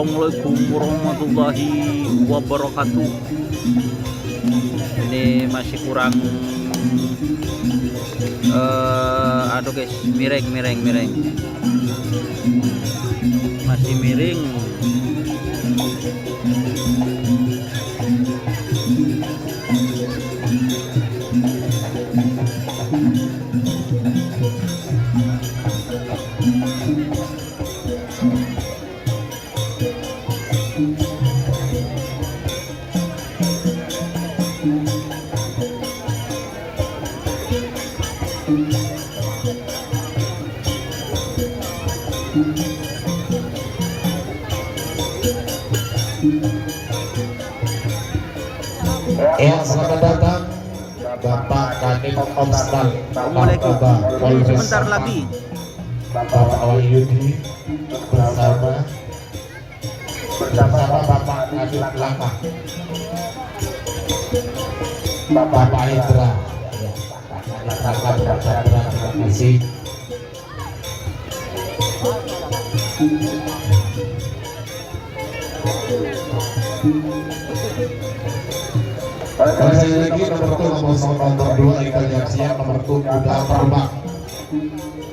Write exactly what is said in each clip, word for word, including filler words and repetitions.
Assalamualaikum warahmatullahi wabarakatuh. Ini masih kurang, eh, aduh guys, miring, miring, miring. Masih miring. Ya, selamat datang Bapak Kadif Omstal Narkoba Polres Sampang. Sebentar lagi. Bapak Wahyudi bersama, bersama Bapak Kadif Laka. Bapak Indra. Ya, Bapak Kadif Laka, Bapak Chandra, terima kasih. Sekali lagi, nomor satu, nomor satu, nomor dua, Iqbal Yarsiah, nomor satu, Kuda Terbang.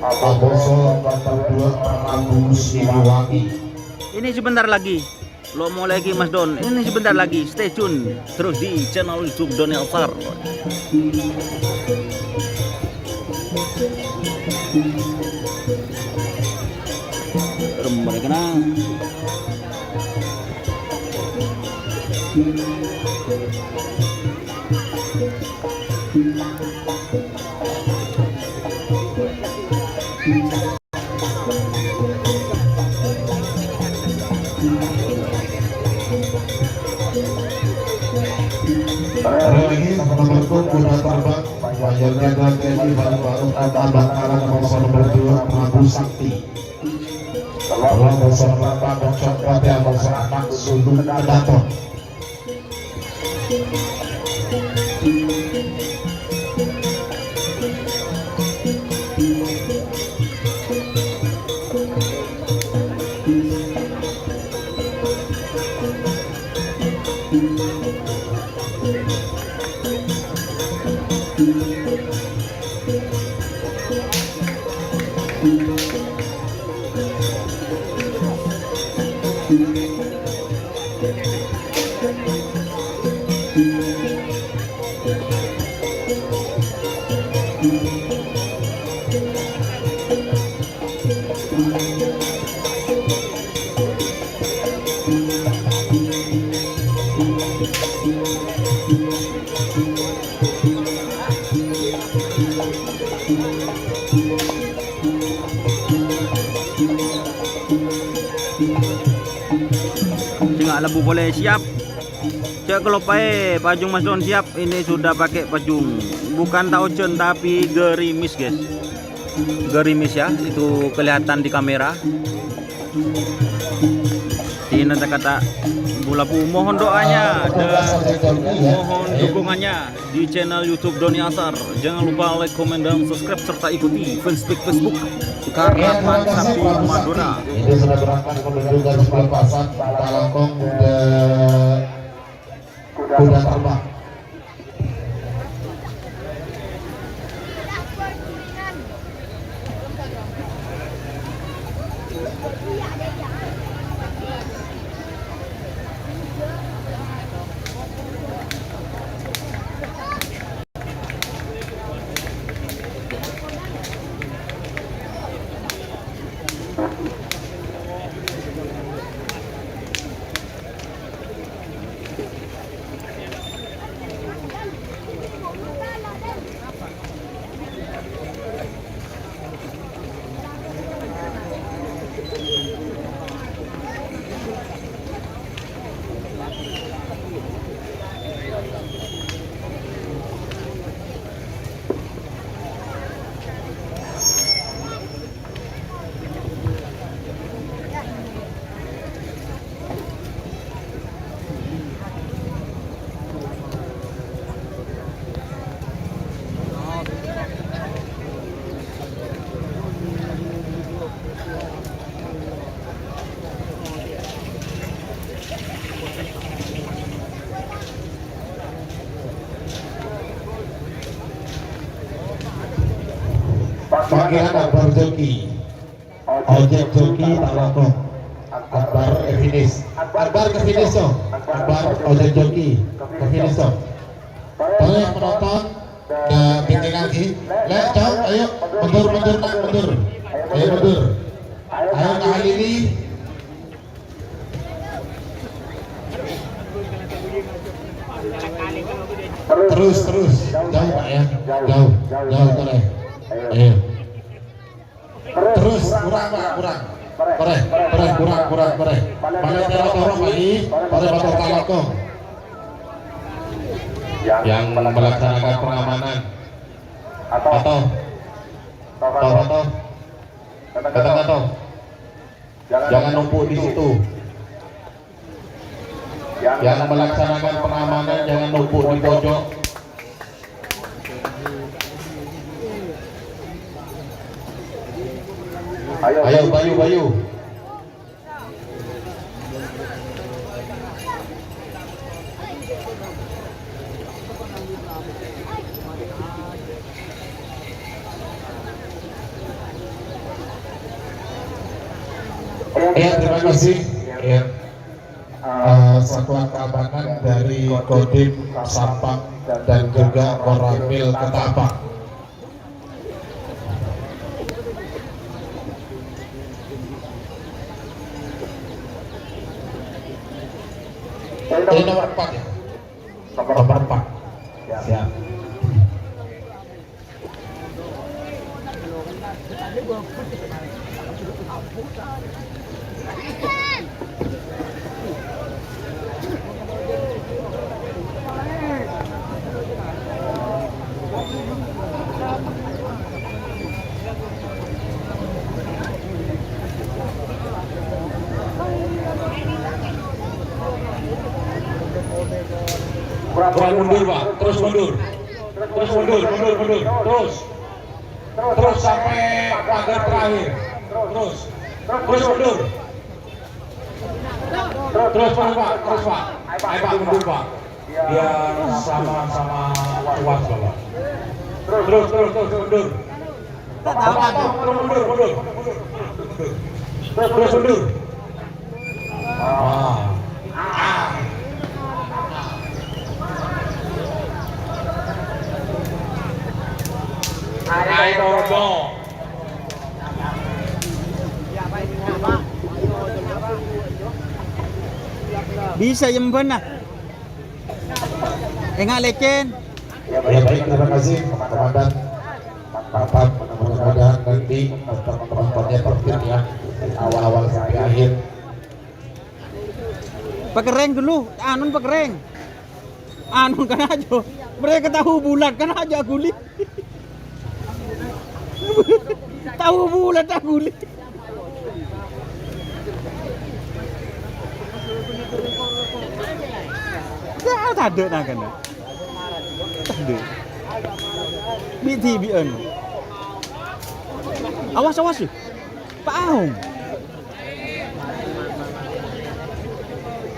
Nomor satu, nomor dua, Prabu Siliwangi. Ini sebentar lagi. Lo mulai lagi, Mas Don. Ini sebentar lagi. Stay tune terus di channel YouTube Doni Alsar. Rembang kena. Lagi nomor punggung Kuda Terbang, Mayor Jenderal T N I Baru Baru Abang Kalan nomor satu, nomor dua, Prabu Sakti. Kalau nomor satu, Pak Bocok Pati, nomor satu, anak sulung Kedaton. Sènga' lebbu polè, siap. Jhâ' kaloppaè pajung Mas Don, siap. Ini sudah pakai pajung. Bukan tao ojhân, tapi gerimis, guys. Gerimis ya, itu kelihatan di kamera. Ini kata-kata bu-labu, mohon doanya dan mohon dukungannya di channel YouTube Doni Asar. Jangan lupa like, komen, dan subscribe, serta ikuti fanspage Facebook Karapan Sapi Madura. Ini sudah berangkat menuju garis pelepasan, kita langsung ke Kuda Terbang. Akbar joki. Ojek joki ta' langkong. Akbar ke finish. Akbar ke finish, yo. Akbar ojek joki ke finish, yo. Boleh penonton, eh, tinggi lagi. Lek, jauh, ayo. Mundur, mundur, nak, mundur. Ayo, mundur. Ayo, Kak Halili. Terus, terus. Jauh, Pak, ya. Jauh, jauh, terus. Ayo. Terus, kurang, Pak, kurang. Pereh, pereh, kurang, kurang, pereh. Balik toro-toro, Pak, i. Pereh, motor taloko. Yang melaksanakan pengamanan. Atau, atau, atau. Kata-kata. Jangan numpuk di situ. Yang melaksanakan pengamanan jangan numpuk di pojok. Ayo, Bayu, Bayu. Ya, terima kasih. Ya. Eh, Satuan Keamanan dari Kodim Sampang dan juga Koramil Ketapang. Ini nomor empat, ya? Nomor empat. Siap. Kurang mundur, Pak. Terus mundur. Terus mundur, mundur, mundur. Terus. Terus sampai pagar terakhir. Terus. Terus mundur. Terus, terus, Pak. Terus, Pak. Ayo, Pak, mundur, Pak. Biar sama-sama puas, Bapak. Terus, terus, terus, mundur. Terus mundur, mundur. Terus mundur. Ah. Ayo, Rodo. Bisa, ya, Mbak, nah. Enggak lecen. Ya, baik, terima kasih, Komandan. Mantap, mudah-mudahan nanti penontonnya tertib ya, dari awal-awal sampai akhir. Pakerrèng dulu, anun pakerrèng. Anun kan aja. Mereka tahu bulat kan aja guli. Tahu bulat tak guli. Ya, tadâ' nangkana. Tadâ'. Bi'-dhibi'ân. Awas, awas, yâ. Pak Aung.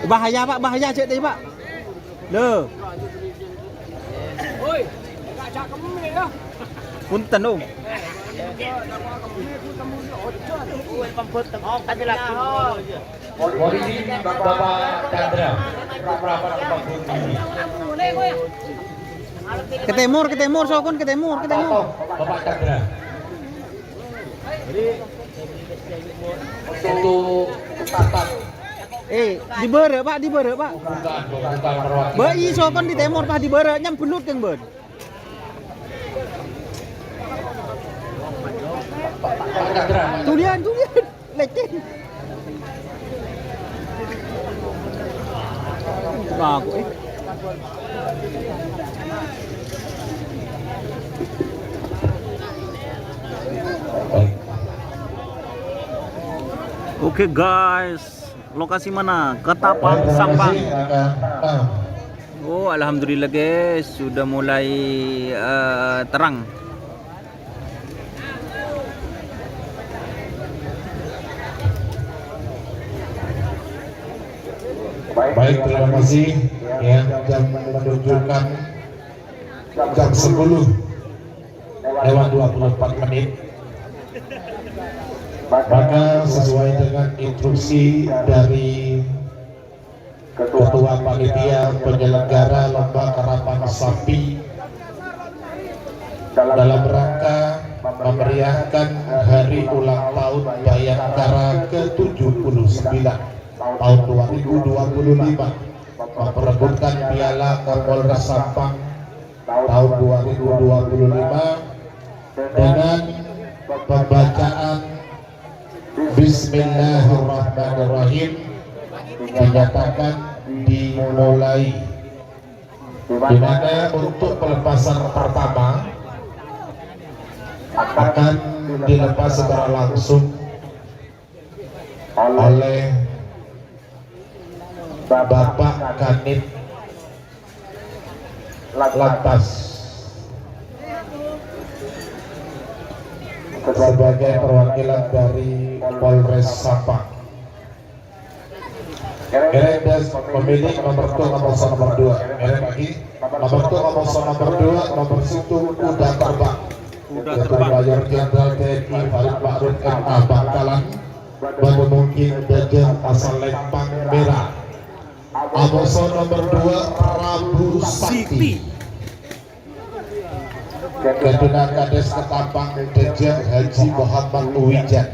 Bahaya, Pak, bahaya, cek tadi, Pak. Loh. Punten, Om. Polisi Bapak Chandra, Bapak Chandra. Ke timur, ke timur, sokon ke timur, ke timur. Bapak Chandra. Untuk Ustaz. Eh, di bârâ', Pak, di bârâ', Pak. Bukan, bukan perwakilan. Bâi, sokon di timur, Pak, di bârâ', nyambellut kèng bân. Pak Chandra. Julian, Julian. Lecen. Ngaku, eh. Oke, guys, lokasi mana? Ketapang, Sampang. Oh, alhamdulillah, guys, sudah mulai, eh, terang. Baik, terima kasih. Ya, jam menunjukkan jam sepuluh lewat dua puluh empat menit. Maka sesuai dengan instruksi dari Ketua Panitia Penyelenggara Lomba Karapan Sapi, dalam rangka memeriahkan hari ulang tahun Bayangkara ke tujuh puluh sembilan tahun dua ribu dua puluh lima, memperebutkan Piala Kapolres Sampang tahun dua ribu dua puluh lima dengan pembacaan Bismillahirrahmanirrahim dinyatakan dimulai, di mana untuk pelepasan pertama akan dilepas secara langsung oleh Bapak Kanit Lantas sebagai perwakilan dari Polres Sampang. Ngereng pemilik nomor tung amoso nomor dua. Ngereng lagi. Nomor tung amoso nomor dua, nomor sèttong Kuda Terbang. Yaitu Mayor Jenderal T N I Farid Ma'ruf M A Bangkalan. Bâdâ mungkin dâjâ asal Lèmpang Mèra. Amoso nomor dua, Prabu Sakti. Ghâdhuwânna Kadés Ketampang dâjâ Haji Muhammad Wijan.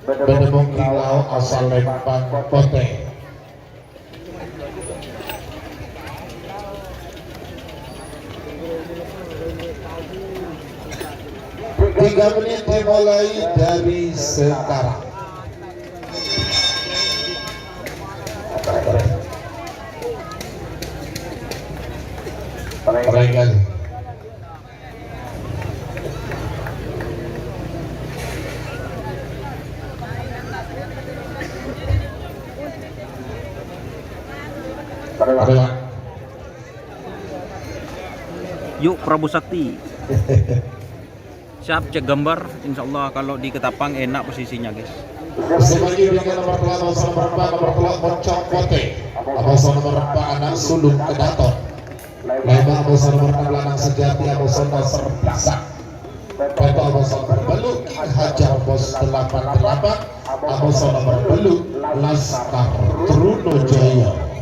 Bâdâ mungkin lao asal Lèmpang Potè. Tiga menit dimulai dari sekarang. Regal. Regal. Yuk, Prabu Sakti. Siap, cek gambar. Insya Allah kalau di Ketapang enak posisinya, guys. Sè maju dengan nomor tello, nomor empat, nomor tello, Moncong Potè. Amoso nomor empat, Anak Sulung Kedaton. Lèma' amoso nomor ennem, Lanang Sejati, amoso nomor sebelas. Pètto' amoso nomor bâllu', King Hajar, pos delapan delapan, amoso nomor bâllu', Laskar Trunajaya.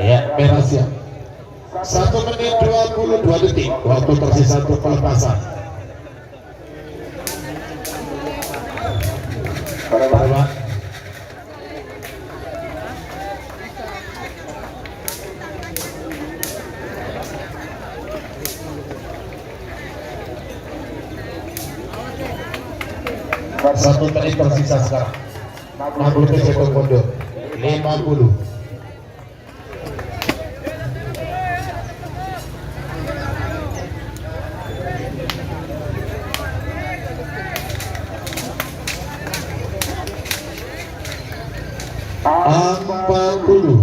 Ya, Mèra siap. Satu menit dua puluh dua detik waktu tersisa untuk pelepasan. Para, para, Pak. Satu menit tersisa sekarang. Enam puluh detik untuk mundur. Lima puluh. Empat puluh.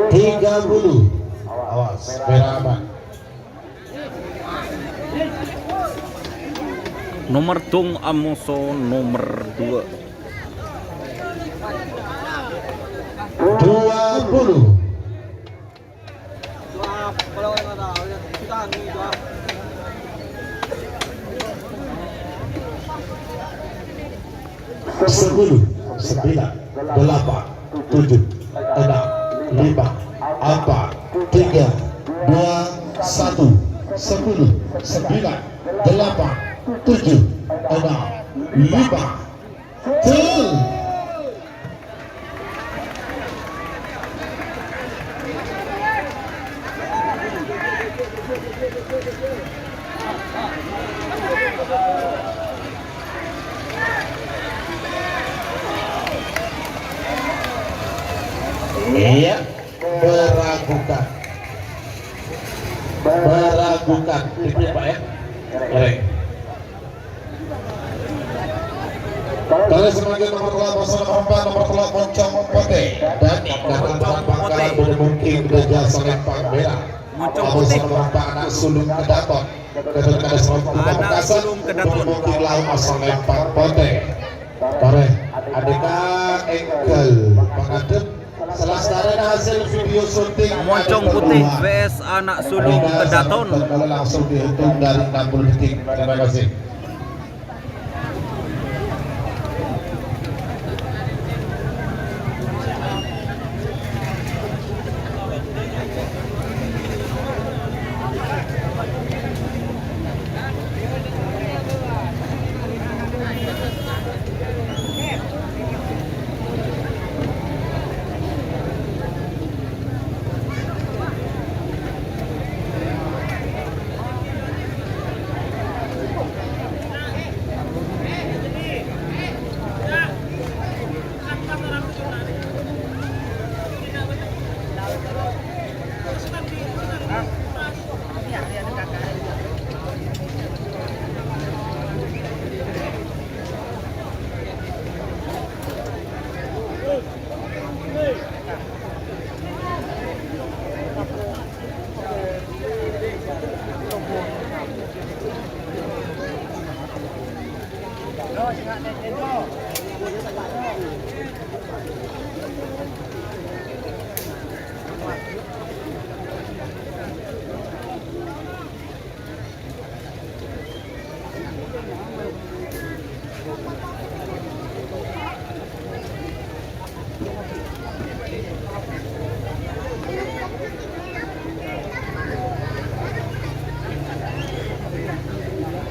Tiga puluh. Awas, mèra, Pak. Nomor tung amoso nomor dua. Dua puluh. Sepuluh, sembilan, delapan, tujuh, enam, lima, empat, tiga, dua, satu. Sepuluh, sembilan, delapan, tujuh, enam, lima, tuh. Iya, meragukan. Meragukan. Tipe, Pak, ya? Korek. Terros mangkèn nomer tello', pasal nomer empat, nomer tello', Moncong Potè. Dan Moncong Potè. Pangkalan bâdâ Mungking Dâjâ Salempang Merah. Moncong Potè. Pasal nomer empat, Ana' Sulung Kedaton. Kedaton. Ana' Sulung Kedaton. Mungking Laut Salempang Potè. Torè, adhika èngghâl pangadhep. Salastarèna hasil video syuting Moncong Potè V S Ana' Sulung Kedaton. Kalau langsung dihitung dari enam puluh detik. Terima kasih.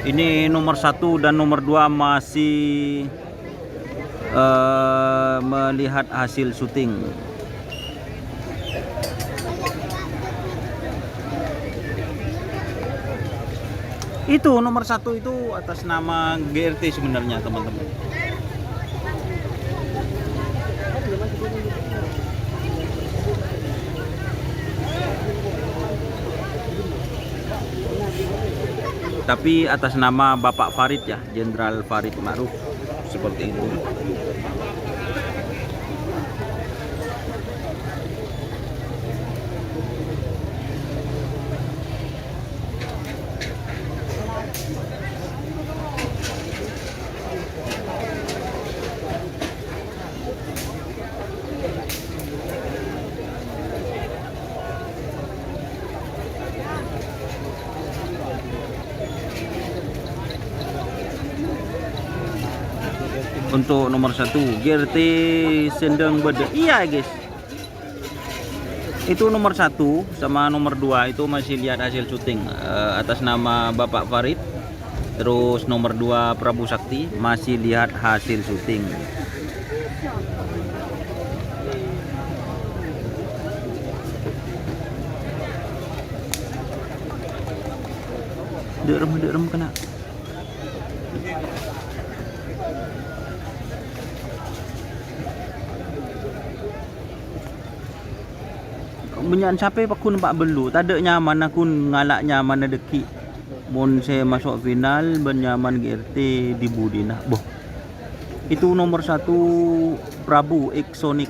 Ini nomor satu dan nomor dua masih, eh, melihat hasil syuting. Itu nomor satu itu atas nama G R T sebenarnya, teman-teman. Tapi atas nama Bapak Farid ya, Jenderal Farid Ma'ruf, seperti itu. Untuk nomor satu, G R T Sendang Bada. Iya, guys. Itu nomor satu sama nomor dua itu masih lihat hasil syuting, eh, atas nama Bapak Farid. Terus nomor dua Prabu Sakti masih lihat hasil syuting. Dek rem, dek rem kena. Bânnya'an sapè pagghun pa' bellu', tadâ' nyamanna ghun ngala' nyamanna dhâggi'. Mon sè maso' final bân nyaman G R T di budina. Boh. Itu nomor satu Prabu Exonic.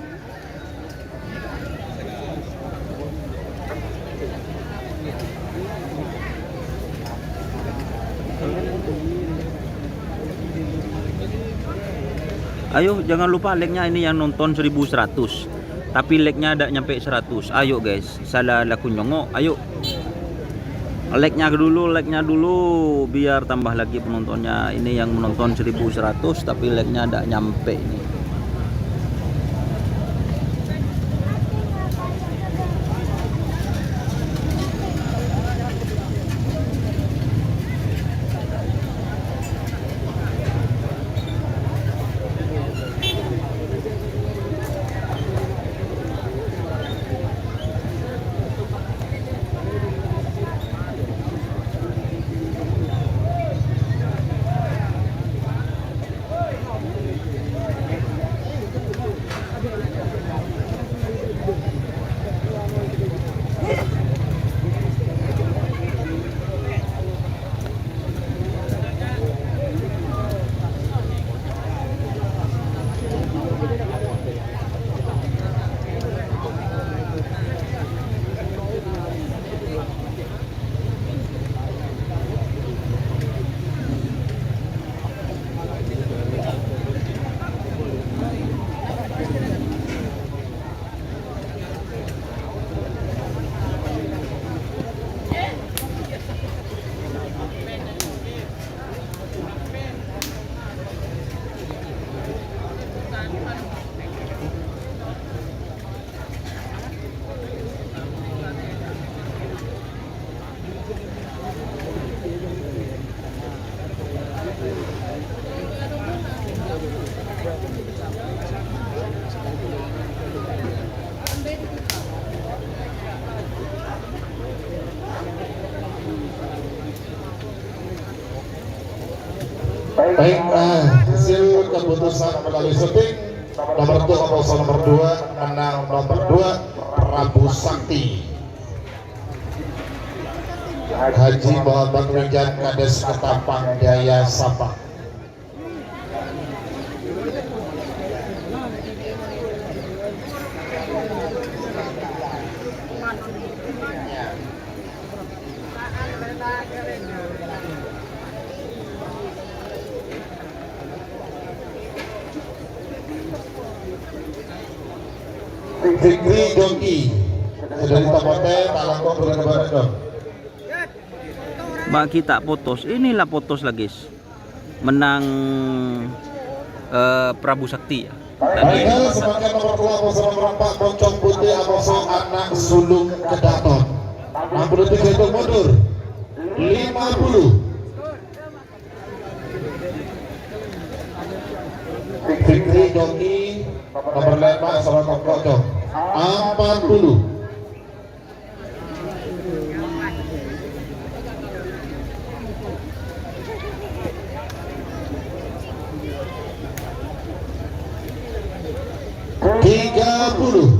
Ayo, jangan lupa like-nya ini yang nonton seribu seratus. Tapi like-nya ndak nyampe seratus. Ayo, guys, sala lagu nyongo'. Ayo. Like-nya dulu, like-nya dulu, biar tambah lagi penontonnya. Ini yang menonton seribu seratus, tapi like-nya ndak nyampe ini. Baik, eh, hasil keputusan melalui syuting, nomor dua, nomor dua, menang nomor dua, Prabu Sakti. Haji Muhammad Wijan, Kades Ketapang Jaya Sabang. Fikri Dongki, sedang tapote, talangkong bulan kemarin dong. Bagi tak putus, inilah putus lagi. Menang, eh, Prabu Sakti, ya. Baiklah, semakin nomor dua, nomor nomor empat, Pocong Putih, Amoso Anak Sulung Kedaton. Enam puluh tiga itu mundur. Lima puluh. Fikri Dongki, nomor lima, sama Koko Cong. Empat puluh. Tiga puluh.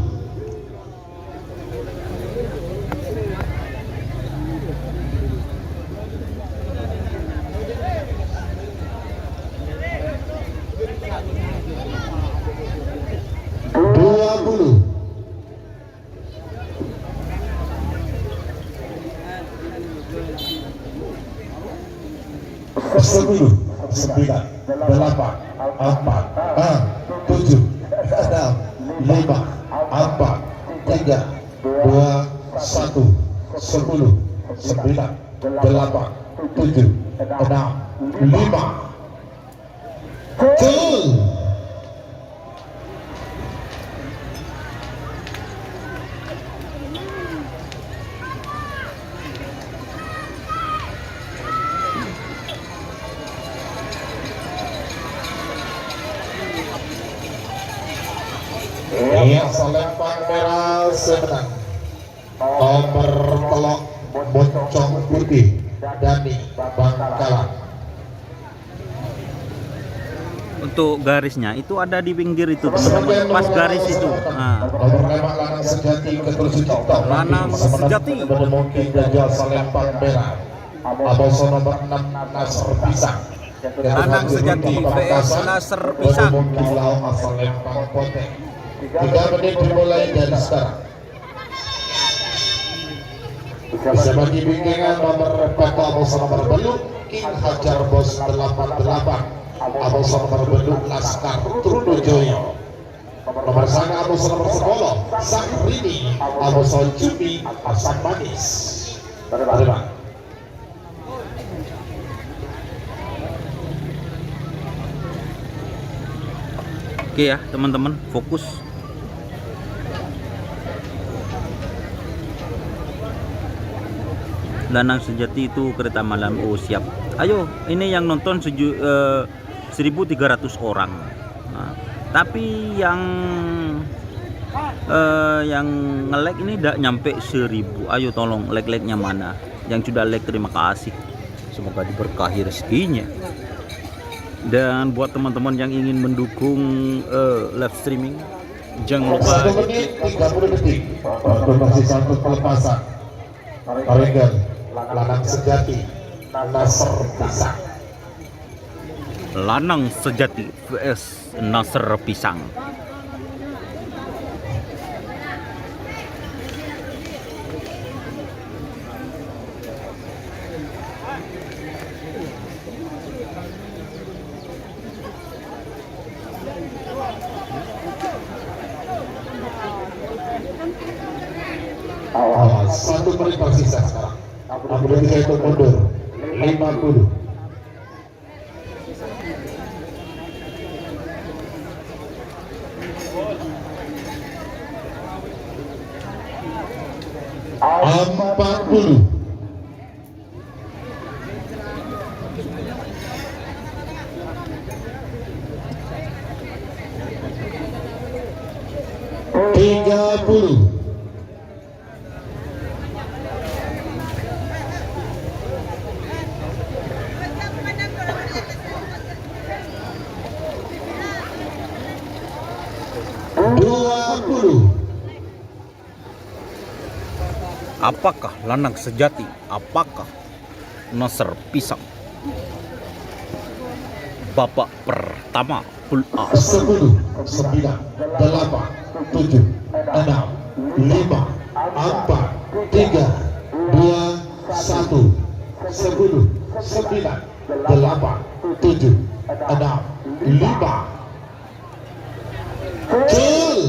Dua puluh. Sepuluh, sembilan, delapan, empat, ah, tujuh, enam, lima, empat, tiga, dua, satu, sepuluh, sembilan, delapan, tujuh, enam, lima. Betul. Iya, Salempang Merah sè mennang. Nomor tello', Moncong Putih, Dani Bangkalan. Untuk garisnya itu ada di pinggir itu, teman-teman. Pas garis itu. Nah. Nomor lima, Lanang Sejati, Ketul Sucipto. Lanang Sejati. Pada mungkin Dajjal Salempang Merah. Amoso nomor enam, Nasr Pisang. Lanang Sejati V S Nasr Pisang. Pada mungkin Lao Salempang Potè. Tiga menit dimulai dari sekarang. Bisa bagi bingkingan nomor pètto', Amoso nomor tello', King Hajar Bos delapan delapan. Amoso nomor tello', Laskar Trunojoyo. Nomor sanga', Amoso nomor sapolo, Sahrini, Amoso Jumi Asam Manis. Terima. Oke ya, teman-teman, fokus. Lanang Sejati itu kereta malam. Oh, siap. Ayo, ini yang nonton seju-, eh, seribu tiga ratus orang. Nah, tapi yang, eh, yang nge-like ini ndak nyampe seribu. Ayo tolong like-like-nya mana? Yang sudah like, terima kasih. Semoga diberkahi rezekinya. Dan buat teman-teman yang ingin mendukung, eh, live streaming, jangan lupa. Satu menit tiga puluh detik. Waktu masih satu pelepasan. Paregan, Lanang Sejati, Nasr Pisang. Lanang Sejati V S Nasr Pisang. Awas, satu menit tersisa sekarang. Enam puluh tiga itu mundur. Lima puluh. Empat puluh. Puluh. Dua puluh. Apakah lanang sejati? Apakah Nasr Pisang? Babak pertama, Pool A. Sepuluh, sembilan, delapan, tujuh, enam, lima, empat, tiga, dua, satu. Sepuluh, sembilan, delapan, tujuh, enam, lima. Gol.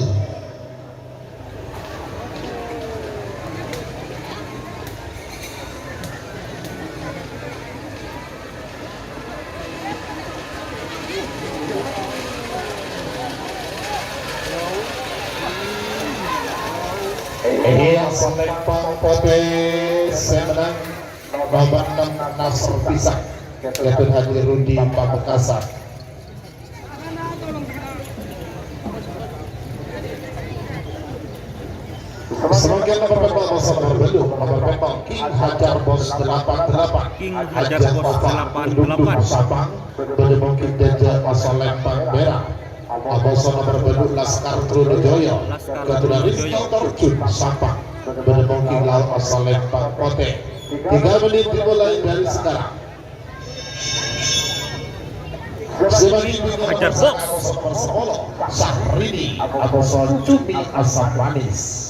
Iya, Salempang Potè sè mennang. Nomor ennem, Nasr Pisang. Kètun Haji Rudi Pamekasan. Samangkèn nomor pètto', bâsa nomor bâllu', nomor pètto', King Hajar Bos delapan delapan. King Hajar Bos delapan delapan. Sapang, bâdâ mungkin jhâjhâ Salempang Mèra. Abâsa nomor bâllu', Laskar Trunojoyo. Keturunan Rizky Torjun Sapang, bâdâ mungkin lawan Salempang Potè. Tiga menit dimulai dari sekarang. Hajar Bos. Syahrini, abâsa cumi asam manis.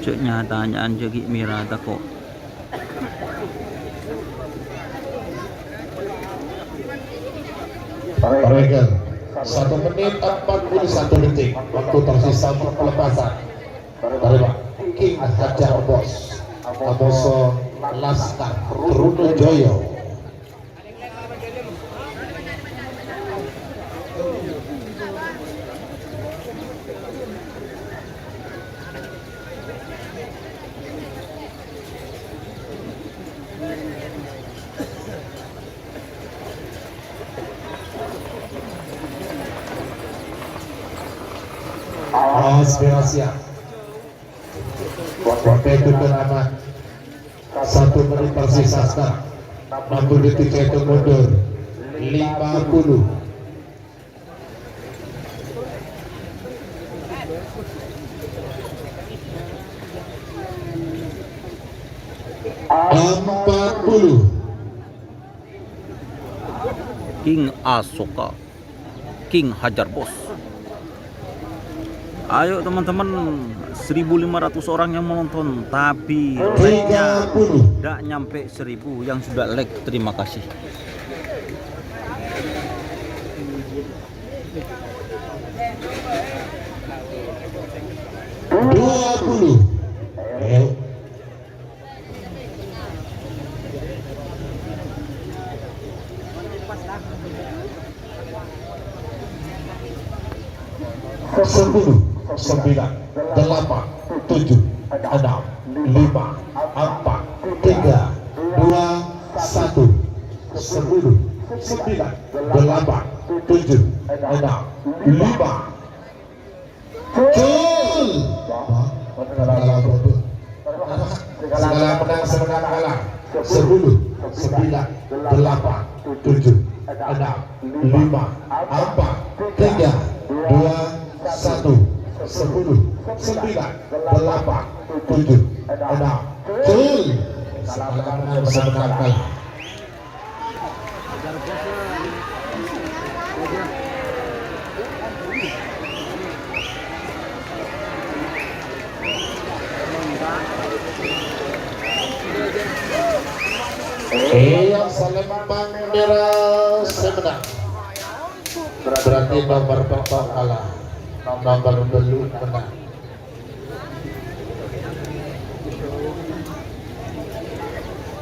Jhâ' nya-tanya'an jhâ' ghi' mèra tako'. Regan, satu menit empat puluh satu detik waktu tersisa untuk pelepasan. Terima. King Hajar Bos. Abâsa Laskar Trunojoyo. Aspirasi. Waktu itu keramat. Satu menit tersisa sekarang. Enam puluh detik saya itu mundur. Lima puluh. Empat puluh. King Asoka. King Hajar Bos. Ayo, teman-teman, seribu lima ratus orang yang menonton, tapi like-nya tidak nyampe seribu yang sudah like. Terima kasih. Dua puluh. Ayo. Sepuluh, sembilan, delapan, tujuh, enam, lima, empat, tiga, dua, satu. Sepuluh, sembilan, delapan, tujuh, enam, lima. Gol! Wah, kalah, Bro. Segala menang, segala kalah. Sepuluh, sembilan, delapan, tujuh, enam, lima, empat, tiga, dua, satu. Sepuluh, sembilan, delapan, tujuh, enam. Gol! Segala menang, segala kalah. Iya, Salempang Mèra sè mennang. Berarti nomor pètto' kalah. Nomor bâllu' mennang.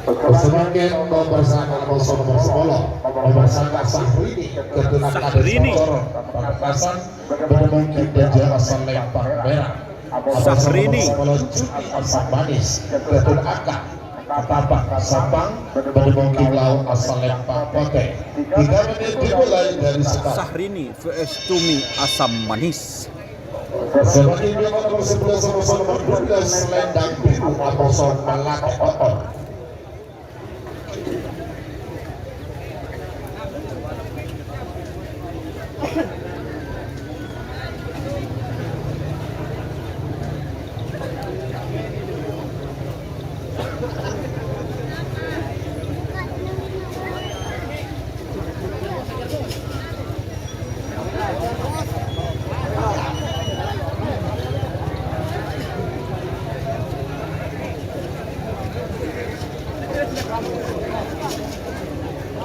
Samangkèn nomer sanga, nomer sanga, nomer sapolo. Nomer sanga Syahrini, keturunan Syahrini. Kades Motor, Pamekasan, bâdâ mongkèn dâjâ asal Lèmpang Mèra. Syahrini. Nomer sapolo Juni asam manis, keturunan Aka, Ketapang, Sampang, bâdâ mongkèn lao asal Lèmpang Potè. Tiga menit dimulai dari sekarang. Syahrini V S Cumi Asam Manis. Selanjutnya nomor sebelas, nomor dua belas, selendang biru, Amoso Melati Oon.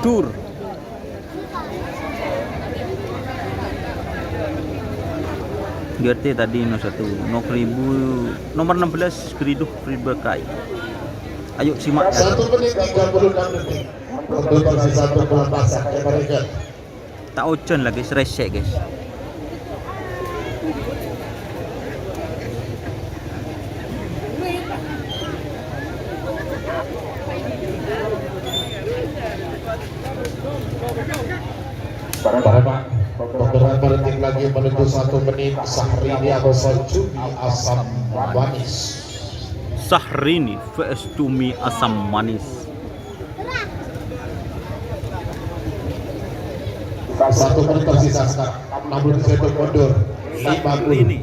Tur. G T tadi no satu, no keribu, nomor enam belas, Geriduh Pribakai. Ayo simak. Satu menit tiga puluh enam detik. Untuk tersisa satu pelepasan. Ya, mereka. Ta' ojhân la, guys, rèsè', guys. Para Pak, beberapa detik lagi menuju satu menit, Syahrini Amoso Cumi Asam Manis. Syahrini V S Cumi Asam Manis. Satu menit tersisa sekarang. Namun saya mundur. Lima puluh. Syahrini.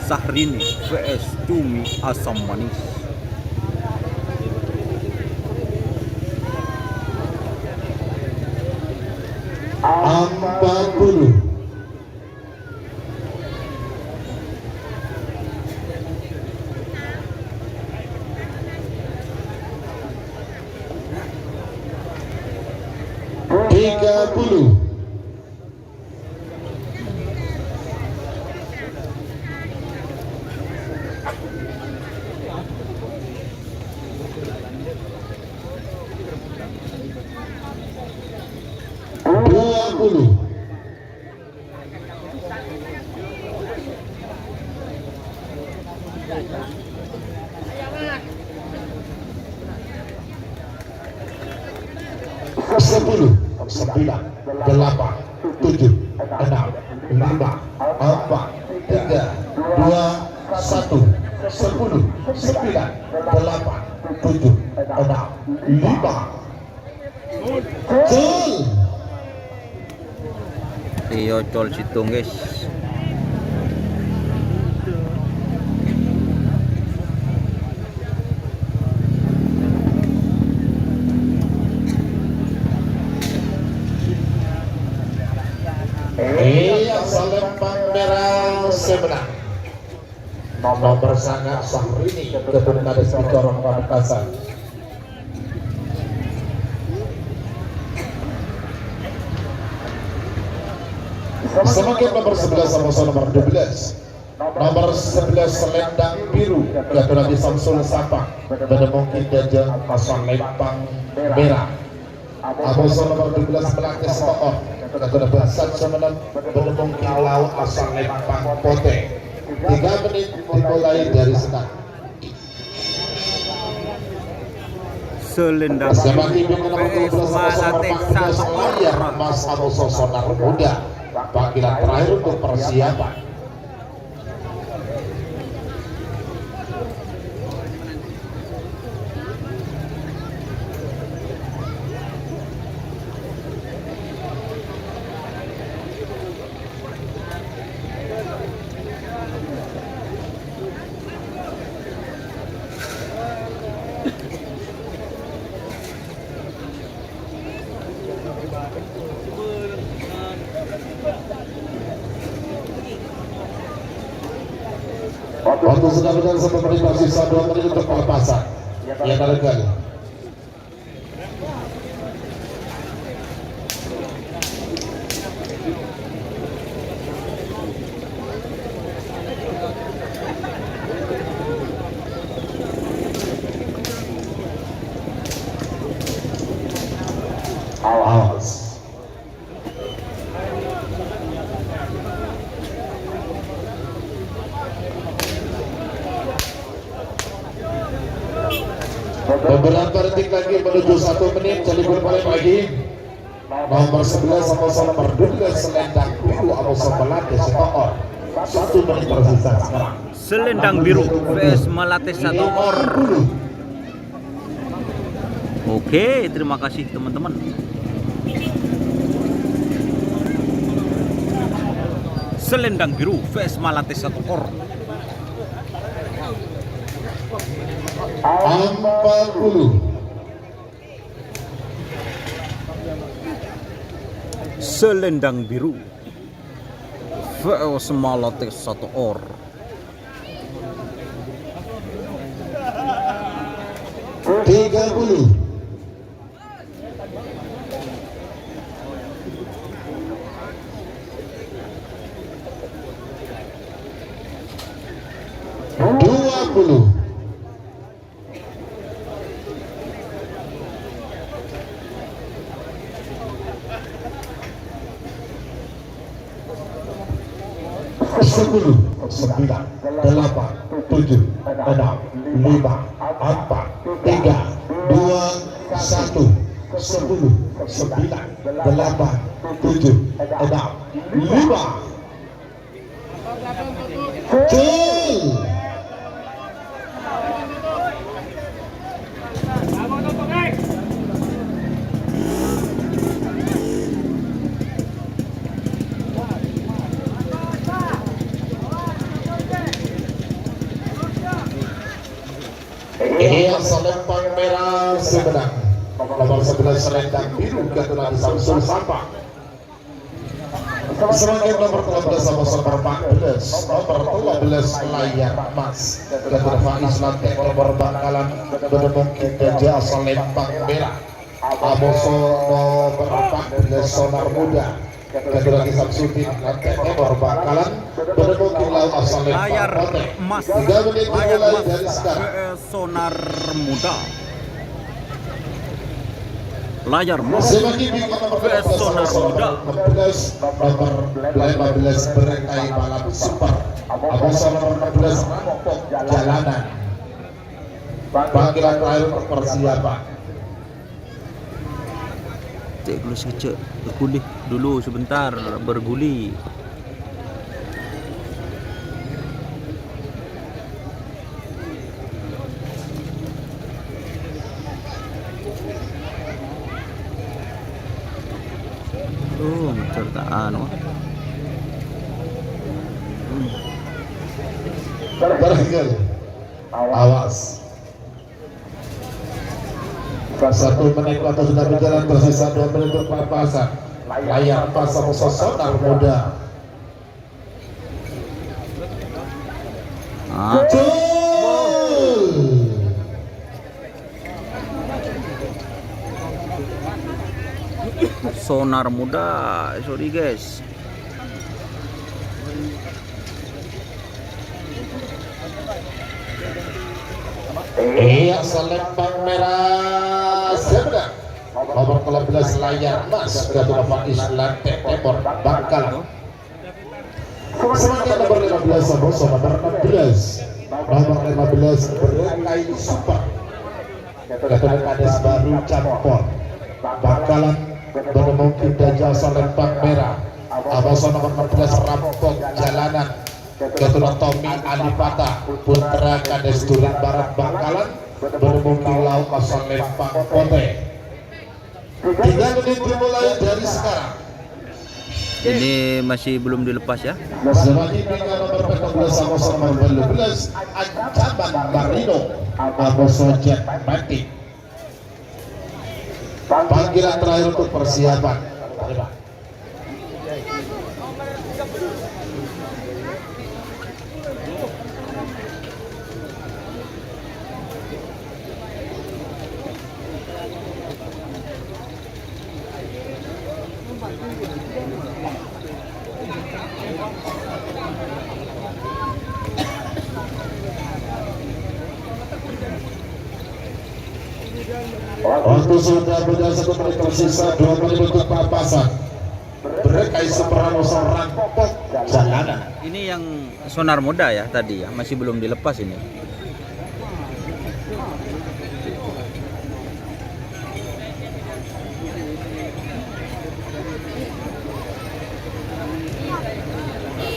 Syahrini V S Cumi Asam Manis. Empat puluh. Tiga puluh. Dua puluh. Sepuluh, sembilan, delapan, tujuh, enam, lima, empat, tiga, dua, satu, sepuluh, sembilan, delapan, tujuh, enam, lima. Col. Iyo, col sèttong, guys. Iya, Salempang Merah sè mennang. Nomor sanga Syahrini, keturunan Desa Corong Pamekasan. Samangkèn nomor sebelas, Amoso nomor dua belas. Nomor sebelas, Selendang Biru, keturunan Samsul Sampang, bâdâ mongkèn dâjâ asal Lèmpang Merah. Amoso nomor dua belas, Melati Oon, keturunan Bangsa Sumenep, bâdâ mongkèn lao asal Lèmpang Potè. Tiga menit dimulai dari sekarang. Selendang Biru V S Melati Oon. Layar emas Amoso Sonar Muda. Panggilan terakhir untuk persiapan. Waktu sudah berjalan satu menit, tersisa dua menit untuk pelepasan. Ya, taruhkan. Awas. Beberapa detik lagi menuju satu menit, jadi berpaling lagi. Nomor sebelas, sama-sama nomor dua belas, selendang biru, sama-sama melatih seto'or. Satu menit tersisa sekarang. Selendang biru V S melatih seto'or. Oke, terima kasih, teman-teman. Selendang biru V S melatih seto'or. Empat puluh. Selendang biru V S melatih seto'or. Tiga puluh. Dua puluh. Sepuluh, sembilan, delapan, tujuh, enam, lima, empat, tiga, dua, satu. Sepuluh, sembilan, delapan, tujuh, enam, lima. Gol. Iyâ, salempang mèra sè mennang. Nomor sebelas, selendang biru, Ghâtotake Samsul Sapa. Samangkèn nomor tello bellâs, sama-sama nomor empat belas, nomor tello bellâs, layar emas. Ghâtotake Faiz Lantèk Tèmor Bangkalan, bâdâ mungkin jâ' salempang mèra. Amoso nomor empat belas, Sonar Muda. Ghâtotake Samsudin Lantèk Tèmor Bangkalan, bâdâ mungkin lao' salempang potè. Tiga menit dimulai dari sekarang. Sonar Muda. Layar emas. Semakin di nomor V S Sonar Muda. Nomor lima belas, Berengkai Malam Super. Amoso nomor enam belas, Rampok Jalanan. Panggilan terakhir untuk persiapan. Cek dulu sekejap, berguli dulu sebentar, berguli. Oh, ngejar tak anu. Hmm. Berhasil. Awas. Satu menit waktu sudah berjalan, tersisa dua menit untuk pelepasan. Layar pas sama Sonar Muda. Ah. Gol! Sonar Muda, sorry guys. Iyâ, salempang mèra sè mennang. Nomor tello bellâs, layar emas, Ghâtotake Faiz Lantèk Tèmor Bangkalan. Samangkèn nomor lima belas, sama-sama nomor enam belas. Nomor lima belas, Berengkai Super. Ghâtotake Kades Baru Campor. Bangkalan, bâdâ mungkin jâ' salempang mèra. Amoso nomor enam belas, Rampok Jalanan. Ghâtotake Tommy Alifata, putra Kades Duren Barat Bangkalan, bâdâ mungkin lao' salempang potè. Tiga menit dimulai dari sekarang. Ini masih belum dilepas ya. Semakin dengan nomor empat belas, sama-sama nomor dua belas, Ancaman Marino, Amoso Jet Matic. Panggilan terakhir untuk persiapan. Terima. Oke, Sudah berjalan satu menit tersisa, dua menit untuk pelepasan. Berkait Supranoso rampok jalanan. Ini yang Sonar Muda ya tadi ya, masih belum dilepas ini.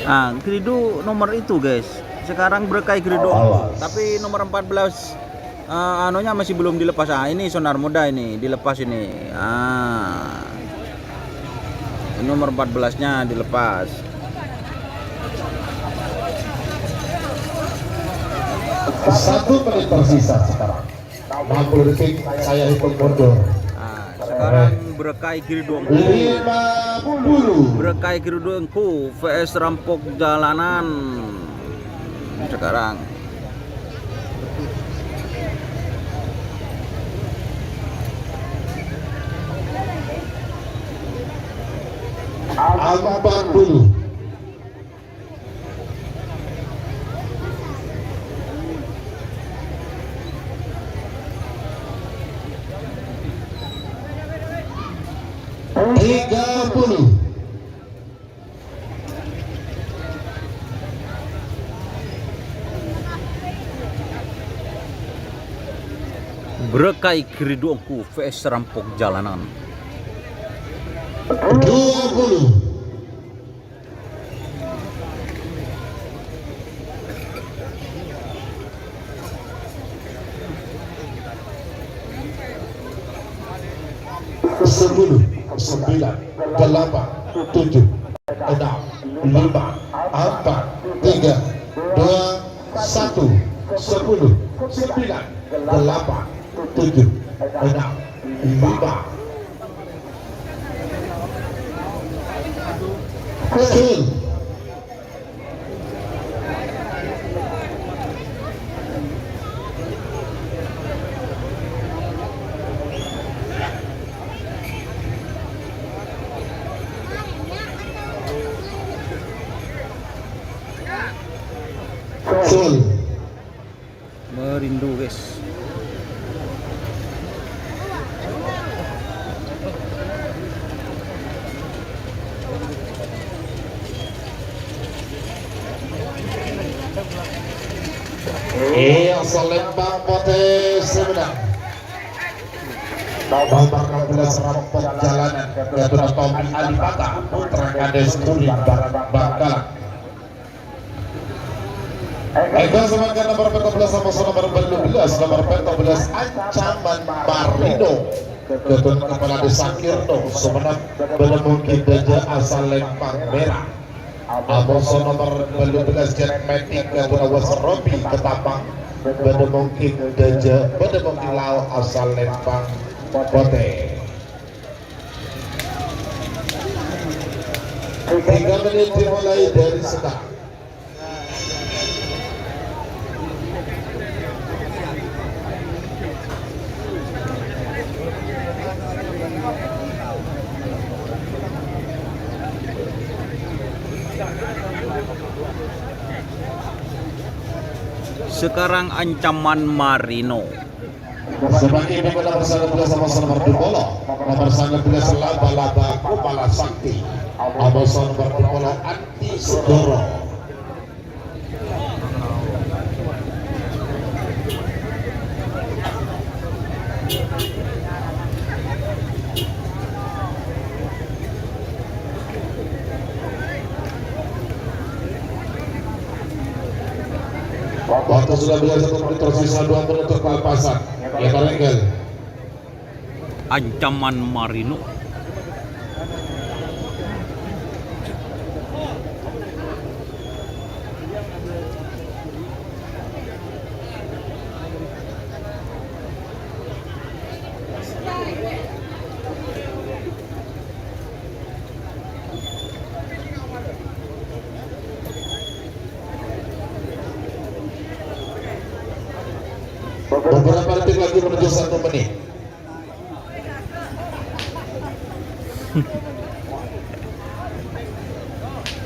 Ah, Grido nomor itu, guys. Sekarang Berkay Grido. Awas. Tapi nomor empat belas, eh, anunya masih belum dilepas. Ah, ini Sonar Muda ini, dilepas ini. Ah. Ini nomor empat belasnya dilepas. Satu menit tersisa sekarang. Enam puluh detik saya hitung mundur. Nah, sekarang Berkay Grido Engku. Lima puluh. Berkay Grido Engku V S Rampok Jalanan. Sekarang. Empat puluh. Tiga puluh. Berkay Grido Engku V S Rampok Jalanan. Dua puluh. Sepuluh, sembilan, delapan, tujuh, enam, lima, empat, tiga, dua, satu, sepuluh, sembilan, delapan, tujuh, enam, lima. Gol. Gol. Merindu, guys. Iya, Salembang Putih Sumedang. Nomor enam belas Rampok Jalanan, Gatuna Tommy Alipata, putra Kades Kuning Barat Bangkalan. Ènggi samangkèn nomor pètto bellâs, sama nomor bâllu bellâs, nomor pètto bellâs Ancaman Marlino. Ghâtun Kepala Desa Kirto, Sumenep, bâdâ mungkin dâjâ asal Lèmpang Mèra. Amoso nomor bâllu bellâs Jet Matic, Ghâtun Awas Robi Ketapang, bâdâ mungkin dâjâ, bâdâ mungkin lao asal Lèmpang Potè. Tiga menit dimulai dari sekarang. Sekarang Ancaman Marino. Sebagai pemain nomor sangang bellâs, amoso nomor dua puluh. Nomor sangang bellâs Laba-Laba Kumala Sakti. Amoso nomor dua puluh Andi Segoro. Waktu sudah berakhir satu menit tersisa dua menit untuk pelepasan. Ya, Pak Rengkel. Ancaman Marino. Beberapa detik lagi menuju satu menit.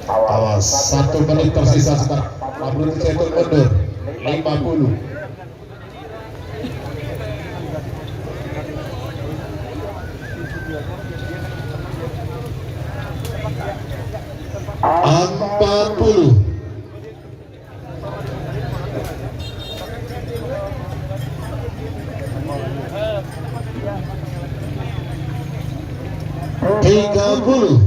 Awas, satu menit tersisa sekarang. Abdul Zaitun mundur. Lima puluh. Empat puluh. Tiga puluh.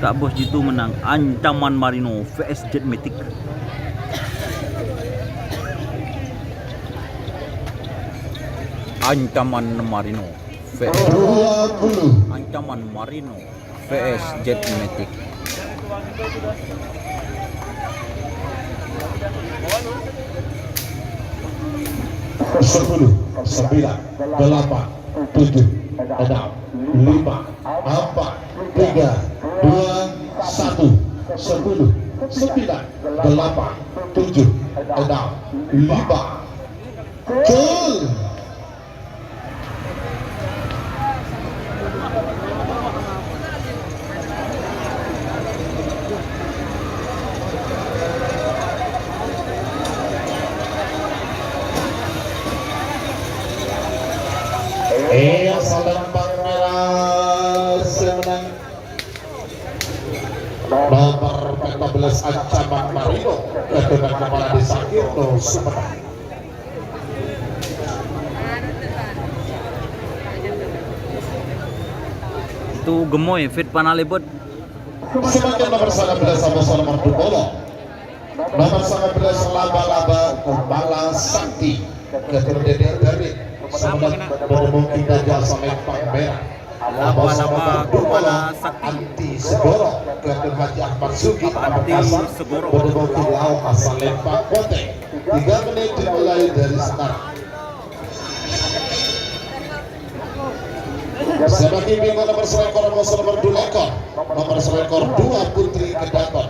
Kak Bos Jitu menang, Ancaman Marino V S Jet Matic. Ancaman Marino V S. Dua puluh. Ancaman Marino V S Jet Matic. Sepuluh, sembilan, delapan, tujuh, enam, lima, empat, tiga, dua, satu, sepuluh, sembilan, delapan, tujuh, enam, lima. Gol. Iyâ, salempang mèra sè menang. Nomor empat belas Ancaman Marino, keturunan kepala desa Irno Sumenep. Itu gemoy, fit panalebot. Samangkèn nomor sangabelas Samosa nomor dua puluh. Nomor sangabelas Laba-laba Kumala Sakti. Keturunan dari Sumenep, bertemu kita jasa lempang merah. Laba-laba Kumala Sakti. Anti Segoro, Keturunan Haji Ahmad Sugi, Anti Segoro. Bertemu kita Hasan Lempang Kote. Tiga menit dimulai dari sekarang. Sè bâdhi bingko nomor sèkor, nomor sèkor dua lekor, nomor sèkor dua Putri Kedaton.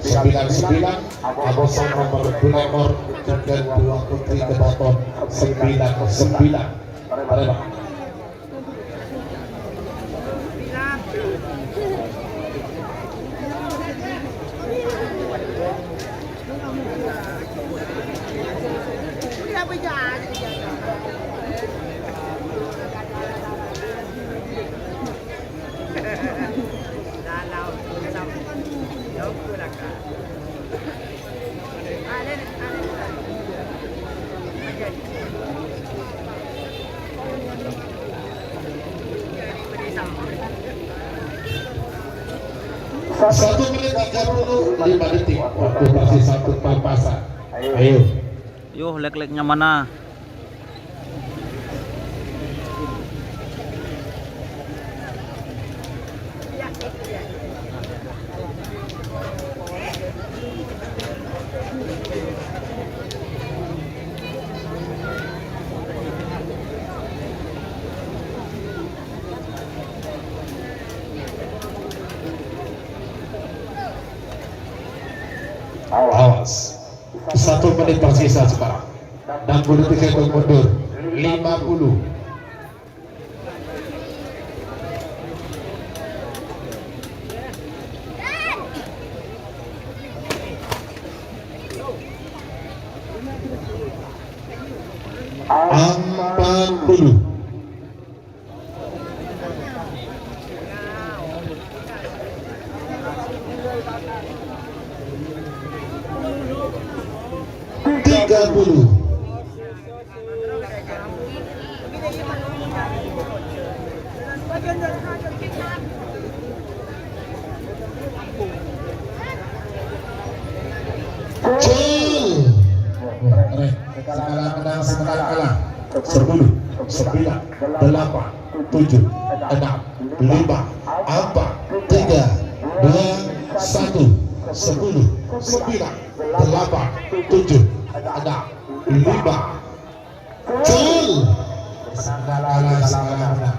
Sembilan sembilan, Abosan nomor dua lekor, juga dua Putri Kedaton, sembilan sembilan. Terima. Satu menit tiga puluh lima detik, waktu tersisa untuk pelepasan. Ayo. Yo, lek-lek nyamana. Awas. Satu menit tersisa sekarang. Enam puluh tiga hitung mundur. Lima puluh. Empat puluh. Tiga puluh. Gol. Rè, sè kala menang, sè kala kalah. Sepuluh, sembilan, delapan, tujuh, enam, lima, empat, tiga, dua, satu, sepuluh, sembilan, delapan, tujuh, enam, lima. Gol. Sè kala kalah, sè kala menang.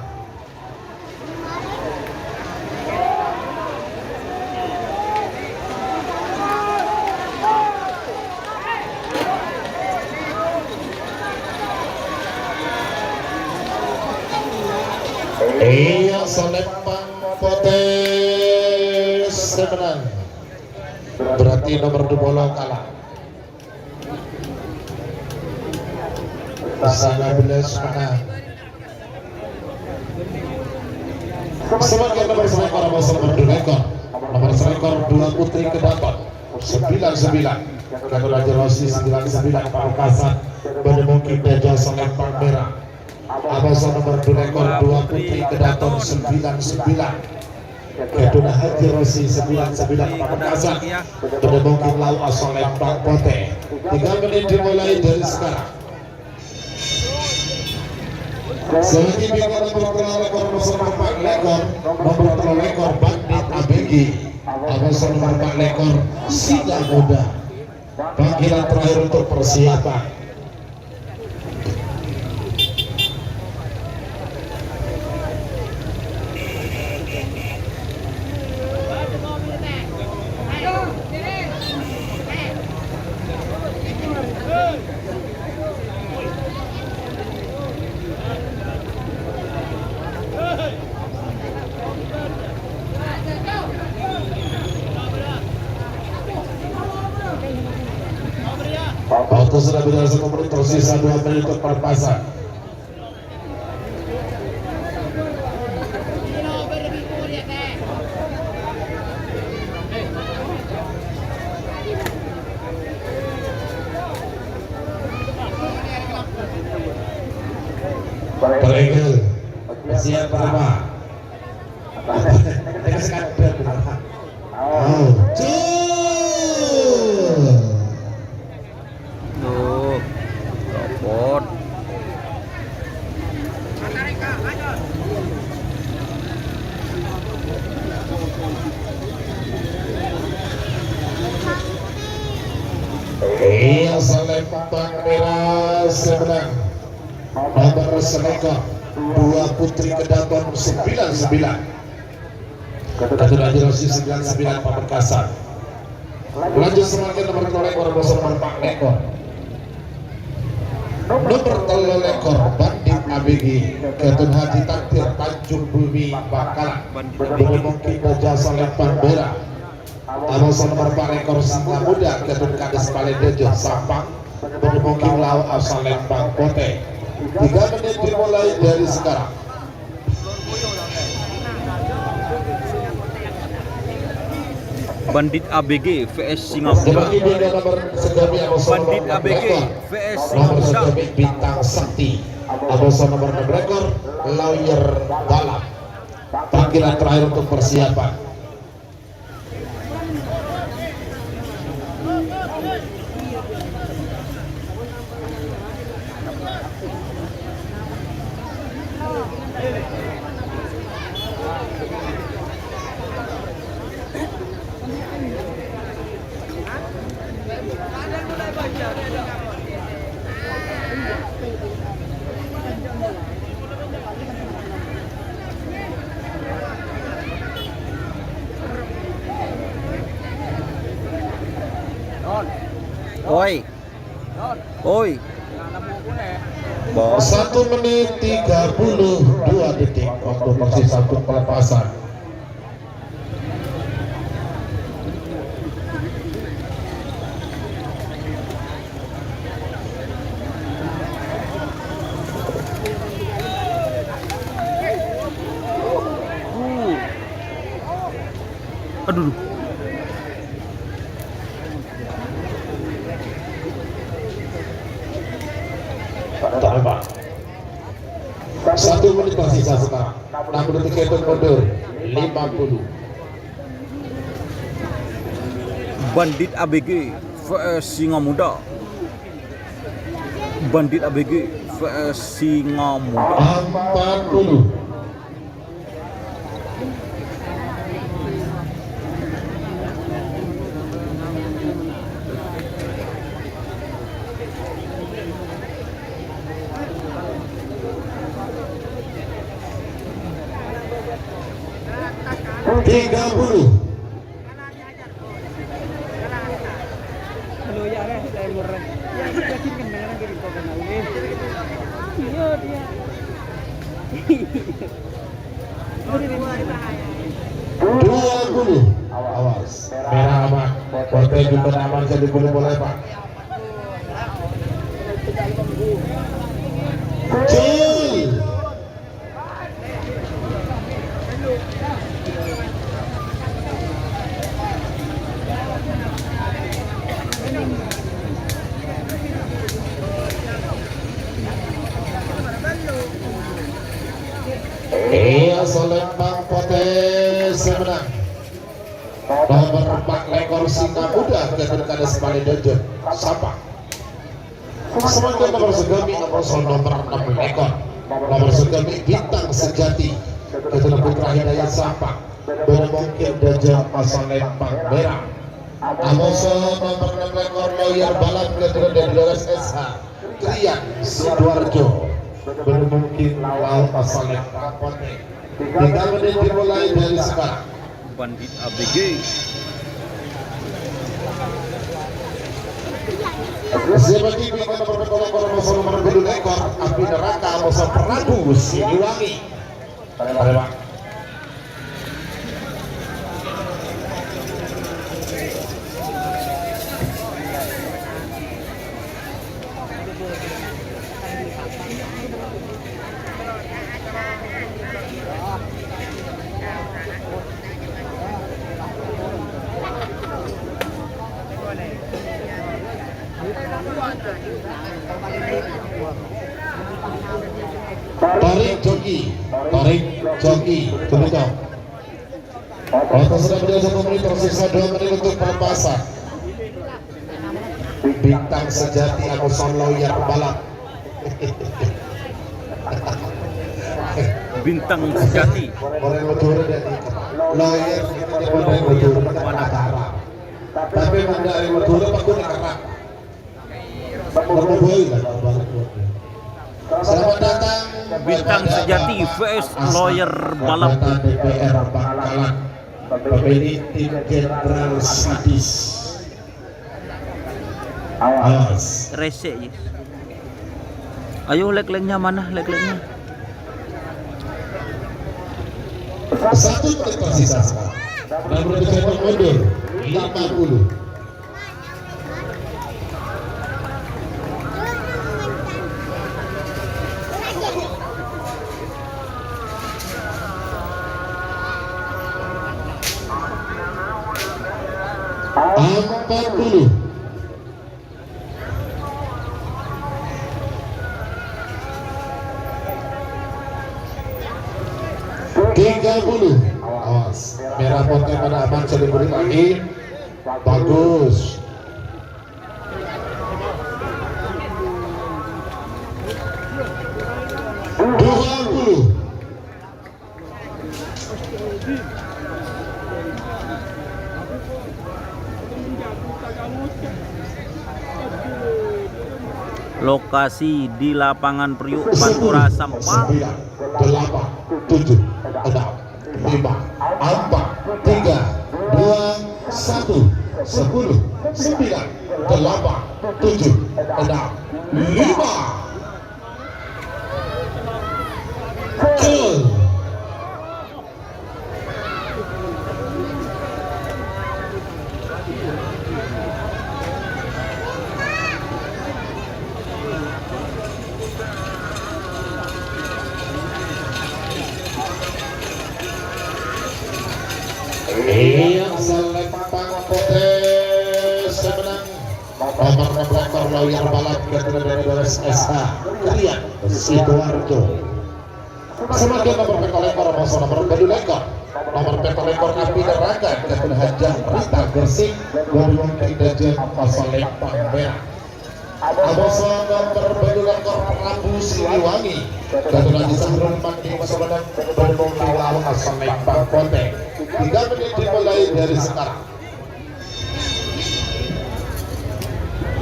Iyâ, Salempang Potè sè menang. Berarti nomor dua puluh kalah. Sangabelas menang. Samarkèn nomer salèkor, nomer salèkor dua lèkor. Nomer salèkor dua Putri Kedaton, sembilan sembilan. Kedaton Raja Rosi, sembilan sembilan, Pamekasan. Bâdâ Mungkin Daja Salempang Merah. Amoso nomer dua lèkor dua Putri Kedaton, sembilan sembilan. Kedaton Haji Rosi, sembilan sembilan, Pamekasan. Bâdâ Mungkin Lau Salempang Potè. Tiga menit dimulai dari sekarang. Saèngghâ bingkona nomer tello lèkor, nomer empa' lèkor, nomer tello lèkor, Bandit A B G. Amoso nomer empa' lèkor, Singa Muda. Panggilan terakhir untuk persiapan. Waktu sudah berjalan satu menit, tersisa dua menit untuk pelepasan. Pareger, siap, Pak. Tegas kadang, Pak. Oh, cus. Tuh, copot. Iya, Salempang Merah semenang. Nomor salèkor dua Putri Kedaton, sembilan sembilan. Kedaton Haji Rosi, sembilan sembilan, Pamekasan. Lanjut samarkèn nomer tello lèkor, amoso nomer empa' lèkor. Nomer tello lèkor, Bandit A B G. Kedaton Haji Takdir, Tanjung Bumi, Bangkalan. Bâdâ Mungkin Daja Salempang Merah. Amoso nomer empa' lèkor, Singa Muda, Kedaton Kades Palèdâjâ, Sampang. Bâdâ Mungkin Lau Salempang Potè. Tiga menit dimulai dari sekarang. Bandit A B G V S Singa Muda. Bandit A B G V S Singa Muda. Bintang Sakti. Amoso nomer enam lèkor, Lawyer Balap. Panggilan terakhir untuk persiapan. Oi. Oi. Satu menit tiga puluh dua detik waktu tersisa untuk pelepasan. Aduh. Tambah. Satu menit tersisa sekarang. Enam menit hitung mundur. Lima puluh. Bandit A B G V S Singa Muda. Bandit A B G V S Singa Muda. Empat puluh. Tiga puluh. Halo, ya, Reh, saya Murreh. Ya, ini lagi kedengaran dari kau kenal, eh. Iya, dia. Dua puluh. Awas. Merah, Mak. Kuatnya juga aman, jadi boleh-boleh, Pak. Cil. Iyâ, Salembang Potè sè mennang. Nomer empat lèkor Singa Muda, Kevin Kades Palèdajâ, Sampang. Samangkèn nomer sagâmè', nomer ennem lèkor. Nomer sagâmè' Bintang Sejati, Kevin Putra Hidayat, Sampang. Bâdâ mungkin dâjâ Salembang Mèra. Amoso nomer ennem lèkor Lawyer Balap, Kevin Daniel S H. Krian Sidoarjo, bâdâ mungkin lawan Salembang Potè. Tiga menit dimulai dari sekarang. Bandit A B G. Sè bâdhi bintang nomer pètto lèkor, amoso nomer bâllu lèkor, Api Neraka, amoso Prabu Siliwangi. Arèya, Pak. Tarik joki, tarik joki, kemudian. Waktu sudah menjadi satu menit, tersisa dua menit untuk pelepasan. Bintang Sejati, amoso Lawyer Balap. Bintang Sejati. Orèng Madhurâ dâ' nèka. Lawyer nèka orèng Madhurâ, bukan Mataram. Tapè mon dâ' orèng Madhurâ, paggun nèka. Selamat datang. Bintang Sejati V S Lawyer Balap. Anggota D P R Bangkalan, pemilik tim Jenderal Sadis. Awas. Resek, ya. Ayo, lek-leknya mana, lek-leknya? Satu menit tersisa sekarang. Dan berarti saya mundur. Lima puluh. Empat puluh. Tiga puluh. Awas. Merah putih pada aman, sudah beri lagi. Bagus. Dua puluh. Lokasi di Lapangan Priuk, Pantura, Sampang. Sembilan, delapan, tujuh, enam, lima, empat, tiga, dua, satu, sepuluh, sembilan, delapan, tujuh, enam, lima. Gol. Iyâ, Salembang Potè sè mennang. Nomer ennem lèkor Lawyer Balap, Ketua dari Dores S H, Krian Sidoarjo. Samangkèn nomer pètto lèkor, amoso nomer bâllu lèkor. Nomer pètto lèkor Api Neraka, Ketua Hajah Rita Gresik, Wadon Kidajeng, Pasal Lempang Merah. Amoso nomer bâllu lèkor Prabu Siliwangi, Ketua Haji Sahrul Mandi, amoso nomer bâllu lèkor Pasal Lempang Potè. Tiga menit dimulai dari sekarang.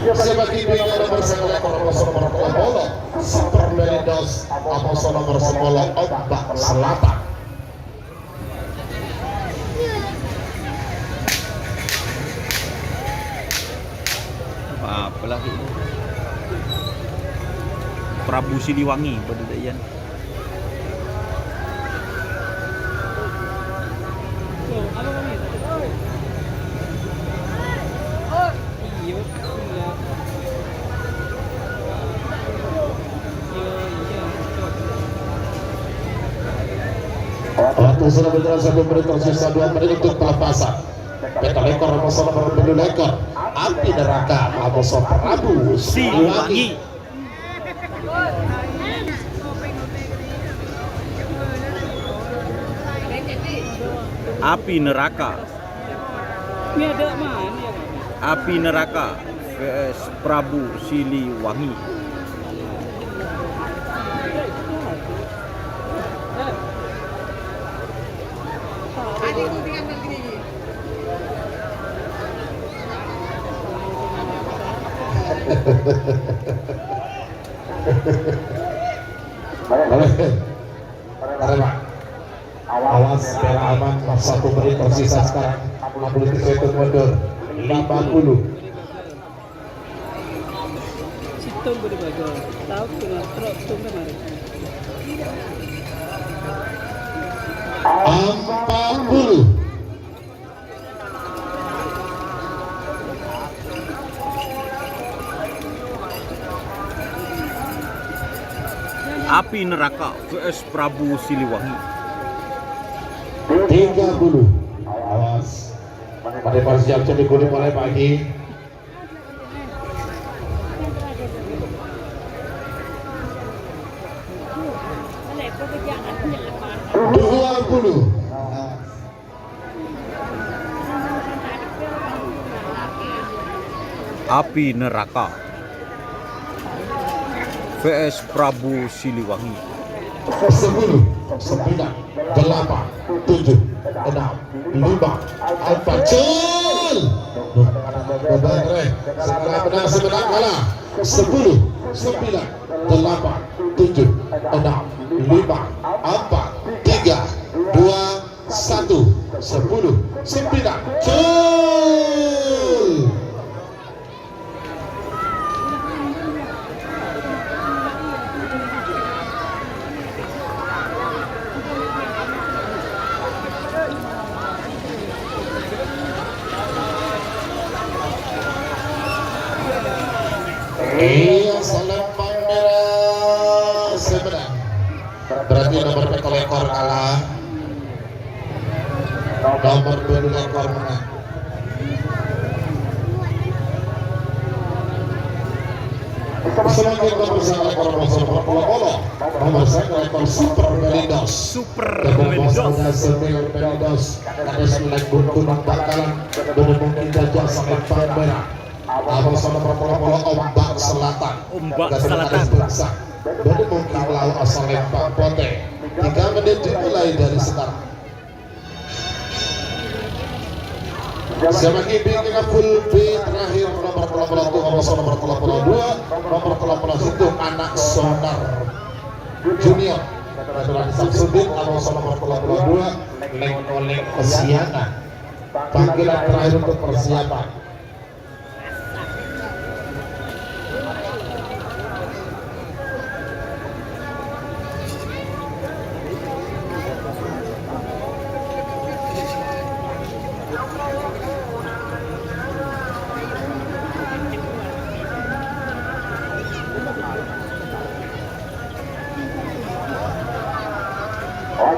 Sè bâdhi bintang nomer sèngko', amoso nomer tello polo, Super Meridos, amoso nomer sapolo, Ombak Selatan. Apa lagi? Prabu Siliwangi, bâdâ dâ' iyân. Waktu sudah berjalan satu menit, tersisa dua menit untuk pelepasan. Pètto lèkor, amoso nomer bâllu lèkor. Api Neraka, amoso Prabu Siliwangi. Siliwangi. Api Neraka. Api Neraka V S Prabu Siliwangi. Awas, pèra' aman, pas satu menit tersisa sekarang. Enam puluh detik saya hitung mundur. Lima puluh. Sèttong bâdâ bâdâ. Tao tengah truk tong kemarin. Empat puluh. Api Neraka V S Prabu Siliwangi. Tiga puluh. Awas. Pada pas jam satu kulit mulai pagi. Dua puluh. Api Neraka V S Prabu Siliwangi. Sepuluh, sembilan, delapan, tujuh, enam, lima, empat, gol! Duh, bener, eh. Sekarang menang, sekarang kalah. Sepuluh, sembilan, delapan, tujuh, enam, lima, empat, tiga, dua, satu, sepuluh, sembilan, gol! Iyâ, salempang mèrah sè menang. Berarti nomor pètto lèkor kalah. Nomor dua puluh lèkor menang. Selanjutnya nomor sanga lèkor, nomor sanga lèkor, nomor sanga lèkor Super Melindos. Super Melindos. Super Melindos. Kadhâ' selèk gunung Bangkalan. Bâdâ mungkin jajah salempang mèrah. Apa sama nomor polo Ombak Selatan. Ombak Selatan. Bâdâ mungkin lau salempang potè. Tiga menit dimulai dari sekarang. Sè mangkèn bi' kèngèng full B terakhir nomor tello puluh satu, nomor tello puluh dua, nomor tello puluh satu Anak Sonar Junior. Samsudin, nomor tello puluh dua, lèng-ngolèng kesiangan. Panggilan terakhir untuk persiapan.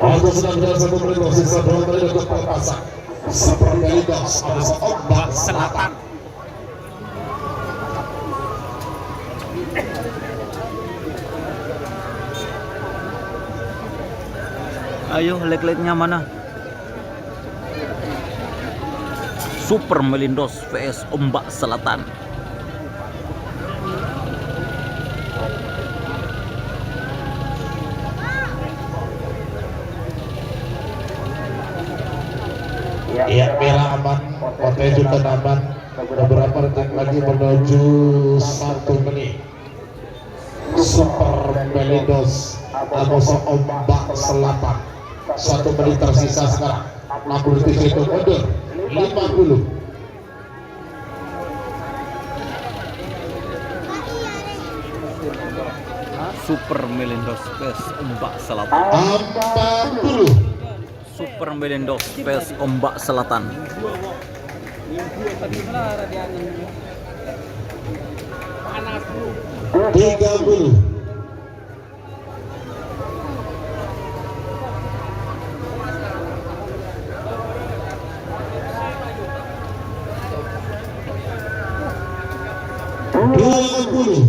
Waktu sedang berjalan satu menit, tersisa dua menit untuk pelepasan. Super Melindos, Ombak Selatan. Ayo, lèk-lèknya mana? Super Melindos V S Ombak Selatan. Iya, mèrah aman, potè juga aman. Beberapa detik lagi menuju satu menit. Super Melindos, Amoso Ombak Selatan. Satu menit tersisa sekarang. Enam puluh tujuh itu mundur. Lima puluh. Super Melindos V S Ombak Selatan. Empat puluh. Super Melindos V S Ombak Selatan. Tiga puluh. Dua puluh.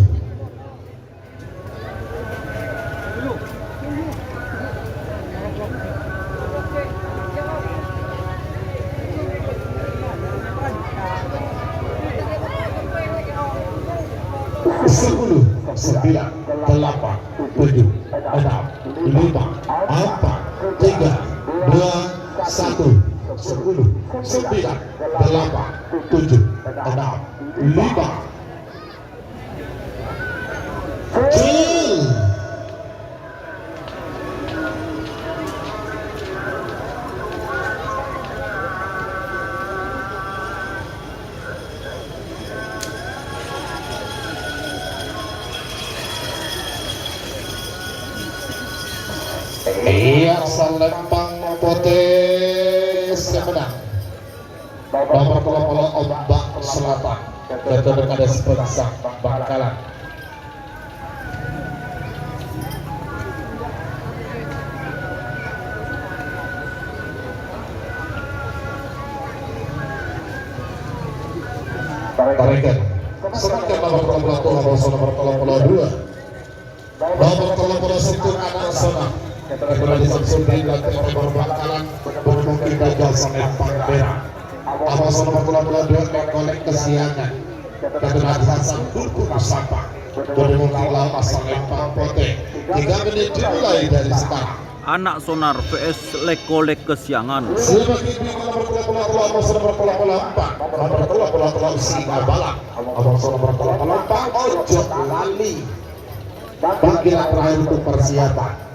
Enam, lima, empat, tiga, dua, satu, sepuluh, sembilan, delapan, tujuh, enam, lima. Jul. Iyâ, salempang potè sè mennang. Nomer tello polo Ombak Selatan. Dâteng dâri Bangsa Bangkalan. Tarèken. Samangkèn nomer tello polo, nomer tello polo dua. Nomer tello polo sèttong Anak Sonar. Kètèna Samsudin lan Ombak Bangkalan. Bâdâ mungkin dâjâl salempang pèra'. Amoso nomer tello polo dua, Lèk-kolèk Kesiangan. Kètèna Hasan Gulgul Sapa. Bâdâ mungkin lawan salempang potè. Tiga menit dimulai dari sekarang. Anak Sonar V S Lèk-kolèk Kesiangan. Sè bâgi bingong nomer tello polo tello, amoso nomer tello polo empat. Nomer tello polo tello Singa Balak. Amoso nomer tello polo empat, Ojo Lali. Panggilan terakhir untuk persiapan.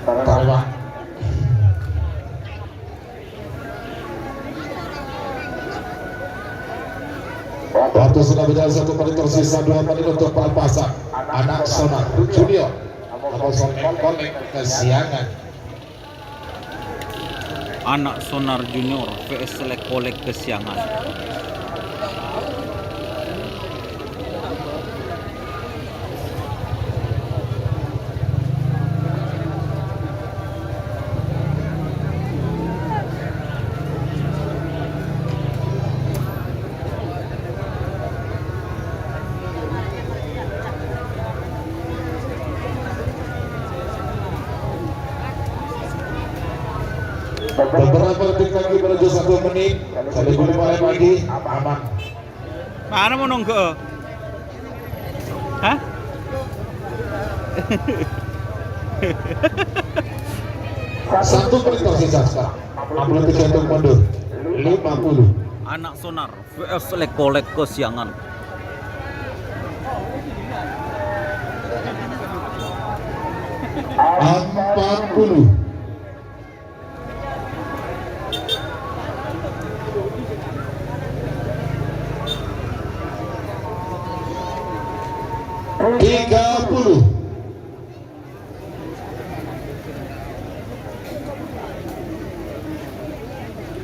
Tarèma. Waktu sudah berjalan satu menit, tersisa dua menit untuk pelepasan Anak Sonar Junior. Amoso Lèk-kolèk Kesiangan. Anak Sonar Junior V S Lèk-kolèk Kesiangan. Beberapa detik lagi menuju satu menit. Jadi boleh mulai lagi. Aman. Mana mau nunggu? Hah? Satu menit tersisa sekarang. Enam puluh tujuh untuk mundur. Lima puluh. Anak Sonar V S Lèk-kolèk Kesiangan. Empat puluh. Tiga puluh.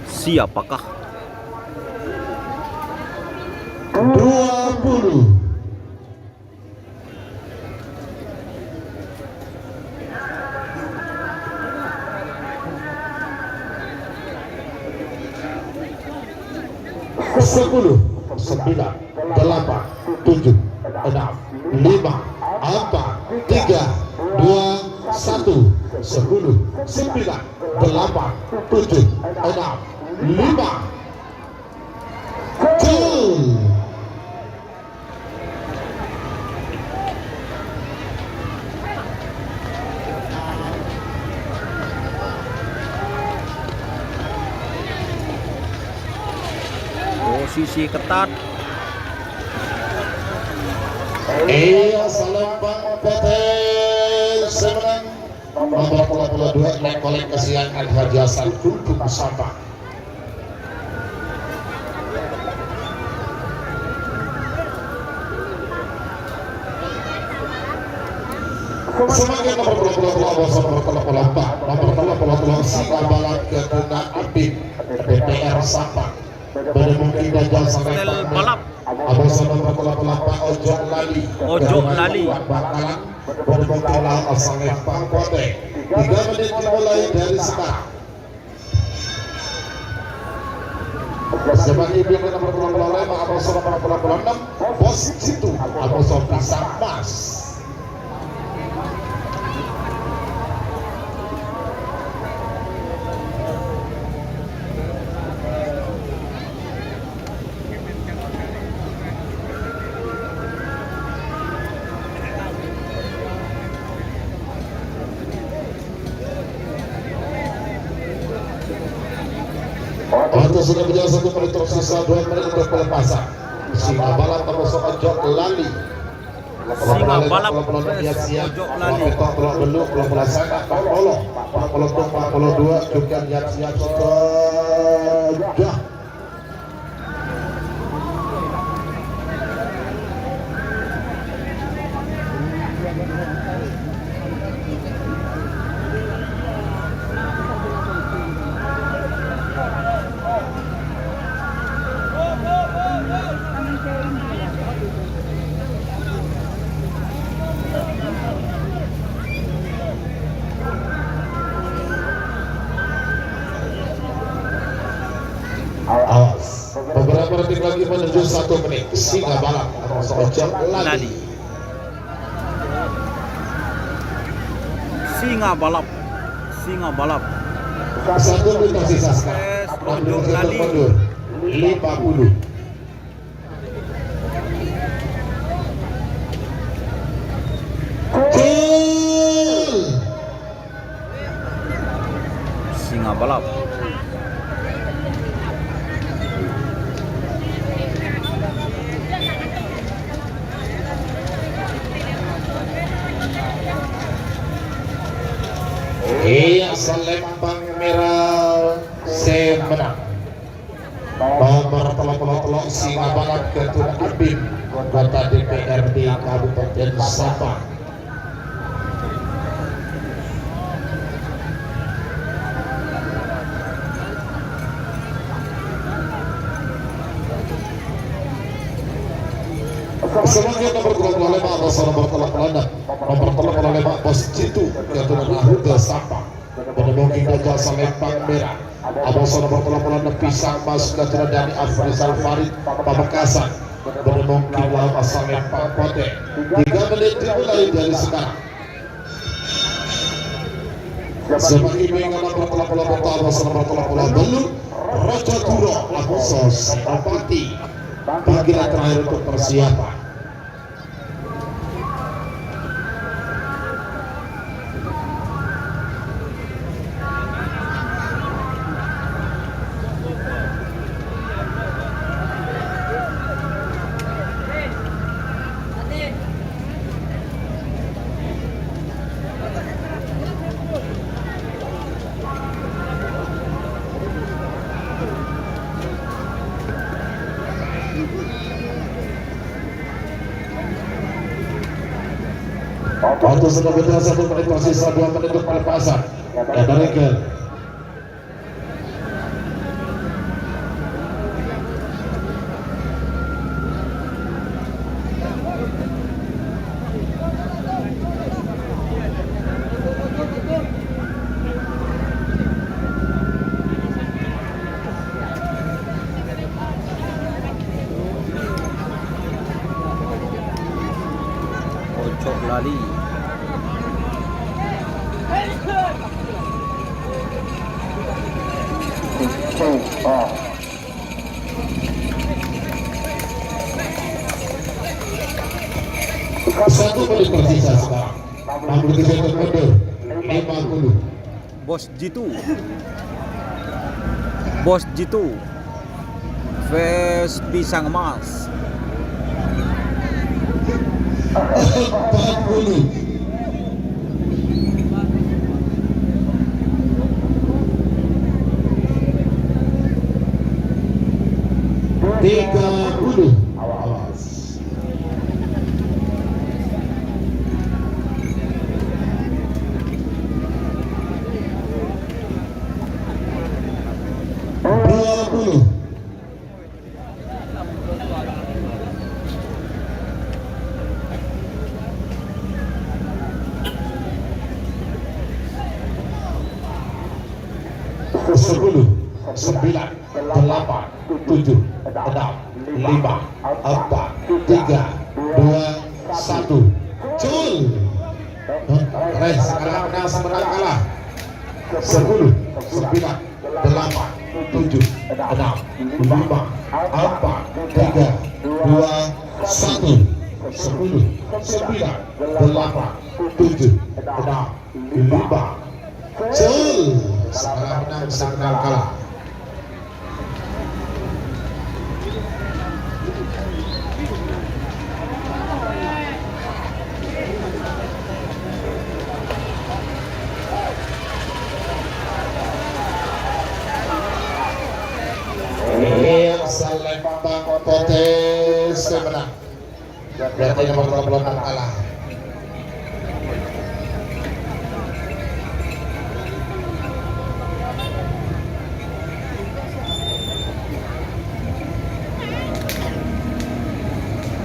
Siapakah? Dua puluh. Sepuluh, sembilan, delapan, tujuh, enam, lima, empat, tiga, dua, satu, sepuluh, sembilan, delapan, tujuh, enam, lima. Gol. Posisi ketat. Iyâ, salempang potè sè mennang. Nomer tello polo dua, Lèk-kolèk Kesiangan, Haji Hasan Gulgul Sapa. Samangkèn nomer tello polo tello, amoso nomer tello polo empat, nomer tello polo tello, Singa Balak, Kètèna Abit, D P R Sapa. Bâdâ mungkin dâjâl sampai. Style balap. Amoso nomer tello polo empat, Ojo Lali. Ojo Lali. Bangkalan. Bâdâ mungkin lawan salempang potè. Tiga menit dimulai dari sekarang. Sè bâgi bingong nomer tello polo lèma, amoso nomer tello polo ennem, Bos Jitu, amoso Pisang Mas. Sudah berjalan satu menit, tersisa dua menit untuk pelepasan. Singa balap termasuk ojo lali. Singa balap, ojo lali. Petok, petok, belum, belum, belum, sangat, empat puluh, empat puluh, empat puluh dua, juga siap-siap, sudah. Awas. Beberapa detik lagi menuju satu menit. Singa balap. Ojo lali. Singa balap. Singa balap. Satu menit tersisa sekarang. Yes, ojo lali. Mundur. Lima puluh. Gol. Singa balap. Iyâ, Salempang Mèra sè mennang. Nomor tello puluh tello, Singa Balap, Ketua Abim, Anggota D P R D Kabupaten Sampang. Selanjutnya nomor tello puluh lèma', atas nomor tello puluh ennem. Nomor tello puluh lèma', Bos Jitu, Ketua Rahuda Sampang. Bâdâ mongkèn jhâ' Salempang Mèra. Abâsana bâkto la-pola nebbhi sapa sè kadhâddhiyân Afrizal Farid Pamekasan. Bâdâ mongkèn lao' Salempang Potè. Tiga menit dimulai dari sekarang. Sè mangkèn bâkto la-pola bâkto abâsana bâkto la-pola bâllu'. Raja Duro, Aposo Senopati. Panggilan terakhir untuk persiapan. Waktu sudah berjalan satu menit, tersisa dua menit untuk pelepasan. Kata Regal. Ojo lali. Satu menit tersisa sekarang. Enam puluh tujuh untuk mundur. Lima puluh. Bos Jitu. Bos Jitu. Fans Pisang Emas. Empat puluh. Tiga puluh. Awas. Dua puluh. Sepuluh, sembilan, delapan, tujuh, enam, lima, empat, tiga, dua, satu. Cul. Hah? Reh, sekarang menang, semenang kalah. Sepuluh, sembilan, delapan, tujuh, enam, lima, empat, tiga, dua, satu. Sepuluh, sembilan, delapan, tujuh, enam, lima. Cul. Sekarang menang, semenang kalah. Berarti nomor tello puluh ennem kalah.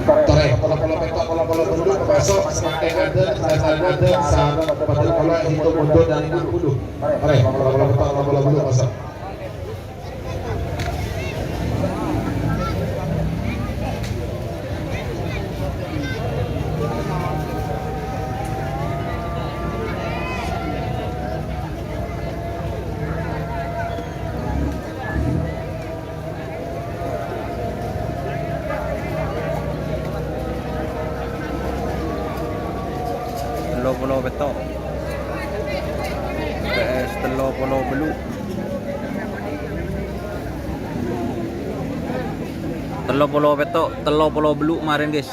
Torè, tello puluh pètto', tello puluh tello', termasuk semakin ada, semakin ada, sa-, padahal kalau itu mundur dari enam puluh. Torè, tello puluh pètto', tello puluh tello', masuk. Tello polo pètto'. P S tello polo bellu'. Tello polo pètto', tello polo bellu' marèn, guys.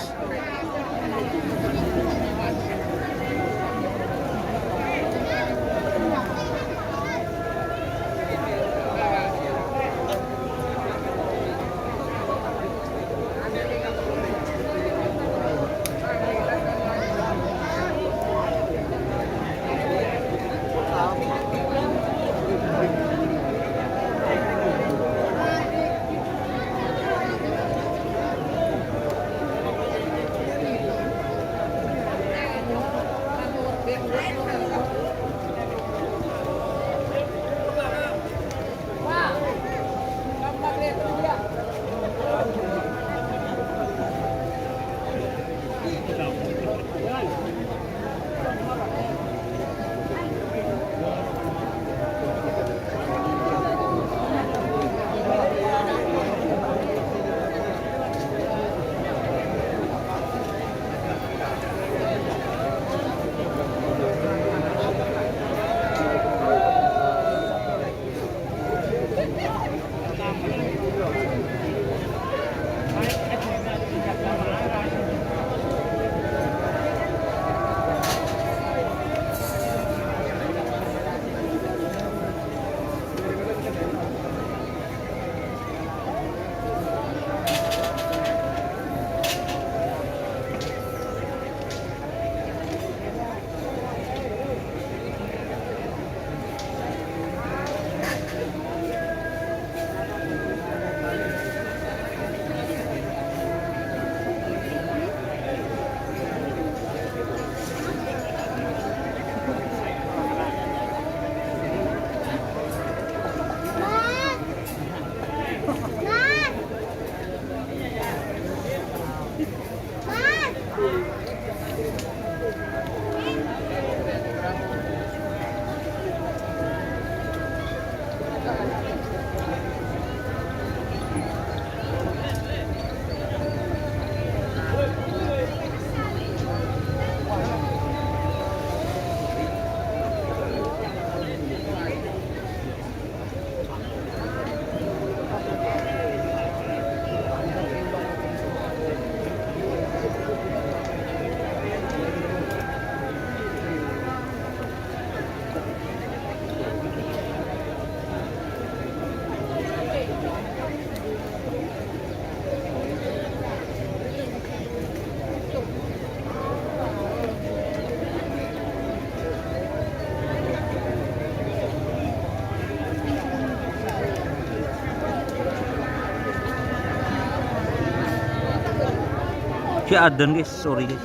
Cè' adzan, guys, sorry, guys.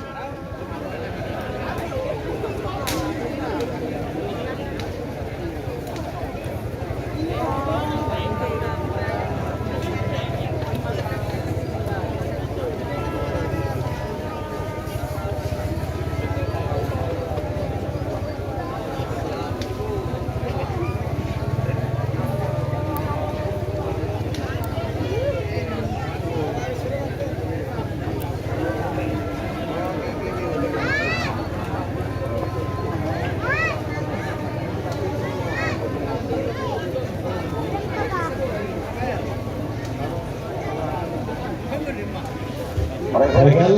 Regal.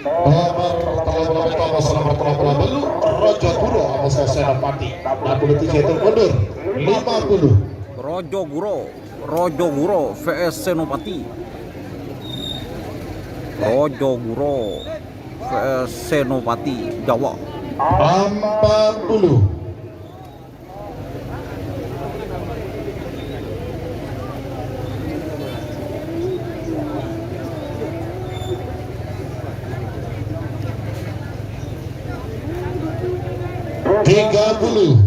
Nomor tello polo pètto', nomor tello polo bellu', Raja Guro, Amos Senopati. Enam puluh tujuh itu mundur. Lima puluh. Raja Guro, Raja Guro, V S Senopati. Rajaguro, eh, Senopati Jawa. Empat puluh. Tiga puluh.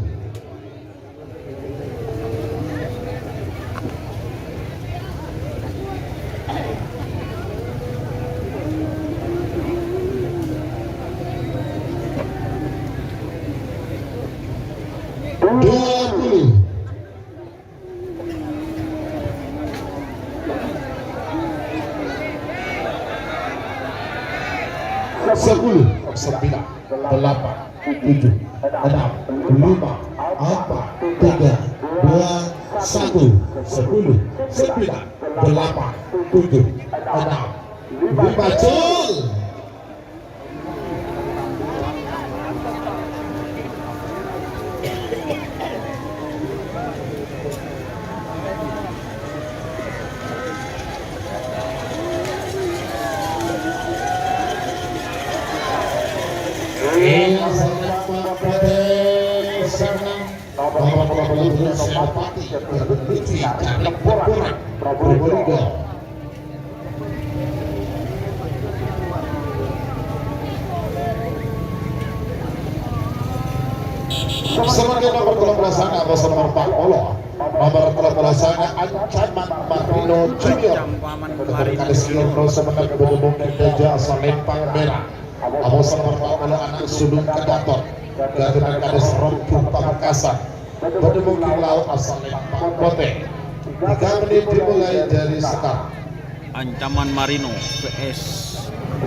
Dua puluh. Sepuluh, sembilan, delapan, tujuh, enam, lima, empat, tiga, dua, satu, sepuluh, sembilan, delapan, tujuh, enam, lima, jol. Samarga nomer tello polo sanga, bâsa nomer empat polo. Nomer tello polo sanga, Ancaman Marino Junior. Keturunan Senior Rosa Menang Bedemong Kendaja asal Lempang Merah. Abâsa nomer empat polo, ana' sulung Kedaton. Keturunan Kades Rompu Pamekasan. Bedemong Lao asal Lempang Putih. Tiga menit dimulai dari sekarang. Ancaman Marino V S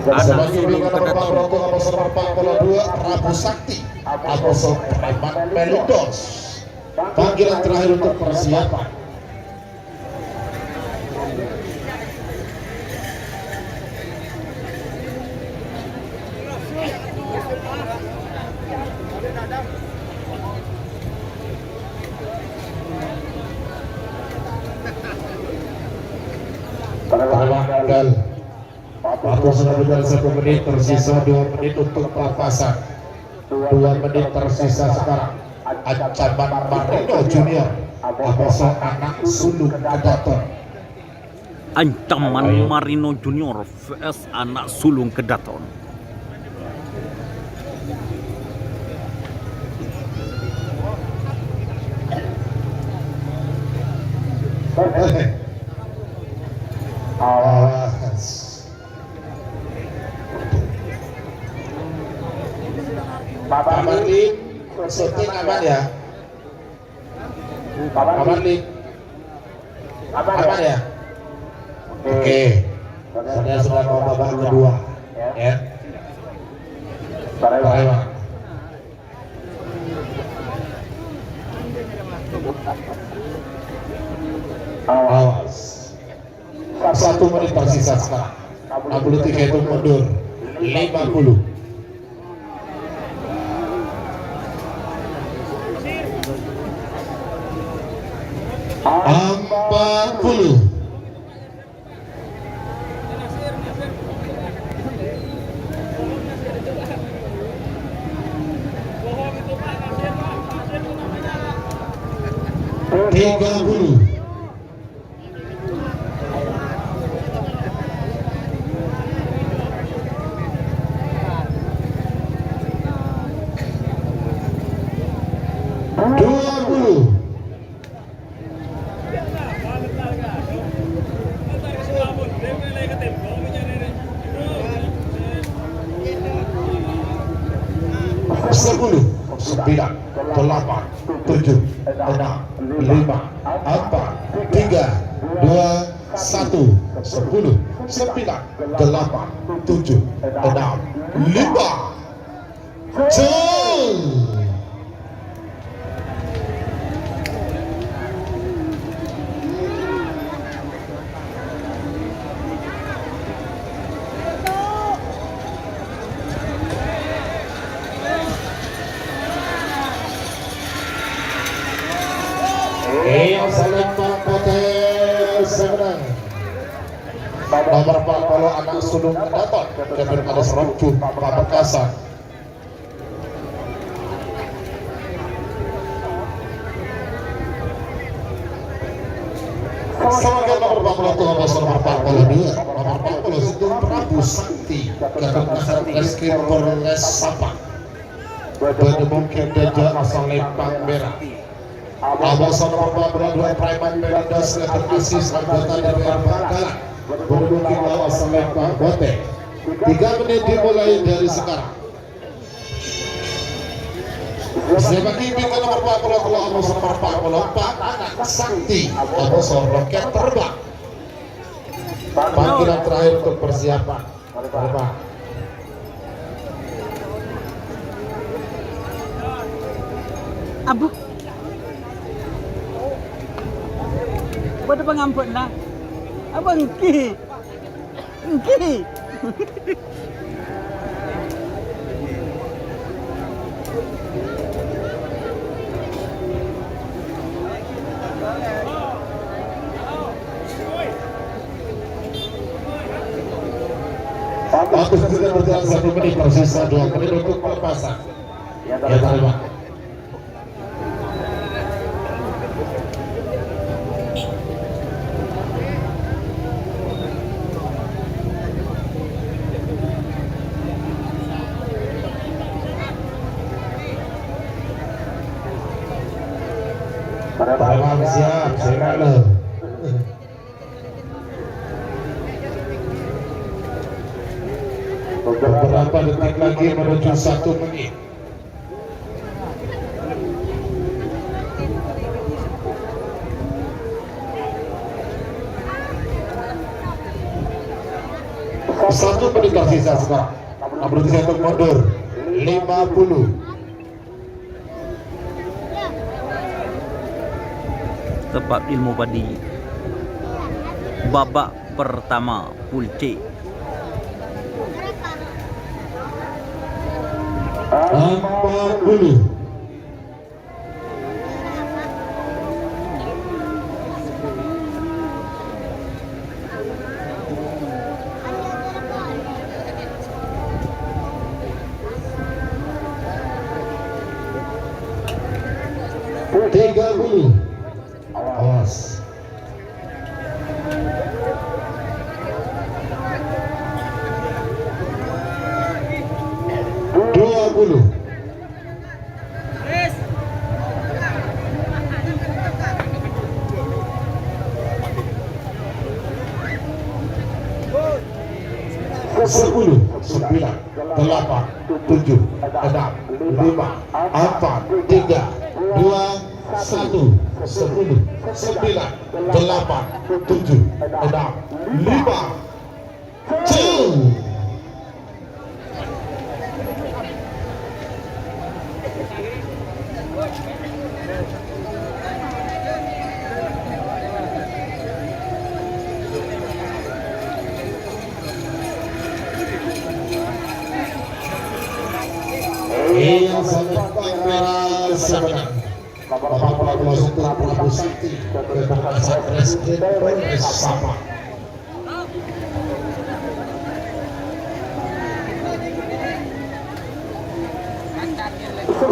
Ana' Sulung Kedaton. Abâsa nomer empat polo dua, Prabu Sakti. Abâsa Preman Melindos. Panggilan terakhir untuk persiapan. Tanggal. Waktu sudah berjalan satu menit, tersisa dua menit untuk papasan. Dua menit tersisa sekarang. Ancaman Marino Junior, abâsa ana' sulung Kedaton. Ancaman Marino Junior V S Ana' Sulung Kedaton. Awas. Pak Marlim, syuting aman ya? Pak Marlim, aman ya? Oke. Saya sudah mau babak kedua, ya. Pak Rewan. Awas. Satu menit tersisa sekarang. Enam puluh tiga itu mundur. Lima puluh. Empat puluh. Tiga puluh. Dua puluh. Sepuluh, sembilan, delapan, tujuh, enam, lima, empat, tiga, dua, satu, sepuluh, sembilan, delapan, tujuh, enam, lima. Jol. Iya, salam Pak Kote, semenang. Nomer empa' polo ana' sulung Daton, Kevin Aris Rompu, Pamekasan. Samarga nomer empa' polo dua, nomer empa' polo dua, nomer empa' polo satu, Prabu Sakti, Kevin Aris Rompu, Polres Sampang. Bâdâ mungkin dâjâ asal Lempang Merah. Abâsana Bapak Berdua Preman Perandas Letter Asis anggota D P R Bangkalan. Bâdâ mungkin asal Lempang Bote. Tiga menit dimulai dari sekarang. Saya bagi pintu nomor empat puluh, kalau nomor empat puluh empat, Anak Sakti, Abâsana Roket Terbang. Panggilan terakhir untuk persiapan. Abu. Padâ pangamponna. Abâ ènggi. Ènggi. Waktu sudah berjalan satu menit, tersisa dua menit untuk pelepasan. Ya, terima. Para paham siap, siap, lo. Beberapa detik lagi menuju satu menit. Satu menit tersisa sekarang. Enam puluh satu mundur. Lima puluh. Tepat ilmu padi. Babak pertama, Pool C. Empat puluh. Tiga puluh. Awas. Dua puluh. Sepuluh, sembilan, delapan, tujuh, enam, lima, empat, tiga, dua, satu, sepuluh, sembilan, delapan, tujuh, enam, lima. Iya, sangat kamera sebenarnya. Bapak Prabowo Sutra, Prabu Sakti, Ketua Satgas Krim Polres Sampang.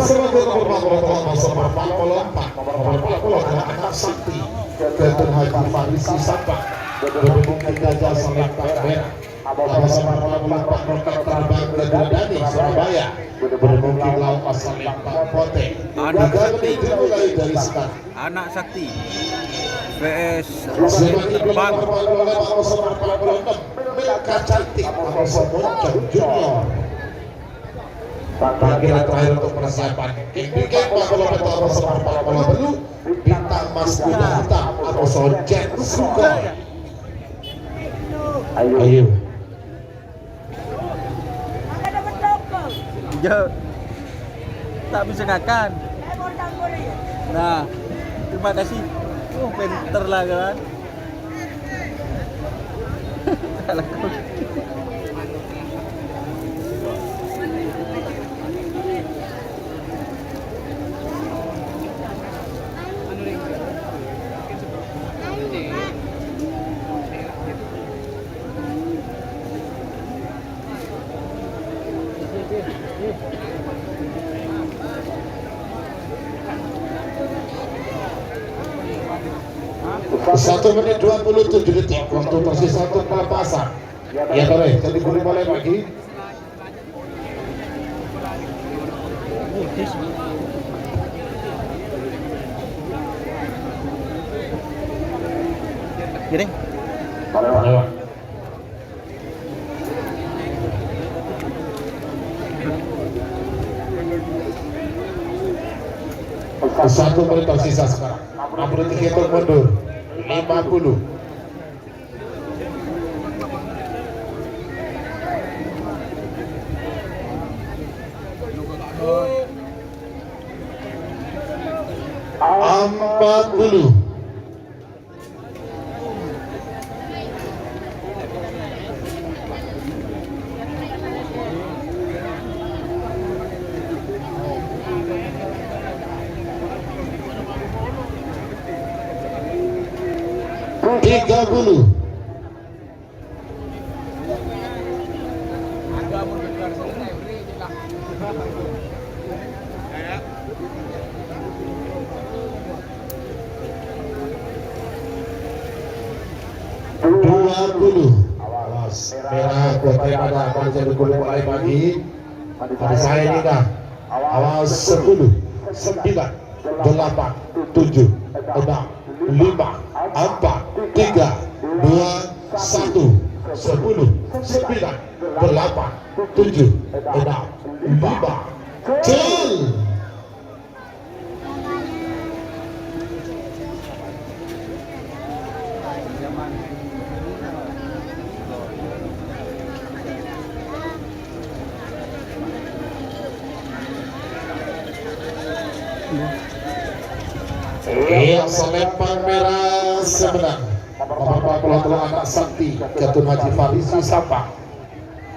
Sebagai nomor empat puluh empat, nomor empat puluh empat, nomor empat puluh empat, Anak Sakti, Ketua Haji Farisi Sampang, berhubung penjajah sampai merah. Abâsana Pak Roket Terbang Kedua Dani, Surabaya. Berhubung kilau asal Lempang Bote. Tiga menit dimulai dari sekarang. Anak Sakti V S Lempang. Abâsana Pak Roket Terbang Junior. Panggilan terakhir untuk persiapan. King Big Game, Pak Roket Terbang Junior. Bintang Mas Kuda Hitam, Abâsana Jack Sukhoi. Ayo. Iya. Tak bisa ngakan. Nah, terima kasih. Oh, pinter lah kan. Satu menit dua puluh tujuh detik waktu tersisa untuk pelepasan. Ya, boleh. Jadi, guru boleh lagi. Gini. Ayo. Satu menit tersisa sekarang. Enam puluh tiga itu mundur. Lima puluh. Empat puluh. Tiga puluh. Dua puluh. Awas, merah, putih pada apa jadi kulit mulai pagi. Pada saya ini dah. Awas, sepuluh, sembilan, delapan, tujuh, enam, lima, empat, tiga, dua, satu, sepuluh, sembilan, delapan, tujuh, enam, lima. Cul. Iya, Salempang Merah semenang. Nomor empat puluh tiga anak sakti, Ketun Haji Farizi Sampang.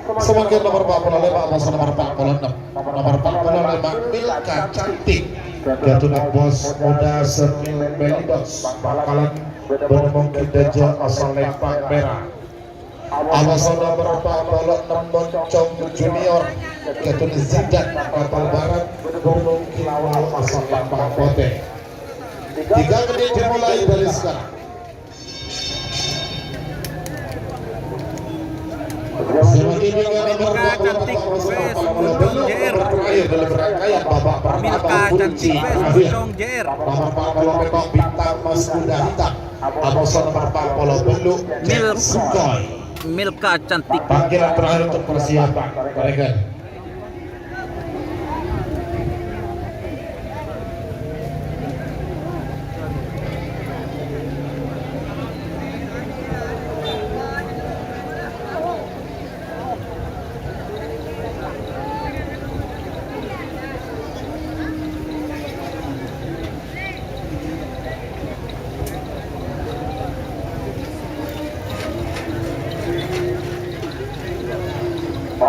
Samangkèn nomor empat puluh lèma', abâsana nomor empat puluh ennem. Nomor empat puluh lèma', Milka Cantik. Ketun bos muda Semil Melibos. Bhâkalan bâdâ mongkèn dâjâ asal Lèmpang Merah. Abâsana nomor empat puluh ennem, Moncong Junior. Ketun Zidan, Kapal Barat. Bâdâ mongkèn asal Lèmpang Potè. Tiga menit dimulai dari sekarang. Milka Cantik versus Moncong J R. Milka Cantik versus Moncong J R. Milka. Milka Cantik. Panggilan terakhir untuk persiapan. Mereka.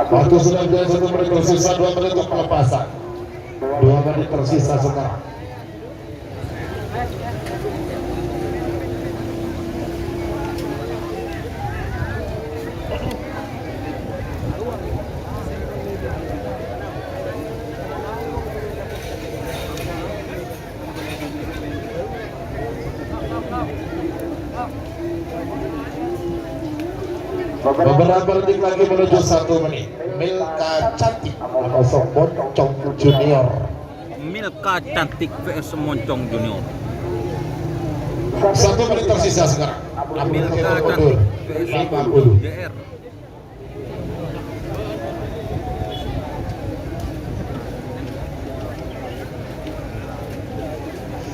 Waktu sudah habis satu menit tersisa, dua menit untuk pelepasan. Dua menit tersisa sekarang. Beberapa detik lagi menuju satu menit. Milka Cantik, Moncong Junior. Milka Cantik versus Moncong Junior. Satu menit tersisa sekarang. Milka Cantik versus Moncong J R.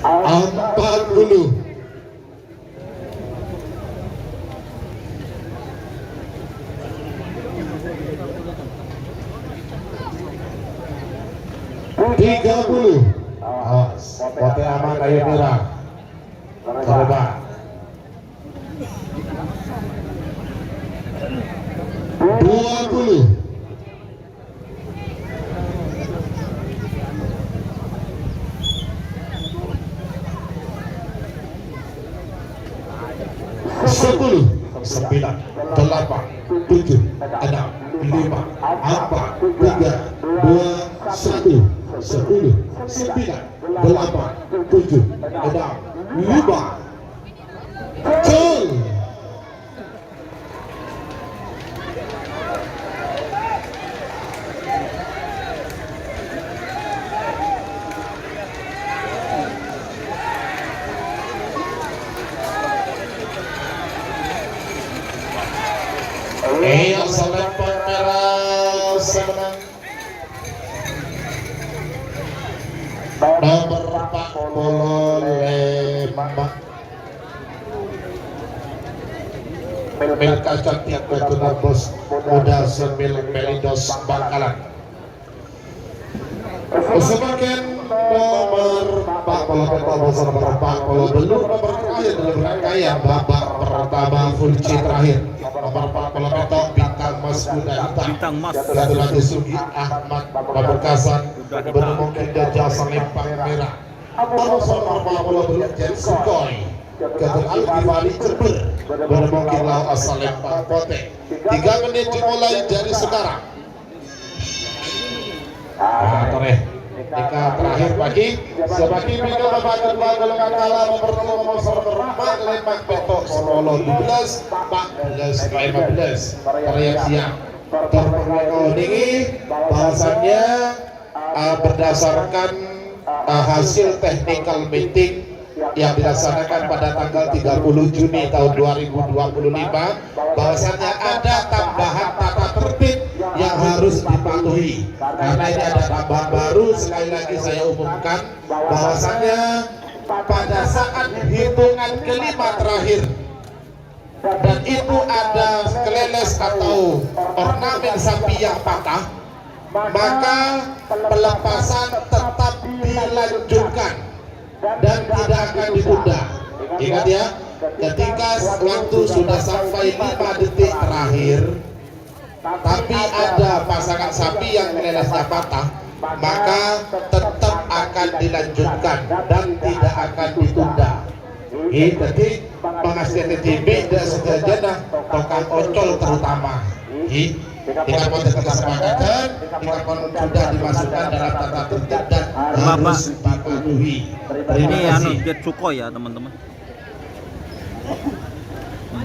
Empat puluh. Tiga puluh. Awas, Potè aman, ayo merah. Coba. Dua puluh. Sepuluh, sembilan, delapan, tujuh, enam, lima, empat, tiga, dua, satu, sepuluh, sembilan, delapan, tujuh, enam, lima. Mil Kacantik Katunar Bos Muda Semil Pelidos Bangkalan. Samangkèn nomer empat puluh pètto, bos nomer empat puluh tello, nomer terakhir dalam rangkaian babak pertama full C terakhir. Nomer empat puluh pètto, Bintang Mas Kuda Hitam. Bintang Mas. Jatuh lagi Sugi Ahmad Pamekasan. Kuda Hitam. Bermungkin Gajah Selempang Merah. Nomor empat puluh tello, Jet Sukhoi. Gatot Al Ghifari Jember. Bermungkin Lau Selempang Potè. Tiga menit dimulai dari sekarang. Ah, torè. Nèka terakhir pagi. Sabâgi mènga babak kedua golongan kala nomor tello, nomor empat lèma pètto, sepuluh dua belas, empat belas lima belas. Tor siap. Tor pèngèng onèngè bahwasannya, eh, berdasarkan, eh, hasil technical meeting yang dilaksanakan pada tanggal tiga puluh Juni tahun dua ribu dua puluh lima, bahwasannya ada tambahan tata tertib yang harus dipatuhi. Karena ini ada tambahan baru, sekali lagi saya umumkan bahwasannya pada saat hitungan kelima terakhir, dan itu ada keleles atau ornamen sapi yang patah, maka pelepasan tetap dilanjutkan dan tidak akan ditunda. Ingat ya, ketika waktu sudah sampai lima detik terakhir, tapi ada pasangan sapi yang kelelesnya patah, maka tetap akan dilanjutkan dan tidak akan ditunda. Ngghi, dhâddhi pangastèyanna dhibi' dâ' sadhâjâna tokang ocol terutama. Ngghi, tingkat pon dhâddhi kasepakatan, tingkat pon sudah dimasukkan dalam tata tertib dan harus dipatuhi. Terima kasih. Ini anu, Jet Sukhoi ya, teman-teman.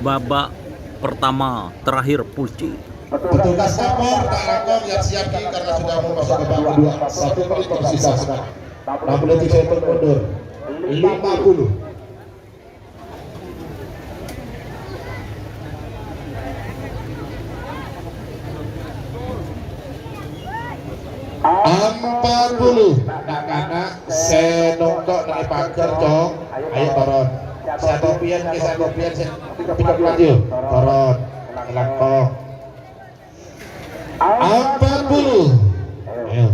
Babak pertama terakhir full C. Petugas Kapolres Tarogong yang siap, Ki, karena sudah mau masuk babak kedua. Satu menit tersisa sekarang. Enam puluh tujuh itu mundur. Lima puluh. Empat puluh. Anak-anak sè nongko' neng pagar, Cong. Ayo toron. Sè atopian, sè atopian, sè picok maju. Toron. Langkong. Empat puluh. Ayo.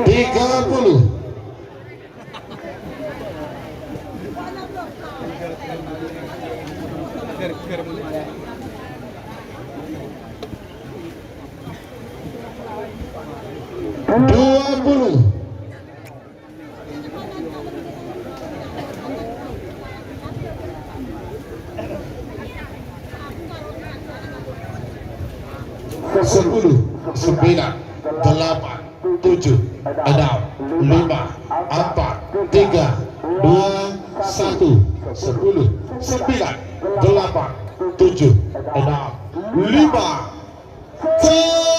Tiga puluh. Dua puluh. Sepuluh, sembilan, delapan, tujuh, enam, lima, empat, tiga, dua, satu, sepuluh, sembilan, delapan, tujuh, enam, lima. Gol!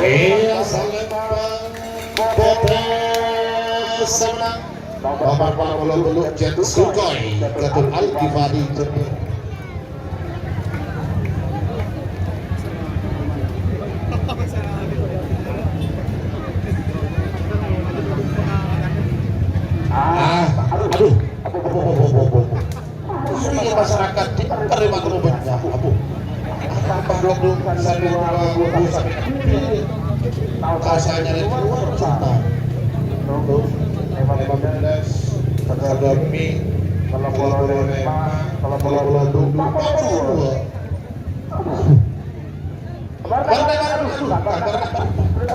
Iya, Salembang Potè sè menang. Nomor empat puluh tello, Jet Sukhoi, Gatot Al Ghifari Jember. Ah, aduh. Ini masyarakat di terima terobanya, abu. Tambah dong, satu, dua, dua, satu. Rasanya di luar kota. Tuh, lima belas, ada mie, kalau kalau lima, kalau kalau dua, dua. Warna baru, warna baru. Sudah,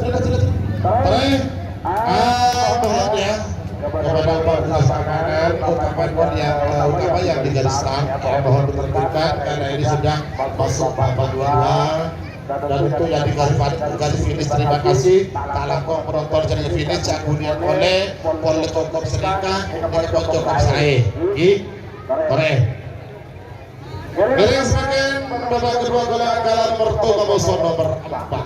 sudah, sudah. Terus, ah, mohon ya, kepada Bapak Petugas Keamanan, utama yang, eh, utama yang di garis start, mohon ditertibkan karena ini sudah masuk babak kedua. Dan untuk yang di garis, garis finish, terima kasih. Tak langkong penonton jadi finish, cak hunian oleh, polè kokop sedekah, ini pojok saya. Ih, keren. Ngghi, samangkèn babak kedua golongan kala nomor tello, nomor empat.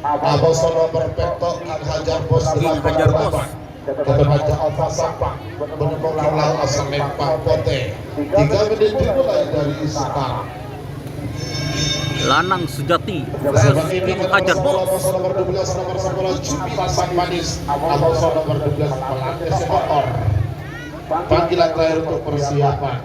Aposo nomer pètto', Kang Hajar Bos, Kang Hajar Bos. Kètè maca opa sampang, bân kok lao asenneng pang potè. Tiga menit dimulai dari sekarang. Lanang Sejati versus King Hajar Bos. Aposo nomer dua belas, nomer sepuluh, Jupiter Sang Manis. Aposo nomer dua belas, Melati Sehor. Panggilan terakhir untuk persiapan.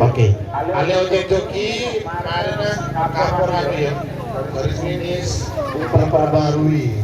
Oke. Alèh ojhâk jhâghi, marèna kaporan, ya. Garis finish diperbarui.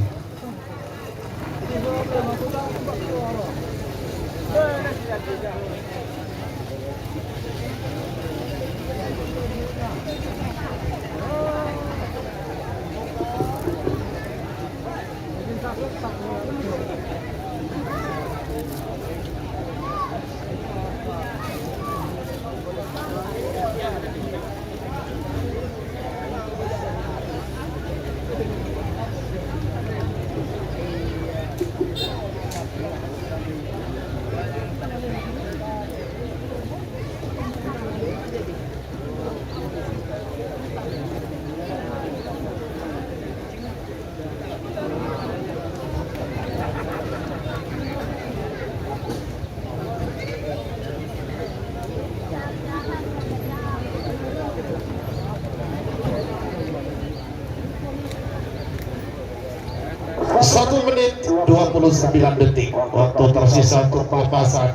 Satu menit dua puluh sembilan detik waktu tersisa untuk pelepasan.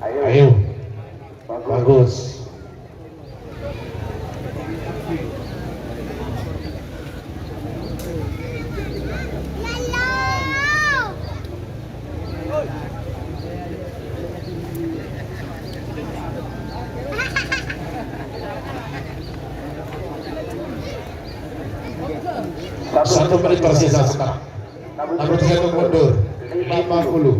Ayo. Bagus. Satu menit tersisa sekarang. Namun saya mundur. Lima puluh.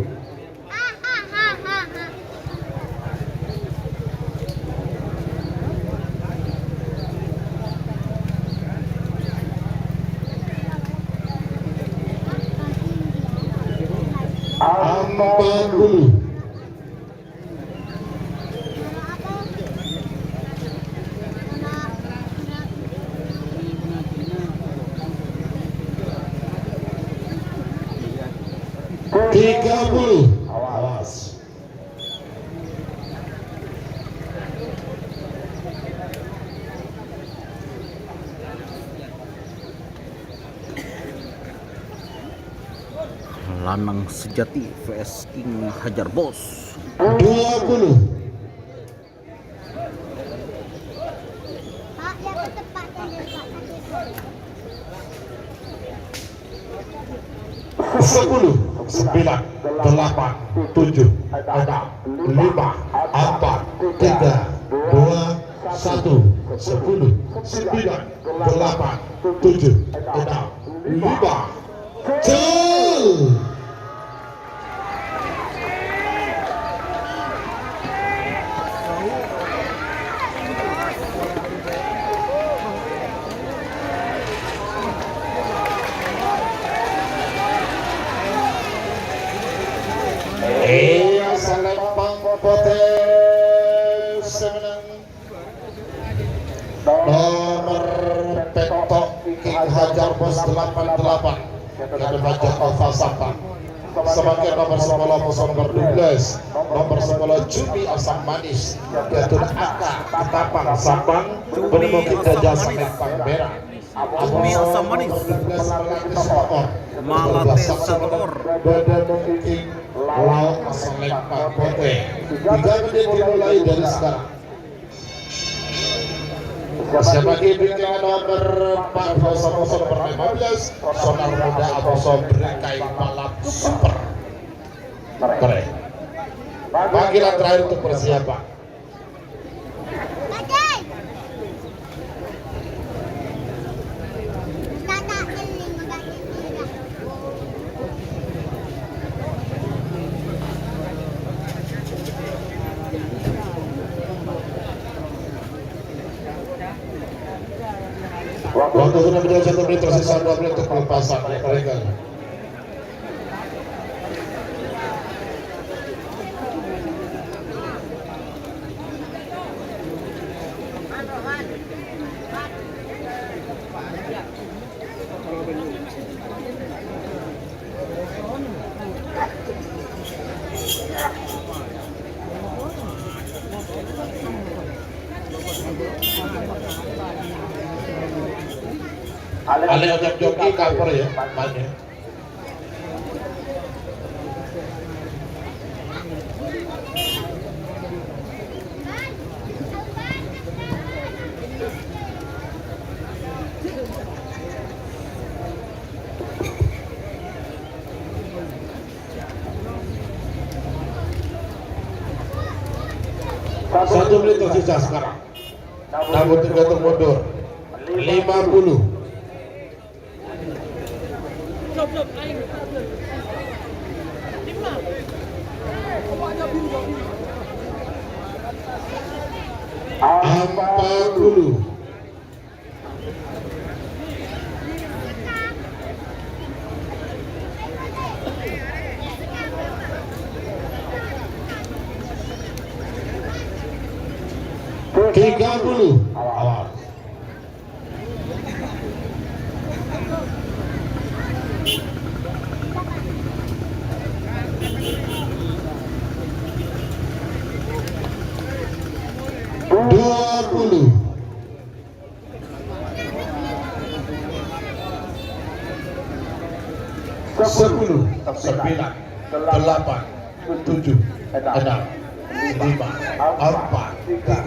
Empat puluh. Tiga puluh. Awas. Lanang Sejati V S King Hajar Bos. Dua puluh. Sepuluh, sembilan, delapan, tujuh, enam, lima, empat, tiga, dua, satu, sepuluh, sembilan, delapan, tujuh, enam, lima. Cel. Iyâ, salempang potè sè mennang. Nomor pètto' King Hajar Bos delapan delapan. Kènè' Fajar Alfa Sapa. Samangkèn nomor sepuluh, nomor dua belas. Nomor sepuluh Jumi Asam Manis. Jadul Aka Ketapang Sampang. Bâdâ Bukit Gajah Samèt Pangpèra. Jumi Asam Manis. Nomor dua belas Melati Seto'or. Melati Seto'or. Bâdâ King Lao Asam Lempang Potè. Tiga menit dimulai dari sekarang. Siapa lagi bikin nomor empat belas, nomor lima belas, Sonar Muda atau Sobri Kai Balap Super. Keren. Panggilan terakhir untuk persiapan. Waktu sudah menjadi satu menit tersisa dua menit untuk pelepasan. Ayo, mereka. Ale ojak joki cover ya, banyak. Satu menit tersisa sekarang. Namun tergantung mundur. Lima puluh. Empat puluh. Tiga puluh. Awas. Dua puluh. Sepuluh, sembilan, delapan, tujuh, enam, lima, empat, tiga,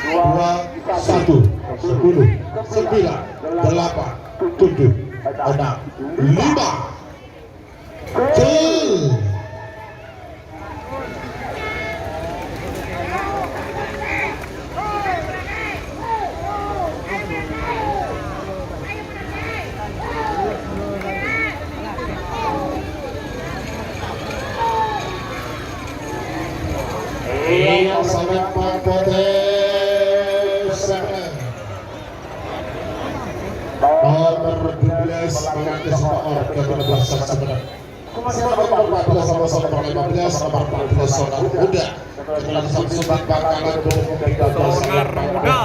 dua, satu. Sepuluh, sembilan, delapan, tujuh, enam, lima. Gol. Iya, Salembang Putih. Nomor dua belas, Melantes Paor, ke dua belas, Salembang. Nomor empat belas, sama-sama nomor lima belas, nomor empat belas, Sonar Muda. Kemudian Samsudin Bangkalan, Sonar Muda.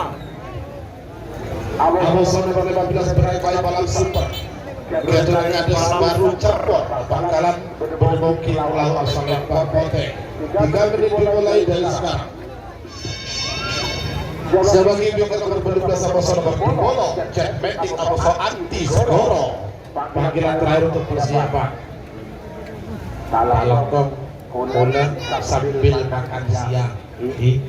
Amoso nomor lima belas, Berai Pai Malam Super. Kemudian Kades Baru Cepot, Bangkalan, Bermoki Ulau Asal Lembang Putih. Tiga menit dimulai dari sekarang. Sebagai nomor dua belas, Amoso nomor dua puluh, Jet Matic Amoso Anti Segoro. Panggilan terakhir untuk persiapan. Talongkong, pulang sambil makan siang. Di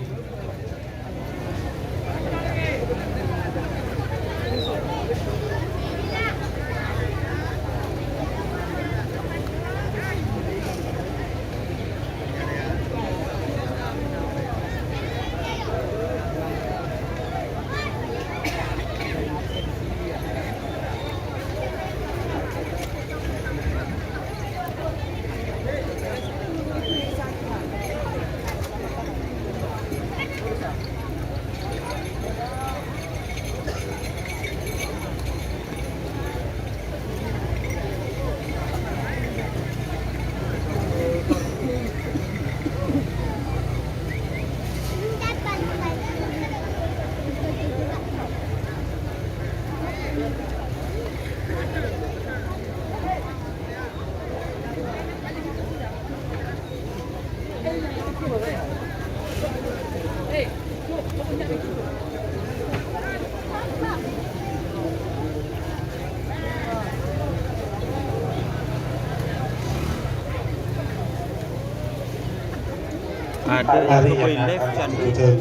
Ada yang main live kan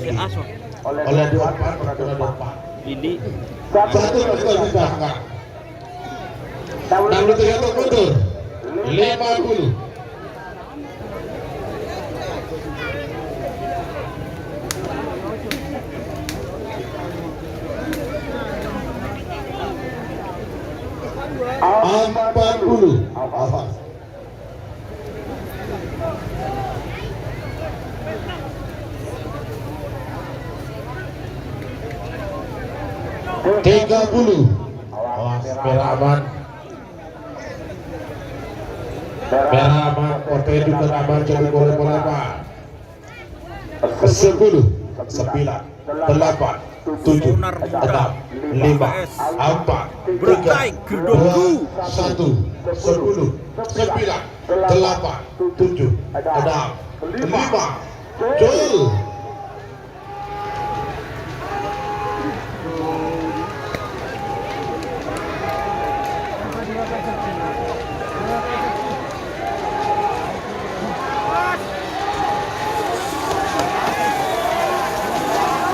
si Aso. Oleh dua empat, oleh dua empat. Ini satu, satu, satu. Lalu tiga untuk mundur. Lima puluh. Empat puluh. Awas. Tiga puluh. Awas, pèra' aman. Pèra' aman, Putih juga aman, jadi boleh-boleh, Pak. Sepuluh, sembilan, delapan, tujuh, enam, lima, empat, tiga, dua, satu. Sepuluh, sembilan, delapan, tujuh, enam, lima. Gol.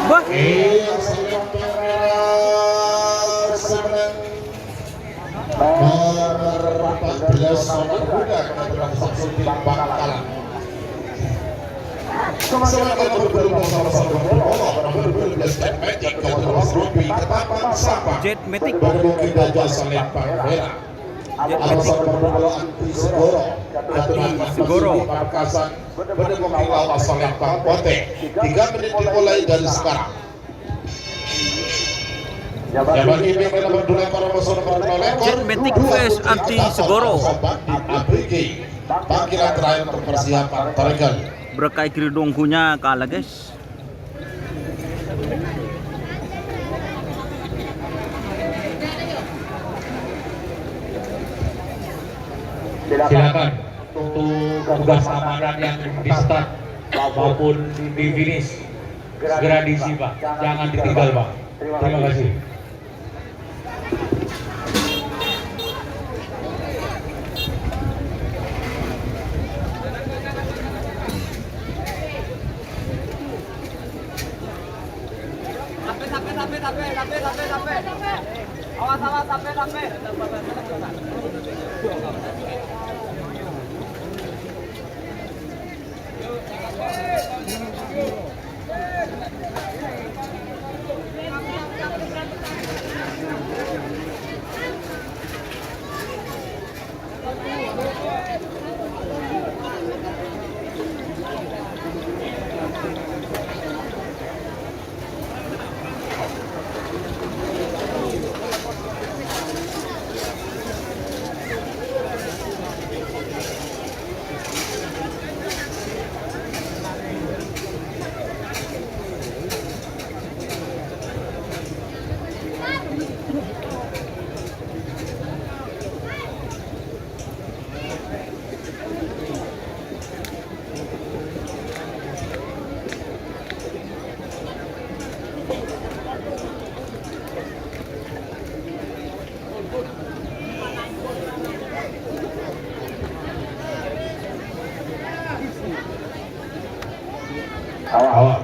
Wah. Iya, Salembang Merah, semenang. Nomor empat belas, Sonar Muda, kemudian Samsudin Bangkalan. Sementara nomor dua puluh, sama-sama nomor dua puluh, nomor dua belas, Jet Matic, kemudian Mas Robi, Ketapang, Sabang. Jet Matic. Bermogi Baja Salembang Merah. Jet Matic. Atas nomor dua puluh, Anti Segoro. Anti Segoro. Pamekasan. Bermogi Lawas Salembang Putih. Tiga menit dimulai dari sekarang. Jet Matic V S Anti Segoro. Panggilan terakhir untuk persiapan, Taregal. Berkait gridong gunya kalah, guys. Silakan untuk tugas keamanan yang di start maupun di finish. Segera diisi, Pak. Jangan ditinggal, Pak. Terima kasih. Awak.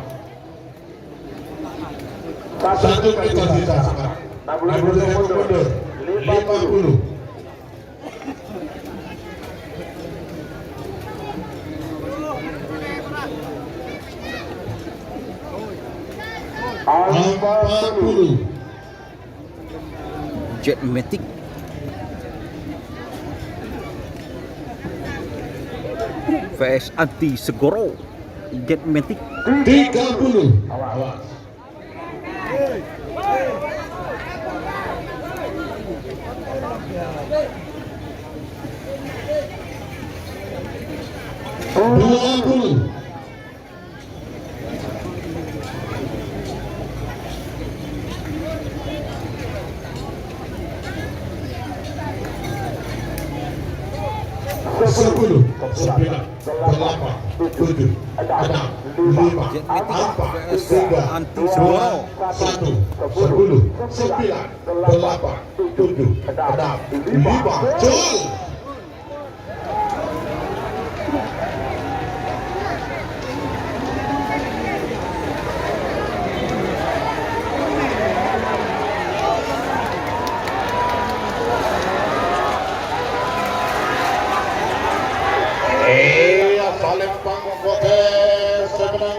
Satu menit tersisa sekarang. Enam puluh detik mundur. Lima puluh. Empat puluh. Jet Matic V S Adi Segoro. Jet Matic. Tiga puluh. Awas. Dua puluh. Sepuluh, sembilan, delapan, tujuh, enam, lima, empat, tiga, dua, satu, sepuluh, sembilan, delapan, tujuh, enam, lima, gol. Iya, Salim Pangkote semenang.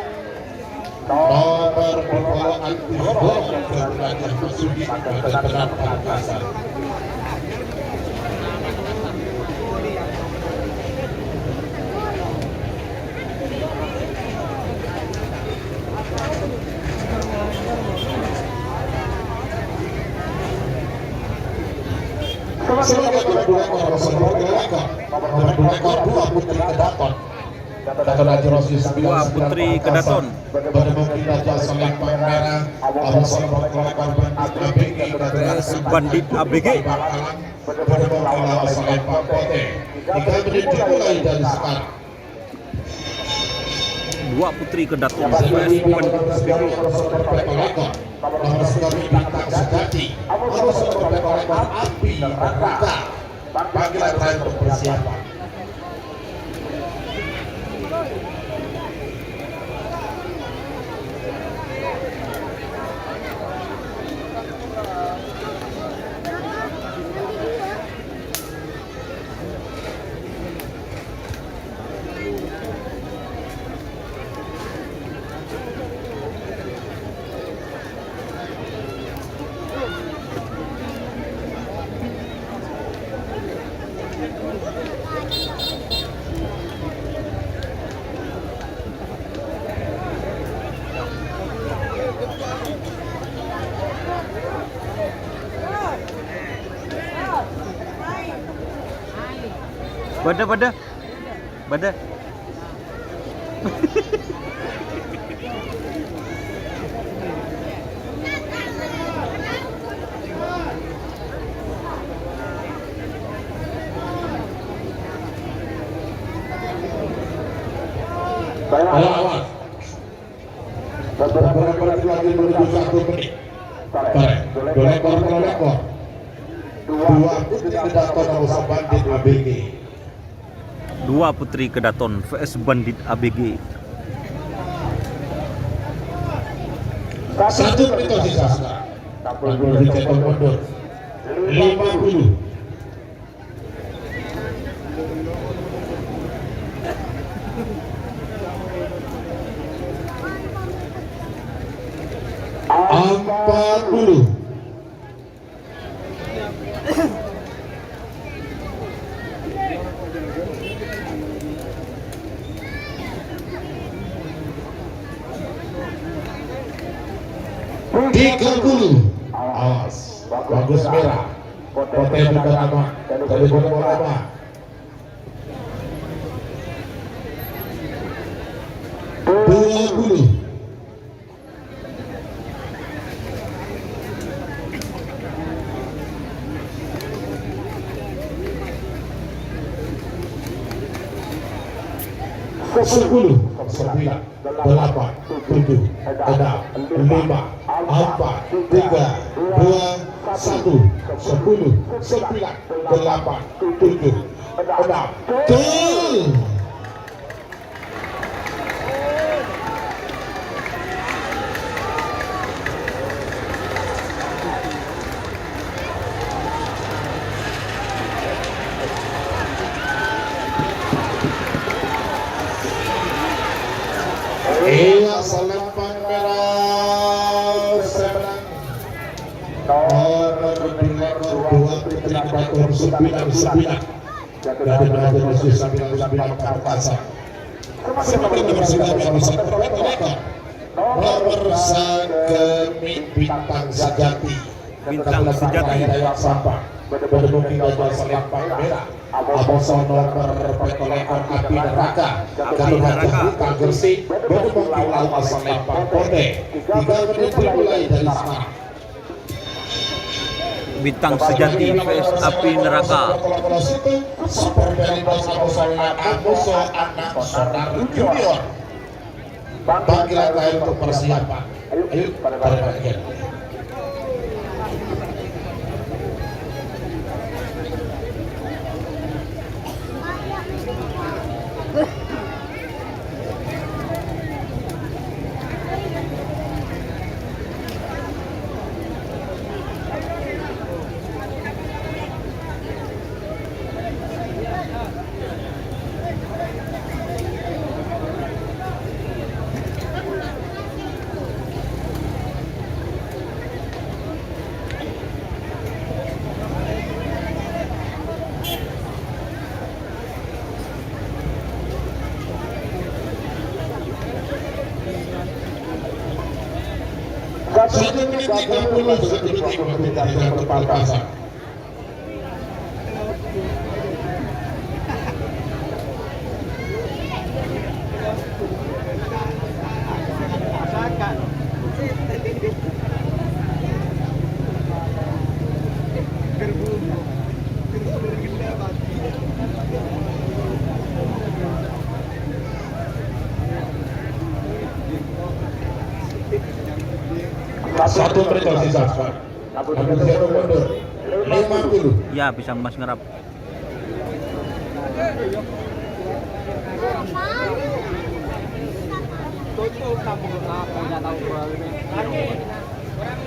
Nomor polo Antis Borong, Raja Masuki, Raja Tenan Pamekasan. Sebagai nomor dua, nomor dua, nomor dua, Putri Kedaton. Dua Putri Kedaton. Pada mungkin Raja Salim Pangmerah, Abang Salam Pangmerah, Bandit A B G. Bandit A B G. Pada mungkin Salim Pangputih. Tiga menit dimulai dari sekarang. Dua Putri Kedaton. Bandit A B G. Nomor sekali bintang sejati. Nomor sekali api neraka. Panggilan terakhir untuk persiapan. Bâdâ, bâdâ. Bâdâ. Ayo, awas. Beberapa menit lagi menuju satu menit. Tarik. Dua ekor, dua ekor. Dua Putri Kedaton nomor sebelas Bandit A B G. Dua Putri Kedaton V S Bandit A B G. Satu menit tersisa. Mundur, mundur. Lima puluh. Empat puluh. Tiga puluh. Awas. Bagus, merah. Potè bukan apa. Jadi bukan apa. Dua puluh. Sepuluh, sembilan, delapan, tujuh, enam, lima, empat, tiga, dua, satu, sepuluh, sembilan, delapan, tujuh, enam. Gol! Iyâ, salempang merah, semenang. Nomor dua puluh sembilan, sembilan. Dari Raja Yesus sembilan sembilan Pamekasan. Sementara nomor sembilan, nomor satu, nomor satu, Bintang Sejati. Bintang Sejati. Sampang. Berhubung dengan salempang merah. Aposo nomor pètolèpon Api Neraka. Api Neraka. Bintang Gresik. Berhubung dengan salempang potè. Tiga menit dimulai dari sekarang. Bintang Sejati V S Api Neraka. Panggilan terakhir untuk persiapan. Ayo, pada bagian. Satu menit tiga puluh, satu menit tiga puluh, tidak berpapasan. Satu menit tersisa, Pak. Ampun, siap mundur. Lima puluh. Ya, bisa Mas ngerap.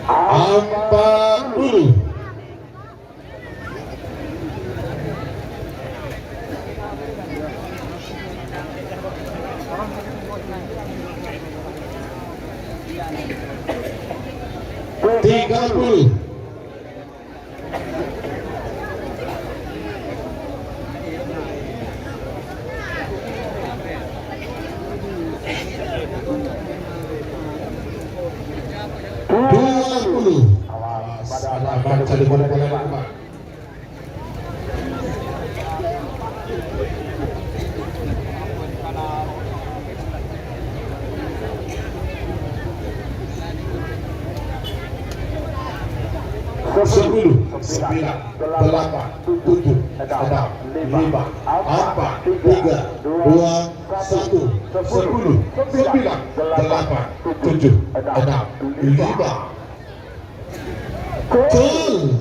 Empat puluh. Tiga puluh. Dua puluh. Awas, ada abang jadi bola-bola, Pak. Sepuluh, sembilan, delapan, tujuh, enam, lima, empat, tiga, dua, satu, sepuluh, sembilan, delapan, tujuh, enam, lima. Gol.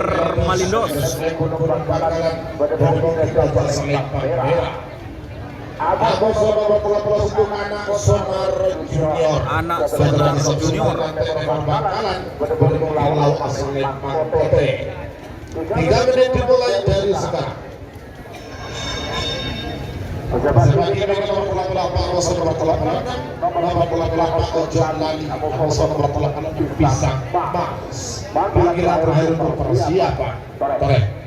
Malindos. Anak Sonar Junior. Anak Sonar Junior. Tiga menit dimulai dari sekarang. Sebagai nomor delapan belas, nomor delapan belas, nomor delapan belas, Ojo Lali, nomor delapan belas, Pisang Mas. Panggilan terakhir untuk persiapan. Tore.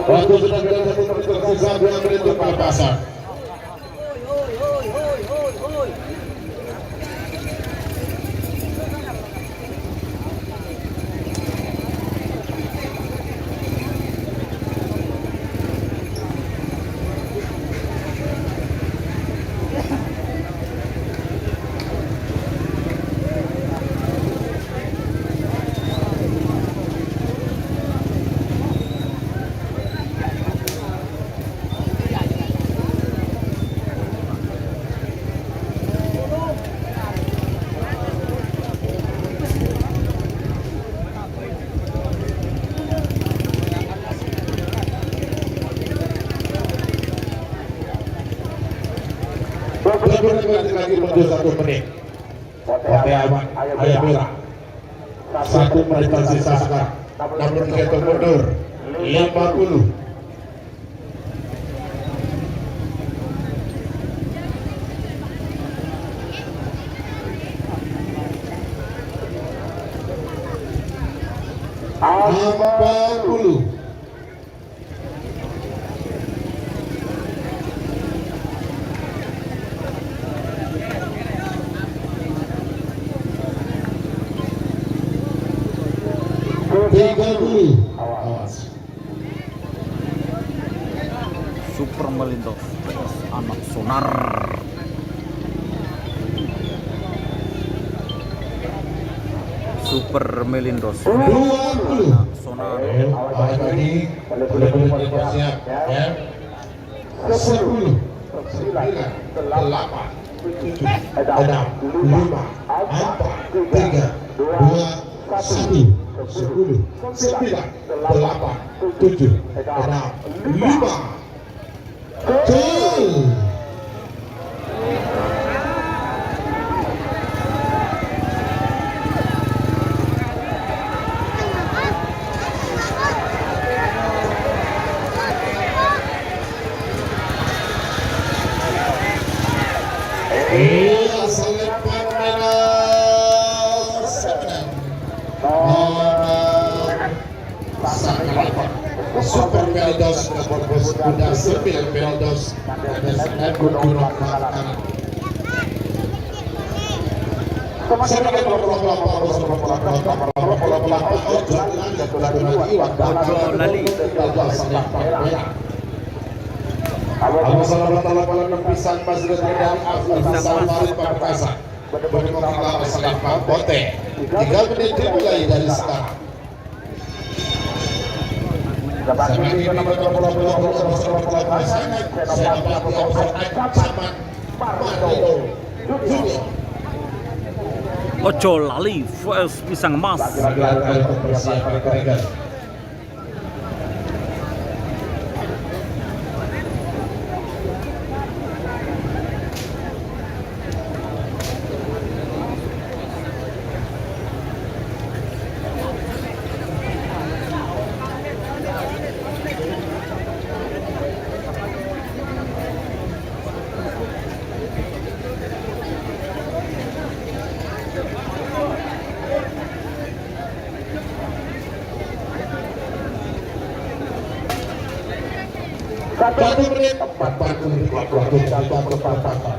Waktu sudah tinggal satu menit tersisa, dua menit untuk pelepasan. Lagi menuju satu menit. Kote aman, ayo berak. Satu menit tersisa sekarang. Nomor tiga itu mundur. Lima puluh. Empat puluh. Tiga puluh. Awas. Super Melindos P S Anak Sonar. Super Melindos P S Anak Sonar. Awas lagi. Boleh, boleh, boleh, siap, ya. Sepuluh, sembilan, delapan, tujuh, enam, lima, empat, tiga, dua, satu, sepuluh, sembilan, delapan, tujuh, enam, lima. Gol. Iya, selempang merah. Nomor Super Melindos, nomor punggung sembilan Melindos, nomor sembilan Gunung Bangkalan. Ojo Lali. Abu Salam Taala Palan Pisang Mas dari Afrika Sampari Pamekasan. Bertemu kita Salam Putih. Tiga menit dimulai dari sekarang. Ojo Lali V S Pisang Emas. Satu menit empat puluh detik waktu untuk pertandingan.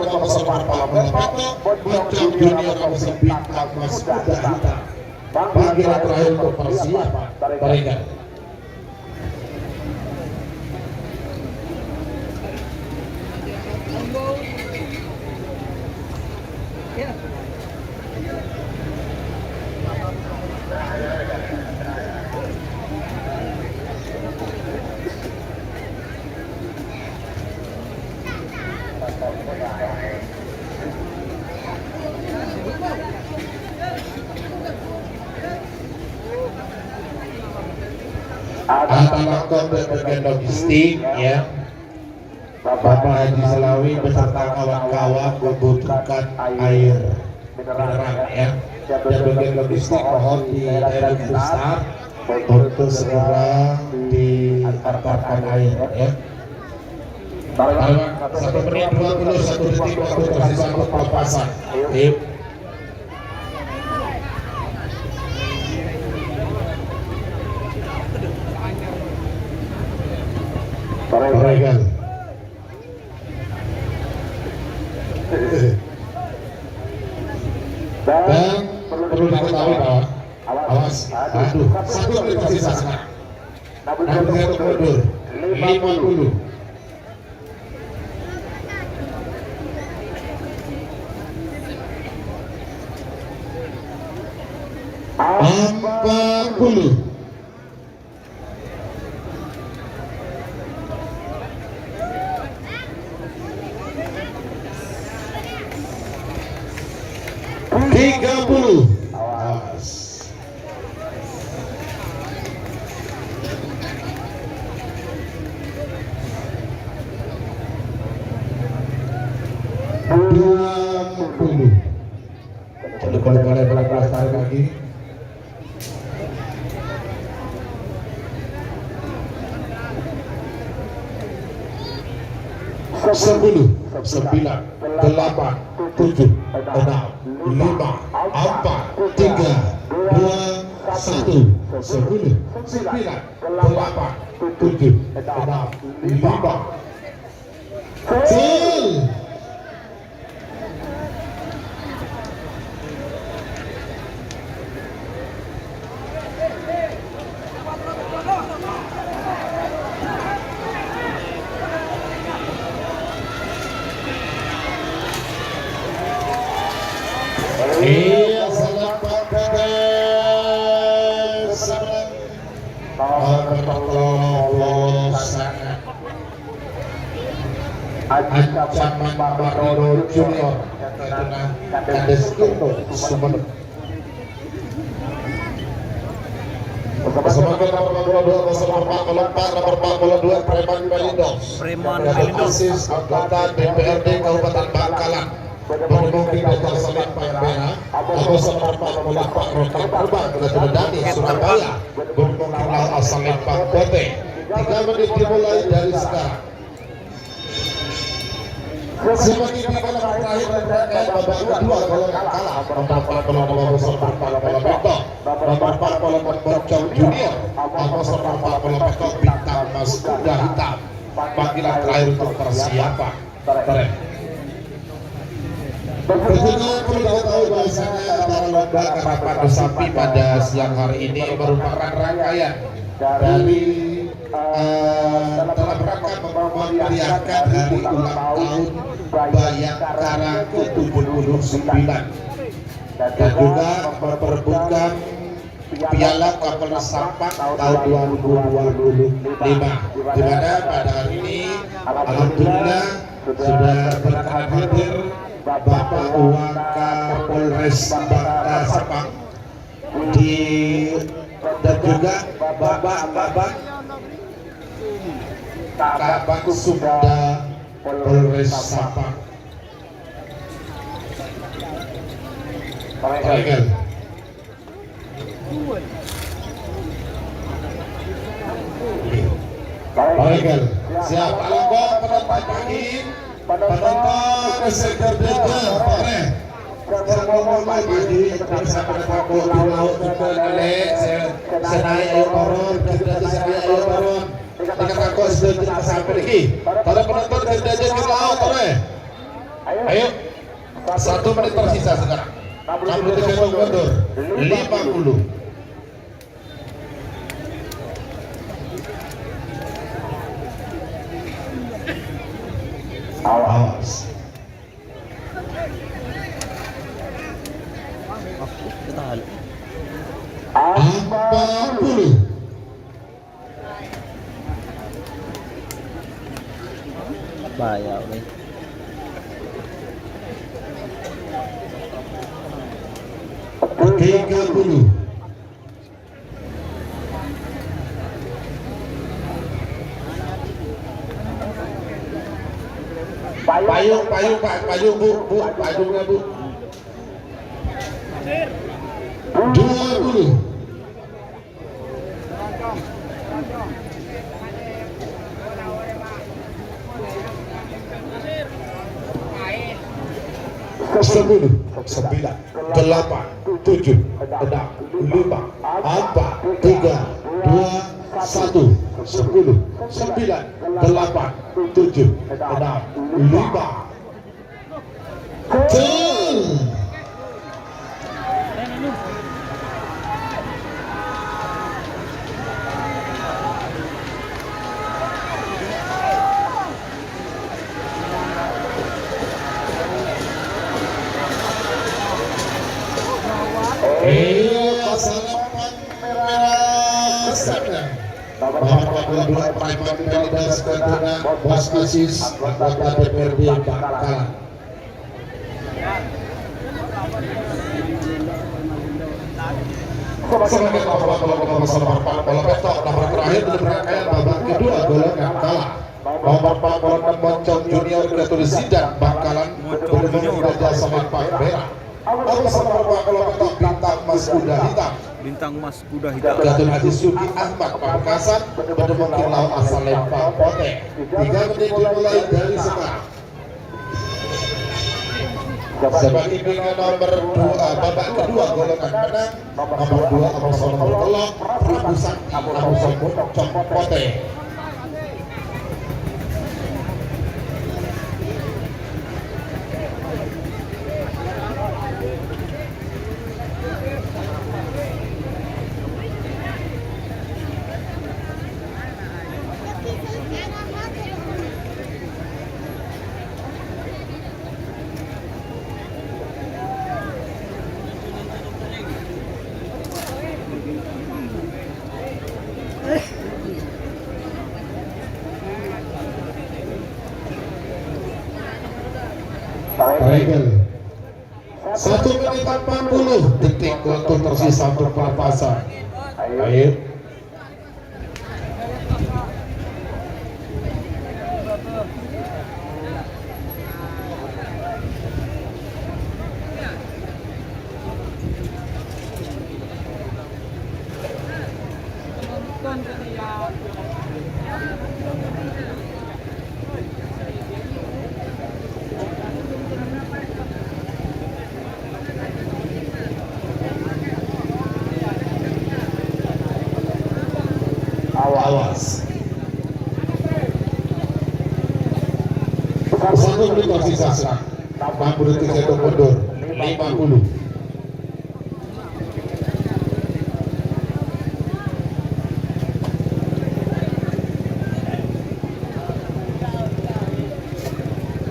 untuk nomor sembilan puluh empat, Bocong Junior nomor sembilan, Mas Kuda Hitam. Panggilan terakhir untuk persiapan. Tarekan. Atas waktu untuk bagian logistik, ya. Bapak Haji Salawi beserta kawan-kawan membutuhkan air mineral, ya. Dan bagian logistik mohon di daerah Denpasar untuk segera diantarkan air, ya. Baik, satu menit dua puluh satu detik waktu tersisa untuk pelepasan. Yuk. Tarekan. Dan perlu diketahui bahwa, awas, aduh, satu menit tersisa. Namun satu mundur. Lima puluh. Empat puluh. Tiga puluh. Awas. Dua puluh. Jadi boleh-boleh pelan-pelan tarik lagi. Sepuluh, sembilan, delapan, tujuh, enam, lima, empat, tiga, dua, satu. Sepuluh, sembilan, delapan, tujuh, enam, lima. Gol. Iyâ, salam pamit. Salam. Nomor tello puluh sanga. Ancaman Marino Junior, Kades Kinto, Sumenep. Semangat nomor empat puluh dua, nomor empat puluh empat, nomor empat puluh dua, Preman Pelindo. Preman Pelindo. Asis anggota D P R D Kabupaten Bangkalan. Berhubung tidak terselip Pak Bera, Abu Samad Pak Mulak Pak Roket Terbang ke Teledani, Surabaya. Berhubung kenal asal Lempang Kote. Tiga menit dimulai dari sekarang. Semakin di babak terakhir dan rangkaian babak kedua kalau nggak kalah, nomor empat puluh nomor Abu Samad Pak Mulak Pak Roket, nomor empat puluh nomor Pocong Junior, Abu Samad Pak Mulak Pak Bintang Mas Kuda Hitam. Panggilan terakhir untuk persiapan. Tentunya perlu diketahui bahwasanya acara lomba karapan sapi pada siang hari ini merupakan rangkaian dari, eh, dalam rangka memeriahkan hari ulang tahun Bayangkara ke tujuh puluh sembilan dan juga memperebutkan Piala Kapolres Sampang tahun dua ribu dua puluh lima, di mana pada hari ini, alhamdulillah, sudah berkenan hadir Bapak Wakapolres Bangka Sampang di, dan juga Bapak Kabag, Kabag Sumda Polres Sampang. Baik. Baik, siap. Alangkong penonton pagi, penonton seger dede, boleh. Seger ngomong pagi, bisa pada takut di laut juga, Lek. Saya, saya naik, ayo turun, kita aja saya naik, ayo turun. Kita takut sudah tidak sampai lagi. Para penonton, kita aja ke laut, boleh. Ayo. Satu menit tersisa sekarang. Enam puluh tujuh mundur. Lima puluh. Awas. Empat puluh. Bahaya, oke. Tiga puluh. Payung, payung, Pak, payung, Bu, Bu, payungnya, Bu. Dua puluh. Sepuluh, sembilan, delapan, tujuh, enam, lima, empat, tiga, dua, satu, sepuluh, sembilan, delapan, tujuh, enam, lima. Iya, salam merah. Bapak Kapolda Preman Pelindo, Bos Asis, anggota D P R D Bangkalan. Sebagai Bapak Kapolda Bangkalan, nomor terakhir di rangkaian babak kedua golongan kalah. Nomor empat puluh enam Moncong Junior Keturis Sidat Bangkalan, Moncong Junior. Raja Samet Pangmerah. Abu Samar Pak Kolometo Bintang Mas Kuda Hitam. Bintang Mas Kuda Hitam. Gatun Aziz Sugi Ahmad Pamekasan, Bedemong Kilau Asal Lempang Pote. Tiga menit dimulai dari sekarang. Sebagai pilihan nomor dua, babak kedua golongan menang, nomor dua, Abu Samar Telok, Prabu Sakti, Abu Samar Cokpote. Michael. Satu menit empat puluh detik waktu tersisa untuk pelepasan. Ayo. Awas. Satu menit tersisa. Enam puluh detik saya mundur. Lima puluh.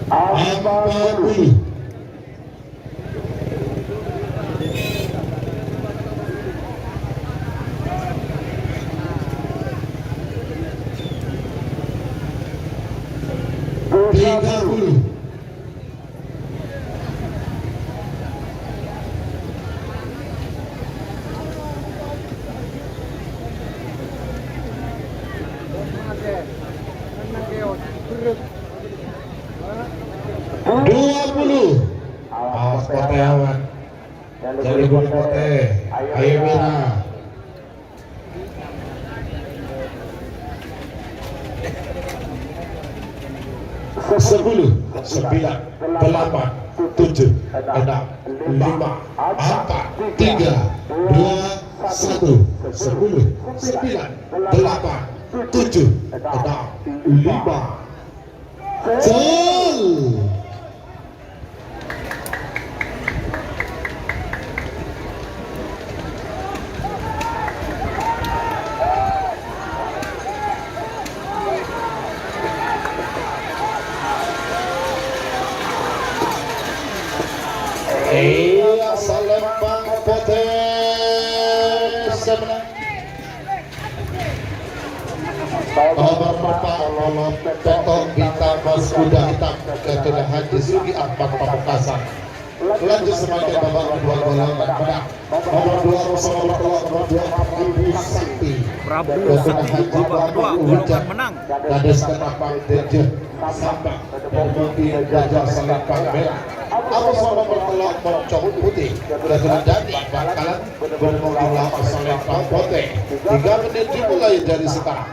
Empat puluh. Tiga puluh. Dua puluh. Awas, potè, awan. Jhâ' lebur potè. Ayo, Mira. Sepuluh, sembilan, delapan, tujuh, enam, lima, empat, tiga, dua, satu. Sepuluh, sembilan, delapan, tujuh, enam, lima. Gol! Iyâ, Salempang Potè sè mennang. Nomor empat, Polo Peto Bintang Mas Kuda Hitam, Ketua Haji Sugi Ahmad Pamekasan. Lanjut semakin babak kedua golongan menang. Nomor dua, nomor dua, nomor dua, Prabu Sakti. Prabu Ketua Sakti, Haji babak kedua, Prabu golongan Ujang. Menang. Kades Ketapang Derjen Sambang. Bermudi Gajah Salempang Merah. Atas nomor tello, Moncong Putih. Ketua Dani bakalan bermudi lawan Salempang Potè. Tiga menit dimulai dari sekarang.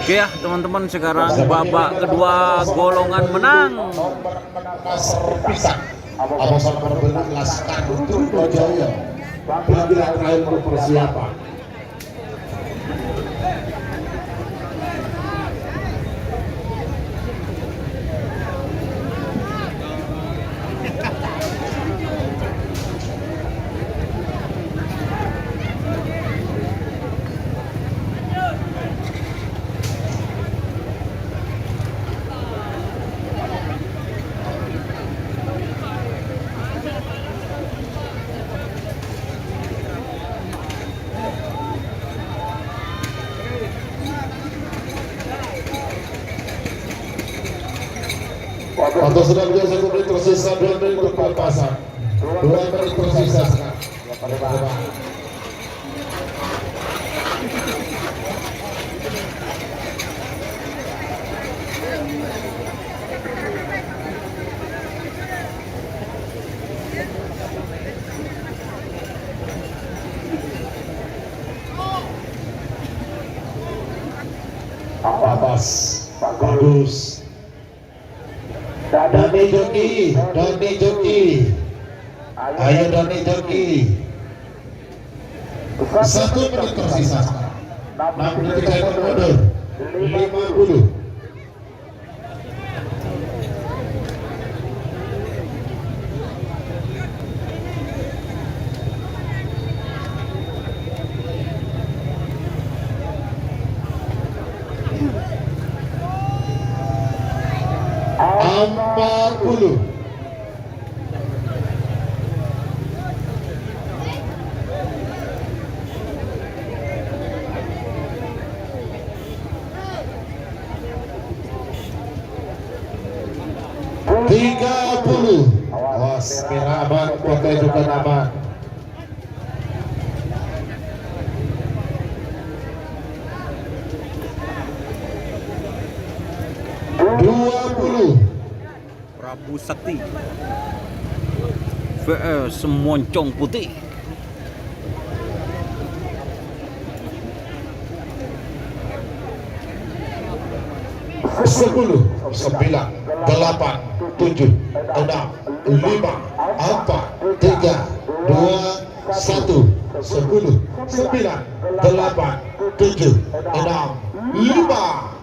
Oke ya, teman-teman, sekarang babak kedua golongan menang. Nomor enam belas Pisang. Abang nomor enam belas Laskar Trunojoyo. Panggilan terakhir untuk persiapan. Waktu sudah menjadi satu menit tersisa, dua menit untuk pelepasan. Dua menit tersisa sekarang. Atas, bagus. Dani Joki, Dani Joki. Ayo, Dani Joki. Satu menit tersisa. Enam menit saya mundur. Lima puluh. Empat puluh. Pakai juga nama dua puluh. Prabu Sakti V S Moncong Putih. Sepuluh, sembilan, delapan, tujuh, enam, lima, empat, tiga, dua, satu. Sepuluh, sembilan, delapan, tujuh, enam, lima.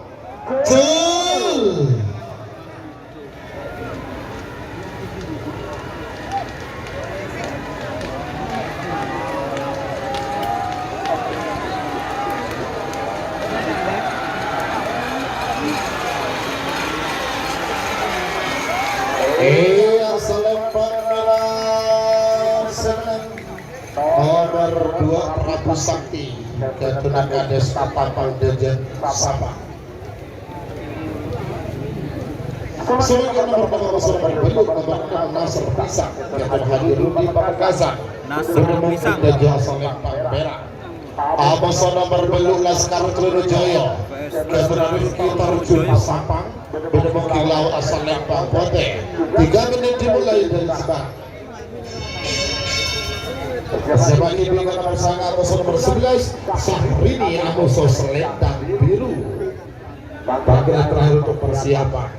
Cel. Iya, selempang mèra senneng. Nomor dua, Prabu Sakti. Keturunan Kades Tapapang Dejen Sapa. Sebagai nomor nomor nomor bâllu', nomor ennem, Nasr Pisang. Keturunan Haji Rudi Pamekasan. Nasr Pisang. Dejen Salempang Perak. Amoso nomor bâllu', Laskar Keloro Jaya. Keturunan Rifki Tarjung Sampang. Bâdâ Mungki Lau Asal Lempang Potè. Tiga menit dimulai dari sekarang. Siapa ini dengan nomor sanga, amoso nomor sebelas, Syahrini, amoso selendang biru. Panggilan terakhir untuk persiapan.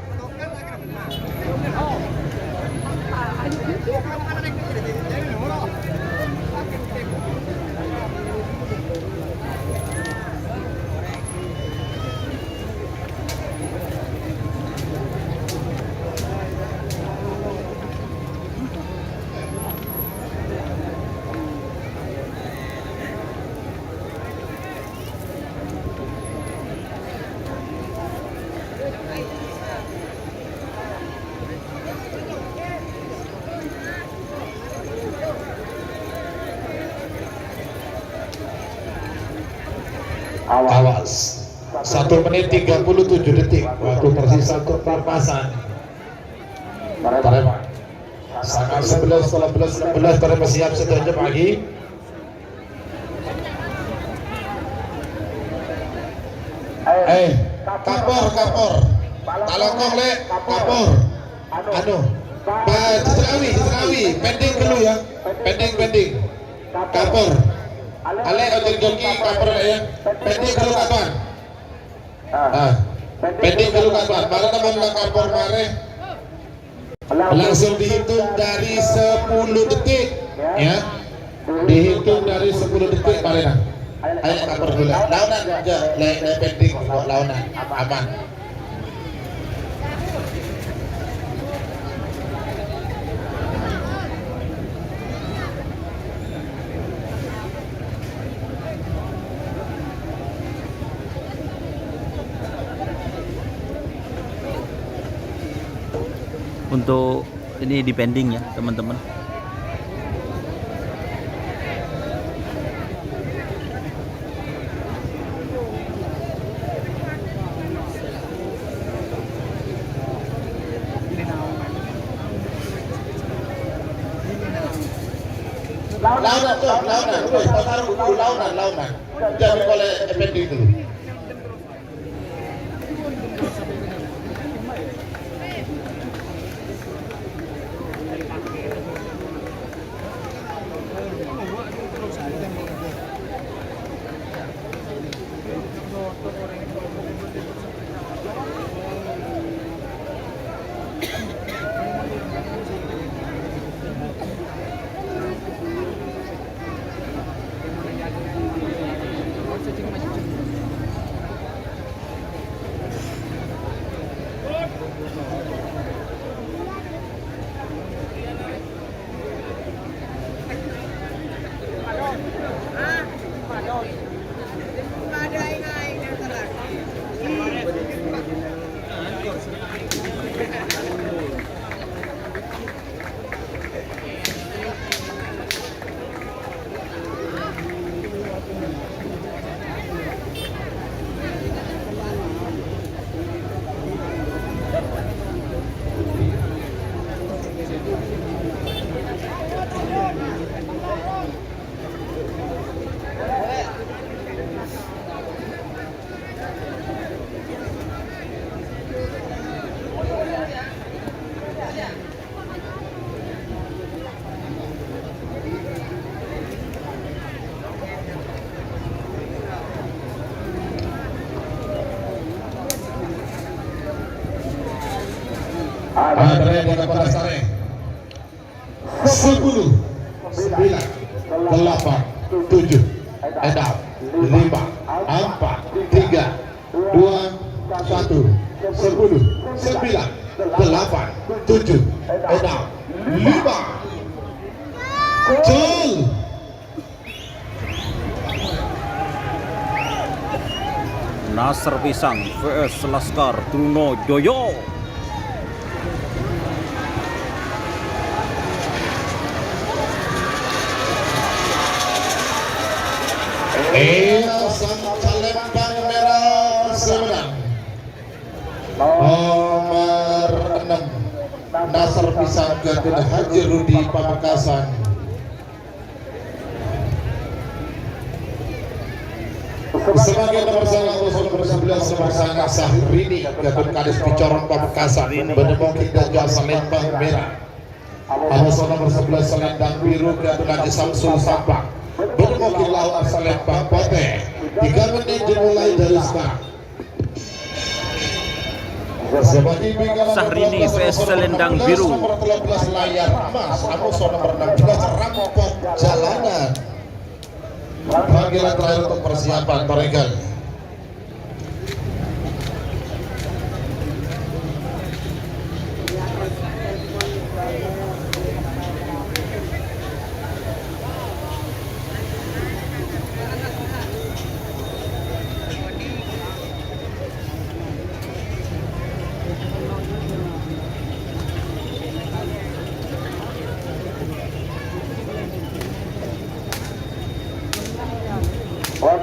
Awas. Satu menit tiga puluh tujuh detik waktu tersisa untuk pelepasan. Tarèma. Sanga sebelas, delapan belas, enam belas, tarèma, siap sadhâjâ, Pak Haji. Eh, kapor, kapor. Talangkong, Lè', kapor. Anu, Pak, Jejerawi, Jejerawi, pending dulu ya. Pending, pending. Kapor. Alè', ojek joki, kapor, Lè', ya. Pending dulu, kapor. Ah. Pending dulu, kapor. Mara teman kapor, mara. Langsung dihitung dari sepuluh detik, ya. Dihitung dari sepuluh detik, Pak Lena. Ayo, kapor dulu. Laonan, ya, le-, le-, pending, kok laonan. Aman. Untuk ini di pending ya, teman-teman. Laonan, Cok, laonan. Wis, pasar buku laonan, laonan. Jangan boleh pending dulu. Adrè dengan panas tarik. Sepuluh, sembilan, delapan, tujuh, enam, lima, empat, tiga, dua, satu, sepuluh, sembilan, delapan, tujuh, enam, lima. Gol. Nasr Pisang V S Laskar Trunojoyo. Iya, sang Palembang Merah semenang. Nomor enam, Nasr Pisang Gadun Haji Rudi Pamekasan. Sebagai nomor sanga, nomor sebelas, nomor sanga Syahrini, Gadun Kadis Picorong Pamekasan, bâdâ mungkin dan jasa lempang merah. Amoso nomor sebelas, selendang biru, Gadun Haji Samsul Sampang, bâdâ mungkin lau selempang potè. Tiga menit dimulai dari sekarang. Syahrini V S Selendang Biru. Nomor tiga belas, layar emas, Amoso nomor enam belas, Rampok Jalanan. Panggilan terakhir untuk persiapan, Toregal.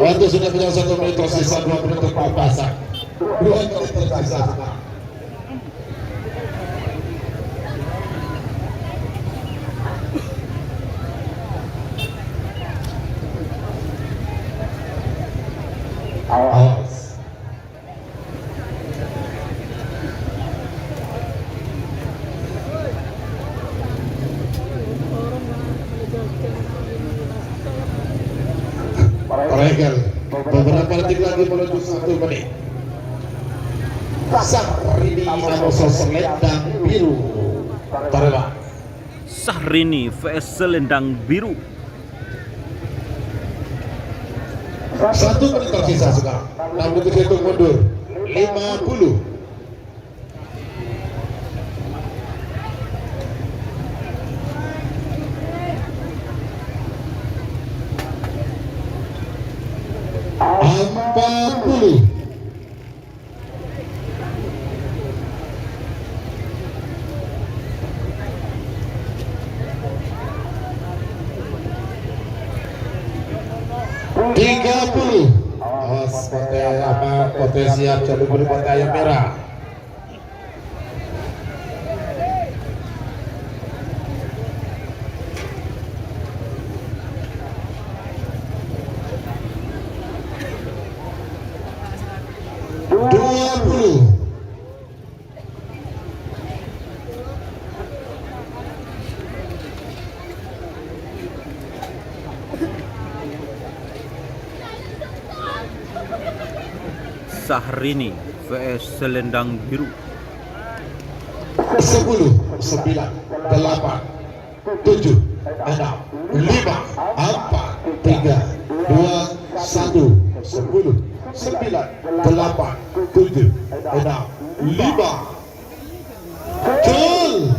Waktu sudah tinggal satu menit tersisa, dua menit untuk pelepasan. Dua menit tersisa sekarang. Awas. Regal, beberapa detik lagi menuju satu menit. Syahrini Amoso Selendang Biru. Terima. Syahrini V S Selendang Biru. Satu menit tersisa sekarang. Enam detik hitung mundur. Lima puluh. Empat puluh. Tiga puluh. Awas, potè apa? Potè siap, jalur biru, potè ayam merah. Dua puluh. Syahrini V S Selendang Biru. Sepuluh, sembilan, delapan, tujuh, enam, lima, empat, tiga, dua, satu, sepuluh, sembilan, delapan, tujuh, enam, lima. Gol.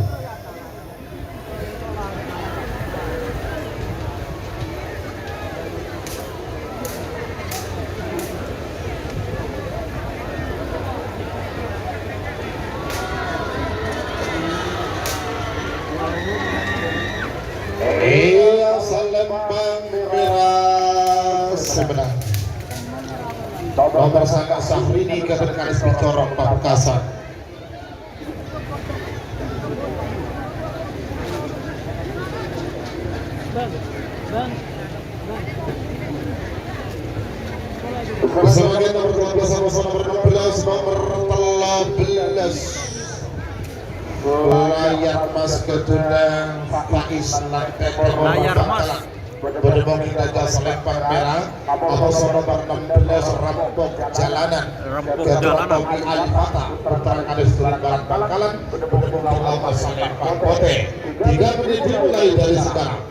Iya, Selembang Merah semenang. Nomor sanga Syahrini Gadun Kadis Picorong Pamekasan. Bang, bang, bang. Sebagai nomor dua belas, sama-sama nomor enam belas, nomor tiga belas. Layar emas kedua, Faiz Lantek. Layar emas. Bâdâ mangkèn rajâ salempang mèra, amoso nomer ennem belas, Rampok Jalanan. Rampok Jalanan. Tommy Alifata, putra Kadus Tulang Barat Bangkalan, bâdâ mangkèn rajâ salempang potè. Tiga menit dimulai dari sekarang.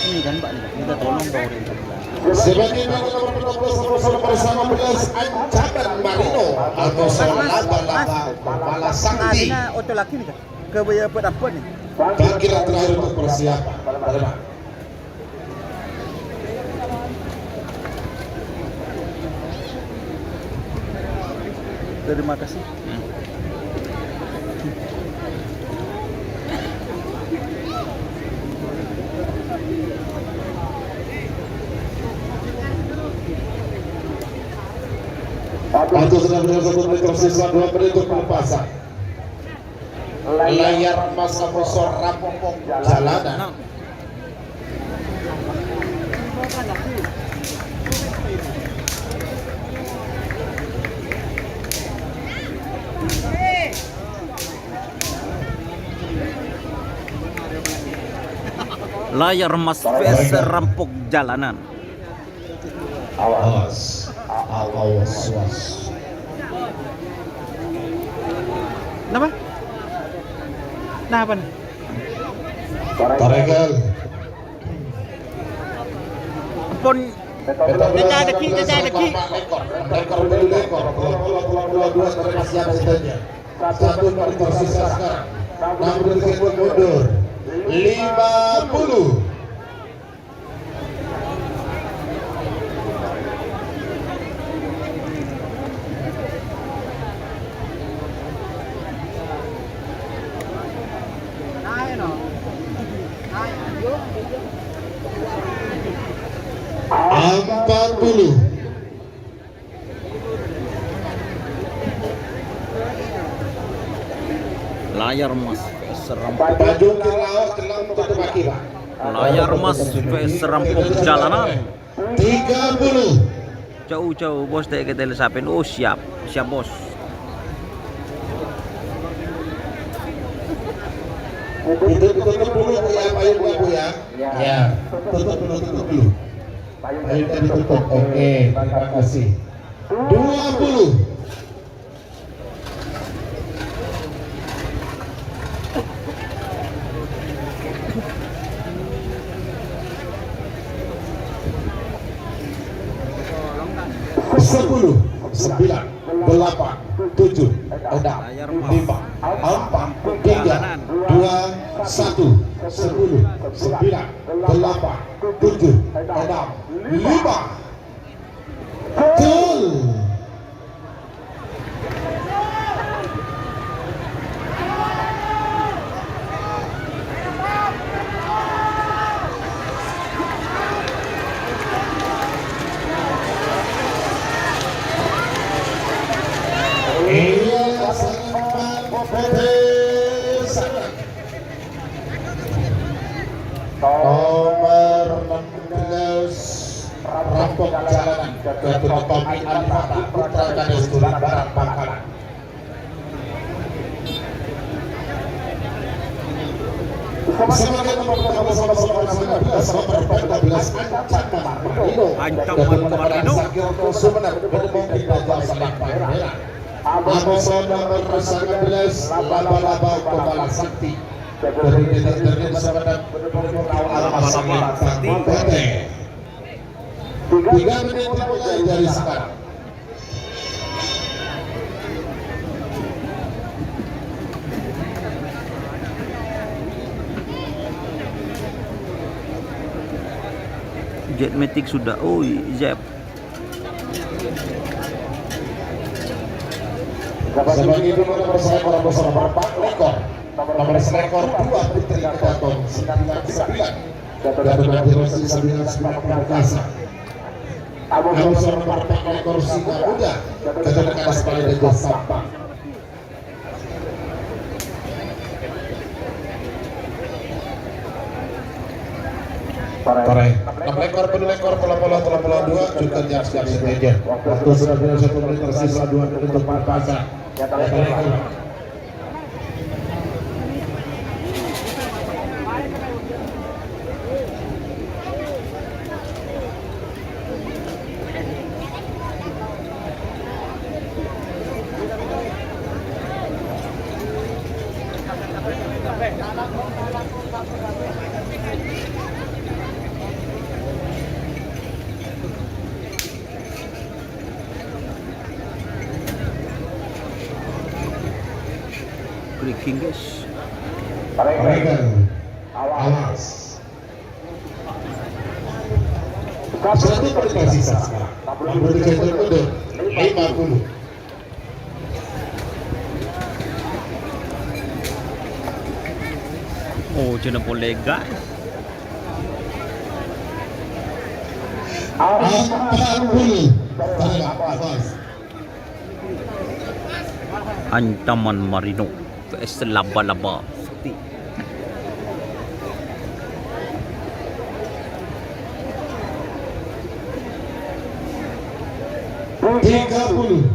Ini kan, Pak, nih, minta tolong, Pak, udah. Sebagai nomor enam belas, amoso nomer sembilan belas, Ancaman Marino, amoso laba-laba, Mala Sakti. Nah, ini oto lagi nih, Kak. Ke baya buat apa nih? Parkiran terakhir untuk persiapan. Terima kasih. Waktu sudah tinggal satu menit tersisa dua menit untuk pelepasan. Layar emas amoso Rampok Jalanan. Layar emas P S Rampok Jalanan. Awas. Awas, was. Kenapa? Kenapa nih? Tarekan. Pon. Caca deki, caca deki. Satu menit tersisa sekarang. Enam menit mundur. Lima puluh. Empat puluh. Layar emas, P S Rampok. Pajung ke laut, gelang tutup kaki, Pak. Layar emas, P S Rampok Jalanan. Tiga puluh. Jauh, jauh, Bos, dek kita sapin. Oh, siap. Siap, Bos. Itu tutup dulu, Bu, ya, payung, Bu, ya. Ya, tutup dulu, tutup dulu. Payung tadi tutup. Oke, terima kasih. Dua puluh. Sepuluh, sembilan, delapan, tujuh, enam, lima, empat, tiga, dua, satu, sepuluh, sembilan, delapan, tujuh, enam, lima. Gol. Iya, senang, Pak. Nomor enam belas, Rampok Jalanan, Gatotopami Alifata, putra Kadus Tulang Barat Bangkalan. Sebagai nomor pertama, sama-sama nomor sembilan belas, nomor empat belas, Ancaman Marino. Ancaman Marino. Sakyoto Sumenep, bertemu kita jasa lempar merah. Amoso nomor sembilan belas, Laba-Laba Kepala Sakti. Dari Desa Jernih Semenep, bertemu Laba-Laba Sakti. Tiga menit dimulai dari sekarang. Jet Matic sudah, oh, Zep. Sebagai nomor selekor, nomor selekor, nomor selekor dua Putri Kedaton sembilan sembilan. Gatot Kaca Rossi sembilan sembilan Perkasa. Amoso nomor empat, Korsi Muda. Gatot Kaca Sepeda Jasa. Tarik. Enam lekor, puluh lekor, telung puluh, telung puluh dua, juga jam siap setuju. Waktu sudah tinggal satu menit tersisa, dua menit untuk Perkasa. Tarik. Inggris. Regal. Awas. Satu perintah sisa sekarang. Nomor tiga itu mundur. Lima puluh. Oh, jana polè, guys. Empat puluh. Awas. Ancaman Marino V S Laba-Laba. Tiga puluh.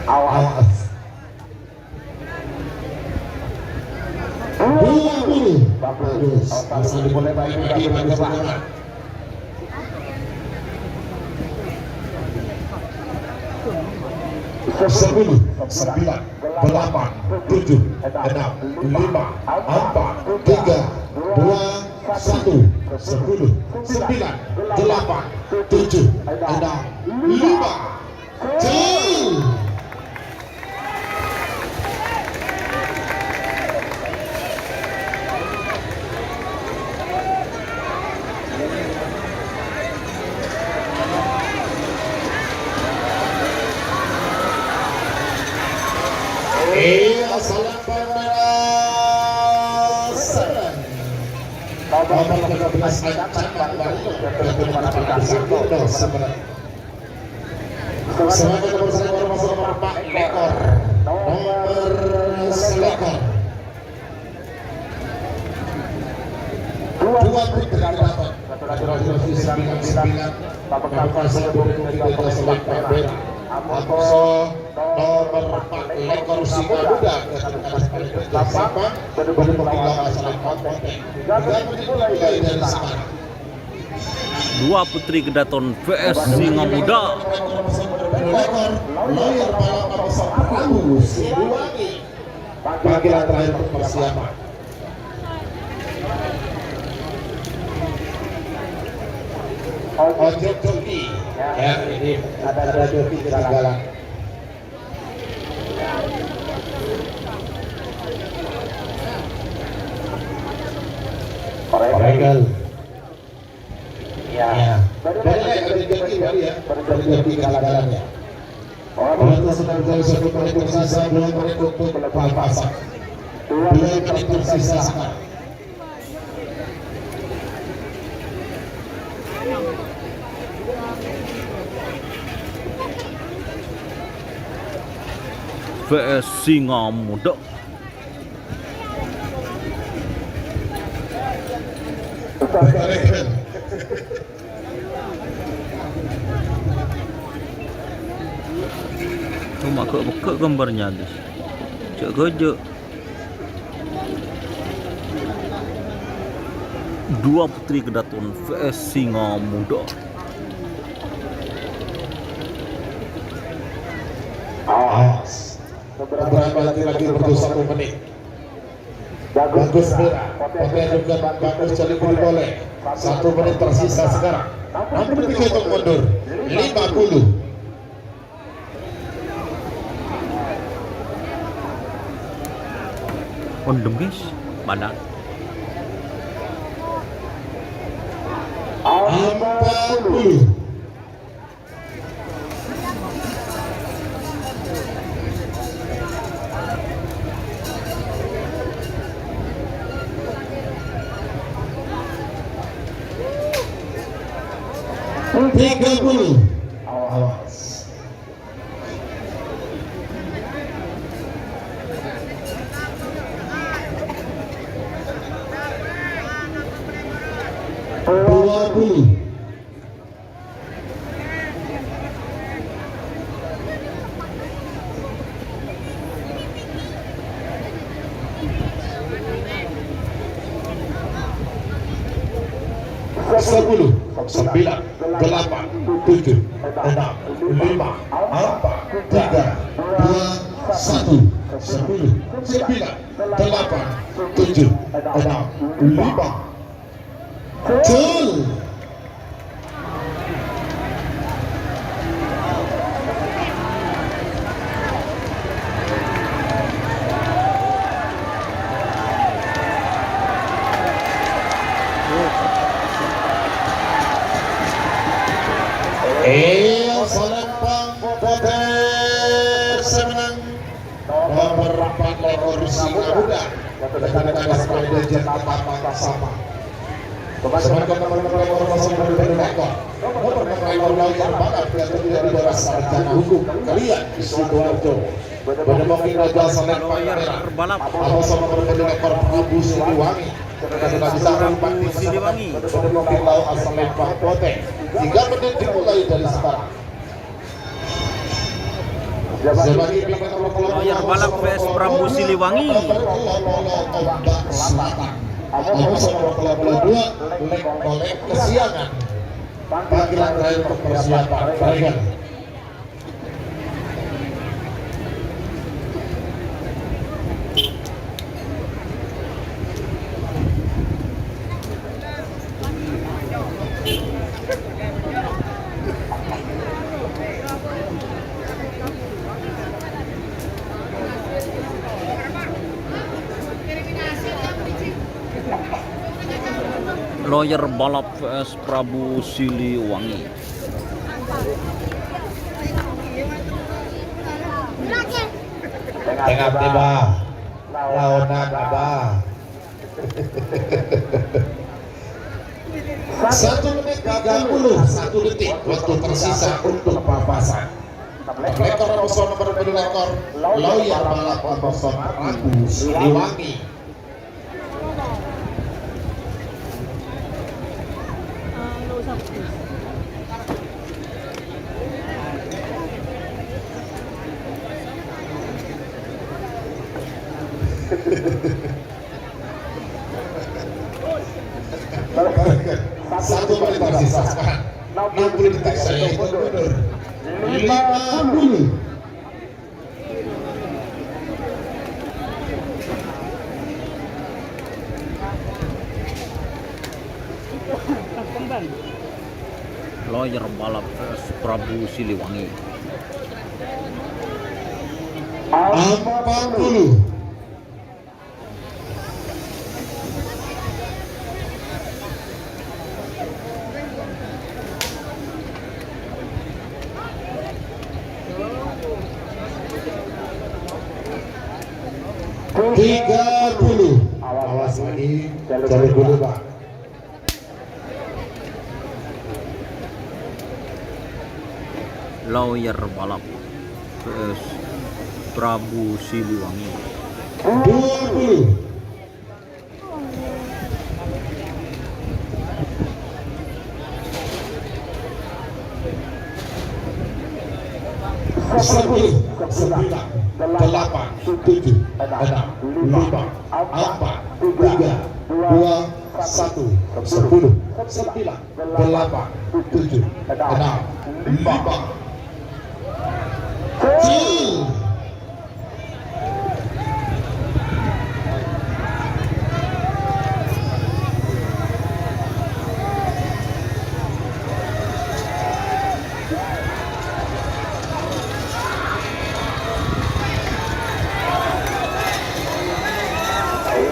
Awas. Dua puluh. Bagus. Asal dimulai baik lagi, bagus, saudara. Sepuluh, sembilan, delapan, tujuh, enam, lima, empat, tiga, dua, satu, sepuluh, sembilan, delapan, tujuh, enam, lima. Gol! Iya, salam panas. Nomor tiga belas, Ancaman Marino. Nomor satu, nomor satu, nomor empat lekor. Nomor satu lekor. Dua putri dapat. Gratulasi sembilan sembilan. Bapak Kapolsek Bogor Selamat Merah. Amso nomor empat lekor Singa Muda. Gratulasi Bapak. Bener-bener lawan Asal Konteng. Gabung dimulai dari sekarang. Dua putri kedaton V S Singa Muda. Panggilan terakhir untuk persiapan. Ojo joki. Ya, ini ada, ada joki ketinggalan. Regal. Ya. Balik lagi, balik lagi, balik ya. Balik lagi ke jalannya. Waktu sedang jauh satu menit tersisa, dua menit untuk pelepasan. Dua menit tersisa sekarang. V S Singa Muda. Coma gak peka gambarnya, Dis. Cek gajah. Dua putri kedaton V S Singa Muda. Awas. Beberapa lagi-lagi butuh satu menit. Bagus, Mira. Potensi juga bagus, jadi boleh. Satu menit tersisa sekarang. Namun begitu mundur. Lima puluh. Ondem, guys. Mana? Empat puluh. Tiga puluh. Awas. Dua puluh. Sepuluh, sembilan, delapan, tujuh, enam, lima, empat, tiga, dua, satu, sepuluh, sembilan, delapan, tujuh, enam, lima. Gol. Pakoror Singaruda, dengan kadas pada jam pertama sama. Sementara nomor nomor nomor nomor nomor nomor nomor nomor yang balap yang terdiri dari sarjana hukum kalian di Sidoarjo. Pada mungkin Raja Saleh Lawyer Pangeran. Balap. Apa sama berbeda lekor Prabu Siliwangi. Dengan bisa Prabu Siliwangi. Pada mungkin Lau Asal Lempang Pote. Tiga menit dimulai dari sekarang. Lawyer Balap V S Prabu Siliwangi. Panggilan terakhir untuk persiapan. Baik. Lawyer Balap V S Prabu Siliwangi. Tengah tiba. Laonan apa? Satu menit tiga puluh satu detik waktu tersisa untuk papasan. Lekor nomor nomor lekor, Lawyer Balap nomor Prabu Siliwangi. Satu menit tersisa sekarang. Enam puluh detik saya hitung mundur. Lima puluh. Lawyer Balap V S Prabu Siliwangi. Empat puluh. Tiga puluh. Awas lagi, jalur dulu, Pak. Lawyer Balap V S Prabu Siliwangi. Dua puluh. Sepuluh, sembilan, delapan, tujuh, enam, lima, empat, tiga, dua, satu, sepuluh, sembilan, delapan, tujuh, enam, lima.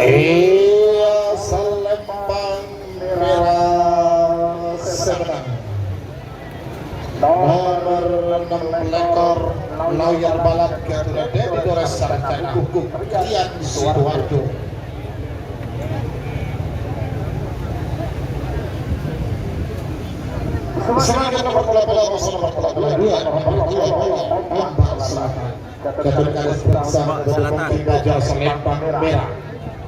Iya, Salempang Merah semenang. Nomor enam lekor, Lawyer Balap, Ketua Deni Dores Sarjana Hukum, Rian Sidoarjo. Selanjutnya nomor pola-pola, nomor pola-pola dua, nomor pola-pola Ombak Selatan. Gatot Karis Bangsa, Ombak Selatan. Gatot Raja Selempang Merah.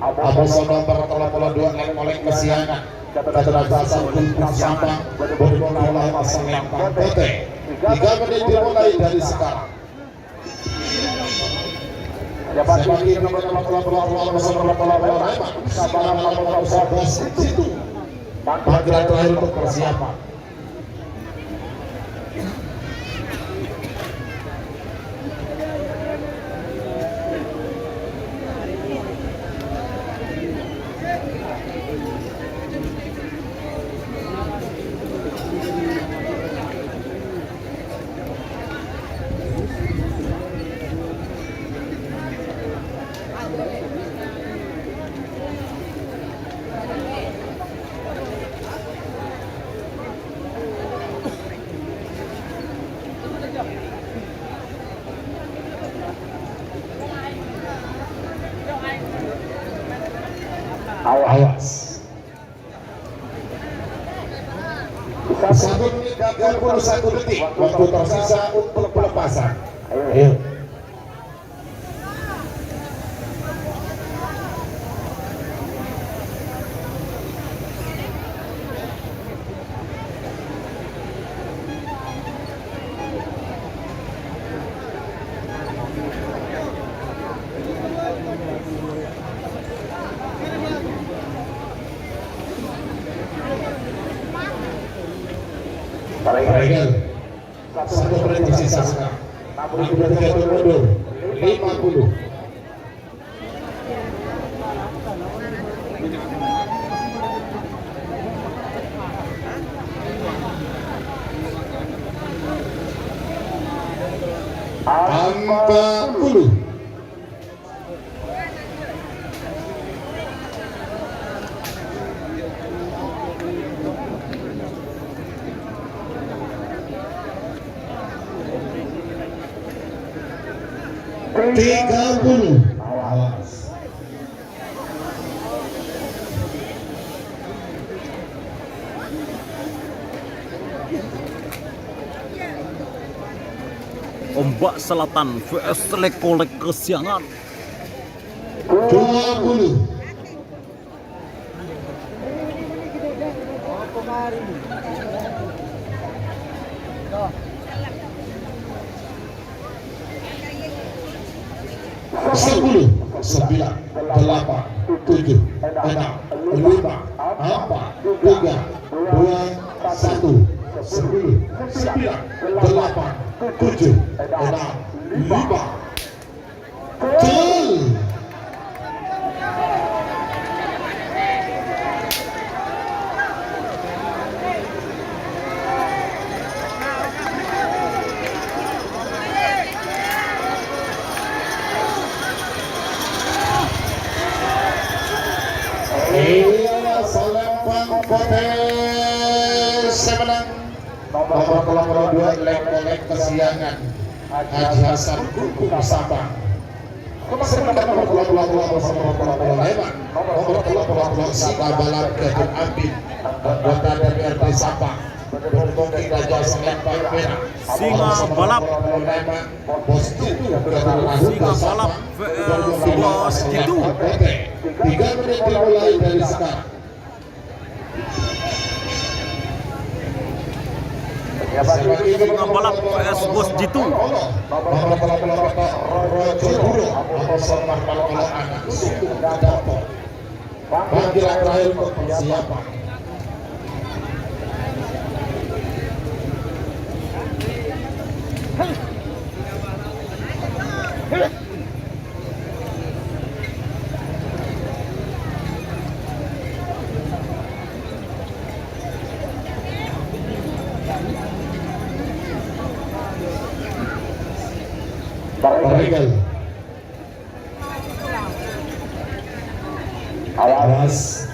Abu Sono nomor pola-pola dua, Lek Molek Kesiangan. Gatot Raja Selempang, Bodobodola Selempang Putih. Tiga menit dimulai dari sekarang. Saya bagi nomor pola-pola, nomor pola-pola, nomor pola-pola, nomor pola-pola, nomor pola-pola, situ. Panggilan terakhir untuk persiapan. Awas. Satu menit tiga puluh satu detik waktu tersisa untuk pelepasan. Ayo. Parèngèl. Satu menit tersisa. Namun sudah terjatuh mundur. Lima puluh. Empat puluh. Tiga puluh. Awas. Ombak Selatan V S Lekolek Kesiangan. Dua puluh. Sepuluh, sembilan, delapan, tujuh, enam, lima, empat, tiga, dua, satu. Sepuluh, sembilan, delapan, tujuh, enam, lima. Gol. Iya, Salempang Putih sè mennang. Nomor tello puluh dua, Lekolek Kesiangan. Haji Hasan Gunggung Sampang. Nomor tello puluh dua, nomor tello puluh dua, Singa Balap Gadung Ambin. Anggota D P R D Sampang. Pendukung Raja Salempang Merah. Singa Balap. Nomor tello puluh lima, Bos Jitu Gadung Rahuta Sampang. Singa Balap V S Bos Jitu. Tiga menit dimulai dari sekarang. Singa Balap V S Bos Jitu. Panggilan terakhir untuk persiapan. Parèngèl. Awas.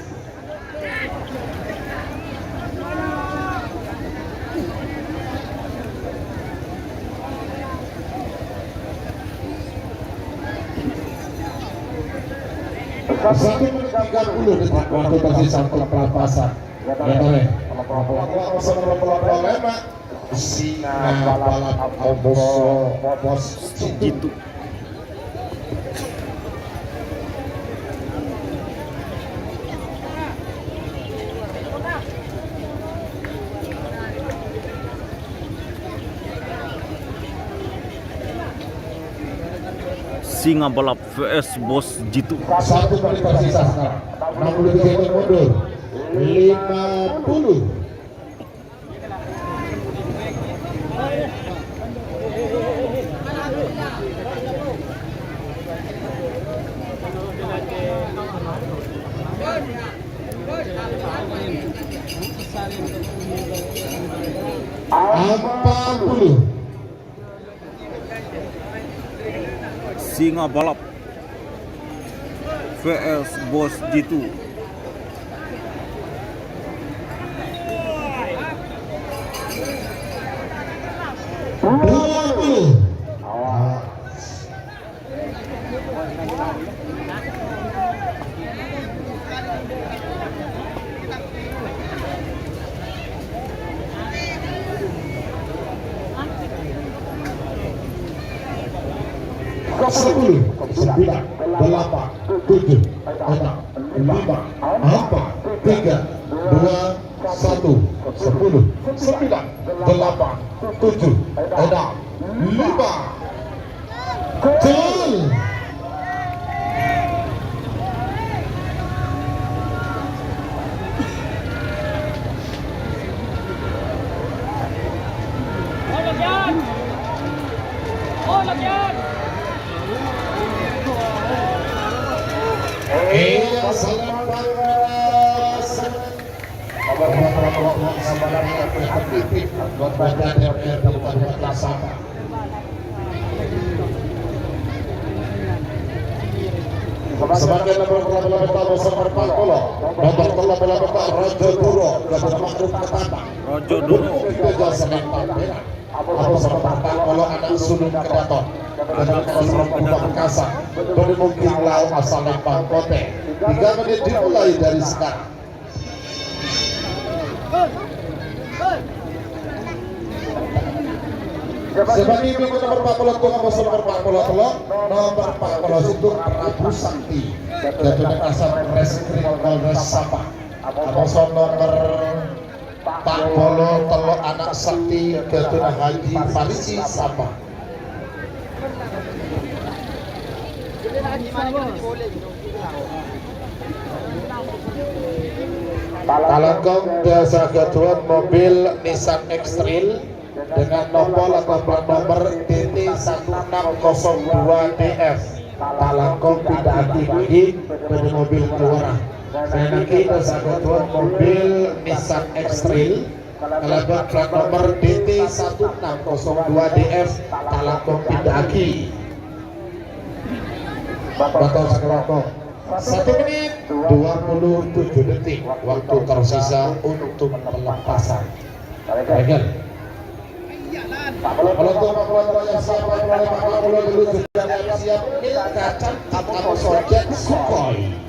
Satu menit tiga puluh detik waktu tersisa untuk pelepasan. Ya, boleh. Singa Balap Bos Jitu. Singa Balap V S Bos Jitu. Satu menit tersisa sekarang. Enam puluh detik untuk mundur. Lima puluh. Empat puluh. Singa Balap V S Bos Jitu. Dua puluh. Sepuluh, sembilan, delapan, tujuh, enam, lima, empat, tiga, dua, satu, sepuluh, sembilan, delapan, tujuh, enam, lima. Gol! Iya, salam panas. Sebagai nomor delapan belas, nomor empat puluh, nomor delapan belas, Raja Duro, Raja Makhluk Ketata. Raja Duro. Kita jasa lempar merah. Apa sebab tak kalau anak sulung kedaton? Dengan kelas rambut perkasa, beri mungkin lau asal lempar kote. Tiga menit dimulai dari sekarang. Sebagai berikut nomor empat puluh satu, nomor empat puluh dua, nomor empat puluh satu, Prabu Sakti. Jatuh kasar Reskrim Polres Sampang. Nomor empat puluh telu anak sakti Gaduna Haji Farisi Sampang. Kalangkong dasa gaduhan mobil Nissan X-Trail dengan nopol atau plat nomor D T satu enam kosong dua D F. Kalangkong tidak aktif lagi pada mobil keluaran. Saya nanti dasa gaduhan mobil Nissan X-Trail kalaban plat nomor D T satu enam kosong dua D F, kalangkong pindha'aghi. Bakal sakalangkong. Satu menit dua puluh tujuh detik waktu tersisa untuk pelepasan. Regan. Kalau tuh, Pak Ketua, yang siap, Pak Ketua, Pak Ketua, dulu sudah siap, siap. Ini kacang, kamu sojek, Sukhoi.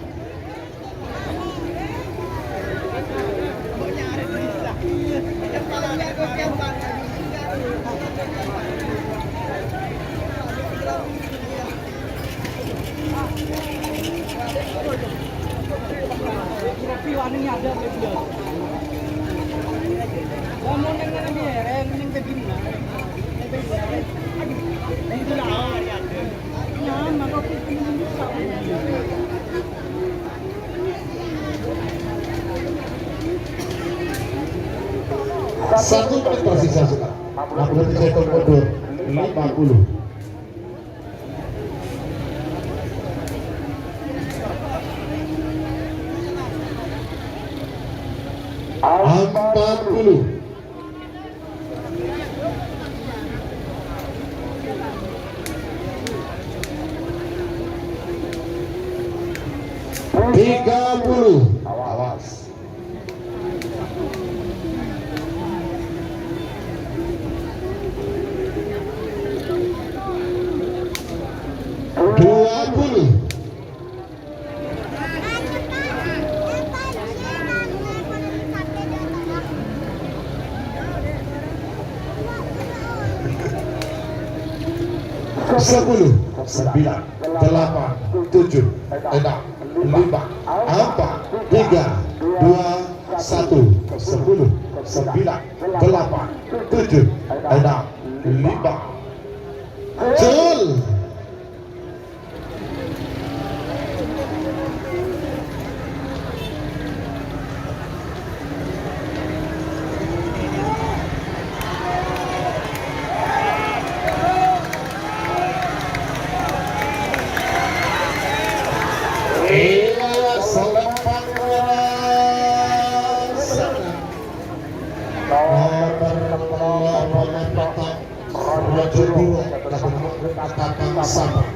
Satu menit tersisa sudah. Nah, berarti saya hitung mundur. Lima puluh. Empat puluh. Tiga puluh. Awas. Dua puluh. Sepuluh, sembilan, delapan, tujuh, enam, lima, empat, tiga, dua, satu, sepuluh, sembilan, delapan, tujuh, enam, lima. Gol. Iya, selepan keras. Nomor enam puluh empat. Raja Duro, Raja Makhluk Ketata Sampang.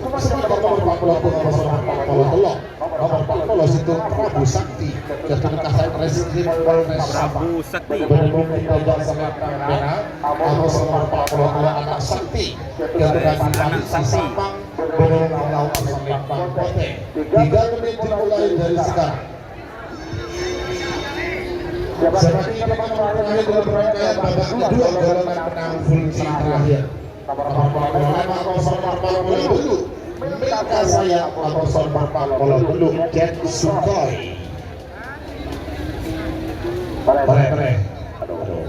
Nomor empat puluh satu, nomor empat puluh dua, nomor empat puluh satu, Prabu Sakti, Gaduna Kasar Reskrim Polres Sampang. Prabu Sakti. Berhubung kita jasa merah, nomor empat puluh dua anak sakti, Gaduna Kasar Reskrim Sampang, berhubung kita jasa merah, tiga menit dimulai dari sekarang. Seperti itu, nomor terakhir dalam rangkaian babak kedua gelaran menang full C terakhir. Nomor empat puluh lima, kosong empat puluh tujuh. Minta saya, kosong empat puluh tujuh, Jet Sugoi. Pare, pare. Aduh, aduh.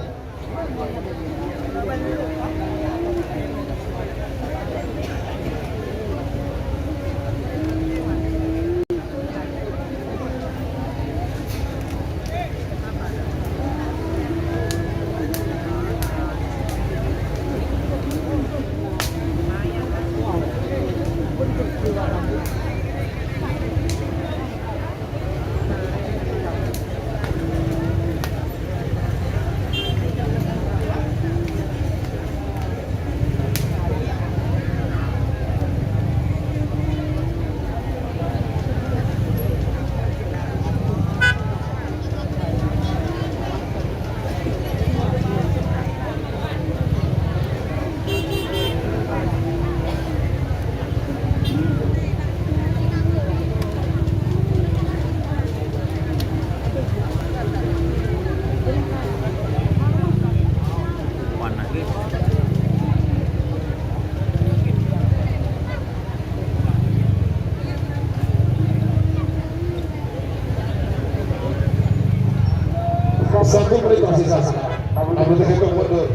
Satu menit masih sisa. Kamu tadi hitung mundur.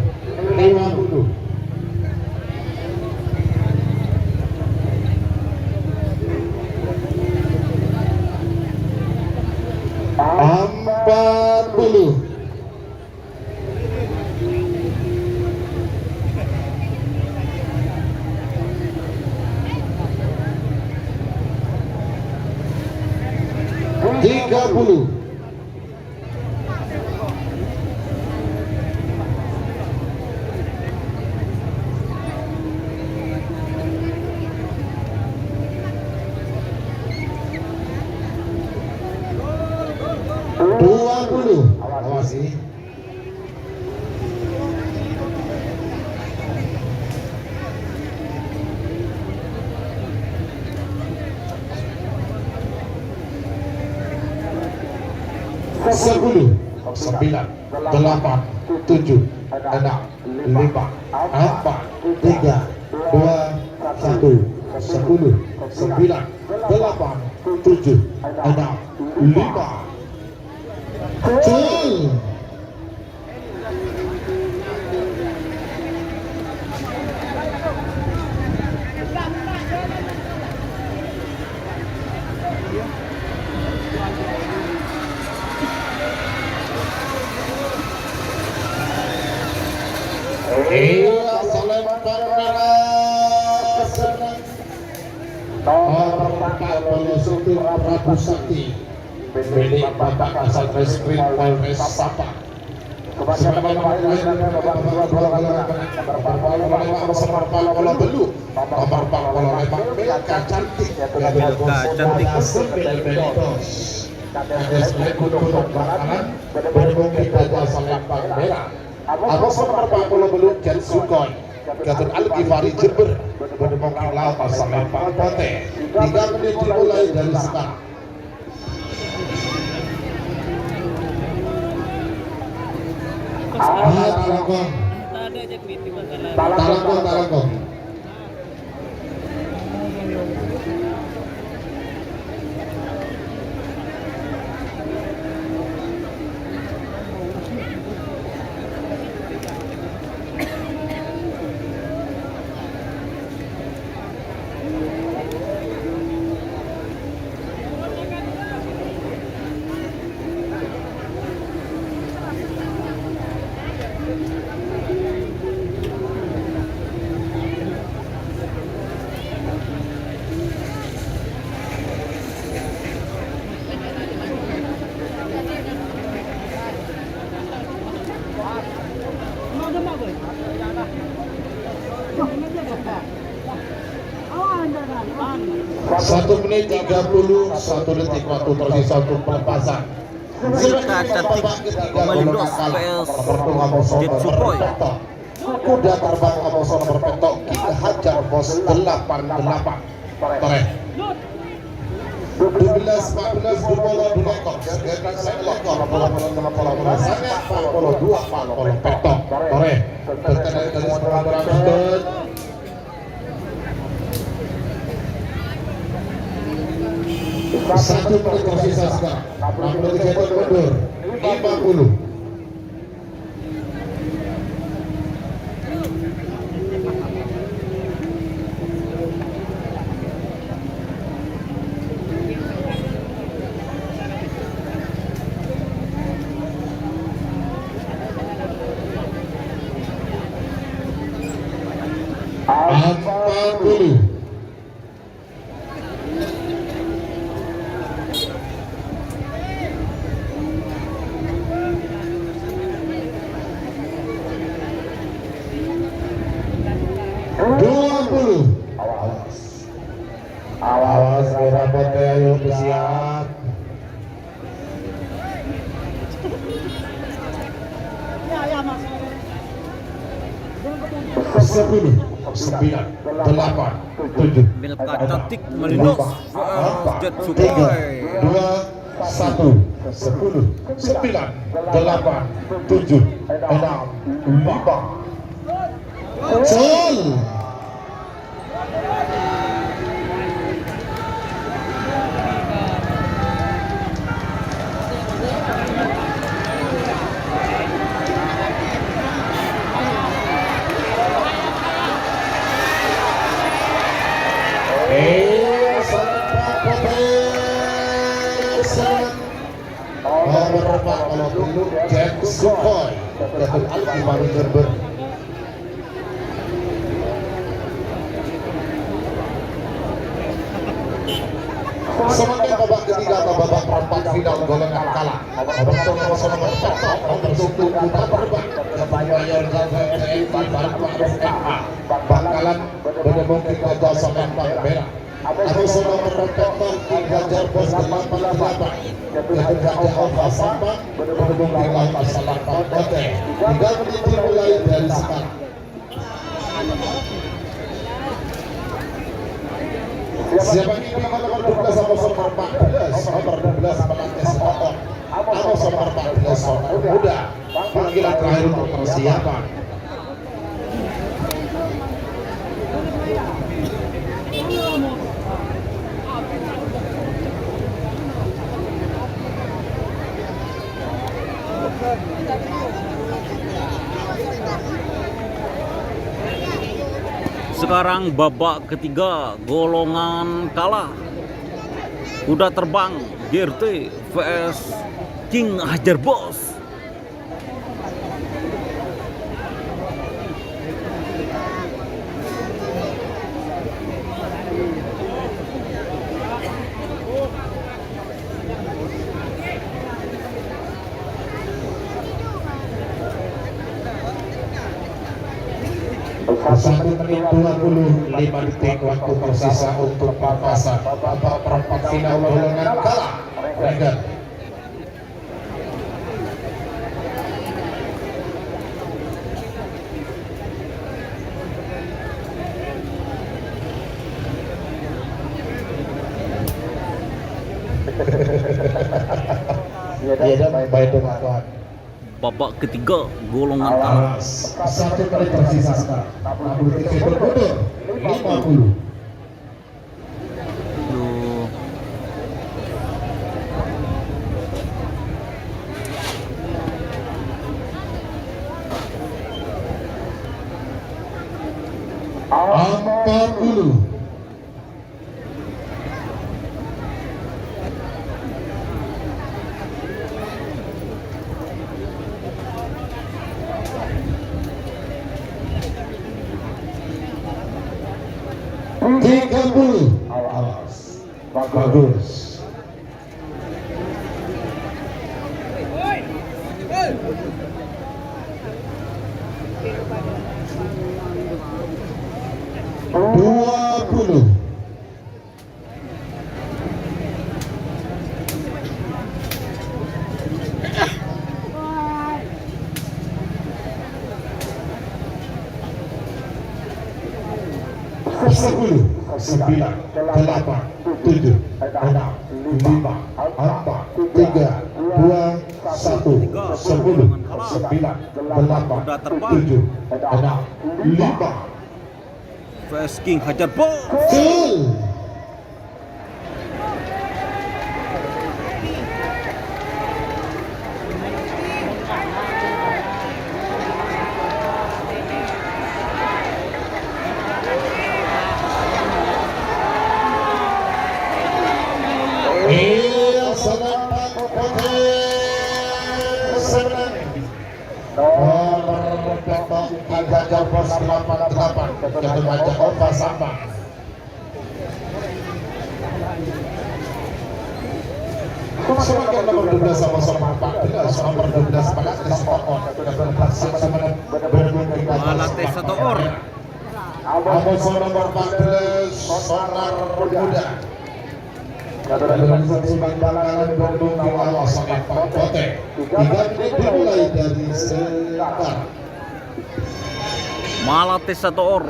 Lima puluh. Empat puluh. Tiga puluh. Dua puluh. Awas, sih. Sepuluh, sembilan, delapan, tujuh, enam, lima, empat, tiga, dua, satu, sepuluh, sembilan, delapan, tujuh, enam, lima. Cul. Iya, selempang merah. Nomor empat puluh satu, Prabu Sakti. Milik Bapak Kasat Reskrim Polres Sampang. Sebagaimana dilakukan Bapak Ketua Bola Bola, nomor empat puluh lima, nomor empat puluh lima, Milka Cantik. Milka Cantik. Sambil Belitos. Kades Lekuduk Bangkalan, berhubung kita jasa lempang merah. Aposo nomor empat puluh lima, Jan Sukoi. Gatot Al Ghifari Jember, berhubung kita jasa lempang pote. Tiga menit dimulai dari sekarang. Ah, talangkong. Talangkong, talangkong. Satu menit tiga puluh satu detik waktu tersisa untuk pelepasan. Milka Cantik, pemain dos P S Jet Sukoi. Kuda terbang aposo nomor petto, Ki Hajar, bos delapan delapan. Torè. Dua belas, empat belas, dua puluh, dua puluh. Sangat, empat puluh dua, empat puluh petto. Torè. Pertandingan dari Sumatera Barat. Satu menit tersisa sekarang. Enam puluh tiga itu mundur. Lima puluh. Empat puluh. Dua puluh. Awas. Awas, merah putih, ayo bersiap. Sepuluh, sembilan, delapan, tujuh, Milka enam, Tatik, Malinos, lima, empat, Jet tiga, Sugoi. Dua, satu, sepuluh, sembilan, delapan, tujuh, enam, lima. Gol. Eh, sepak putih. Nomor empat puluh tujuh, Jet Sugoi. Datuk Alki Maru Jember. Samangkèn babak ketiga atau babak perempat final golongan kalah. Nomor satu, nomor satu, nomor satu, nomor satu, Bapak Mayor Jenderal T N I Bapak Ma'ruf M A. Bakalan bâdâ mungkin kobâsa lempang merah. Atau sama berdekat di Banjar Bos delapan delapan. Ketika ada Alfa Sampang, berhubung di Alfa Sampang Oke. Tinggal menunggu mulai dari sekarang. Siapa ini nomor dua belas sama nomor empat belas? Nomor dua belas pelatih sepotong. Atau nomor empat belas nomor muda. Panggilan terakhir untuk persiapan. Sekarang babak ketiga, golongan kalah. Kuda terbang G R T V S King Hajar Bos. Satu menit dua puluh lima detik waktu tersisa untuk pelepasan babak perempat final golongan kalah. Regan. Iya, dong, baik, dong, Tuan. Babak ketiga, golongan kalah. Awas, satu kali tersisa sekarang. Enam puluh tiga mundur. Lima puluh. Duh. Empat puluh. Tiga puluh. Awas. Bagus. Dua puluh. Sepuluh, sembilan, delapan, tujuh, enam, lima, empat, tiga, dua, satu, sepuluh, sembilan, delapan, tujuh, enam, lima. Fast King hajar, Bos. Gol. Iya, senang, Pak. Oke, senang. Nomor pokok Al-Jajar Bos delapan delapan, Ketua Jakarta Sampang. Semangat nomor dua belas sama-sama empat belas, nomor dua belas Malatis Satoor. Malatis Satoor. Nomor empat belas, Sonar Muda. Organisasi Bangkalan Bandung di Allah sangat pote. Tiga menit dimulai dari sekarang. Malatis Satoor,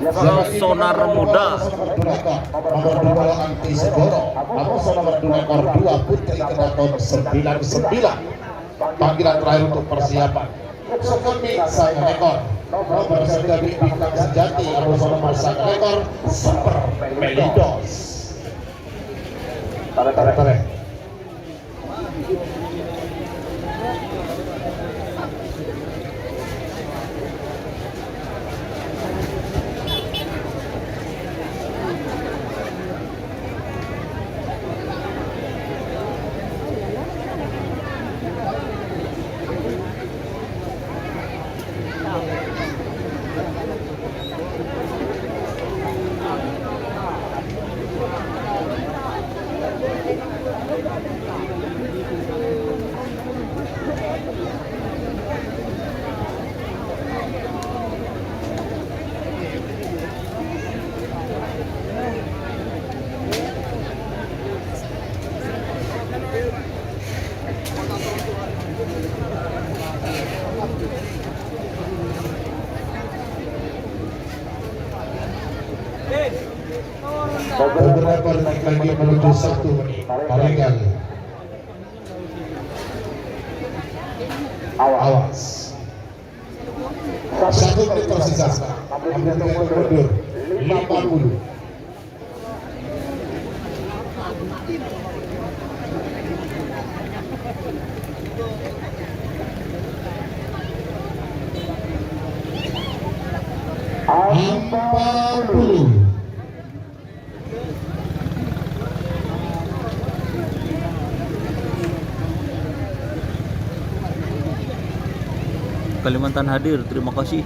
Sonar Muda. Nomor dua Anti Segoro, nomor dua Putri Kedaton sembilan sembilan. Panggilan terakhir untuk persiapan. Sukami Sangalekor, nomor sekabi Bintang Sejati, nomor nomor Sangalekor, Super Melidos. Tarik, tarik. Tarik. Beberapa detik lagi menuju satu menit. Palingan. Awas. Satu menit tersisa. Ambil tiga mundur. Lima puluh. Empat puluh. Kalimantan hadir, terima kasih.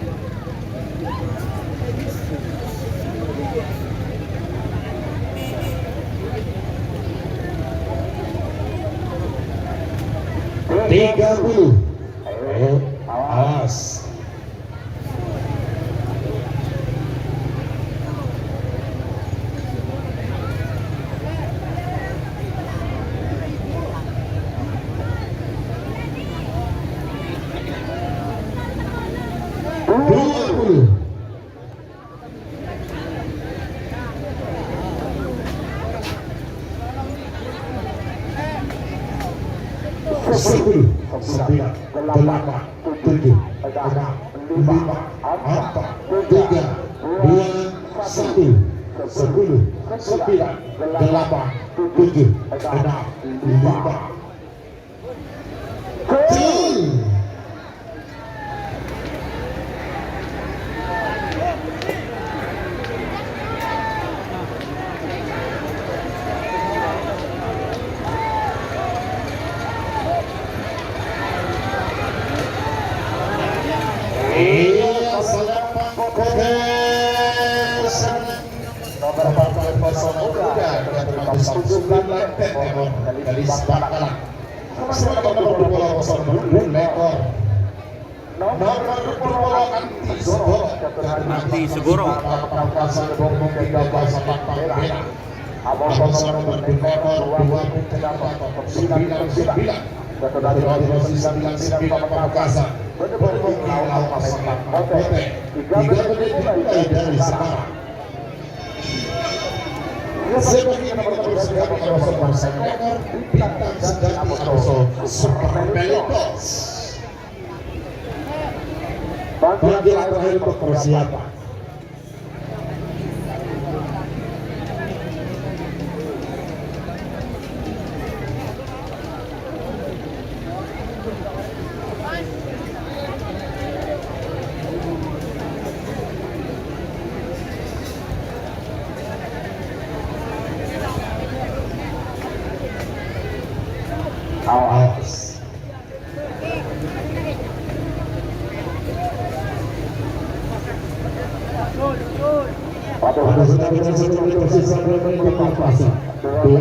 Tiga puluh. Ayo, awas. Dua puluh. Sepuluh, sembilan, delapan, tujuh, enam, lima, empat, tiga, dua, satu. Sepuluh, sembilan, delapan, tujuh, enam, lima. Iya, salam pangkoker. Nomor empat belas, Sonar Muda, dengan nomor sembilan, Tetemon, Gadis Bangkalan. Sementara nomor dua puluh, Sonar Muda, Lekor. Nomor dua puluh, Anti Segoro. Anti Segoro. Pamekasan, Bombong, tiga belas, Pangkal Merah. Abang nomor dua puluh, dua puluh sembilan, sembilan. Satu dari sembilan sembilan, Pamekasan. Bertemu lawan Pamekasan. Tiga menit dimulai dari sekarang. Sebagai nomor satu, Amoso Marsan Lekor, Bintang Sejati Amoso Super Melidos. Panggilan terakhir untuk persiapan. Awas. Pada saat ini, satu menit tersisa, dua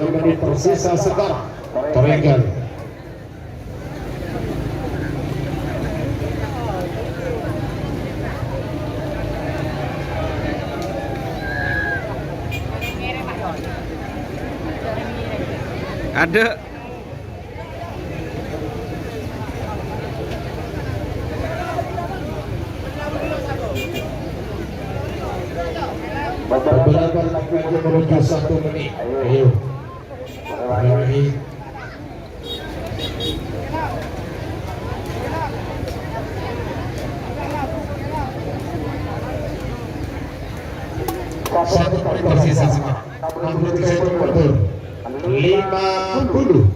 menit tersisa sekarang. Terenggal. Ada. Beberapa lagi menuju satu menit. Ayo. Ayo. Satu menit tersisa sekarang. Enam puluh tiga itu mundur. Lima puluh.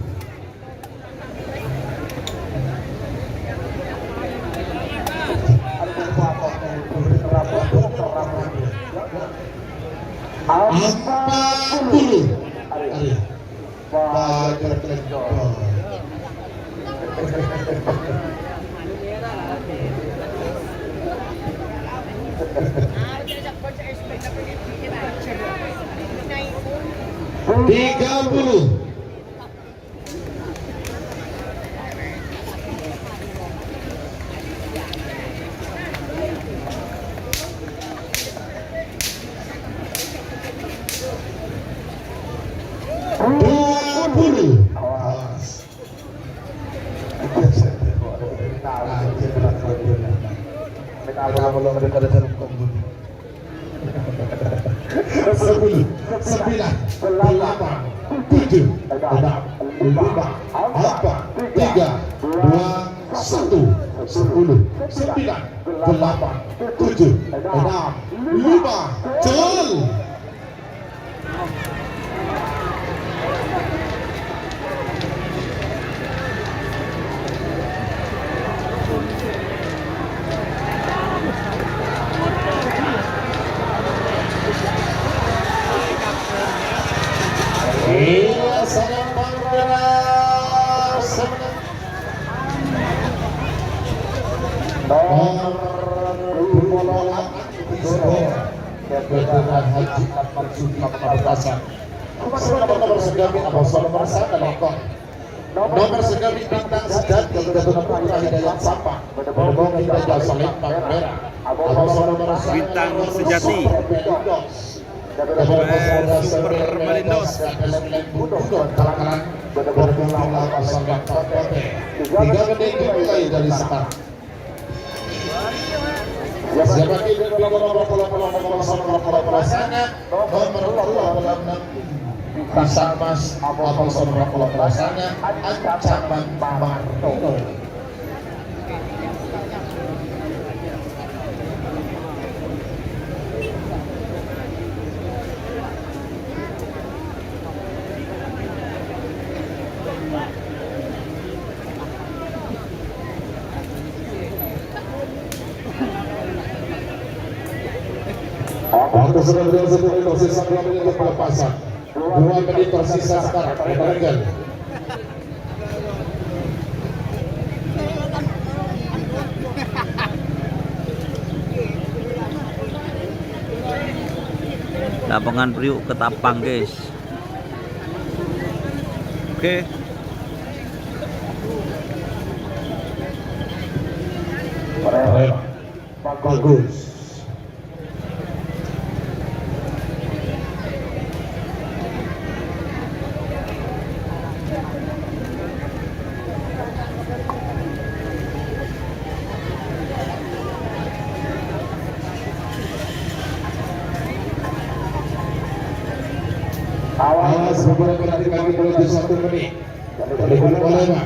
Empat puluh. Ayo. Pagar Klengkol. Tiga puluh. Dua puluh. Awas. Sepuluh, sembilan, delapan, tujuh, enam, lima, empat, tiga, dua, satu. Sepuluh, sembilan, delapan, tujuh, enam, lima. Jalan. Iya, salam panggilan. Nomor dua puluh empat. Doktor Haji Ahmad Sugi Pamekasan. Nomor sekabi, Abah Solomon Saka Lekong. Nomor sekabi, Bintang Sejati, Gatotkaca Hidayat Sapa. Nomor Hidayat Salempang Merah. Abah Solomon Saka Bintang Sejati. Nomor Super Malindos. Gunung Kalakaran. Nomor Bintang Salempang Putih. Tiga menit dimulai dari sekarang. Siapa kita nomor polo polo polo polo polo polo sanga, nomor polo polo polo enam. Kasar Mas, apa nomor polo polo sanga, Ancaman Martino. Waktu sudah berjalan satu menit, tersisa dua menit untuk pelepasan. Dua menit tersisa sekarang. Rekan. Lapangan Priuk Ketapang, guys. Oke. Bagus. Awas, beberapa detik lagi menuju satu menit. Jadi, boleh, Pak.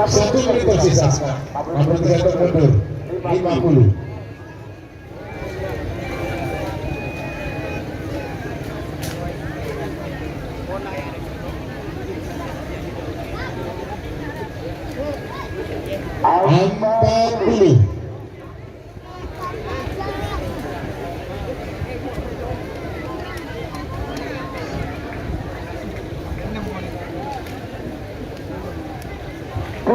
Satu menit tersisa. Nomor tiga mundur. Lima puluh. Empat puluh.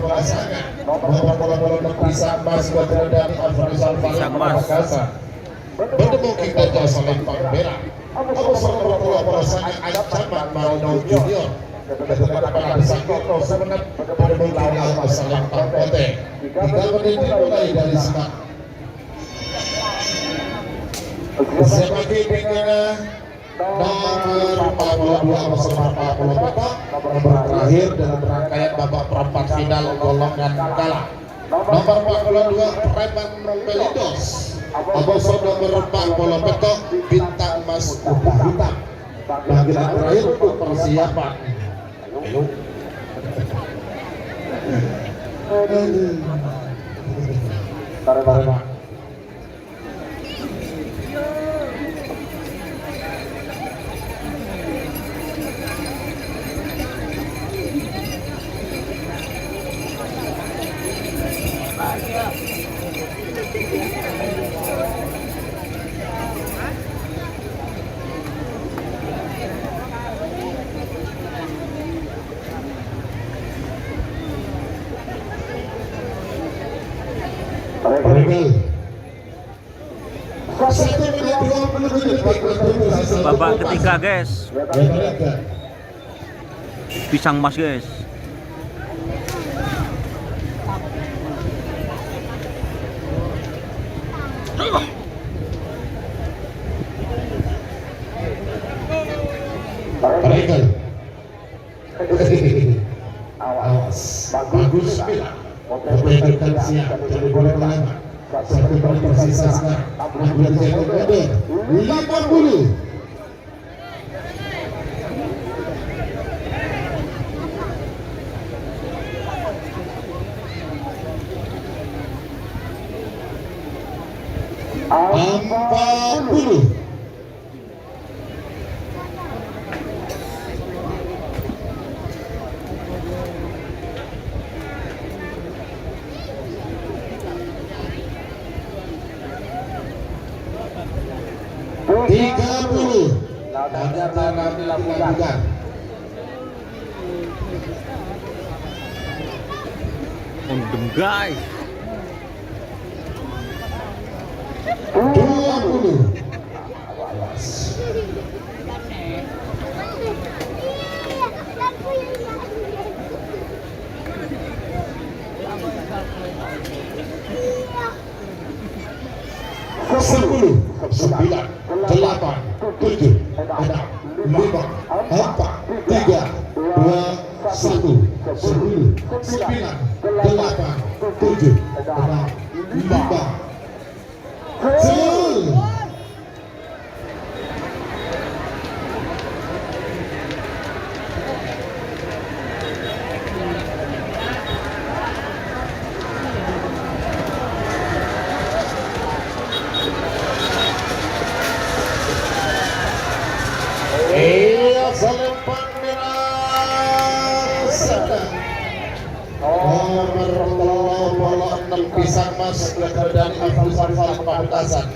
Pamekasan. Nomor polo polo ennem Pisang Mas, Badrudani Afrizal Farid Pamekasan. Bâdâ Bukit Raja Salempang Pèra'. Abu Sa'ad Rasulullah Perasangan Ancaman Marino Junior. Ketepat pada sakit Rasulullah pada Bukit Raja Salempang Putih. Tiga menit dimulai dari sekarang. Siapa lagi dengan nomor empat puluh dua, nomor empat puluh empat, nomor terakhir dalam rangkaian babak perempat final golongan kalah. Nomor empat puluh dua, Preman Pelidos. Abu Sa'ad nomor empat puluh empat, Bintang Emas Kuda Hitam. Panggilan terakhir untuk persiapan. Ayo. Aduh. Tarik, tarik, Pak. Babak ketiga, guys. Pisang Mas, guys. Awas. Bagus, Bella. Oke, siap. Jadi boleh melempar. Satu poin tersisa sekarang. Enam puluh tujuh poin. Lima puluh. Empat puluh. Tiga puluh. Ada tangan dilakukan. Ondem, guys. Dua puluh. Sepuluh, sembilan, delapan, tujuh, enam, lima, empat, tiga, dua, satu, sepuluh, sembilan, delapan, tujuh, enam, lima. Gol. Iya, Salempang Merah. Nomor tello puluh ennem Pisang Mas, Badrudani Afrizal Farid Pamekasan.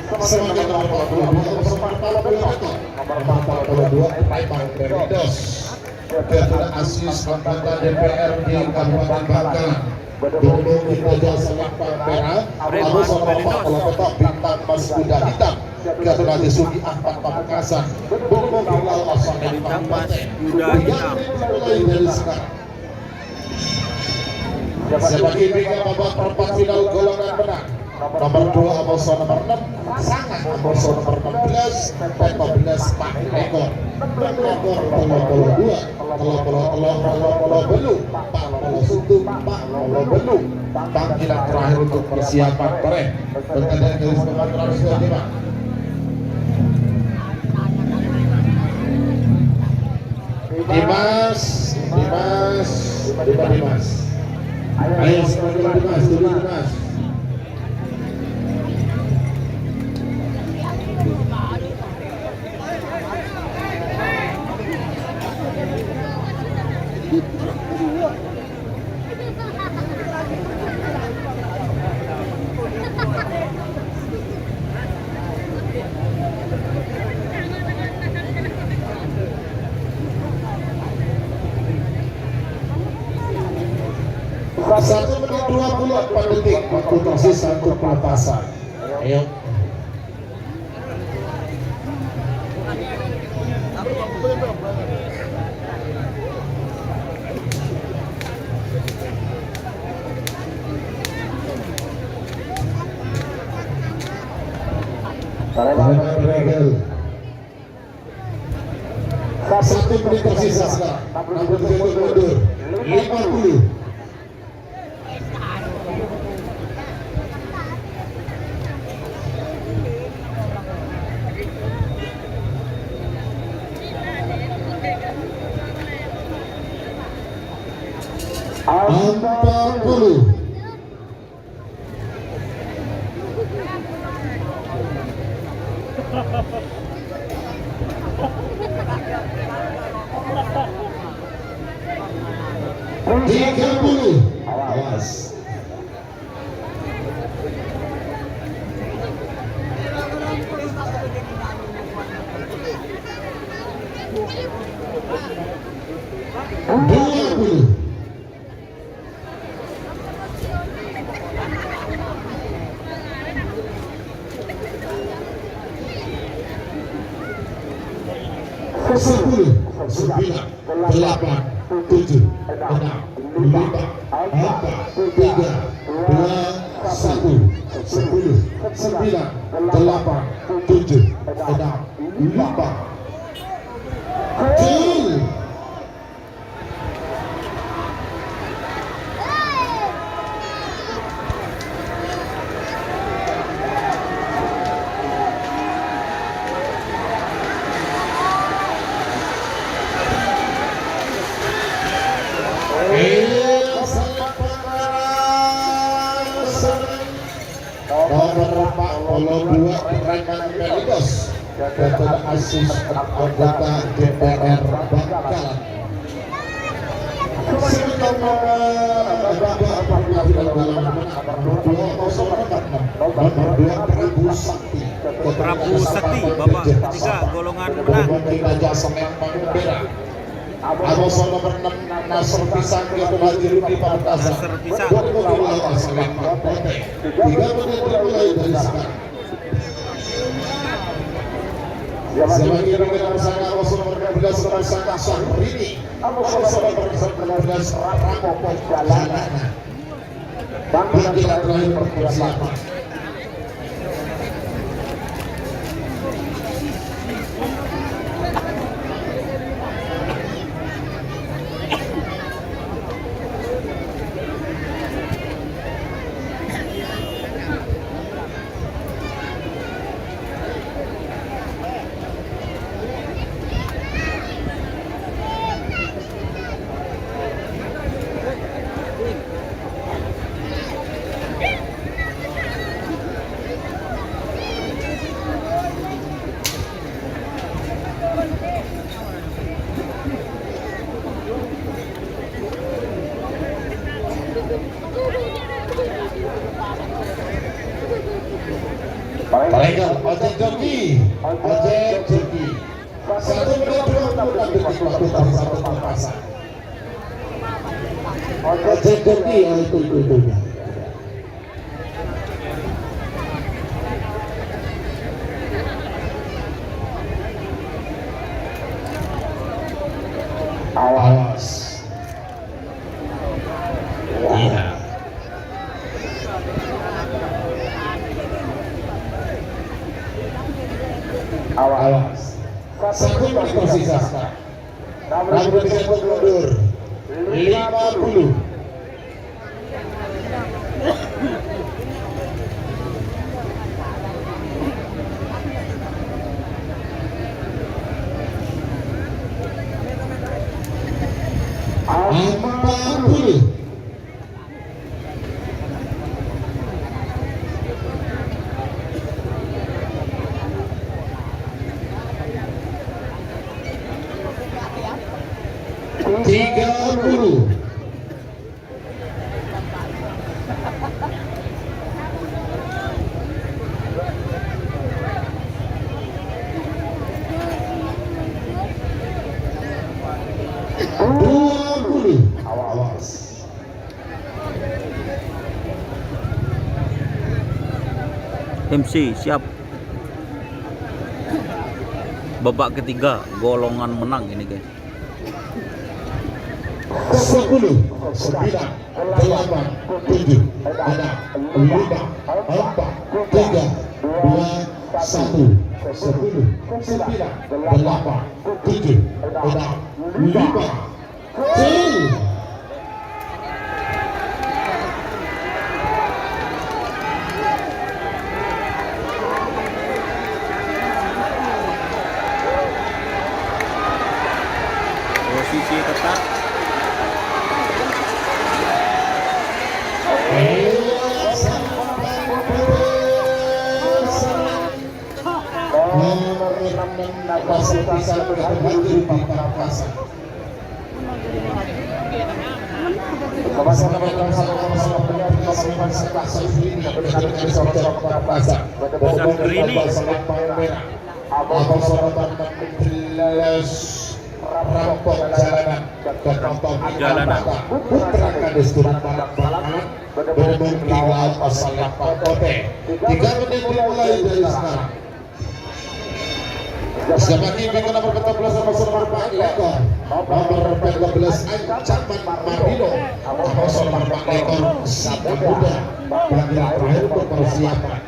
Selanjutnya nomor empat puluh dua, nomor empat puluh dua, nomor empat puluh dua, Preman Pelidos. Ketua Asis Anggota D P R di Kabupaten Bangkalan. Dukung kita jasa Lempang Merah, Agus Orma Palopeto Bintang Mas Kuda Hitam. Ketua Asis Sugi Ahmad Pamekasan. Dukung kita Hasan Lempang Putih. Tiga menit dimulai dari sekarang. Sebagai babak perempat final golongan menang. Nomor dua, Amoso nomor enam, Sangat Amoso nomor enam belas, lima belas, empat puluh, enam puluh, tello puluh dua, tello puluh tello, tello puluh tello, empat puluh satu, empat puluh tello. Panggilan terakhir untuk persiapan, Pak. Pertandingan garis pematuran sudah tiba. Dimas, Dimas, Dimas, Dimas. Ayo, semangat, Dimas, dulu, Dimas. Satu menit dua puluh empat detik waktu tersisa untuk pelepasan. Ayo. Tarik, tarik, tarik. Satu menit tersisa sekarang. Enam puluh tujuh menit mundur. Lima puluh. Empat puluh. Tiga puluh. Awas. Dua puluh. Sepuluh, sembilan, delapan, tujuh, enam, lima, empat, tiga, dua, satu. Sepuluh, sembilan, delapan, tujuh, enam, lima. Gol. Nomor empat puluh dua, Preman Pelidos, Ketua Asis Anggota D P R Bangkalan. Sekitar nomor Bapak Prabu Sakti, nomor dua, Prabu Sakti, Prabu Sakti, babak ketiga, golongan menang. Kita jasa Lempang Merah. Amoso nomor enam, Nasr Pisang, Ketua Haji Rudi Pamekasan. Nasr Pisang. Dukung kita Hasan Lempang Putih. Tiga menit dimulai dari sekarang. Sebagai nomor satu, Amoso nomor dua belas, nomor satu, Syahrini. Amoso nomor dua belas, Rampo Jalana. Panggilan terakhir persiapan. Parèngan, ojek joki, ojek joki. Satu menit dua puluh enam detik waktu tersisa untuk pasang. Ojek joki, oh, itu, itu, itu. Awas. Iya. Awas. Satu menit tersisa. Rambut bisa mundur. Lima puluh. Empat puluh. Tiga puluh. Dua puluh. Awas. M C siap. Babak ketiga, golongan menang ini, guys. Sepuluh, sembilan, delapan, tujuh, enam, lima, empat, tiga, dua, satu. Sepuluh, sembilan, delapan, tujuh, enam, lima, Posisi tetap. Nomor enam, Pasar Pisang, Kabupaten Pamekasan. Rampok jalanan, Rampok jalanan. Putra Kadus Turun Balang Bangkalan, bermungkin laut asal Lampang Kote. Tiga menit dimulai dari sekarang. Siapa ini dengan nomor empat belas, nomor empat belas, nomor empat belas, Ancaman Marino. Nomor empat belas, Sita Muda. Panggilan terakhir untuk persiapan.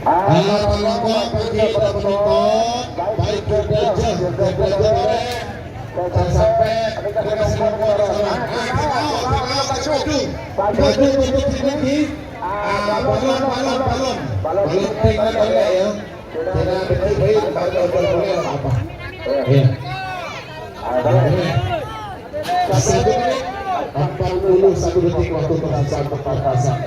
Alat pelengkap bagi kita penonton, baik Gerda Jah, Gerda Jah Bareng, jangan sampai mereka semua orang salah. Ah, kita tahu, kita tahu, Pak Jodung. Pak Jodung untuk sini, di, ah, balon, balon, balon. Balon tinggal boleh, ya. Tidak betul, baik, balon, balon, balon, apa? Iya. Satu menit, empat puluh satu detik waktu tersisa untuk pertasan.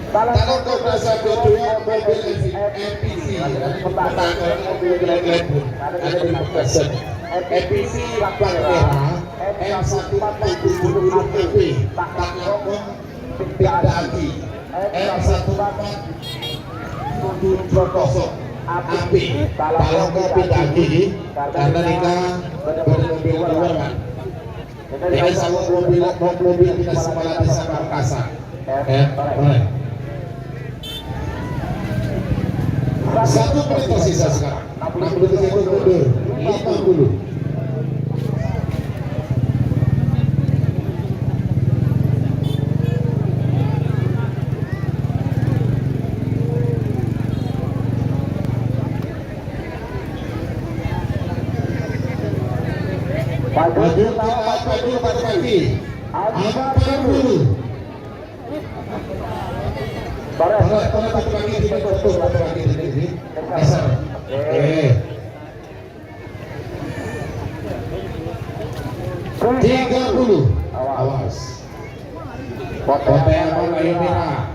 Talangkong dasar kedua mobil M P V, pertahanan mobil Glenn Glenn ada di Pamekasan. M P V plat merah M satu empat tujuh puluh A P, talangkong pindha'aghi. M satu empat tujuh kosong A P, talangkong pindha'aghi, karena nèka bâdâ mobil luar, Pak. Nèka sawung mobil, mobil dinas kepala desa Pamekasan. Eh, eh. Satu menit tersisa sekarang. Enam puluh detik itu mundur. Lima puluh. Maju, maju, maju, maju, maju. Empat puluh. Tarik, tarik, tarik lagi, sini, foto, tarik lagi, sini, sini. Geser. Oke. Tiga puluh. Awas. Kote aman, ayo merah.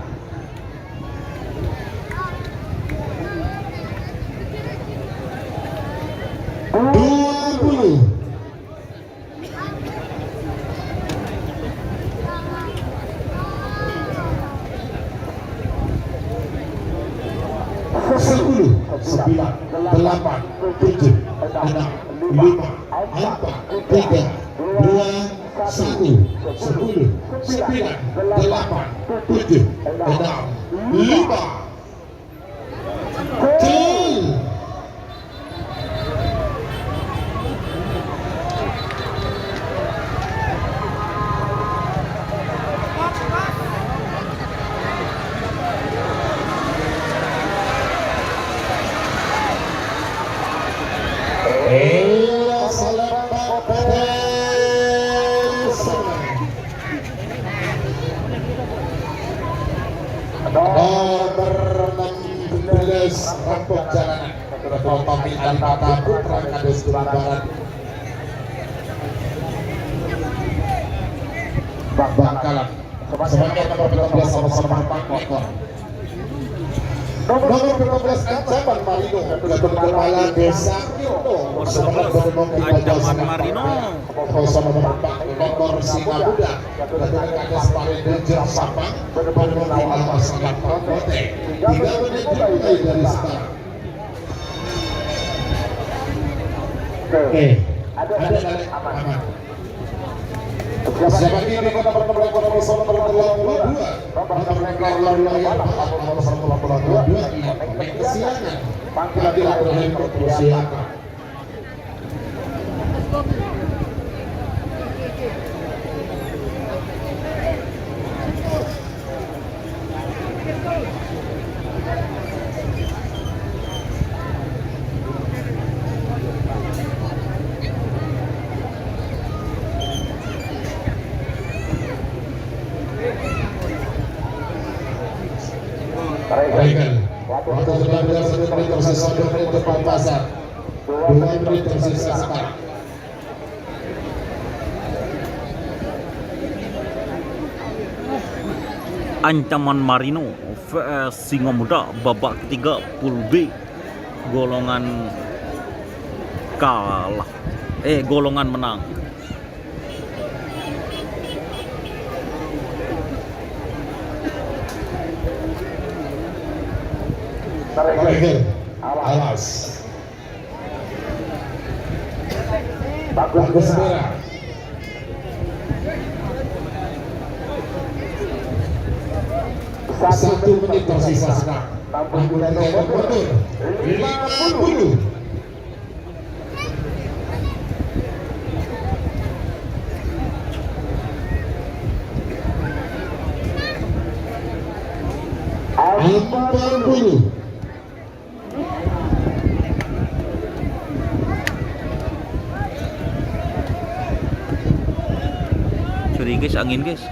Sepuluh, sembilan, delapan, tujuh, enam, lima, empat, tiga, dua, satu, sepuluh, sembilan, delapan, tujuh, enam, lima. Gol. Nomor enam belas, Rampok Jalanan. Tommy Alipata Putra, Kades Tulang Barat. Bangkalan. Sebagai nomor delapan belas, sama-sama Pak Kokor. Nomor delapan belas, Ancaman Marino, Ketua Kepala Desa Tirto. Nomor sebelas, Ancaman Marino. Kosong nomor empat, Kokor Singamuda, Ketua Kades Pare Banjar Sapang. Berhenti lama sangat Pak Kote. Tiga menit dimulai dari sekarang. Oke. Ada balik aman. Siapa ini, nomor delapan belas, nomor delapan belas, nomor delapan belas, nomor delapan belas, nomor delapan belas, nomor delapan belas, nomor delapan belas. Baik. Waktu sudah tinggal satu menit tersisa, dua menit tepat pasar. Dua menit tersisa sekarang. Ancaman Marino V S Singomuda babak ketiga pool B, golongan kalah, eh, golongan menang. Awas. Bagus, Bera. Satu menit tersisa sekarang. Nampung mundur. Lima puluh. Empat puluh. Sorry guys, angin guys.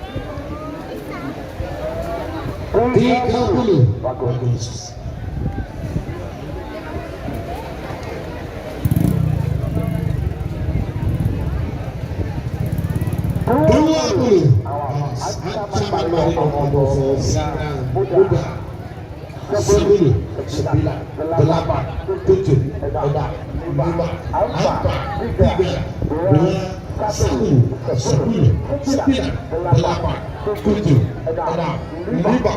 Tiga puluh. Bagus. Dua puluh. Awas, ancaman Marino Komposo Singamuda. Sepuluh, sembilan, delapan, tujuh, enam, lima, empat, tiga, dua, satu, sepuluh, sembilan, delapan, tujuh, enam, lima.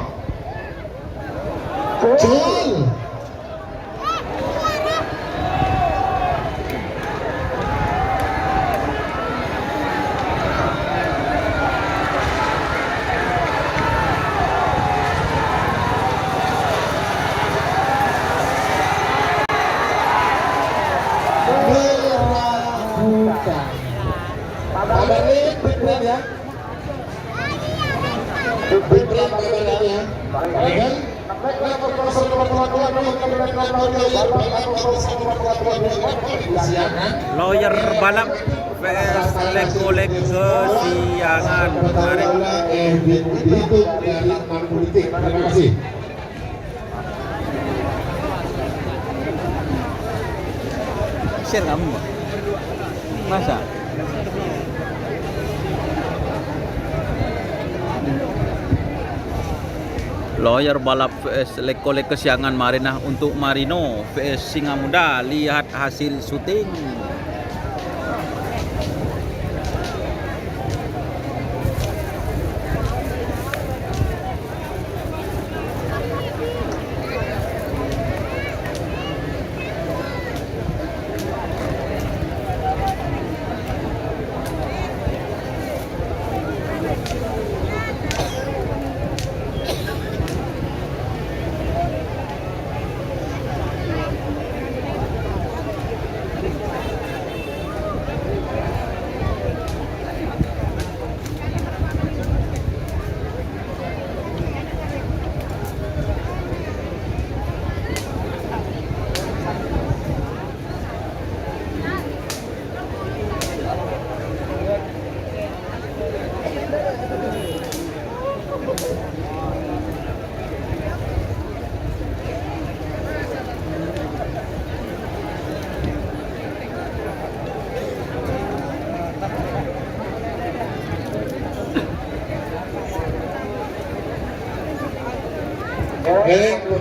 Gol. Merah buta. Pada nih, bener ya. Lawyer balap V S leko-leko Siangan. Mari. Share kamu, Pak. Masa? Lawyer balap V S leko-leko Siangan marina untuk Marino V S Singamuda. Lihat hasil syuting.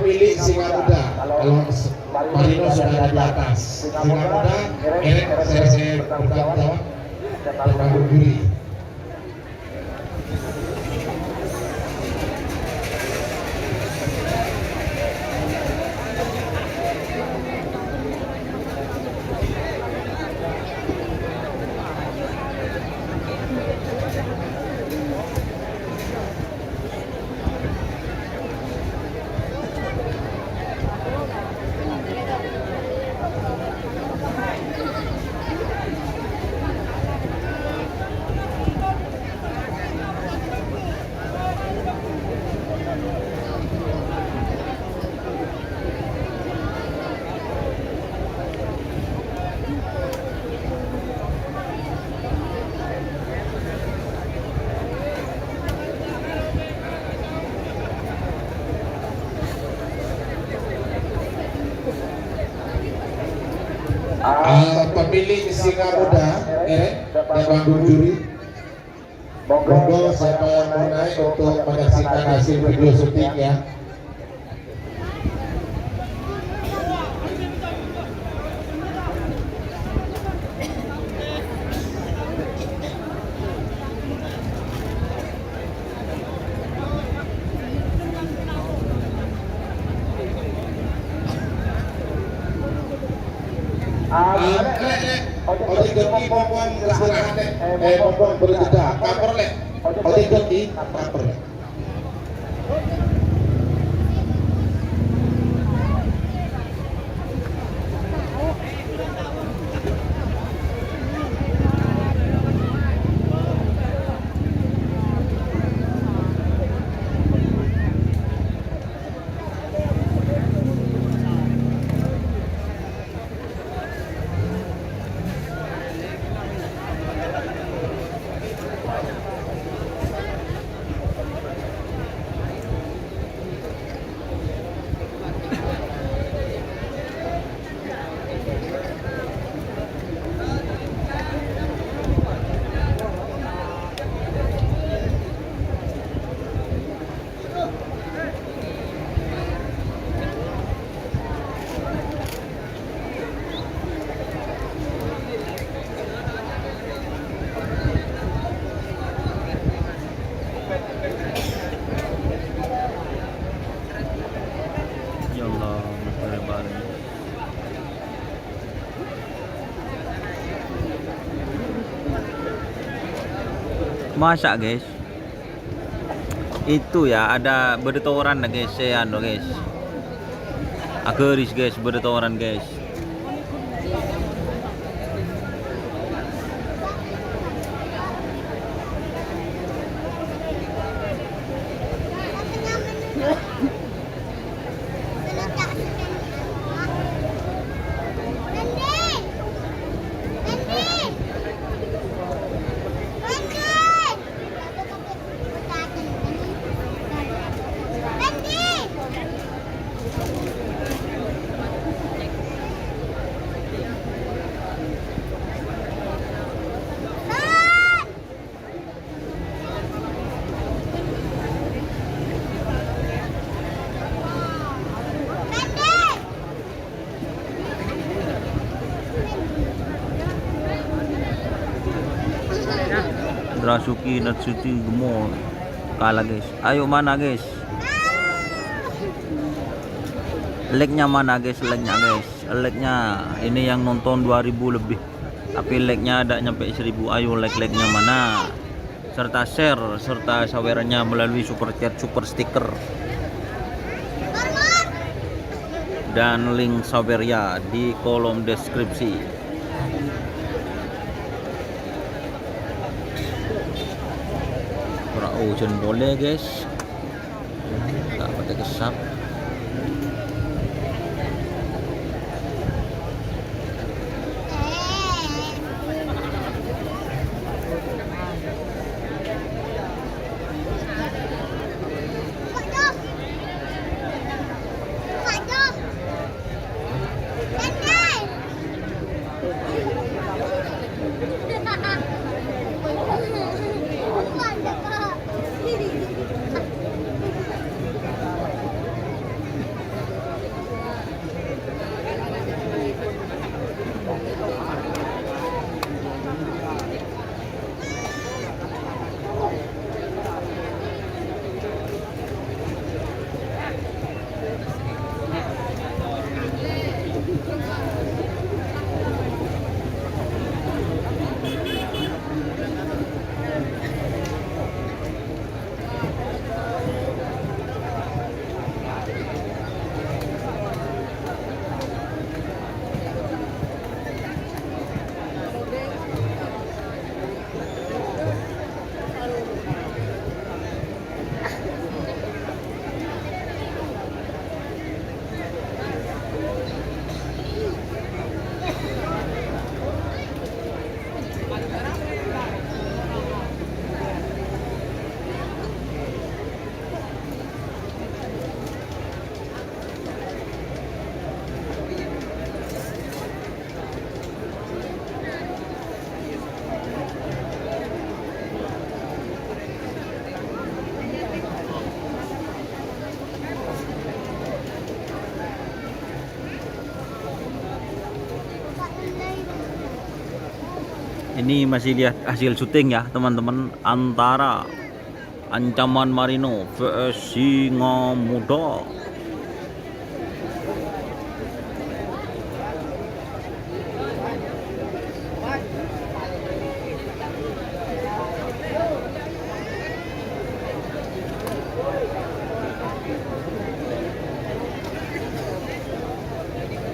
Pilih Singa Muda. Kalau s-, Marino sudah ada di atas. Singa Muda, Erek, saya, saya bertanggung jawab. Tanggung juri. Ah, pemilik Singa Muda, eh, dan panggung juri. Monggo siapa yang mau naik untuk menyaksikan hasil video syutingnya. Ah, Lek, Lek, Lek. Ojek joki ngomong istirahat, Lek. Eh, ngomong berjeda. Kaper, Lek. Ojek joki, kaper, Lek. Ya Allah, Mas Bali. Masa, guys? Itu ya, ada bâdâ toran, guys, sè anu, guys. Aghâris, guys, bâdâ toran, guys. Rasuki Natsuki Gemo kalah, guys. Ayo mana, guys? Like-nya mana, guys? Like-nya, guys. Like-nya ini yang nonton dua ribu lebih. Tapi like-nya ada nyampe seribu. Ayo like-like-nya mana? Serta share, serta sawernya melalui super chat, super sticker. Dan link sawernya di kolom deskripsi. Ora ujan boleh, guys. Tak pakai kesap. Ini masih lihat hasil syuting ya, teman-teman, antara Ancaman Marino V S Singa Muda.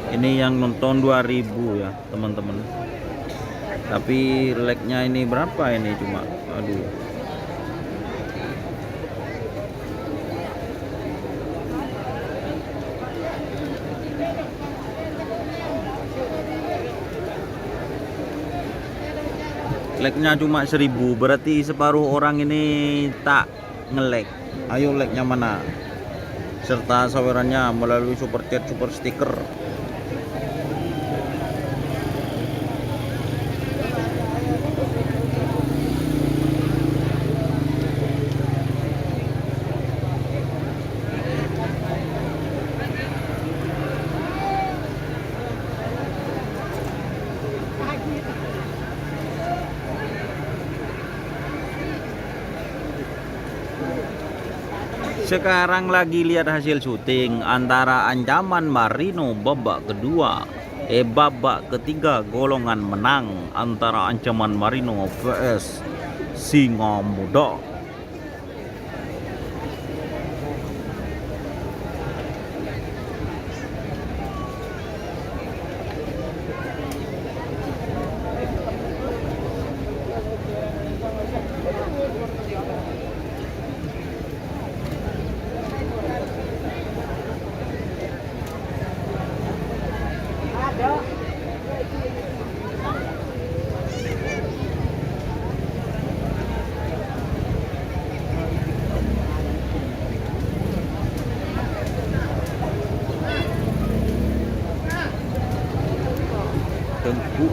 Ini yang nonton dua ribu ya, teman-teman. Tapi like-nya ini berapa ini cuma? Aduh. Like-nya cuma seribu, berarti separuh orang ini tak nge-like. Ayo like-nya mana? Serta sawerannya melalui super chat, super sticker. Sekarang lagi lihat hasil syuting antara Ancaman Marino babak kedua. Eh, babak ketiga golongan menang antara Ancaman Marino V S Singa Muda. Tengku.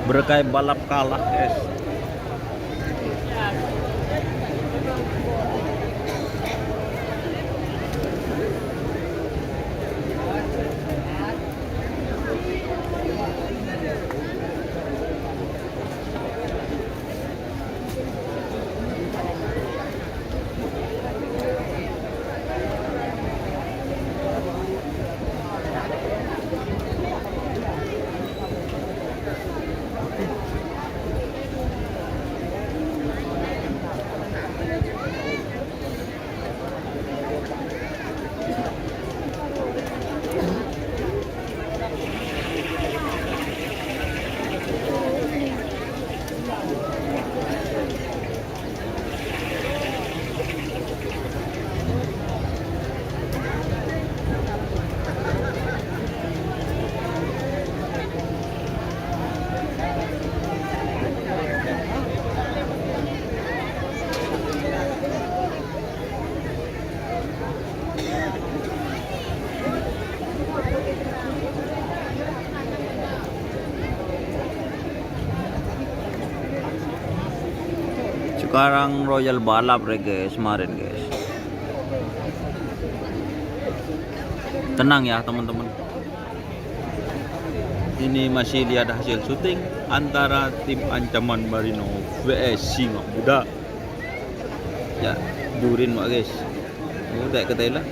Berkait balap kalah, guys. Sekarang Royal balap rè, guys, kemarin, guys. Tenang ya, teman-teman. Ini masih lihat hasil syuting antara tim Ancaman Marino V S Singa Muda. Ya, durin, Pak, guys. Udah ke Thailand.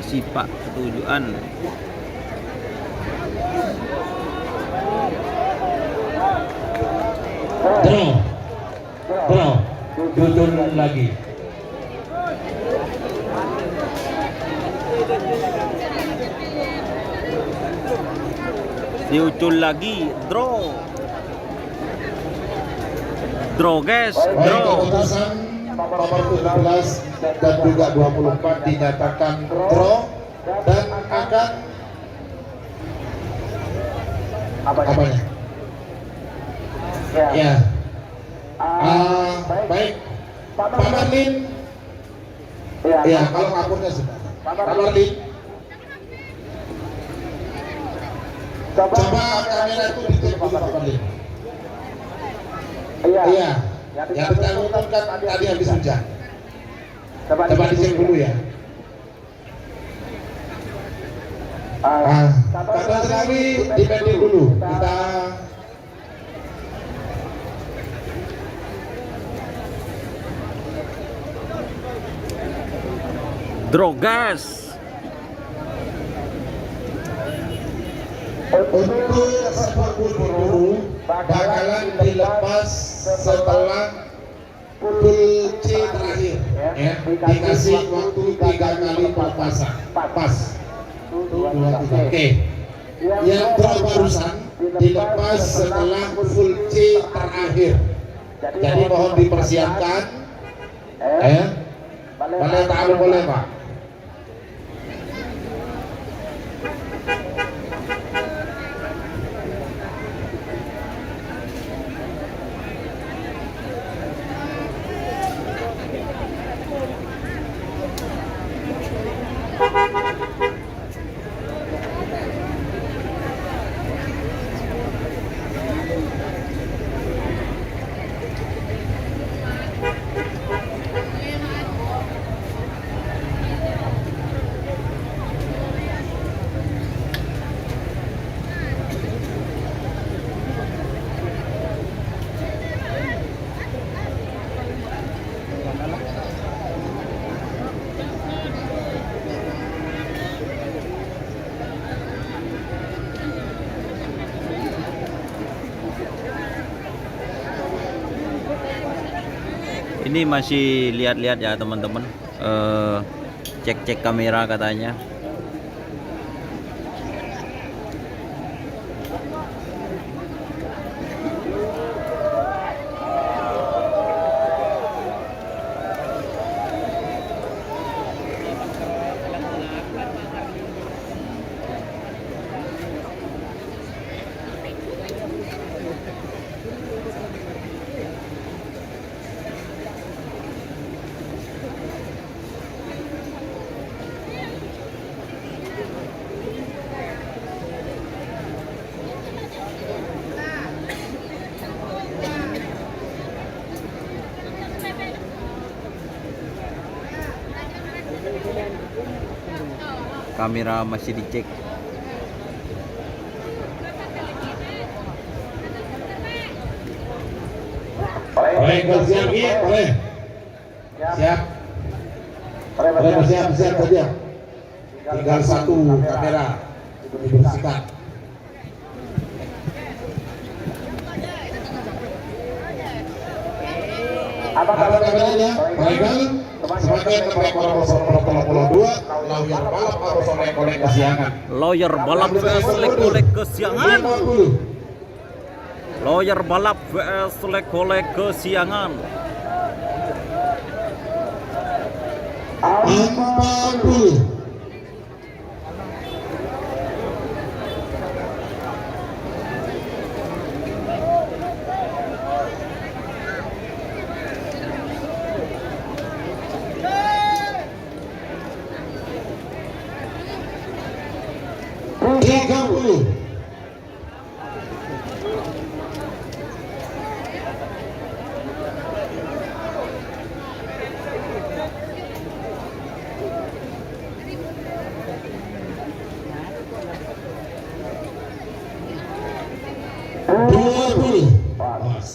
Sipa' katujuan. Draw. Draw. Diucul lagi. Diucul lagi. Draw. Draw, guys. Baik, draw. Keputusan nomor tujuh belas dan juga dua puluh empat dinyatakan draw dan akan apanya? Ya. Ah, baik. Pak Marlin. Ya, kalau kapurnya sudah. Pak Marlin. Coba kamera itu dicek dulu, Pak Marlin. Iya. Yang bersangkutan kan tadi habis hujan. Coba dicek dulu ya. Ah, Pak Tantowi dipending dulu. Kita Drogas. Untuk sepak bulu bakalan dilepas setelah full C terakhir, ya, dikasih waktu tiga kali pelepasan. Pas. Satu, dua, tiga. Oke. Yang pro barusan dilepas setelah full C terakhir. Jadi mohon dipersiapkan. Eh, boleh taruh boleh, Pak. Ini masih lihat-lihat ya, teman-teman. Eh, cek-cek kamera katanya. Kamera masih dicek. Boleh, siap, iya, boleh. Siap. Boleh, siap, siap saja. Tinggal satu kamera dibersihkan. Apa kabarnya? Baik, sebagai nomor dua, Lawyer Balap harus oleh kolek kesiangan. Lawyer Balap V S Lek-Kolek Kesiangan. Lima puluh. Lawyer Balap V S Lek-Kolek Kesiangan. Empat puluh. Tiga puluh. Dua puluh. Pas.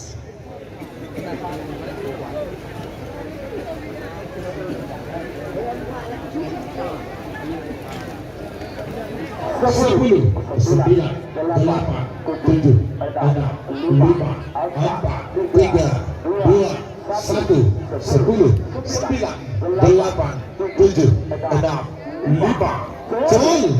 Sepuluh, sembilan, delapan, tujuh, enam, lima, empat, tiga, dua, satu, sepuluh, sembilan, delapan, tujuh, enam, lima. Jol.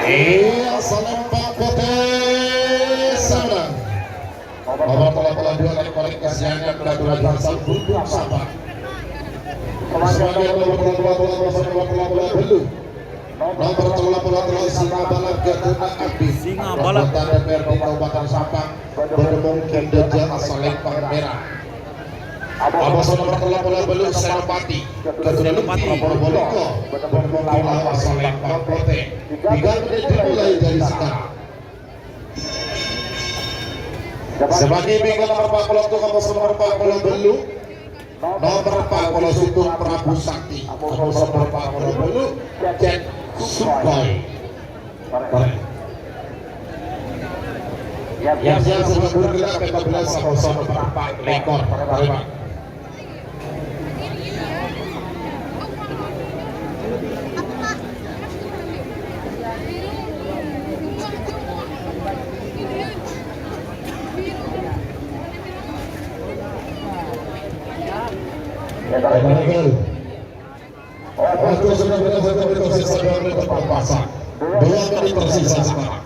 Iyâ, Salempang Potè sampèyan. Nomor tello puluh dua, tarik-tarik kasiangan, Dato Raja Hasan Gunung Sampang. Sebagai nomor tello puluh dua, nomor tello puluh dua, Nomor tello puluh tello, Singa Balap Gatuna Abdi. Singa Balap. Anggota D P R D Kabupaten Sampang, bâdâ mungkin dâjâ Salempang Merah. Amoso nomor tello puluh tello, Senopati. Gatuna Lutfi, Probolinggo, bâdâ mungkin lawan Salempang Potè. Tiga menit dimulai dari sekarang. Sebagai bengkel nomor empat puluh satu, amoso nomor empat puluh tello. Nomor empat puluh satu, Prabu Sakti. Amoso nomor empat puluh tello, Jet Sugoi. Korek. Yang siap sudah bergerak, kita bilang sama-sama nomor empat lekor. Korek, Pak. Waktu sudah berakhir, satu menit tersisa, dua menit tepat pasang. Dua menit tersisa sekarang.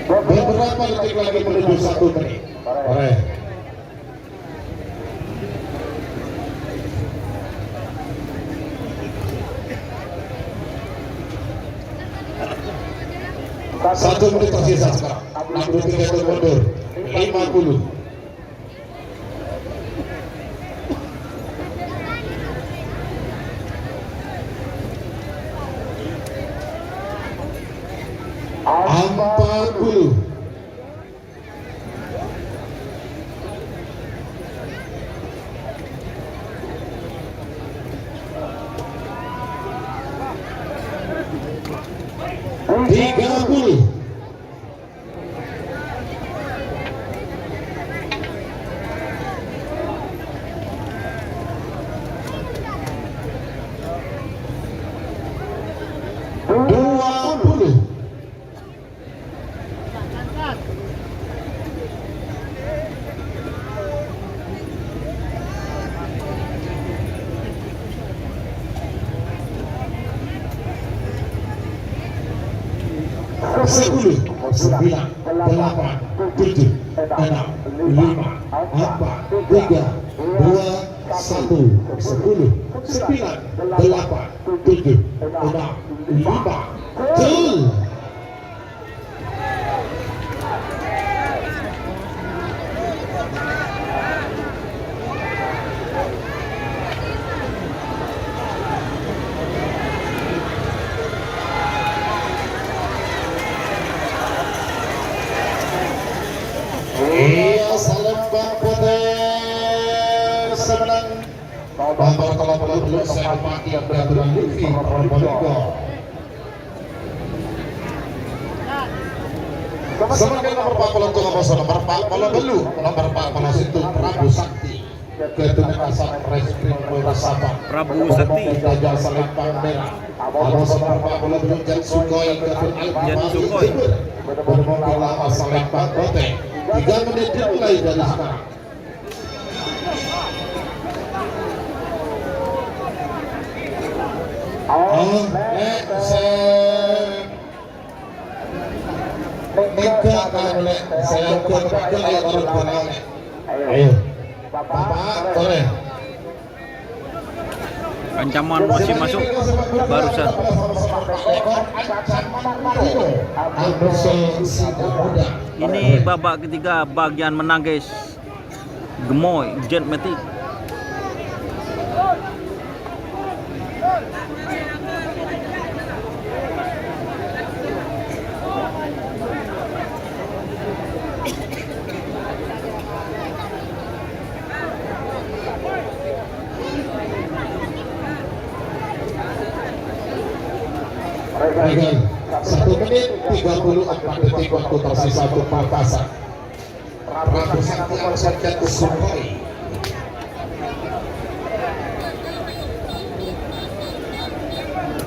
Beberapa detik lagi menuju satu menit. Ore. Satu menit tersisa sekarang. Enam puluh tiga itu mundur. Lima puluh. Empat puluh. Tiga puluh. Dua puluh. Sepuluh, sembilan, delapan, tujuh, enam, lima, empat, tiga, dua, satu, sepuluh, sembilan, delapan, tujuh, enam, lima. Jol. Iyâ, Salempang Potè sampèyan. Nomor tello puluh tello, Senopati Abdurrahman Lutfi, Probolinggo. Sebagai nomor empat puluh tujuh, nomor empat puluh tello, nomor empat puluh satu, Prabu Sakti. Ketua Kasat Reskrim Polres Sampang. Prabu Sakti. Raja Salempang Merah. Nomor empat puluh tujuh, Jan Sugoi, Ketua Jan Sugoi. Bermula Salempang Potè. Tiga menit dimulai dari sekarang. Oh, nek sè nèka, anu, nek sè ukur, ayo, turun bareng, nek. Ayo. Bapak, boleh. Ancaman masih masuk barusan. Armuso Singa Muda. Ini babak ketiga bagian menangkis. Gemoy, Jet Matic. Regal, satu menit tiga puluh empat detik waktu tersisa untuk pementasan. Prabu Sakti Arsad Sukhoi.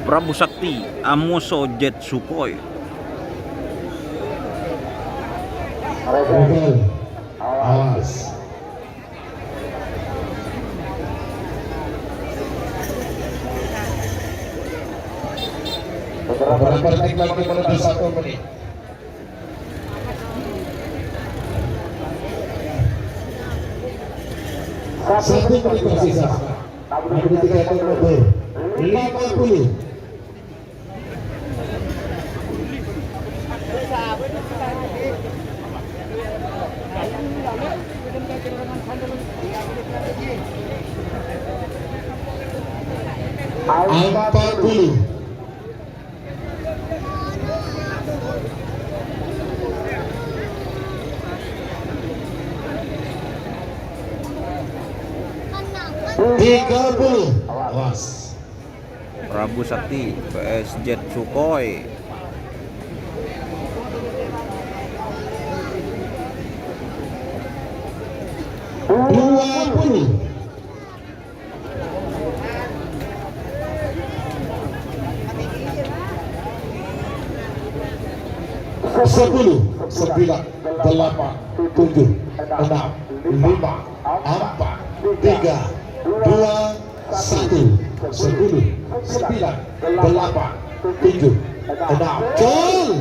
Prabu Sakti amoso Jet Sukhoi. Regal, awas. Beberapa detik lagi menuju satu menit. Satu menit tersisa. Namun ketika itu mundur. Lima puluh. Empat puluh. Tiga puluh. Awas. Prabu Sakti, P S Jet Sukhoi. Dua puluh. Sepuluh, sembilan, delapan, tujuh, enam, lima, empat, tiga, dua, satu. Sepuluh, sembilan, delapan, tujuh, enam. Gol!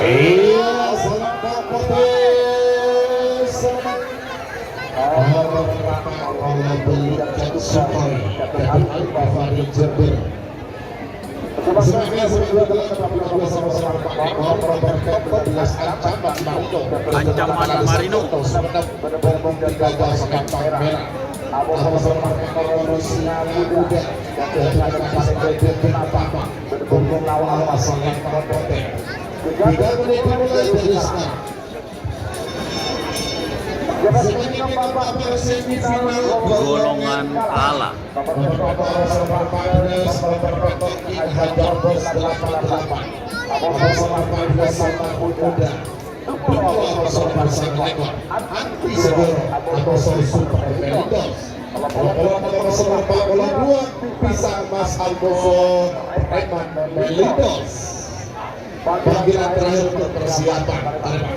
Iya, selamat, Pak Putih. Selamat. Nomor berapa? Bola beli Sukhoi. Dari Al Ghifari Jember. Ancaman Marino. Golongan kalah. Pisang Mas Alfonso Preman Melindos. Panggilan terakhir untuk persiapan. Terima.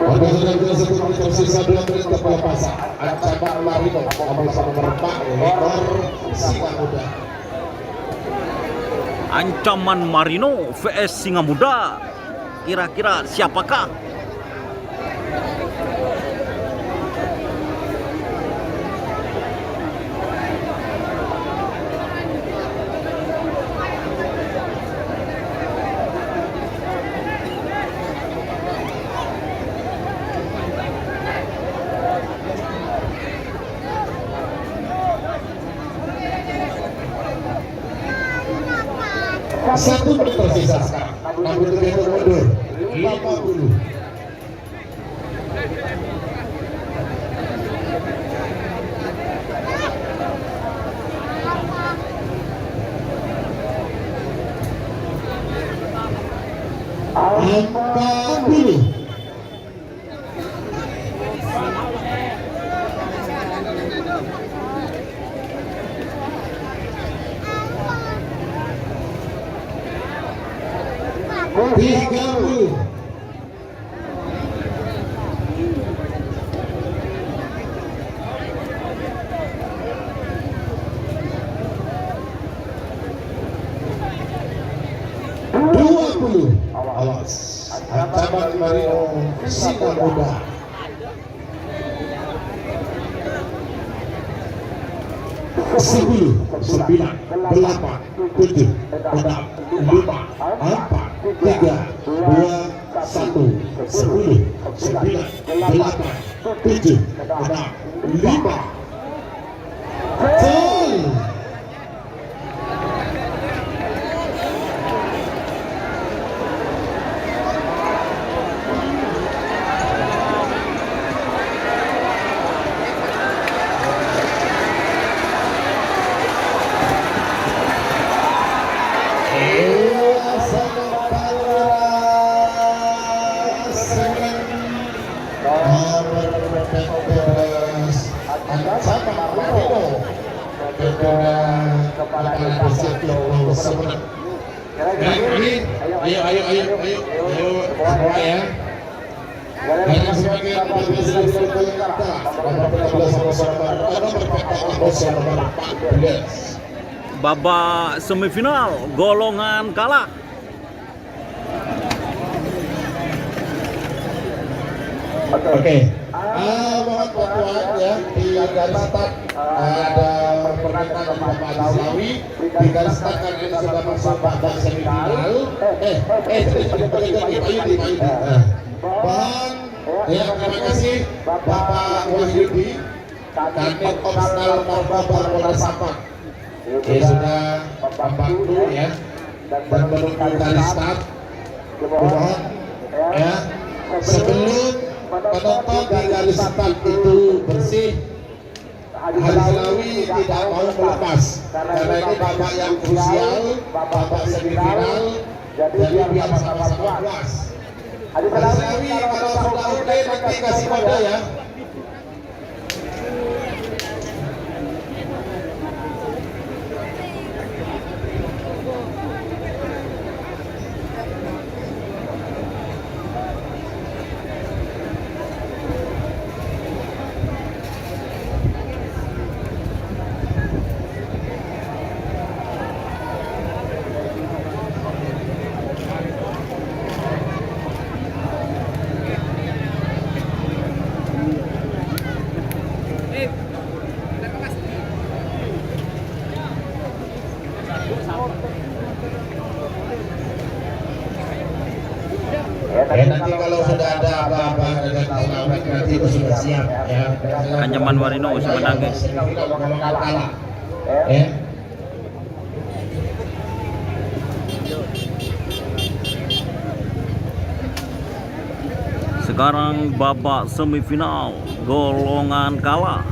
Oke, sudah kita sebut tersisa dua menit ke pelepasan. Ancaman Marino, nomor empat, Lekor Singa Muda. Ancaman Marino V S Singa Muda. Kira-kira siapakah? Satu menit tersisa sekarang. Enam puluh tiga itu mundur. Lima puluh. Empat puluh. Tiga puluh. Dua puluh. Awas. Ancaman Marino Sinamora. Sepuluh, sembilan, delapan, tujuh, enam, lima, empat, tiga, dua, satu, sepuluh, sembilan, delapan, tujuh, enam, lima. Gol. Nomor empat belas, Ancaman Marino. Tentunya kepala desa Tirto Semenep. Baik, ini. Ayo, ayo, ayo, ayo, ayo, semua ya. Ayo, semakin bagus, nomor empat belas, nomor empat belas. Babak semifinal, golongan kalah. Oke. Ah, mohon bantuan ya, di garis start, ah, ada pergerakan di Bapak Aziz Lawi. Di garis start karena ini sudah masuk babak semifinal. Eh, eh, eh, Pak Yudi, Pak Yudi. Ah. Mohon, ya, terima kasih Bapak Wahyudi. Kanit Opsnal Narkoba Polres Sampang. Oke, sudah membantu ya dan menunggu garis start. Mohon ya, sebelum penonton di garis start itu bersih, Haji Lawi tidak mau melepas karena ini babak yang krusial, babak semifinal, jadi biar sama-sama puas. Haji Lawi kalau sudah oke nanti kasih kode ya. Ya, nanti kalau sudah ada apa-apa dengan Pak Lawik, nanti itu sudah siap, ya. Ancaman Marino, sudah nangis. Ya. Sekarang babak semifinal, golongan kalah.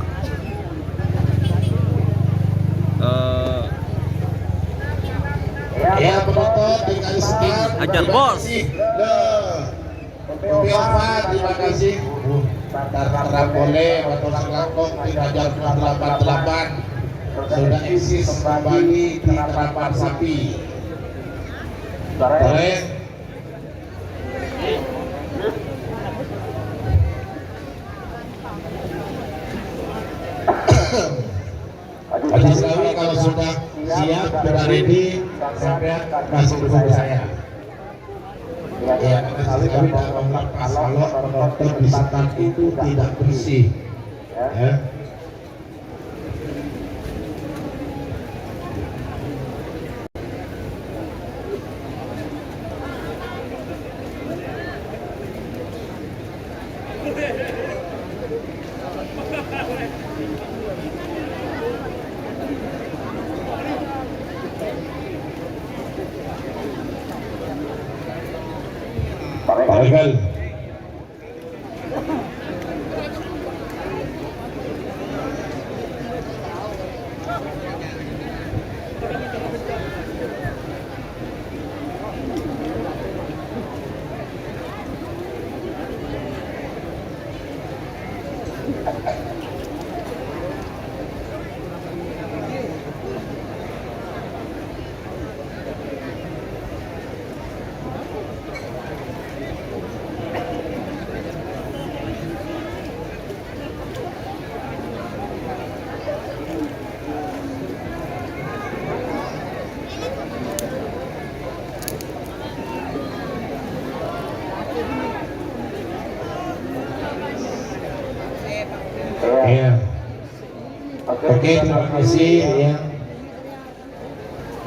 Eh, ya, penonton di garis start. Hajar, Bos. Nah, Bung Piova, terima kasih. Tar-, tarang boleh, motor selangkong, tiga jam delapan delapan. Sudah eksis kembali di terapan sapi. Sore. Haji Selawi, kalau sudah siap, sudah ready, sampean kasih dulu ke saya. Ya, karena Haji Selawi tidak melepas kalau penonton di start itu tidak bersih. Ya. Paregal. Oke, terima kasih ya.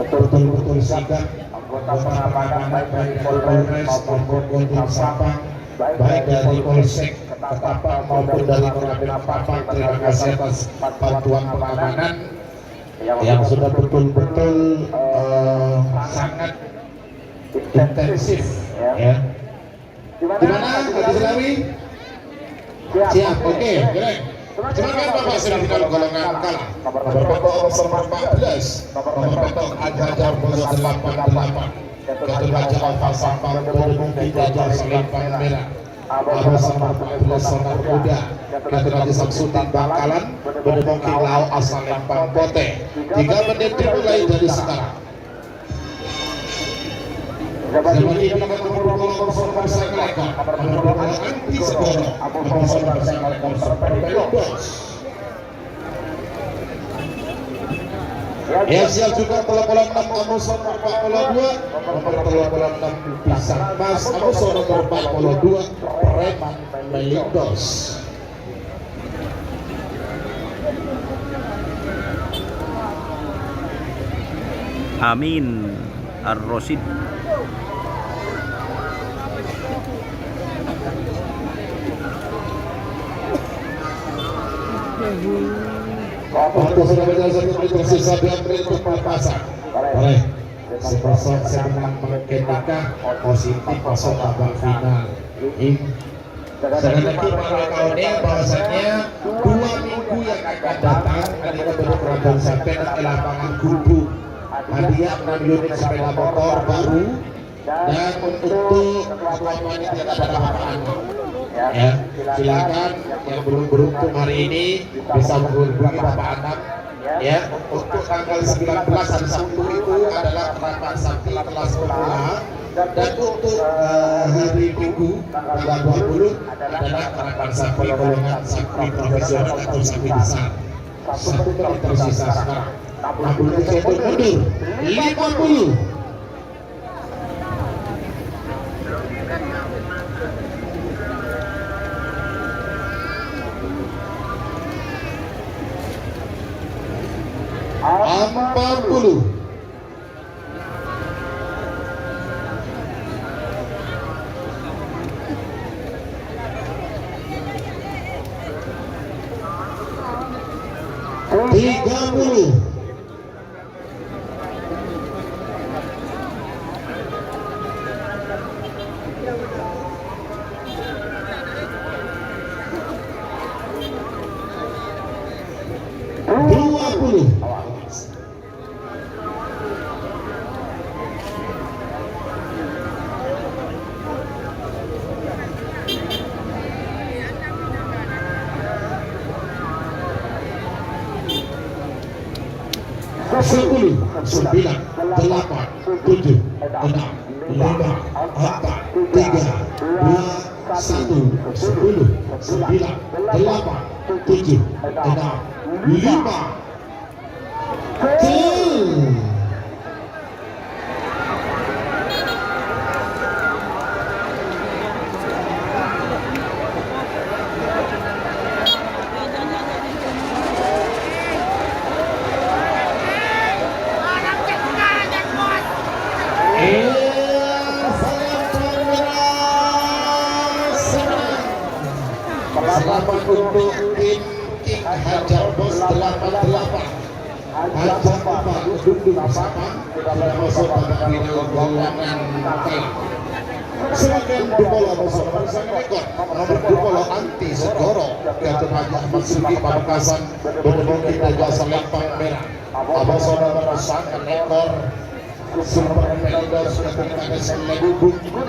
Betul-betul sigap anggota pengamanan baik dari Polres maupun Kodim Satpam, baik dari Polsek Ketapang maupun dari Koramil Ketapang. Terima kasih atas bantuan pengamanan yang sudah betul-betul eh, sangat intensif ya. Di mana Haji Selawi? Siap, oke, keren. Silakan Bapak semifinal golongan kalah. Nomor petok nomor empat belas, nomor petok Hajar Bos delapan delapan. Gatot Raja Alfa Sampang, Bodo Mungki Raja Selempang Merah. Abos nomor empat belas Sonar Muda. Gatot Raja Samsudin Bangkalan, Bodo Mungki Lao Asal Lempang Pote. Tiga menit dimulai dari sekarang. Zaman ini nomor dua puluh kosong bersama Leka, nomor dua puluh anti segoro, nomor kosong bersama Leka, nomor dua puluh. Ya, siap juga nomor enam Amuso nomor empat puluh dua, nomor empat puluh enam Pisang Mas Amuso nomor empat puluh dua, Preman Melindos. Amin Ar-Rasyid. Waktu sudah berjalan satu menit, tersisa dua menit untuk pelepasan. Oleh sepasang saya menang mungkin nikah positif masuk babak final. Ini Sekali lagi, para kaulâ, bahwasanya dua minggu yang akan datang, kami akan berperan dan sampai di lapangan Gubuk. Hadiah enam unit sepeda motor baru dan untuk ketua panitia ada Bapak Anam. Ya, silakan yang belum beruntung hari ini bisa menghubungi Bapak Anam. Ya, untuk tanggal sembilan belas hari Sabtu itu adalah rapat sakti kelas pemula, dan untuk eh, hari Minggu tanggal dua puluh adalah rapat sakti golongan sakti profesional atau sakti besar. Satu menit tersisa sekarang. Enam puluh detik untuk mundur. Lima puluh. Empat puluh. Tiga puluh. Dua puluh. Sepuluh, sembilan, delapan, tujuh, enam, lima, empat, tiga, dua, satu, sepuluh, sembilan, delapan, tujuh, enam, lima. Tuh. Selamat untuk tim King Hajar Bos delapan delapan. Hajar Bos delapan delapan sudah masuk babak final golongan kalah. Sedangkan Dupolo nomor sanga lekor, nomor Dupolo Anti Segoro, Gatot Haji Ahmad Sugi Pamekasan, Bodo Mungki Raja Selempang Merah. Abos nomor sanga lekor, Super Melindos, Gatot Haji Selempang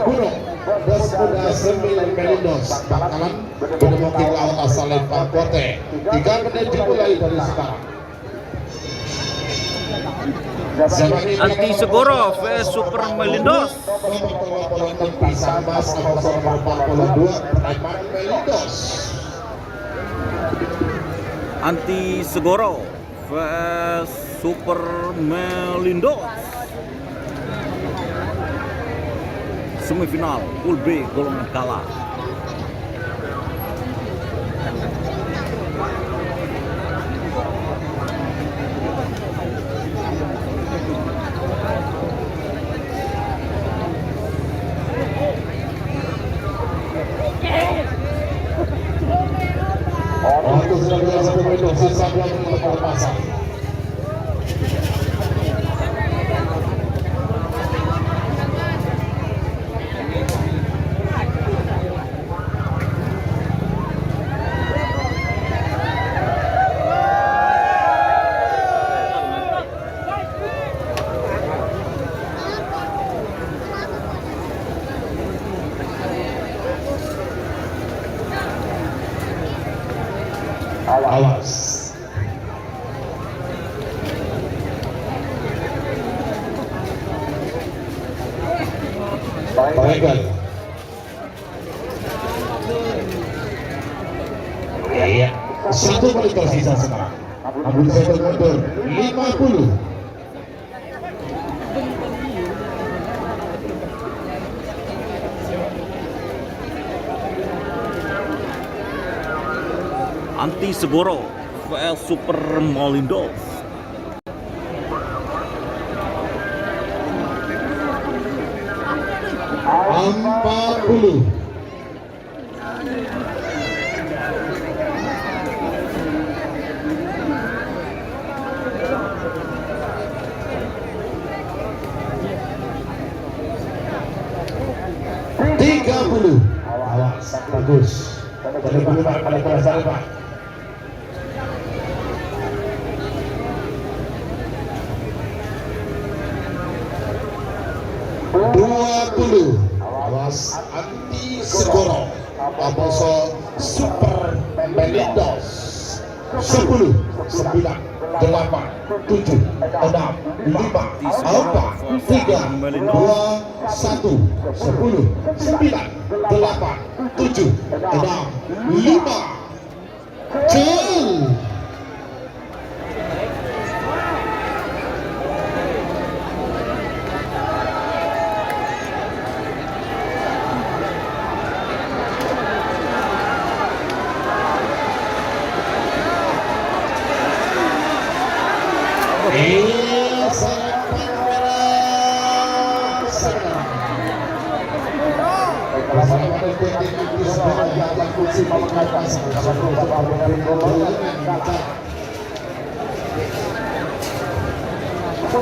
Gunung, Dasmuda Sembil Melindos, Bangkalan, Bodo Mungki Lao Asal Lempang Pote. Tiga menit dimulai dari sekarang. Anti Segoro V S Super Melindos. Anti Segoro V S Super Melindos. Semifinal Pool B golongan kalah. Awas. Baik, baik. Iya, satu menit tersisa sekarang. Abu Zaitun mundur, lima puluh. Anti Segoro, V S Super Malindos. Empat puluh. Tiga puluh. Awas, bagus. Tiga puluh, Pak. Kalau kurang salah, Pak. Dua puluh. Awas, Anti Segoro. Amoso Super Malindos. Sepuluh, sembilan, delapan, tujuh, enam, lima, empat, tiga, dua, satu. Sepuluh, sembilan, delapan, tujuh, enam, lima. Gol. Iya, salam merah. Salam.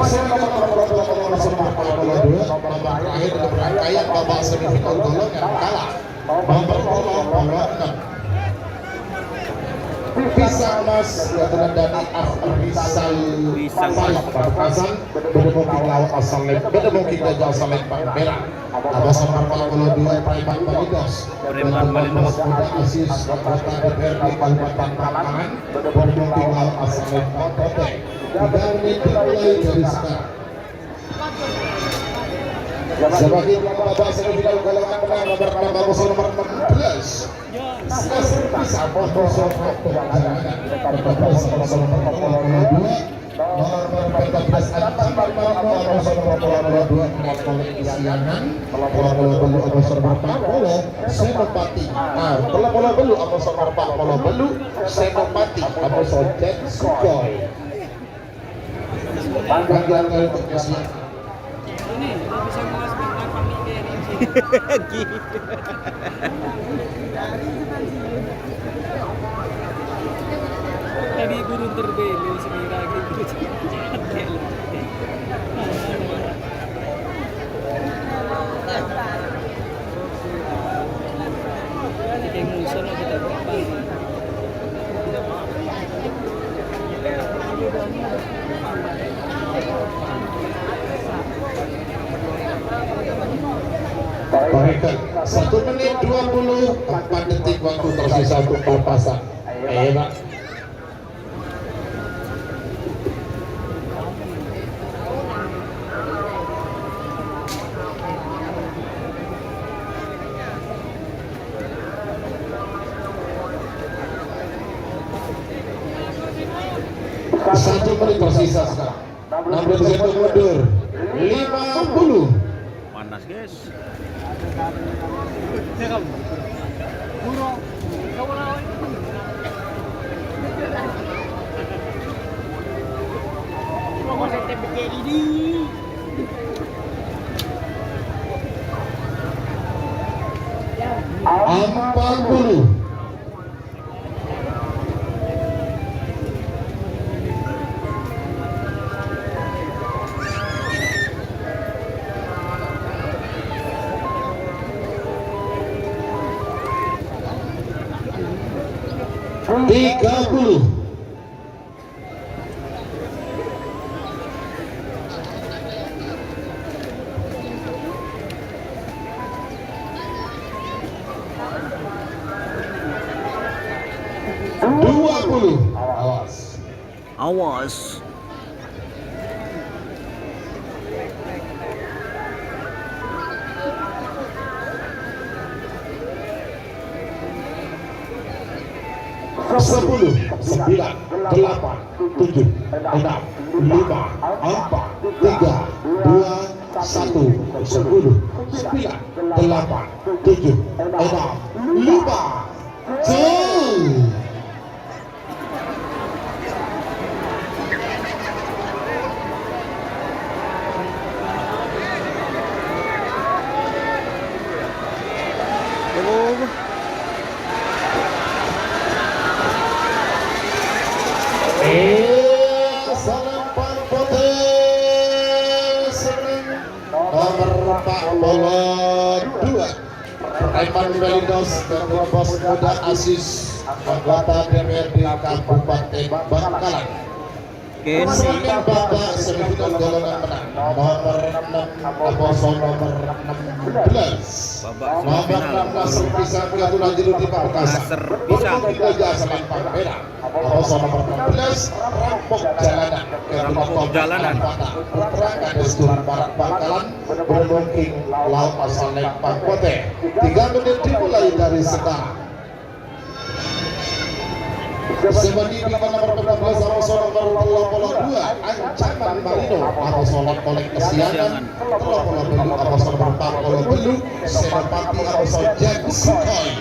Sehingga nomor dua puluh, nomor dua puluh dua, babak terakhir untuk rangkaian babak semifinal golongan kalah. Nomor dua puluh enam. Pisang Mas, ya, Dani Afrizal Farid, Pamekasan, bâdâ Moki Laut Asal Lem-, bâdâ Moki Gajah Asal Lembang Merah. Atas nomor empat puluh dua, Preman Malindos. Preman Malindos. Muda Aziz, anggota D P R D Kabupaten Paman, berhubung tinggal asal Pangkote. Tiga menit dimulai dari sekarang. Sebagai babak semifinal golongan menang nomor enam, nomor nomor enam belas. Nomor empat belas, Ancaman Malindos, Amoso nomor tello puluh dua, Malindos Siangan, tello puluh telu, Amoso nomor patang puluh, Senopati. Ah, tello puluh telu, Amoso nomor patang puluh telu, Senopati, Amoso Jet Sukhoi. Panggilan kali untuk Messi. Ini, lo bisa ngelas bentar, Pak, nih, kayak ini. Tadi burung terbeli semira gitu. Kayak musuh lah kita. Baik, satu menit dua puluh empat detik waktu tersisa untuk papasan. Ayo, Pak. Satu menit tersisa sekarang. Enam belas detik mundur. Lima puluh. Panas, guys. Empat puluh. Tiga puluh. Dua puluh. Awas. Awas. Sepuluh, sembilan, delapan, tujuh, enam, lima, empat, tiga, dua, satu, sepuluh, sembilan, delapan, tujuh, enam, lima. Jauh. Eh, Salempang Putih, seneng. Nomor empat puluh dua. Preman Melindos, Ketua Bos Muda Asis, anggota D P R D Kabupaten Bangkalan. Kini. Kemudian Bapak semifinal golongan menang nomor enam, Aposo nomor enam belas. Babak nomor semifinal. Enam belas, Nasr Pisang, Ketua Juru di Pamekasan. Nasr Pisang. Untuk Raja Selempang Merah. Aposo nomor enam belas, Rampok Jalanan. Rampok Jalanan. Putra Kades Tulang Barat Bangkalan, berlengking lawan Salempang Putih. Tiga menit dimulai dari sekarang. Sebagai nomor enam belas, Aposo nomor tello puluh dua, Ancaman Marino, Aposo Kolek Kesiangan, tello puluh telu, Aposo nomor empat puluh telu, Senopati, Aposo Jago Sukoi.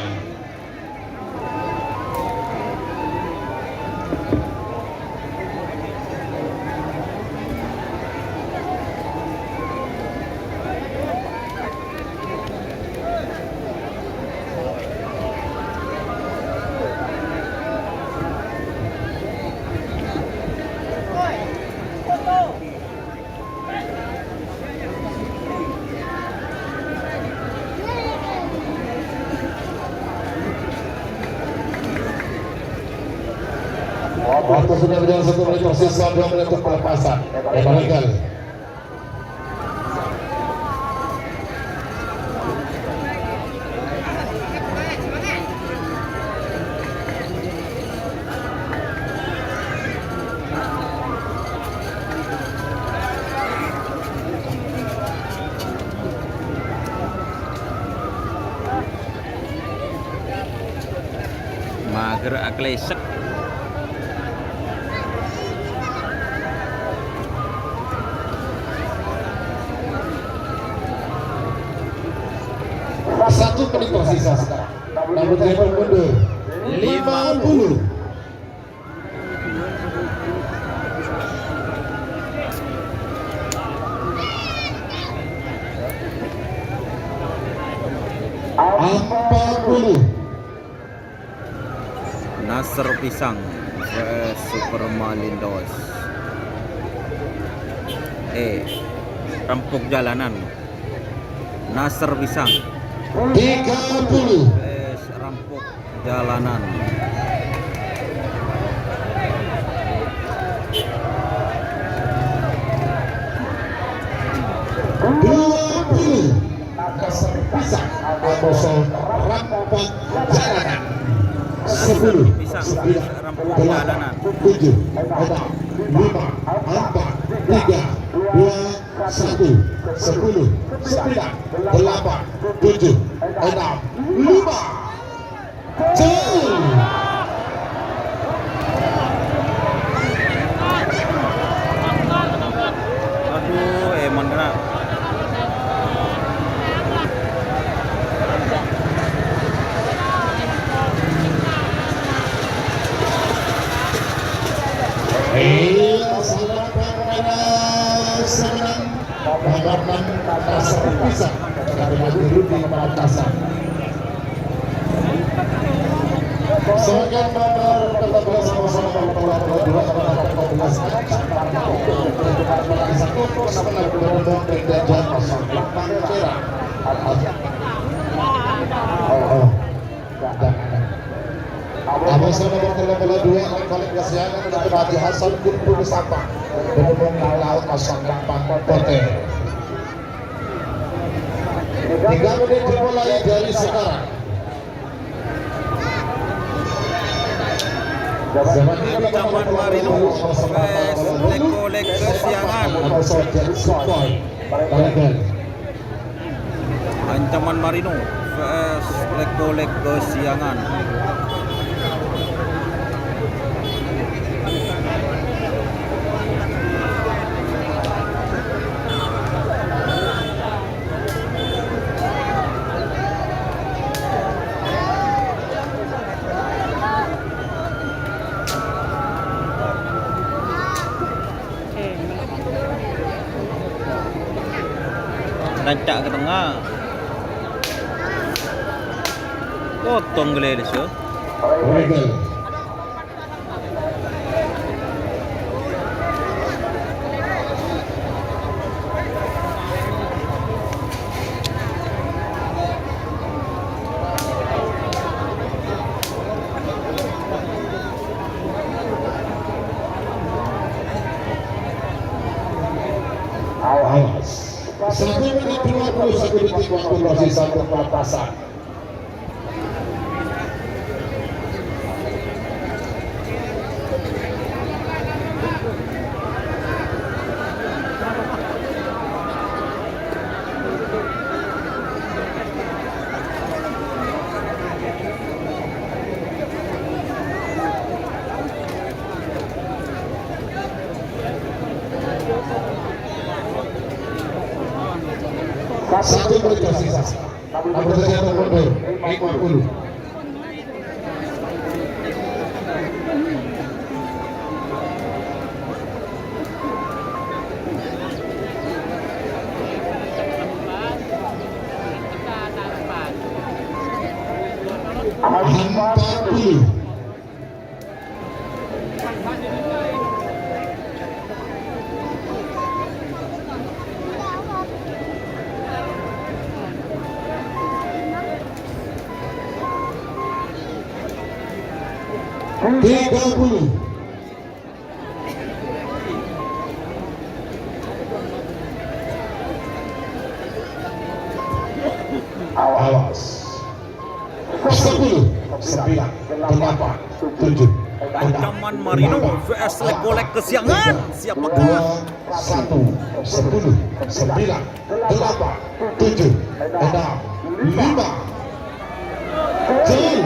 Waktu sudah berjalan satu menit, tersisa dua menit untuk pelepasan. Emanuel. Mager aklesek. Satu menit tersisa sekarang. Namun saya mundur. Lima puluh. Empat puluh. Nasr Pisang V S Super Malindos. Eh, Rampok Jalanan. Nasr Pisang. Tiga puluh. V S Rampok Jalanan. Dua puluh. Atas Pisang, Aposo Rampok Jalanan. Sepuluh, sembilan, delapan, tujuh, enam, lima, empat, tiga, dua, satu, sepuluh, sembilan, delapan, tujuh, enam, lima. Jauh. Aduh, emang kena. Eh, salah pemain, senang. Pembangunan dasar pisang dari Rudi Pamekasan. Sebagai nomor empat belas, sama-sama nomor dua, nomor empat belas. Satu, sama nomor dua, Jakarta. Oh, oh. Aposo nomor tello Haji Hasan Guntur Sapa, Gunung Laut Asam Gampang Kote. Tiga menit dimulai dari sekarang. Ancaman Marino, Wes Leko-Lek Kesiangan. Ancaman Marino, V S Leko-Lek Kesiangan. Rancak ka tengnga. Potong geleles, yo. Awas. Satu menit dua puluh satu detik waktu tersisa untuk pelepasan. Satu menit tersisa. Nomor satu mundur, lima puluh. Empat puluh. Tiga puluh. Awas. Sepuluh, sembilan, delapan, tujuh, enam, Ancaman Marino lima, V S Leko-Lek Kesiangan. Siap dua, pegang. Satu, sepuluh, sembilan, delapan, tujuh, enam, lima. Jauh.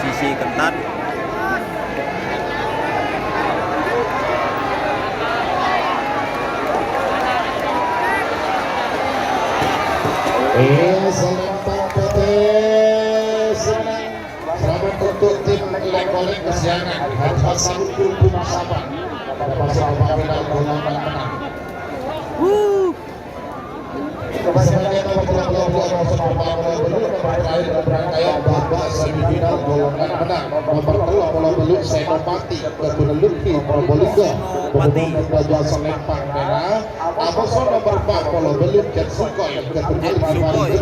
Posisi ketat. Eh, selamat pagi, selamat untuk tim Lek-Lek Kesiangan. Harus sambut dulu, Mas Abang. Dapat selamat final golongan menang. Wuh. Babak semifinal golongan menang. Nomor tello puluh telu Senopati, Kebun Lukti, Probolinggo. Senopati. Kemudian Raja Selempang Merah. Amoso nomor empat puluh telu Jet Sukhoi, Kebun Lukti, Jember.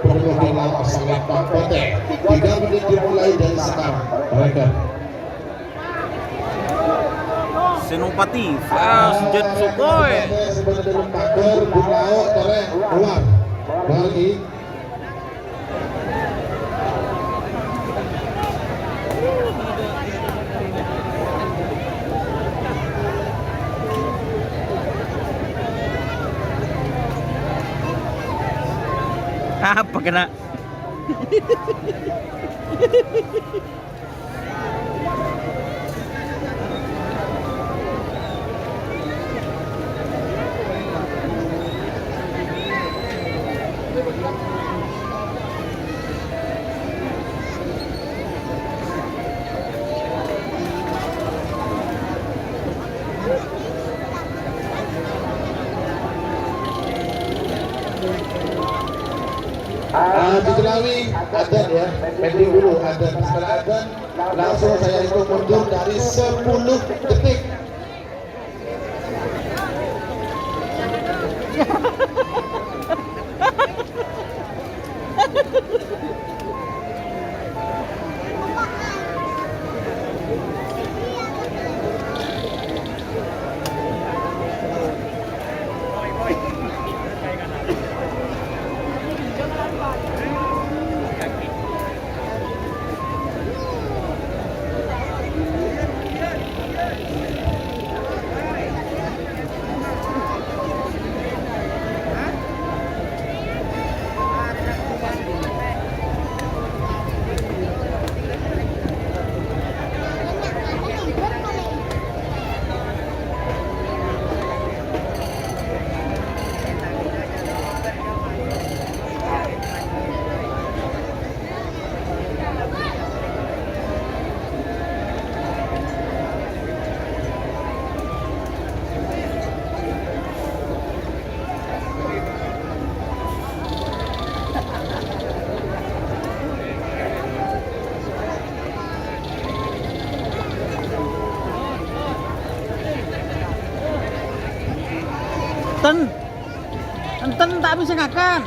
Kemudian Selempang Putih. Tiga menit dimulai dari sekarang. Mereka. Senopati, V S Jet Sukhoi. Apa kena? Ah, di Jelawi, adzan ya, pending dulu adzan. Setelah adzan, langsung saya hitung mundur dari sepuluh detik. Enten. Enten ta' bisa ngakan.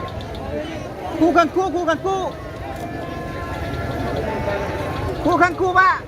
Ghu-ganggu, ghu-ganggu. Ghu-ganggu, Pak.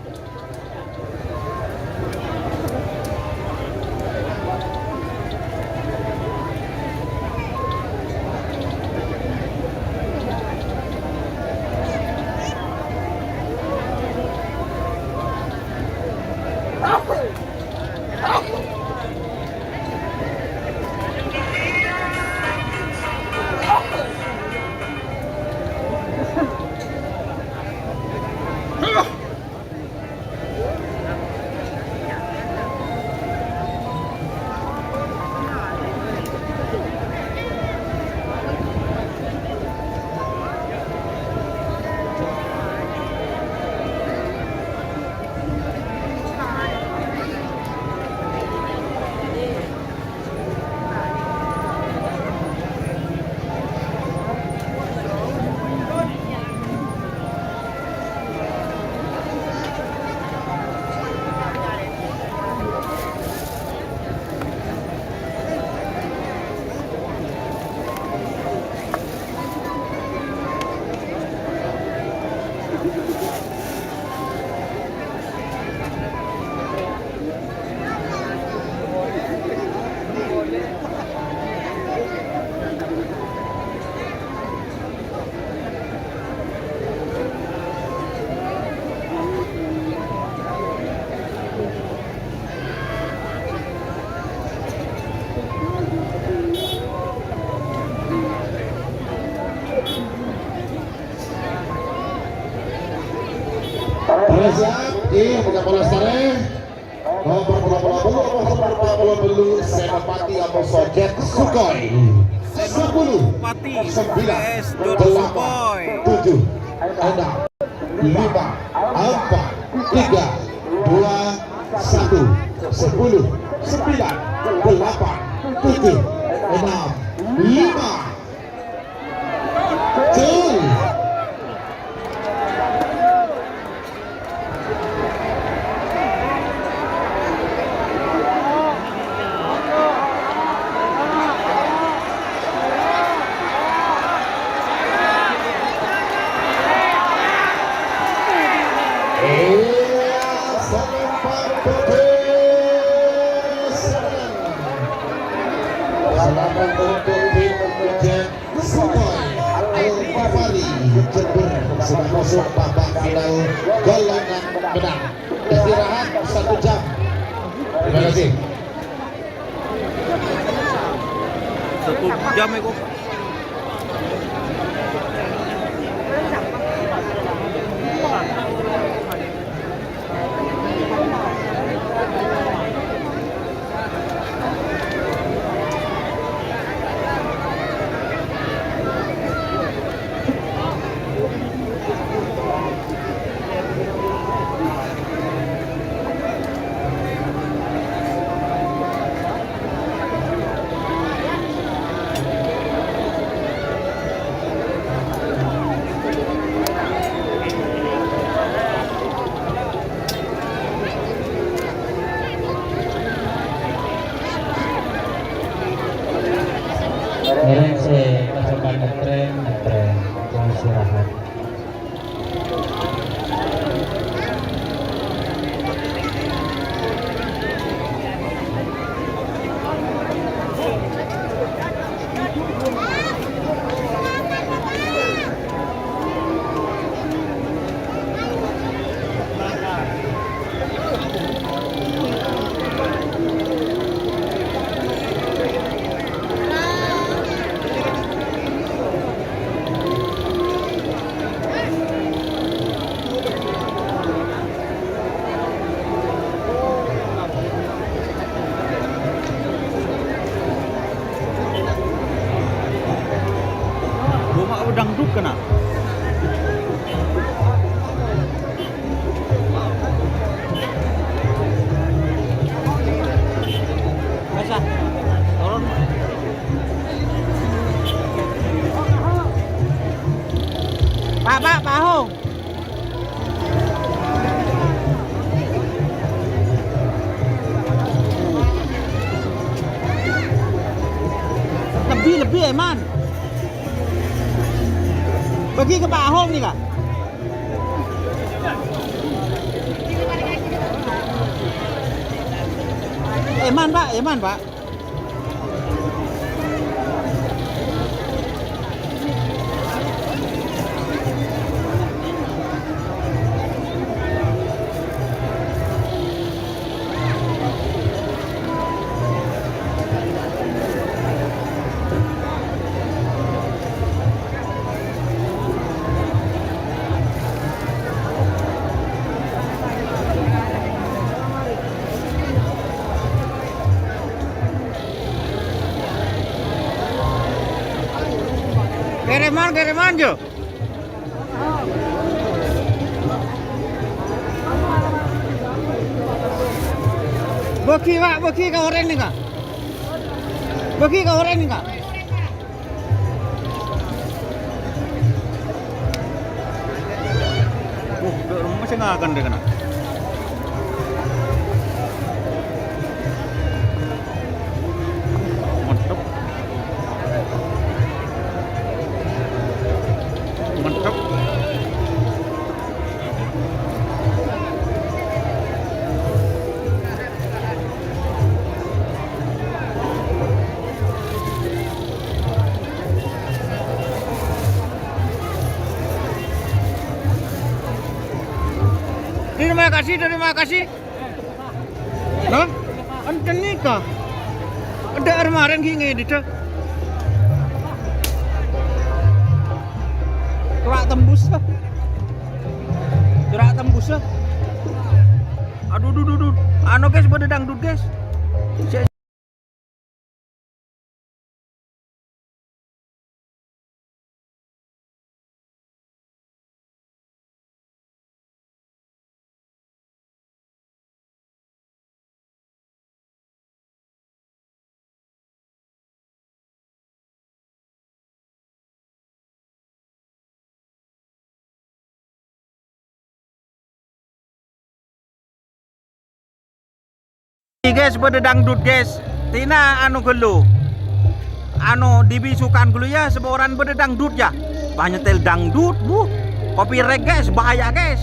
Terus ya, ih, buka polos tare. Nomor dua puluh, nomor dua puluh, Senopati Amoso Jet Sukhoi. Sepuluh, Senopati sembilan, P S Dot delapan, Sukhoi. Tujuh, enam, lima, empat, tiga, dua, satu, sepuluh, sembilan, delapan, tujuh, enam, lima. Cul. Iya, selamat bertemu. Selamat untuk tim Jet Sukhoi Al-Ghifari Jember sudah masuk babak final golongan menang. Istirahat satu jam. Terima kasih. Satu jam itu. Ngèrèng sè kasokan ngetren, ngetren. Jhâ' istirahat. Bunga dangdut kena. Bisa. Turun. Pak, Pak, Pak Ahong. Èman. Bâgi ka Pak Ahok nèka. Èman, Pak, èman, Pak. Kèrèman, kèrèman, Jo. Bâgi, Pak, bâgi ka orèng nèka. Bâgi ka orèng nèka. Uh, masih ngakan deh kena. Mantap. Mantap. Terima kasih, terima kasih. Hah? Enten nèka. Adâ' armarèn ghi' ngèdhidhâ. Cora' tembus. Cora' tembus. Aduh, duh, duh, duh. Anu, guys, bâdâ dangdut, guys. Guys, bâdâ dangdut, guys. Tina anu ghâllu. Anu, dibi sukan ghâllu, ya, saporana bâdâ dangdut, ya. Bâ' nyetel dangdut, bu. Copyright, guys, bahaya, guys.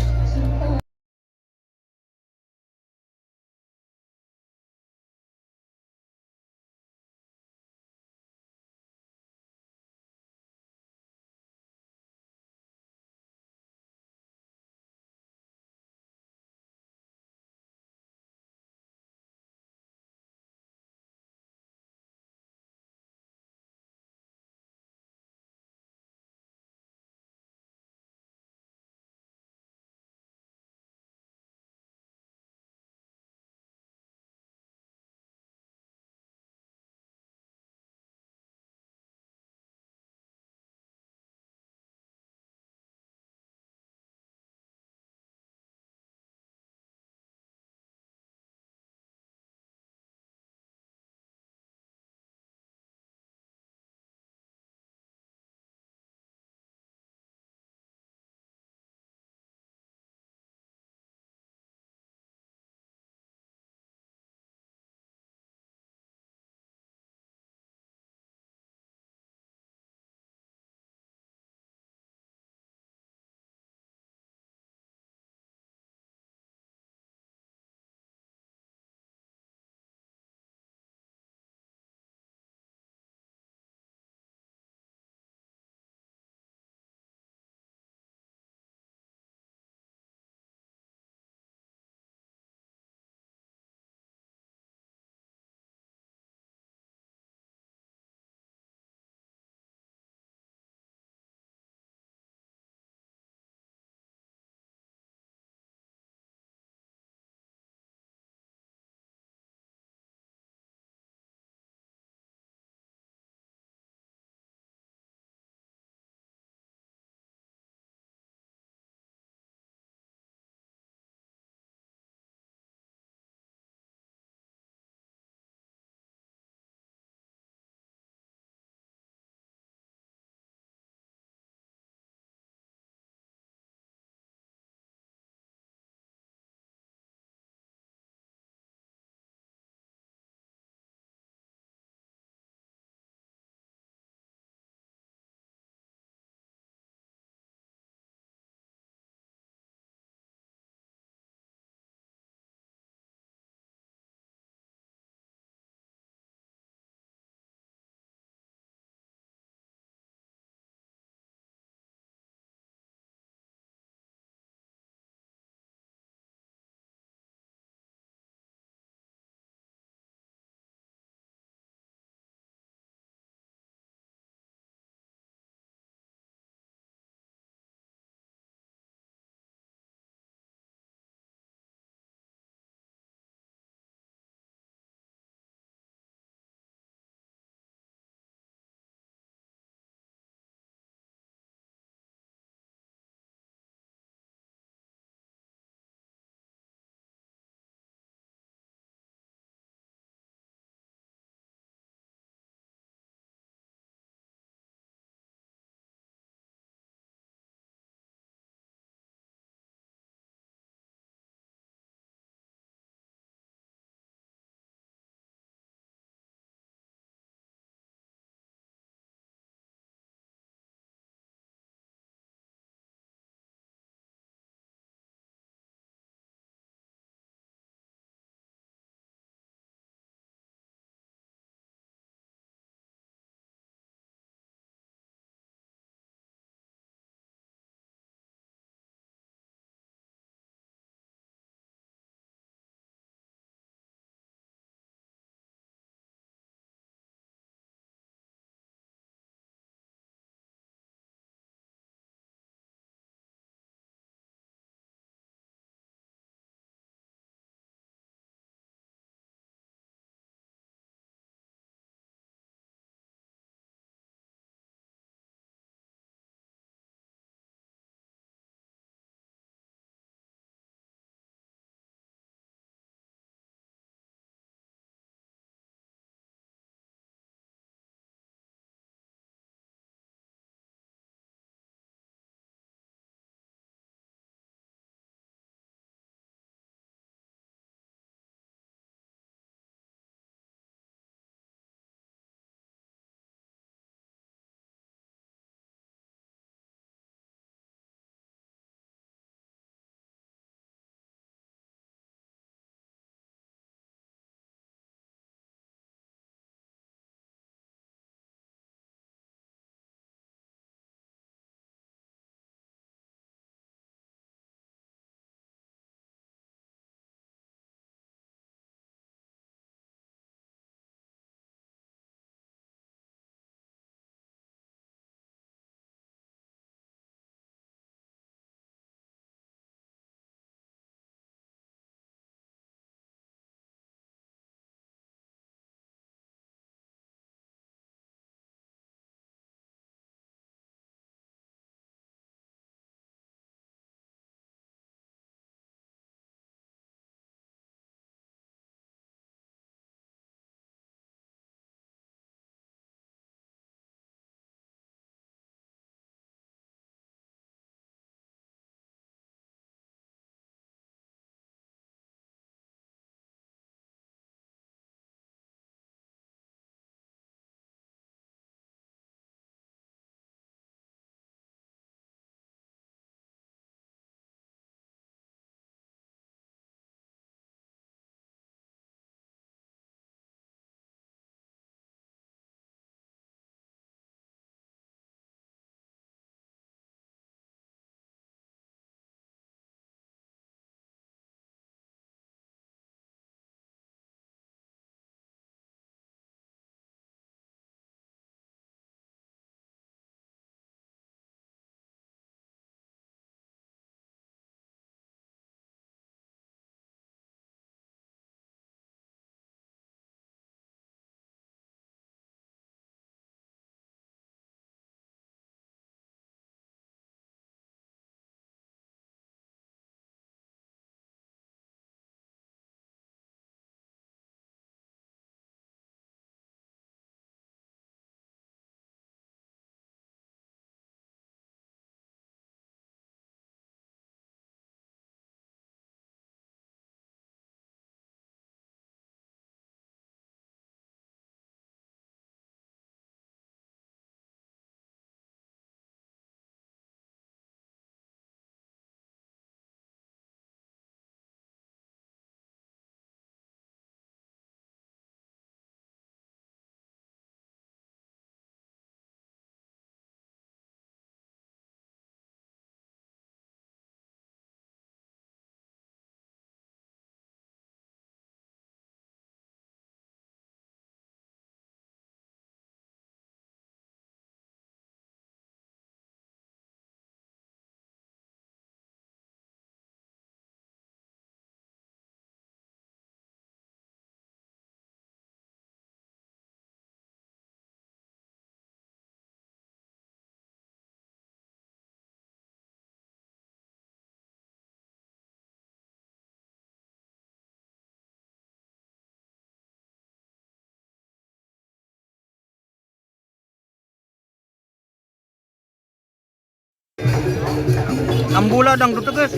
Ambu la dangdut, guys.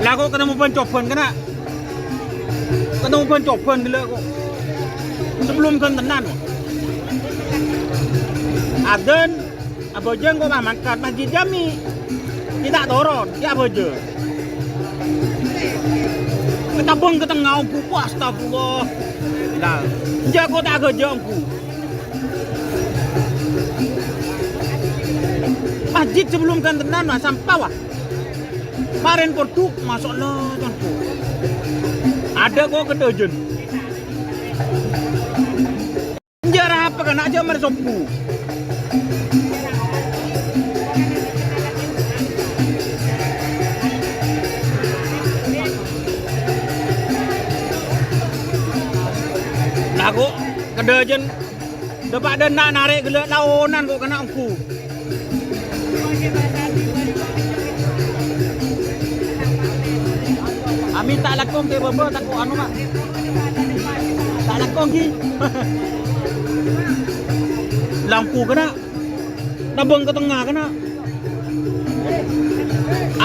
La kok ketemu ban-coban kèna? Ketemu ban-coban ghellâ' kok. Sabellunna ghântennan. Adzan, abhâjâng kok mangkat masjid jami. Kita toron, ya abhâjâng. Ketabung ke tengah, ongghu, astagfirullah. Nah, jâ' kok ta' ghâjâ ongghu. Masjid sabellunna ghântennan, wah, sampah, wah. Marèn pondhuk, masya Allah, cangko. Adâ' kok kadhâjân. Jâ' arapa kana' jâ' marè sobbhu. Nah, kok kadhâjân. Dâpa' dâ' enna' narè' ghellâ' laonan kok kèna ongghu. Amin ta' lakong kè bâbâ tako' anu, Mak. Ta' lakong ghi. La ongghu kèna. Nabâng ka tengnga kèna.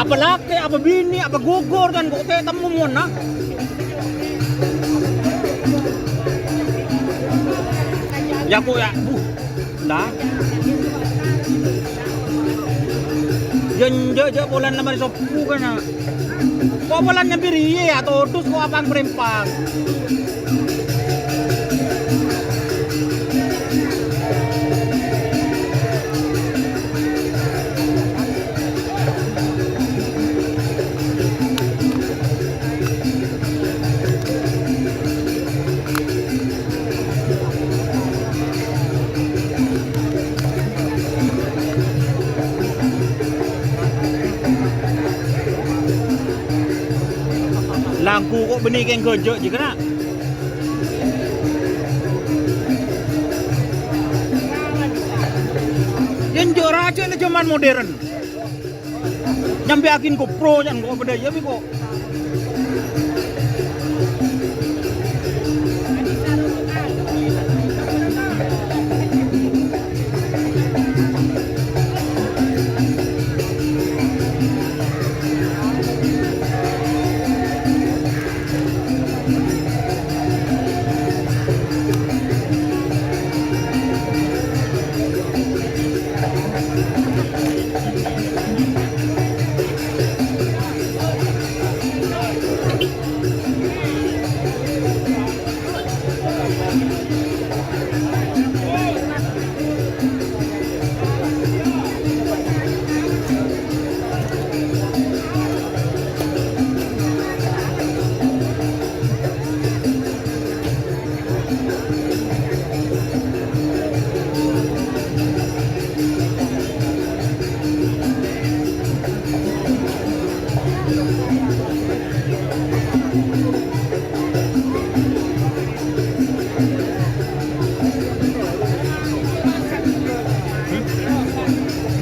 Apa lakè, apa binè, apa ghugghur kan kok tè temmo monna. Ya, kok, ya, buh. Nah. Jân, jâ', jâ' polana marè sobbhu kèna. Kok polana nyambi rèya, ya, todus kok apang-prèmpang. La ongghu kok bânnè kèng ghâjâ' jiyâ kèna. Yân jâ' rajâ la jhâman modern. Nyambiyâghin GoPro jân kok bâdâ iyâ bi' kok.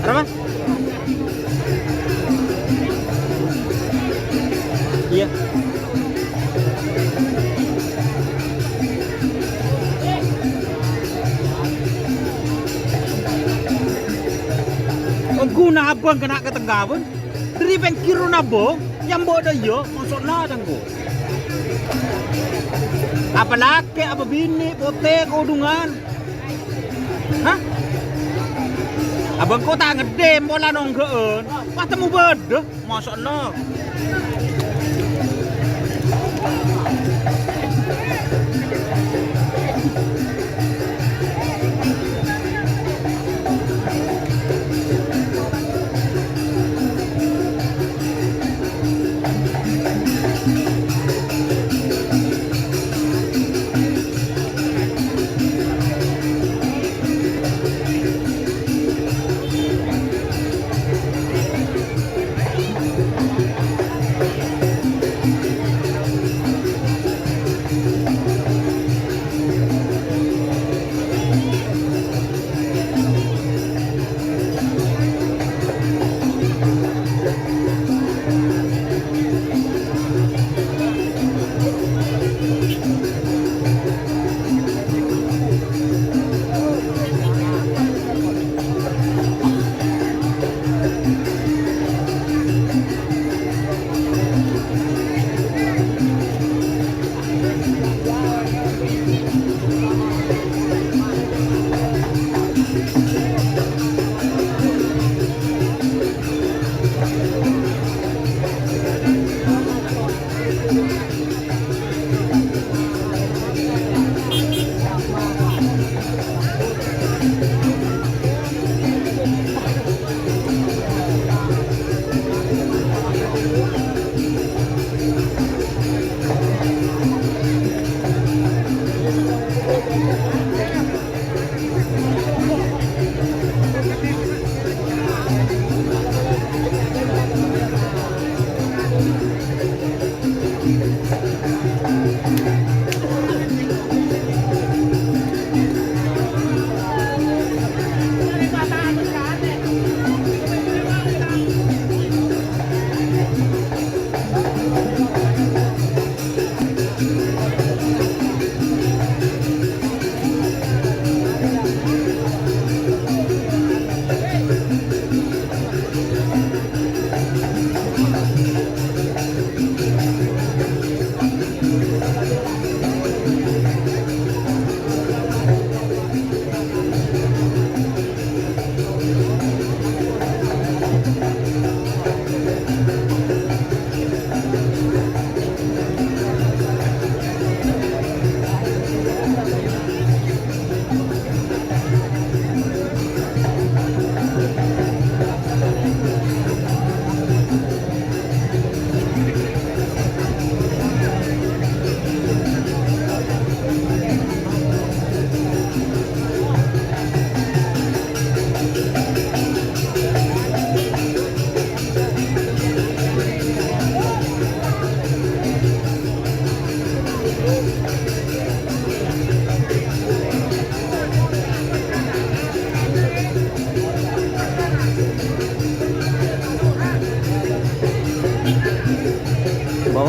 Arapa? Iyâ. Ongghu nabâng kèna ka tengnga, bân. Dâri pèngghirra nabâng, nyambâ' dâ' iyâ, maksodda cangko. Apa lakè, apa binè, potè, kodhungan. Hah? Abâ' engko' ta' ngeddhim pola nongghâ'ân. Pas temmo bâdâ. Masya Allah.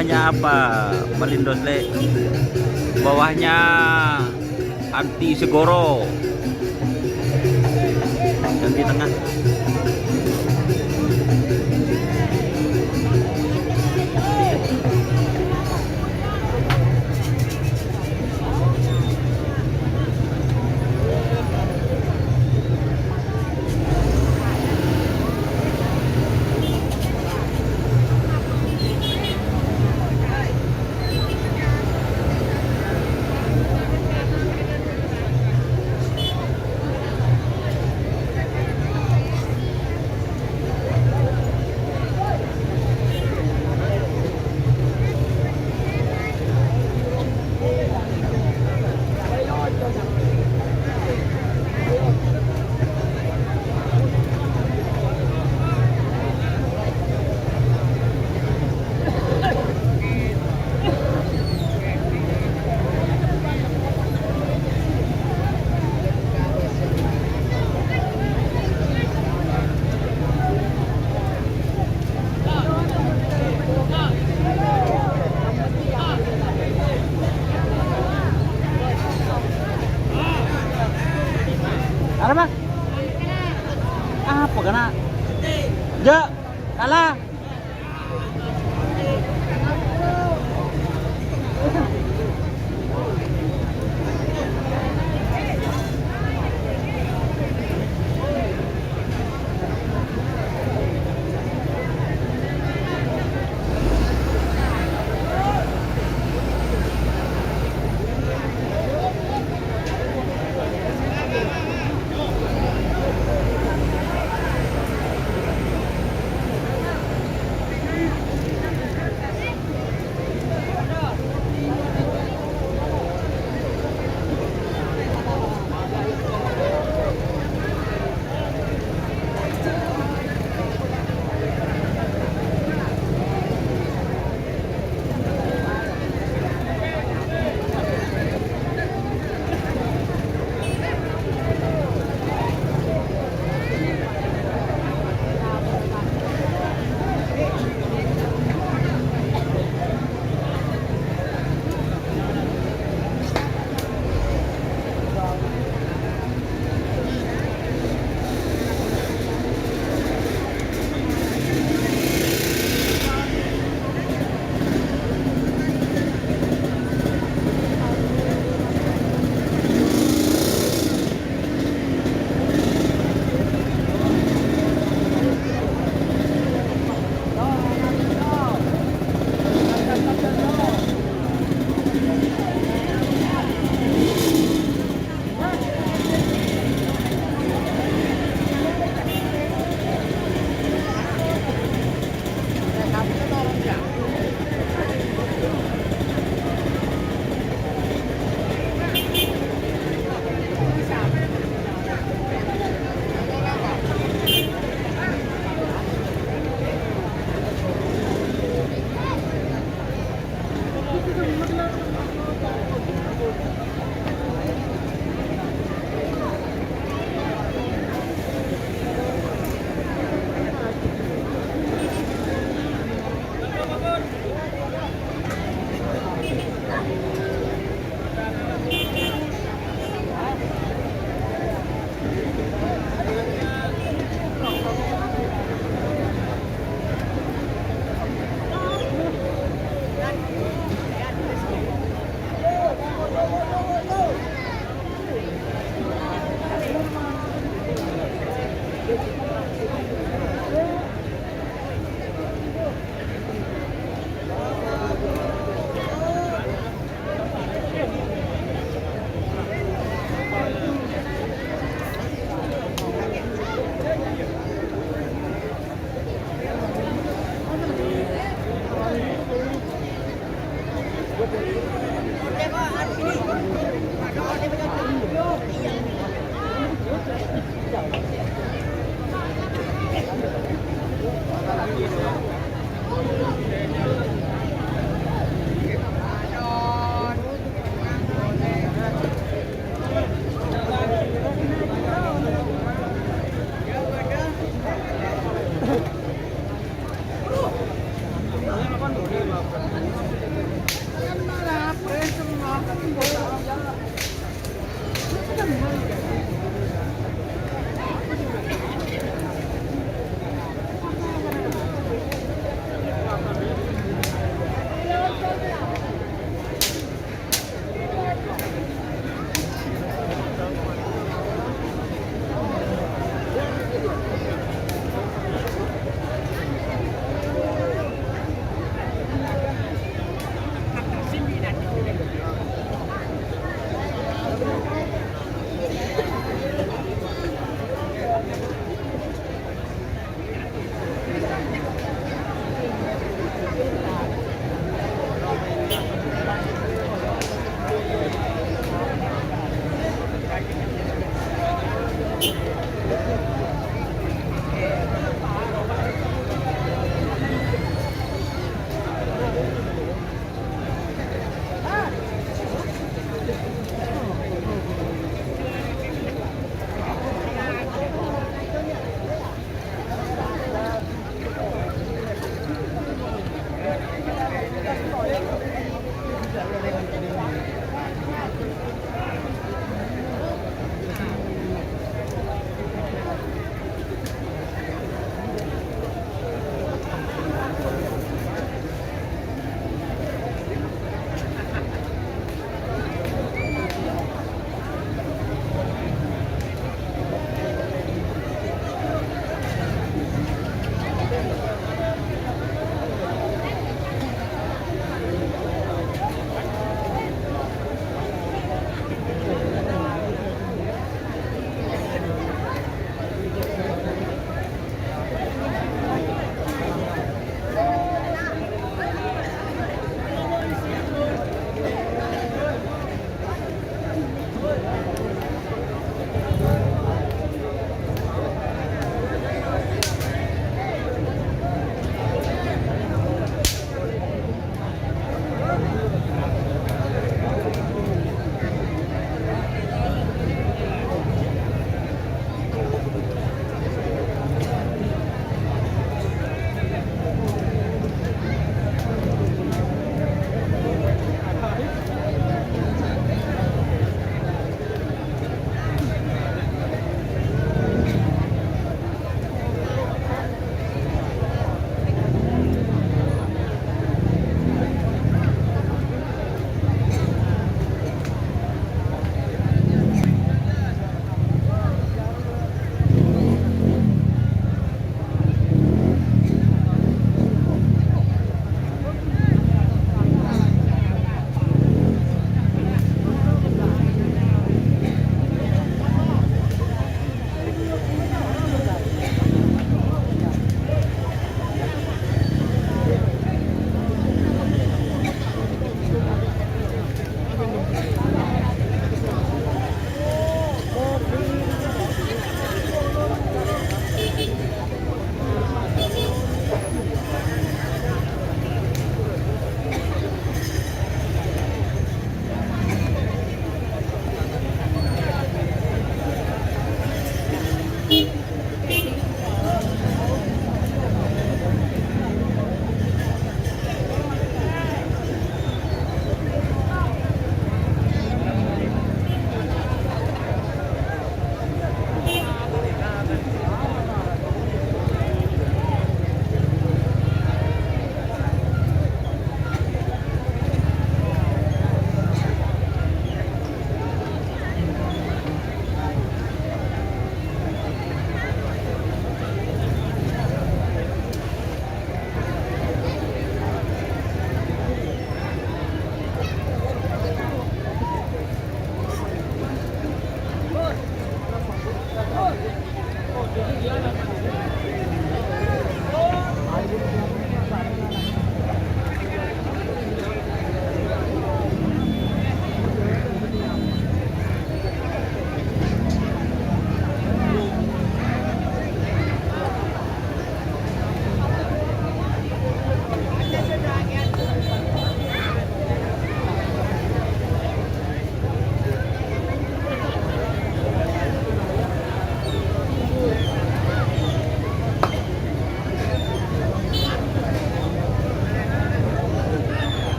Bawahnya apa? Malindos, Le. Bawahnya Anti Segoro. Yang di tengah. Arapa? Apa kèna? Ja, kalah.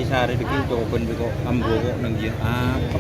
Sarè dhâggi' cobhân bi' ko' ambu ko' neng jiyâ. Apa?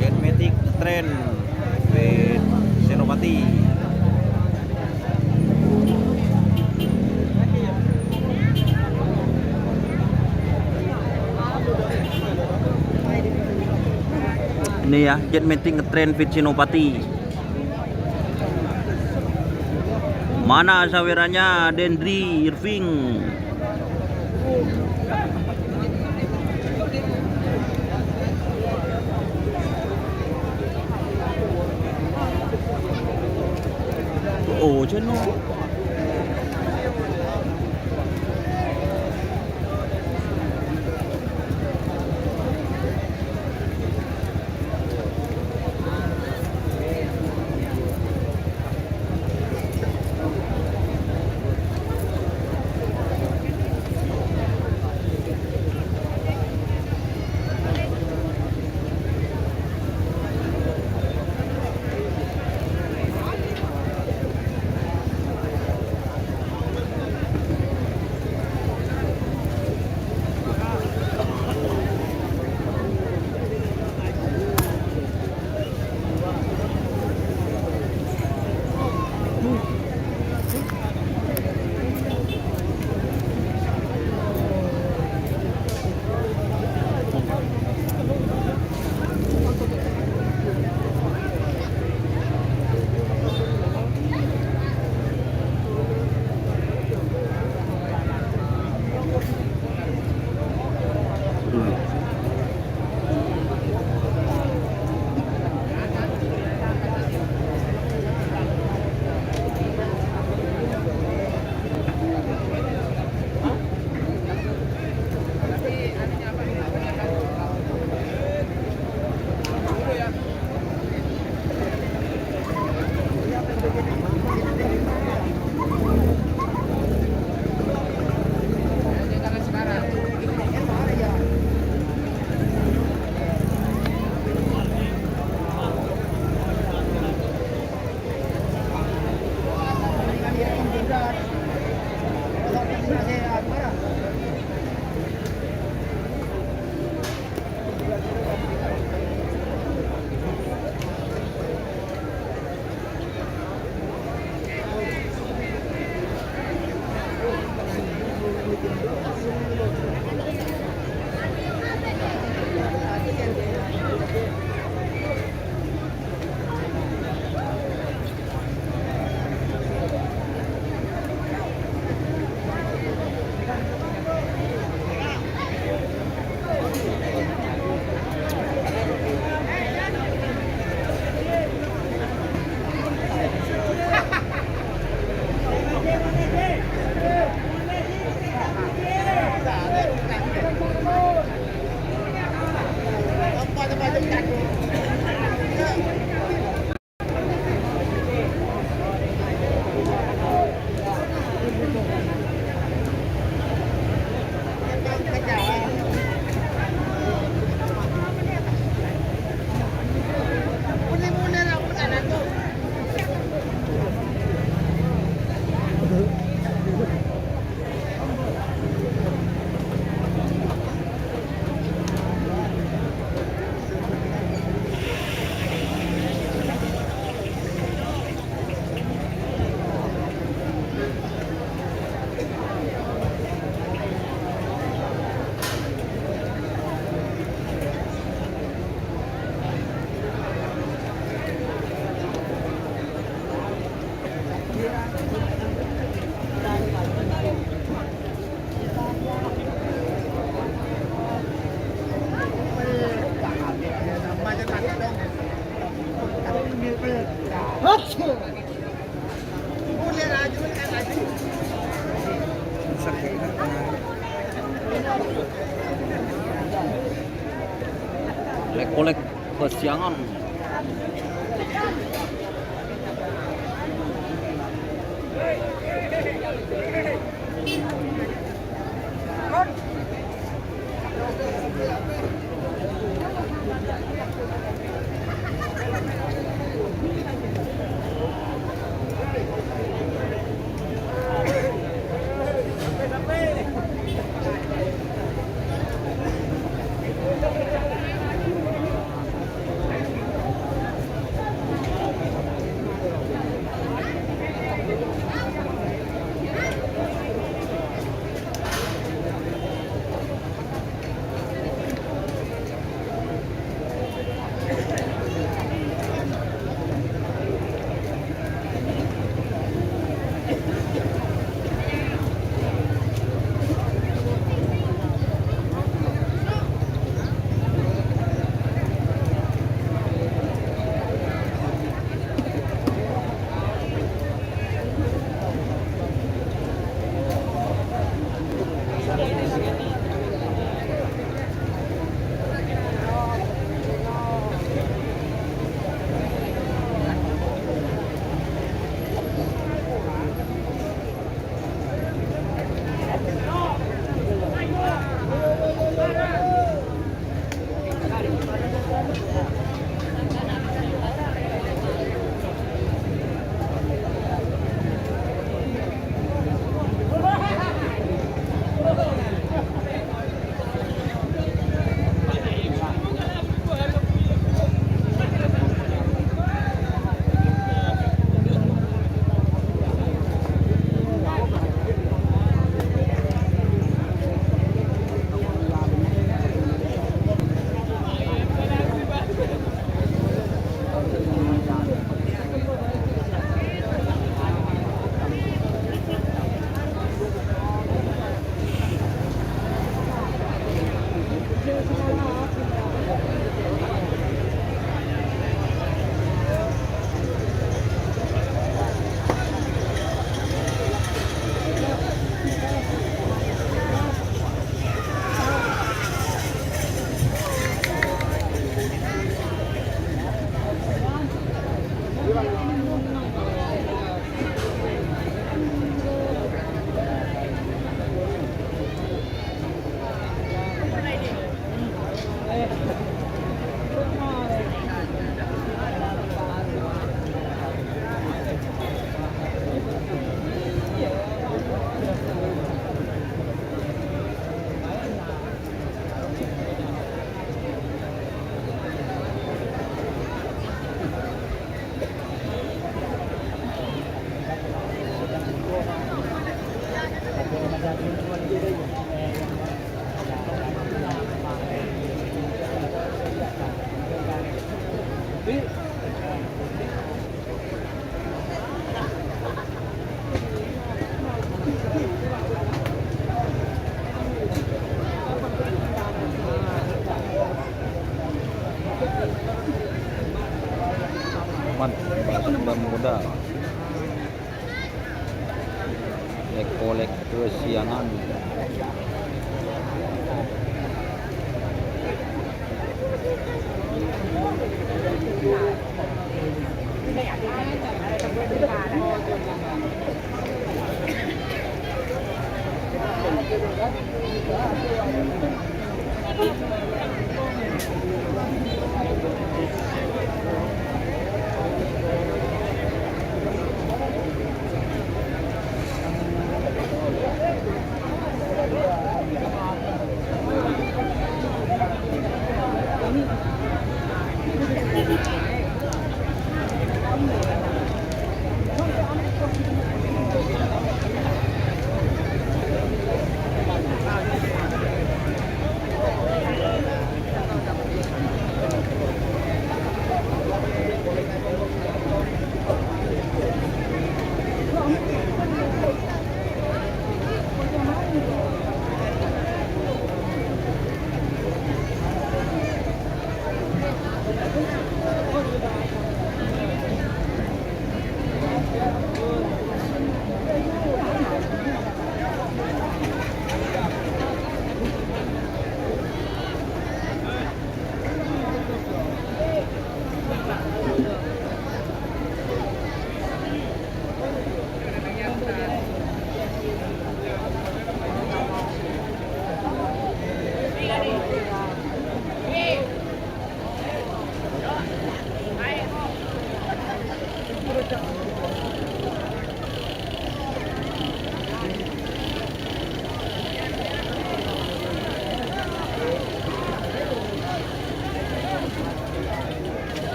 Jet Matic ngetrend with Senopati. Ini ya, Jet Matic ngetrend with Senopati. Mana saweranya Dendry Irving? Oh, Ceno. Lèk-kolèk bâsiyangan. Man, man modal. Lèk-kolèk bâsiyangan.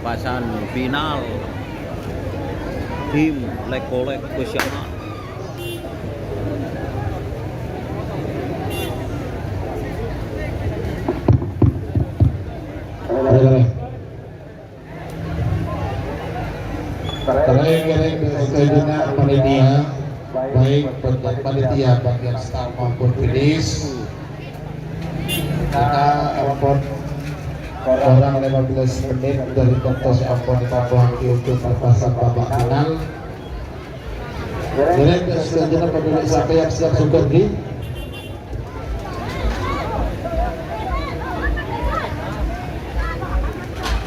Pasan final tim Lek-Kolek Kusyama. Reng-reng sadhâjâna panitia, baik panitia bagian start maupun finish. Kita ampon kurang lima belas menit dari waktu sè ampon ètampuwaghi untuk perpasan babak final. Jadi, sadhâjâna panitia sampai siap-siap sudah di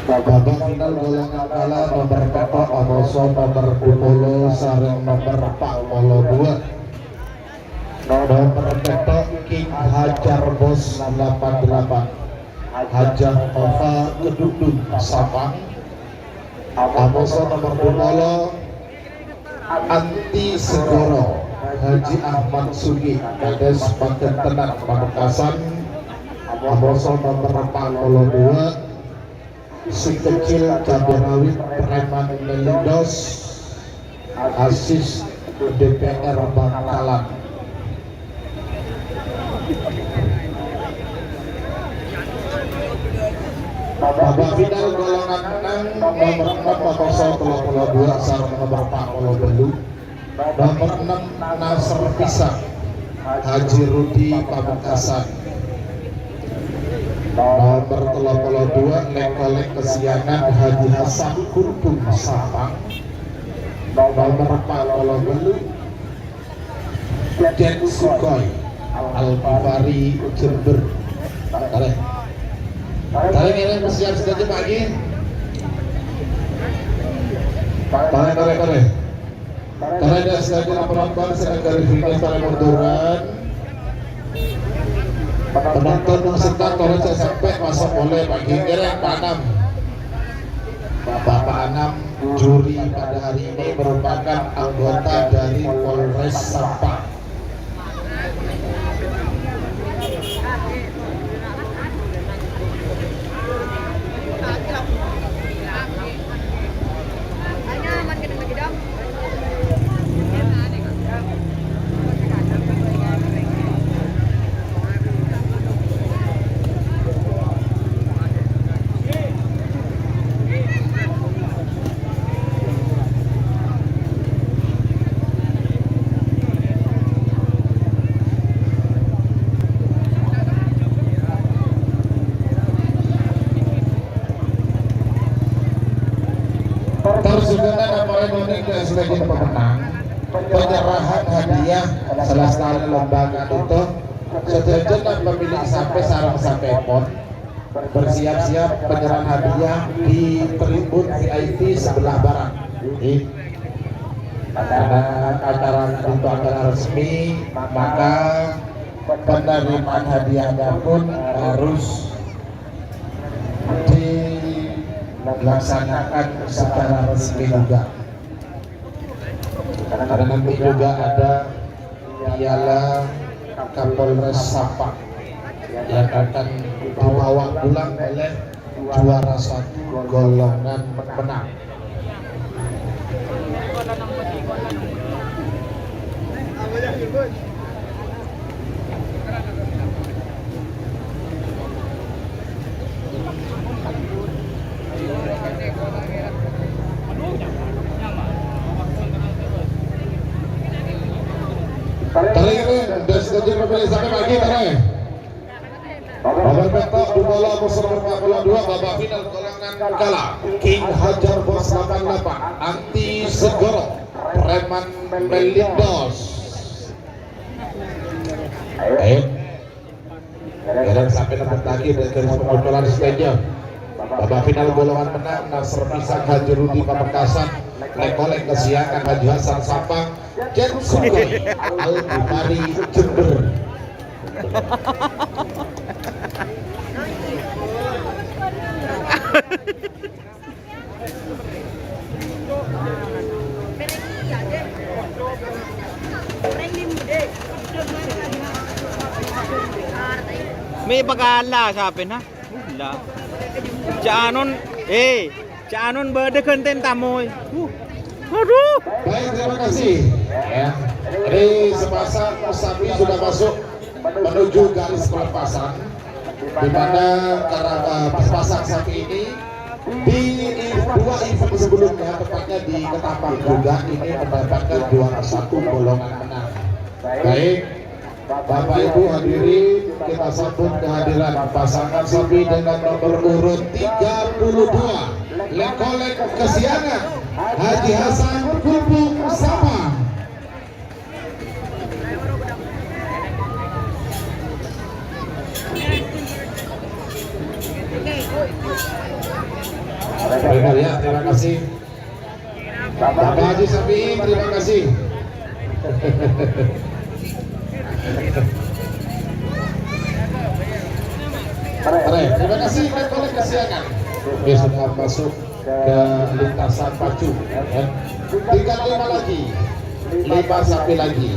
babak final golongan kala nomor pètto' Amoso nomor dua puluh sareng nomor empat puluh dua. Nomor pètto' King Hajar Bos delapan delapan. Hajah Nova Kedudun Sampang. Amoso nomor dua puluh Anti Segoro Haji Ahmad Sugi. Kades Pagentenan Pamekasan. Amoso nomor empat puluh dua. Si kecil cabai rawit preman melindos, asis D P R Bangkalan. Babak final golongan menang nomor empat puluh dua sareng nomor empat puluh telu. Nomor ennem, Nasr Pisang, Haji Rudi Pamekasan. Nomor tello puluh dua, Lek-Kolek Kesiangan, Haji Hasan Gulbung Sampang. Nomor empat puluh telu, Jet Sukoi, Al Ghifari Jember. Tarik. Tarik ini, siap saja, Pak Haji. Tarik, tarik, tarik. Karena sadhâjâna penonton sè nèngghâl finish, para munduran. Penonton sè ta' tolong sè sampè' maso' polè, Pak Haji, kèrèng Pak Anam. Bapak Anam, juri pada hari ini merupakan anggota dari Polres Sampang. Terus juga kan apa yang mau nih, sebagai pemenang, penyerahan hadiah salah satu lomba kan itu, sadhâjâna pemilik sampè' sareng sampè'èpon. Bersiap-siap penyerahan hadiah di tribun V I P sebelah barat. Ih. Karena acara itu acara resmi, maka penerimaan hadiahnya pun harus dilaksanakan secara resmi juga. Karena nanti juga ada Piala Kapolres Sampang yang akan dibawa pulang oleh juara satu golongan menang. Tarik, tarik, dari situ aja, Bapak, sampai pagi, tarik. Nomor pètto' dua puluh, musuh nomor empat puluh dua, babak final golongan kala. King Hajar Bos delapan delapan, Anti Segoro, Preman Melindos. Ayo. Kadang sampai dapat lagi dari garis pengontrolan stage. Babak final golongan menang, Nasr Pisang Haji Rudi Pamekasan, Lek-Kolek Kesiangan Haji Hasan Sampang, Jen Sugoi, Al Bukari Jember. Mè' pakala sapèna? Ella. Jhâ' anon, eh. Ca'non bâdâ ghântèna tamoy. Uh. Aduh. Baik, terima kasih. Ya. Jadi sepasang sapi sudah masuk menuju garis pelepasan, di mana karena, eh, sepasang sapi ini di dua event sebelumnya, tepatnya di Ketapang juga, ini mendapatkan juara satu golongan menang. Baik, Bapak Ibu hadirin, kita sambut kehadiran pasangan sapi dengan nomor urut tiga puluh dua, Lengkolek Kesiangan, Haji Hasan Kumbung Sampang. Benar ya, terima kasih. Bapak Haji Safi'i, terima kasih. Terima kasih, Lengkolek Kesiangan. Oke, sudah masuk ke lintasan pacu, ya. Tinggal lima lagi, lima sapi lagi.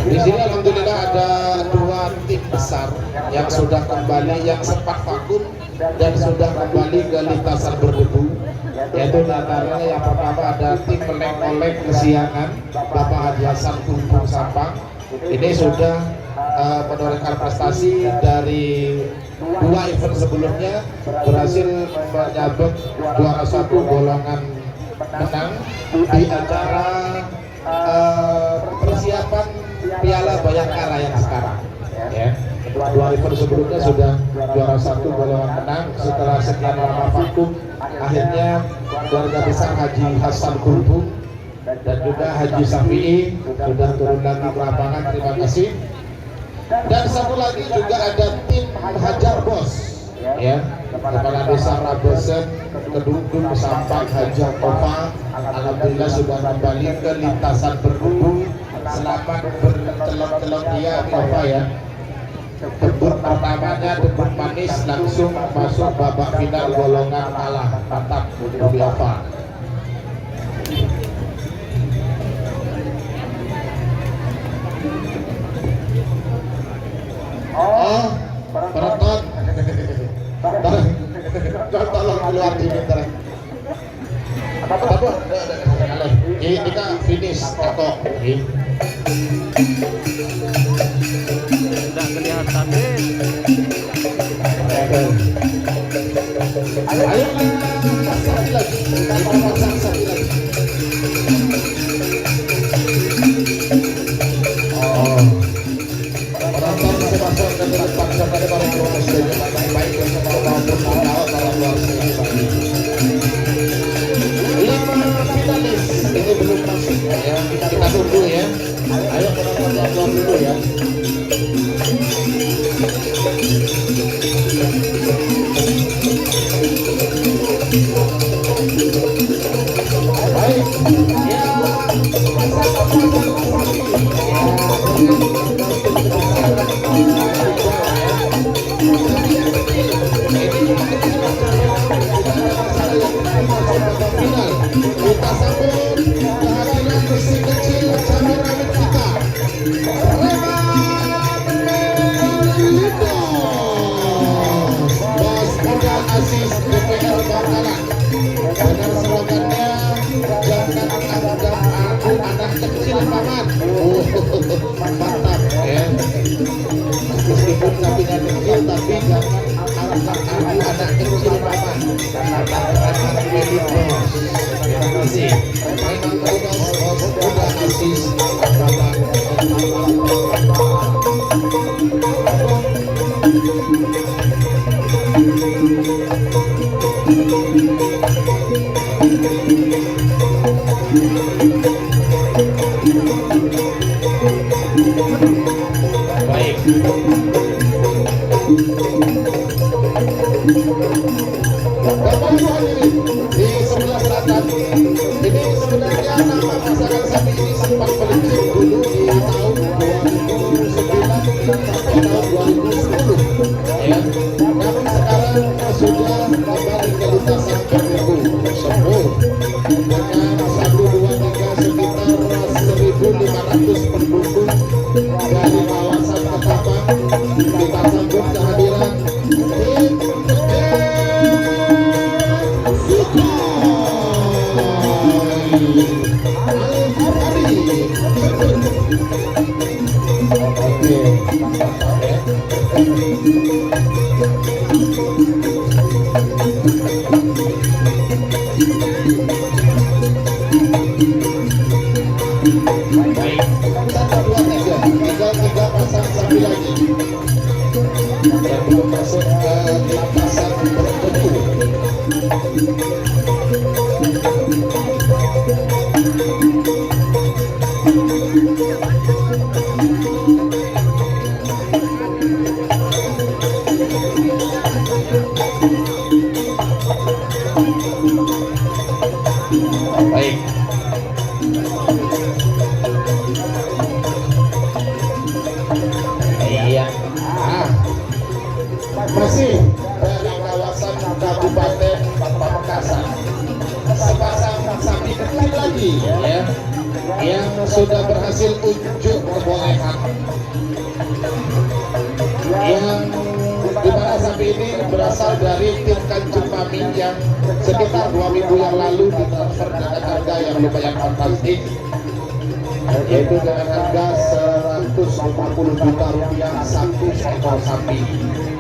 Di sini alhamdulillah ada dua tim besar yang sudah kembali, yang sempat vakum dan sudah kembali ke lintasan berdebu, yaitu diantaranya yang pertama ada tim Lengkolek Kesiangan, Bapak Haji Hasan Kumbung Sampang. Ini sudah, eh, menorehkan prestasi dari dua event sebelumnya, berhasil menyabet juara satu golongan menang di acara, eh, persiapan Piala Bayangkara yang sekarang. Ya, dua event sebelumnya sudah juara satu golongan menang. Setelah sekian lama vakum, akhirnya keluarga besar Haji Hasan Kumbung dan juga Haji Safi'i sudah turun lagi ke lapangan. Terima kasih. Dan satu lagi juga ada tim Hajar Bos, ya, Kepala Desa Rabesen, Kedungdung Sampang, Haji Nova, alhamdulillah sudah kembali ke lintasan berdebu. Selamat bercelok-celok dia, Nova, ya. Debut pertamanya, debut manis, langsung masuk babak final golongan kalah. Mantap, Budi Alfa. Oh, penonton. Tolong keluar dulu, ntar. Apa, apa? Ini kita finish, Tako. Ini. Nggak kelihatan, deh. Ayo, sekali lagi. Kita pasang sekali lagi. Oh. Penonton bisa masuk ke tempat, sampai para penonton sudah nyaman, baik-baik, bersama maupun para, para luar biasa. Lima finalis ini belum masuk, ya. Kita tunggu, ya. Ayo, penonton, yang belum dulu, ya. Baik. Ya. Kita sambut kehadiran si kecil cameramen kita, Reman Melino. Bos Muda Asis D P R Bangkalan. Dengan slogannya, "Jangan anggap aku anak kecil, Paman." Oh, mantap, ya. Meskipun sapinya kecil, tapi jangan anggap aku anak kecil, Paman. Karena tak akan jadi bos. Terima kasih. Terima kasih, bos. Udah kasih. Baik. Bapak Ibu hadirin, di sebelah selatan, ini sebenarnya nama pasangan sapi ini sempat melejit dulu di tahun dua ribu sembilan sampai tahun dua ribu sepuluh, ya. Namun sekarang sudah kembali ke lintasan K P U Sempur dengan satu, dua, tiga, sekitar seribu lima ratus pendukung dari kawasan Ketapang. Kita Baik. Iya. Ah. Masih dari kawasan Kabupaten Pamekasan. Sepasang sapi kecil lagi, ya, yang sudah berhasil unjuk kebolehan. Yang di mana sapi ini berasal dari tim Kanjeng Mami yang sekitar dua minggu yang lalu ditransfer dengan harga yang lumayan fantastis, yaitu dengan harga seratus lima puluh juta rupiah satu ekor sapi.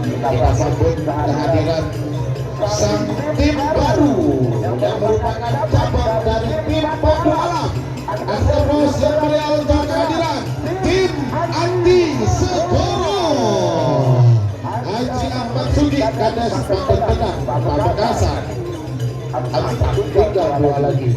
Kita sambut kehadiran sang tim baru yang merupakan cabang dari tim Padu Alam. Angkat terus yang meriah untuk kehadiran tim Andi Segoro. Haji Ahmad Sudi, Kades Paten Tenang, Pamekasan. Empat, tinggal dua lagi.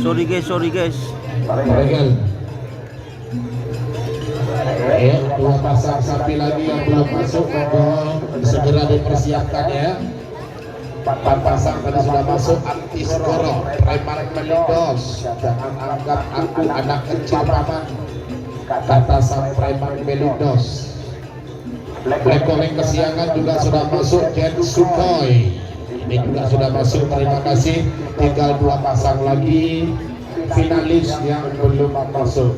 Sorry guys, sorry guys. Regal. Ya, dua pasang sapi lagi yang belum masuk, monggo segera dipersiapkan ya. Empat pasang tadi sudah masuk, Andi Segoro, Preman Melindos, "Jangan anggap aku anak kecil, Paman," kata sang Preman Melindos. Black Calling kesiangan juga sudah masuk, Jet Sukhoi. Ini juga sudah masuk, terima kasih. Tinggal dua pasang lagi finalis yang belum masuk.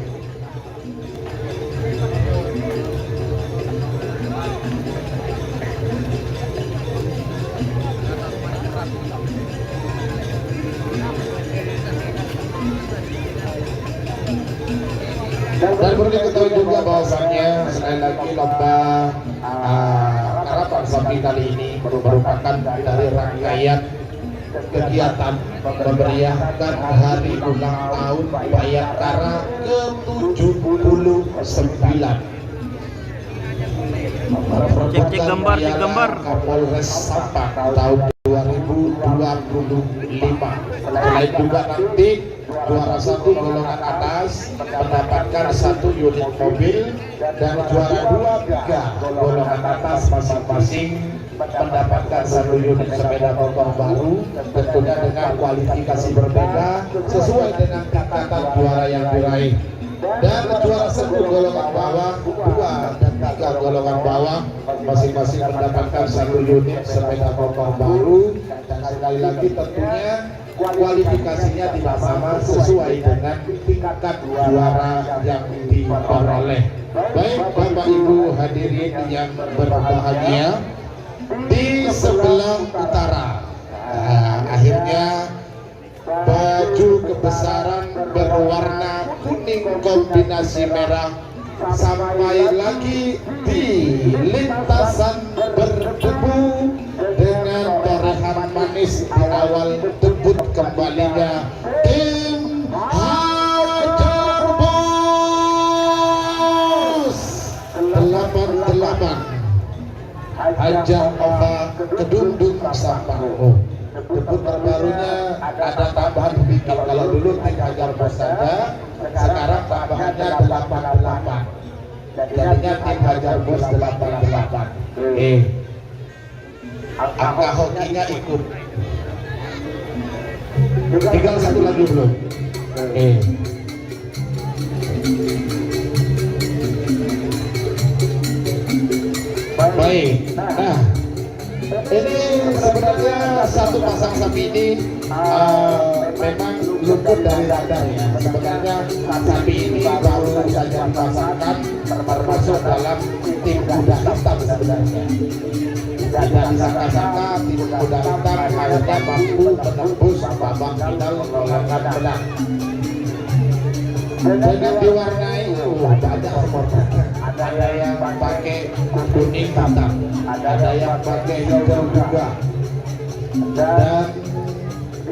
Dan perlu diketahui juga bahwasanya sekali lagi lomba, ah, karapan sapi kali ini merupakan dari rangkaian kegiatan memeriahkan hari ulang tahun Bayangkara ketujuh puluh sembilan. Cek, cek gambar, cek gambar. Kapolres Sampang tahun dua ribu dua puluh lima. Selain juga nanti juara satu golongan atas mendapatkan satu unit mobil dan juara dua, tiga golongan atas masing-masing mendapatkan satu unit sepeda motor baru, tentunya dengan kualifikasi berbeda sesuai dengan tingkatan juara yang diraih. Dan juara satu golongan bawah, dua dan tiga golongan bawah masing-masing mendapatkan satu unit sepeda motor baru. Dan sekali lagi tentunya kualifikasinya tidak sama sesuai dengan tingkat juara yang diperoleh. Baik, Bapak Ibu hadirin yang berbahagia, di sebelah utara, nah, akhirnya baju kebesaran berwarna kuning kombinasi merah sampai lagi di lintasan berdebu dengan torehan manis di awal debut kembalinya tim Hajar Bos delapan delapan. Hajah Ova Kedundung Sampang. Oh, debut terbarunya ada tambahan sedikit. Kalau dulu tim Hajar Bos saja, sekarang tambahannya delapan delapan. Jadinya tim Hajar Bos delapan delapan. Eh, angka hokinya ikut. Tinggal satu lagi belum. Eh. Baik. Nah, ini sebenarnya satu pasang sapi ini, eh, memang luput dari radar ya. Sebenarnya sapi ini baru saja dipasangkan termasuk dalam tim kuda hitam sebenarnya. Tidak disangka-sangka tim kuda hitam akhirnya mampu menembus babak final melawan Belang. dengan diwarnai, oh, banyak supporter. Ada yang pakai kuning hitam, ada yang pakai hijau juga, dan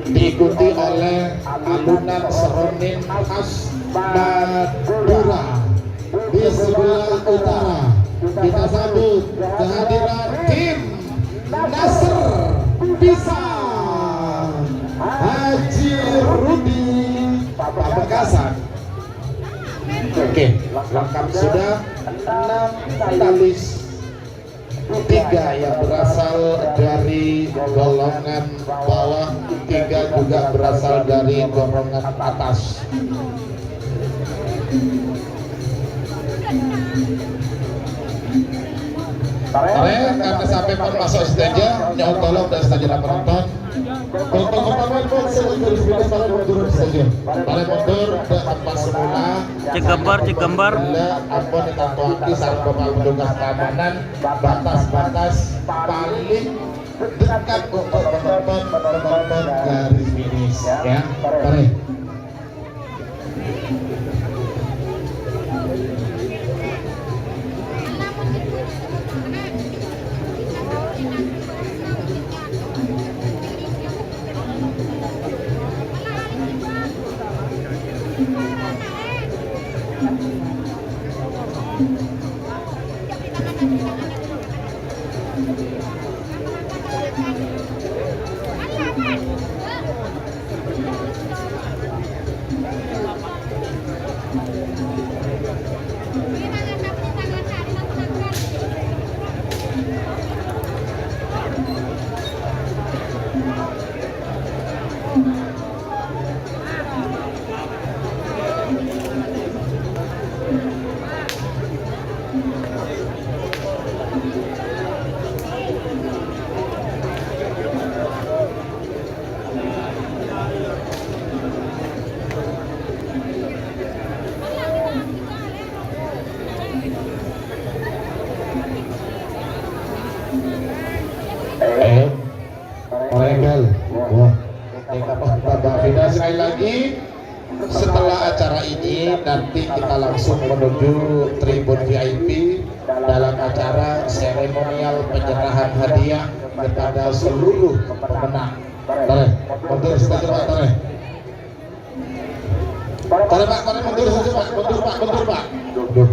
diikuti oleh alunan seronin khas Madura. Di sebelah utara, kita sambut kehadiran tim Nasr Pisang Haji Rudi Pamekasan. Oke, lengkap sudah. Enam finalis, tiga yang berasal dari golongan bawah, tiga juga berasal dari golongan atas. Arè, karena sampè' pon maso' stage, nyo'on tolong dâ' stage penonton. Untuk keperluan pon sè lebih pindah, para mundur stage. Para mundur dâ' tempat semula. Cek gambar, cek gambar. Ampon ètantoaghi sareng Bapak Petugas Keamanan batas-batas paling dekat untuk penonton-penonton garis finish, ya. Mari. Eh, Regal. Wah. Bapak Fida, sekali lagi, setelah acara ini nanti kita langsung menuju tribun V I P dalam acara seremonial penyerahan hadiah kepada seluruh pemenang. Tarè, mundur saja, Pak, tarè. Tarè, Pak, tarè, mundur saja, Pak. Mundur, Pak, mundur, Pak. Duh.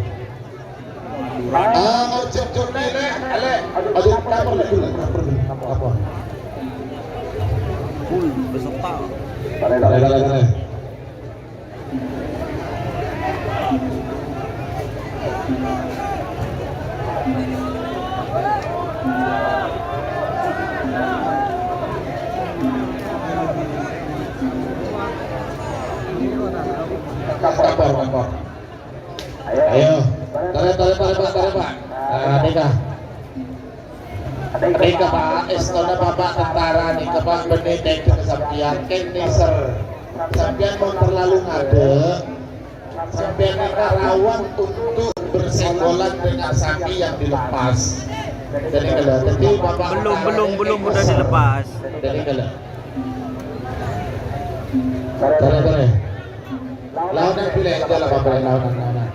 Ah, ngojek jok ni, Lek. Lek. Aduh, cover, Lek, dulu, cover dulu. Apa? Full beserta. Tarè, tarè, tarè, tarè. Cover, cover. Ayo. Tarè, tarè, tarè, Pak, tarè, Pak. Nah, nèka. Nèka, Pak, èstona Bapak tentara nèka, Pak, bânnè tèdhâ sampèyan, kèng nèser. Sampèyan mon terlalu ngadâ', sampèyan nèka rawan untuk bersenggolan dengan sapi yang dilepas. Jadi, kalau tadi Bapak Belum, tentara belum, nèka belum, udah nèser. Dilepas. Jadi, kalau Tarè, tarè. Laonan bilâ, enjâ' la, Bapak, laonan, laonan.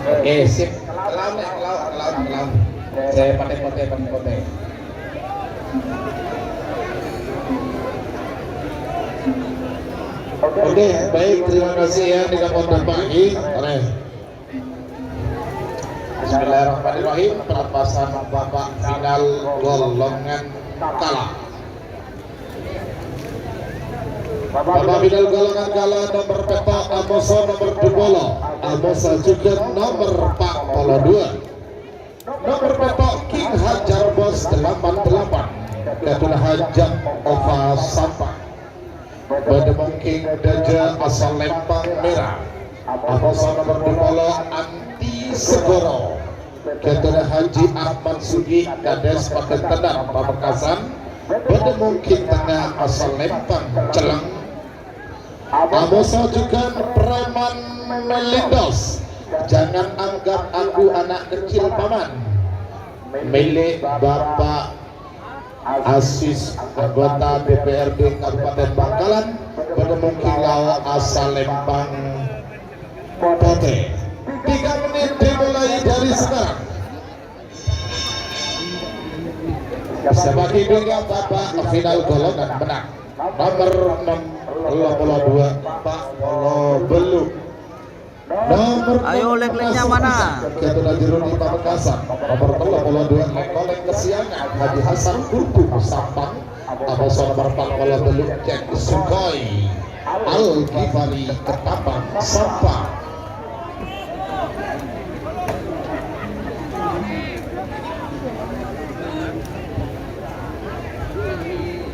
Oke, sip. Laon, laon, laon, laon. Sè patè-potè, patè-potè. Oke, baik, terima kasih ya, tidak mau berbagi. Oke. Bismillahirrahmanirrahim. Pelepasan babak final golongan kala. Babak final golongan kala nomer pètto' amoso nomer dupolo, amoso jhughân nomer pa' polo dua. Nomer pètto' King Hajar Bos delapan delapan, Kadula Hajang Ova Sampa. Bâdâ Mongking Dâjâ asal Lèmpang Mèra. Amoso nomer dupolo Anti Segoro. Kadula Haji Ahmad Sugi, Kadés Pagentenan Pamekasan. Bâdâ mungkin tengnga asal lempang celleng. Abâsa jhughân preman Melindos. Jangan anggap aku anak kecil, Paman. Milik Bapak Asis, anggota D P R D Kabupaten Bangkalan, bâdâ mungkin lao asal lempang potè. Tiga menit dimulai dari sekarang. Sabâgiyân dhika bâbâk final ghâlongan mennang. Nomer ennem, tello puluh dua, empat puluh bellu'. Nomer Ayo, ennem, lèk-lèknya mana? Gatot Najrudin Pamekasan. Nomer tello puluh dua, Lèng-Kolèng Kesiangan, Haji Hasan Gulbung Sampang. Abâsa nomer empat puluh bellu', Cèk Sugoi Al-Ghifari Ketapang Sampang.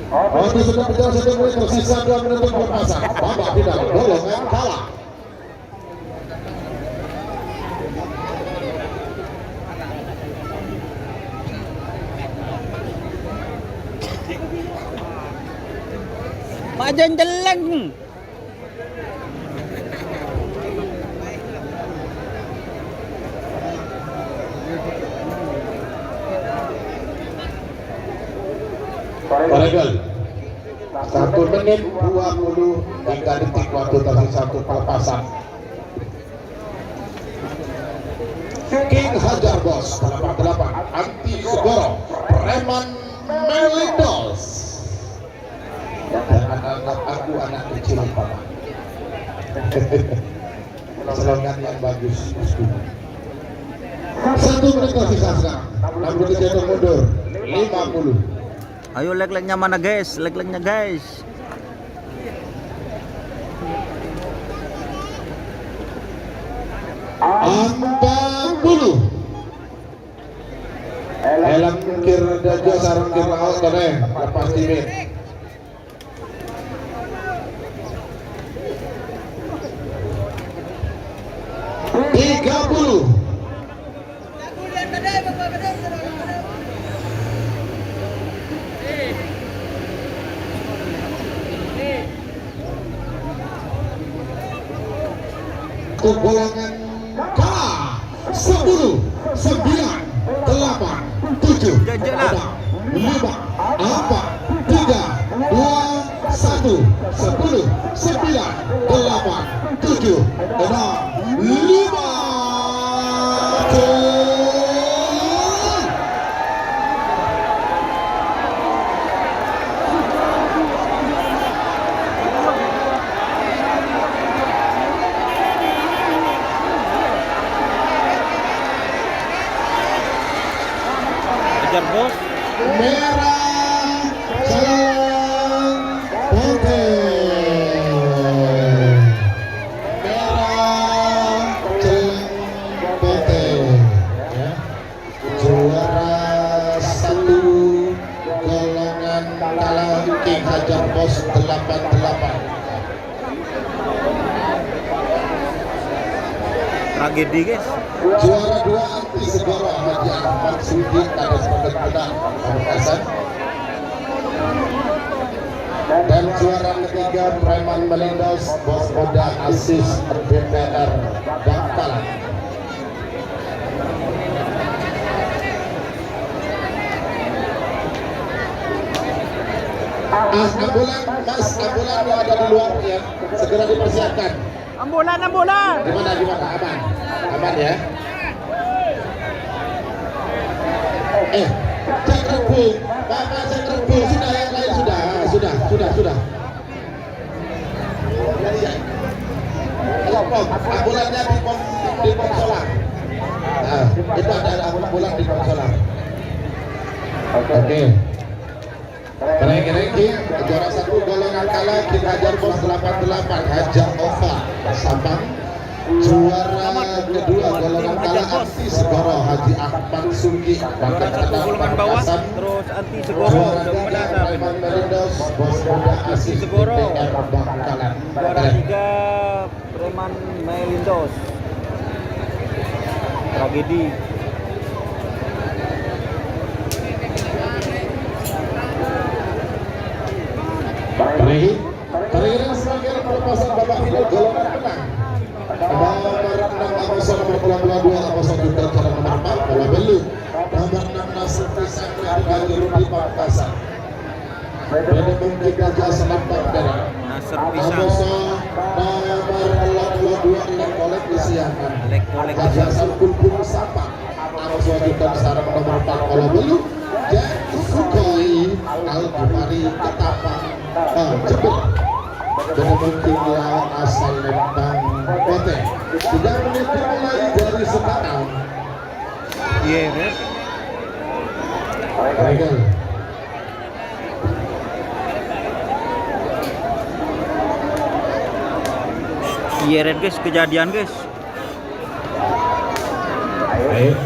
Waktu sudah berjalan satu menit, tersisa dua menit untuk berpasan. Babak final, ghâlongan kala. Pajan celleng. Parègal. Satu menit dua puluh tiga detik waktu tersisa untuk pelepasan. King Hajar Bos, delapan delapan, Anti Segoro, Preman Melindos. Jangan anggap aku anak kecil, Paman. Slogan yang bagus, Bosku. Satu menit tersisa sekarang. Enam puluh tujuh mundur. Lima puluh. Ayo, lèk-lèknya mana, guys? Lèk-lèknya, guys. Empat puluh. Èlèng kèr dâjâ sareng kèr laot, Tone. Lepas timit. Tiga puluh. Golongan kala. Sepuluh, sembilan, delapan, tujuh, enam, lima, empat, tiga, dua, satu, sepuluh, sembilan, delapan, tujuh, enam, lima. Gol! Hajar, Bos. Merah, celleng, potè. Merah, celleng, potè. Ya. Juara satu golongan kala King Hajar Bos delapan delapan. Tragedi, guys. Juara dua Anti Segoro Haji Ahmad Sudi, Kadis Pembentukan Pamekasan. Dan juara ketiga Preman Melindos, Bos Muda Asis D P R Bangkalan. Ah, ambulan, Mas, ambulan yang ada di luar ya, segera dipersiapkan. Ambulan, ambulan. Gimana, gimana? Aman? Aman ya? Eh, Cak Rebo, Bapak Cak Rebo, sudah yang lain sudah, sudah, sudah, sudah. Ambulannya di pom, di pom solar. Nah, itu ada ambulan di pom solar. Oke. Keren-keren, Ki. Juara satu golongan kala, King Hajar Bos delapan delapan, Hajar Ova Sampang. Juara kedua golongan kala, Anti Segoro, Haji Ahmad Sugi, Juara satu golongan bawah, Pamekasan. Terus Anti Segoro, Juara tiga, Preman Melindos, Bos Muda Asis Segoro. D P R Bangkalan. Juara tiga, Preman Melindos. Tragedi. Parèng, parèng samarèna pelepasan babak final golongan menang. Nomor enam, Aposo, nomor dua puluh dua, Aposo, juga nomor empat, bola belu. Nomor enam, Nasr Pisang, dari Rudi Pamekasan. Beda mungkin Raja Selampat Merah. Nasr Pisang. Aposo, nomor dua puluh dua, Lek Kolek Kesiangan. Lek Kolek Kesiangan. Raja Sampun Pun Sapa. Aposo juga sareng nomor empat, bola belu. Jack Sukhoi, Al Ghifari, Ketapang. Ah, Jember. Beda mungkin lawan asal Lembang Kote. Tiga menit dimulai dari sekarang. Iya, Red. Regal. Iya, Red, guys, kejadian, guys. Ayo.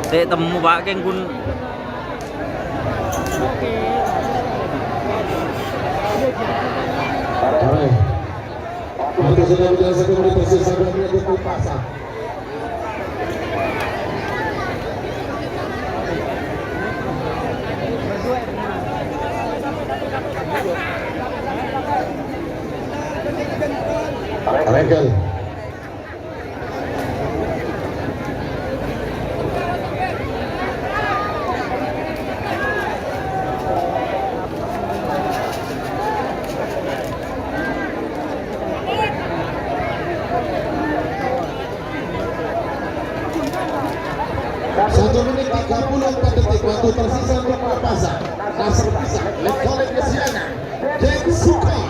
Tè' temmo, Pak, kèng ghun. Ayo. Waktu sudah menjelaskan komunikasi sampai menyentuh pasar. Regal. Satu menit tiga puluh empat detik waktu tersisa untuk pelepasan. Nasr Pisang, Lek Kolek Kesiangan, Jack Sukhoi.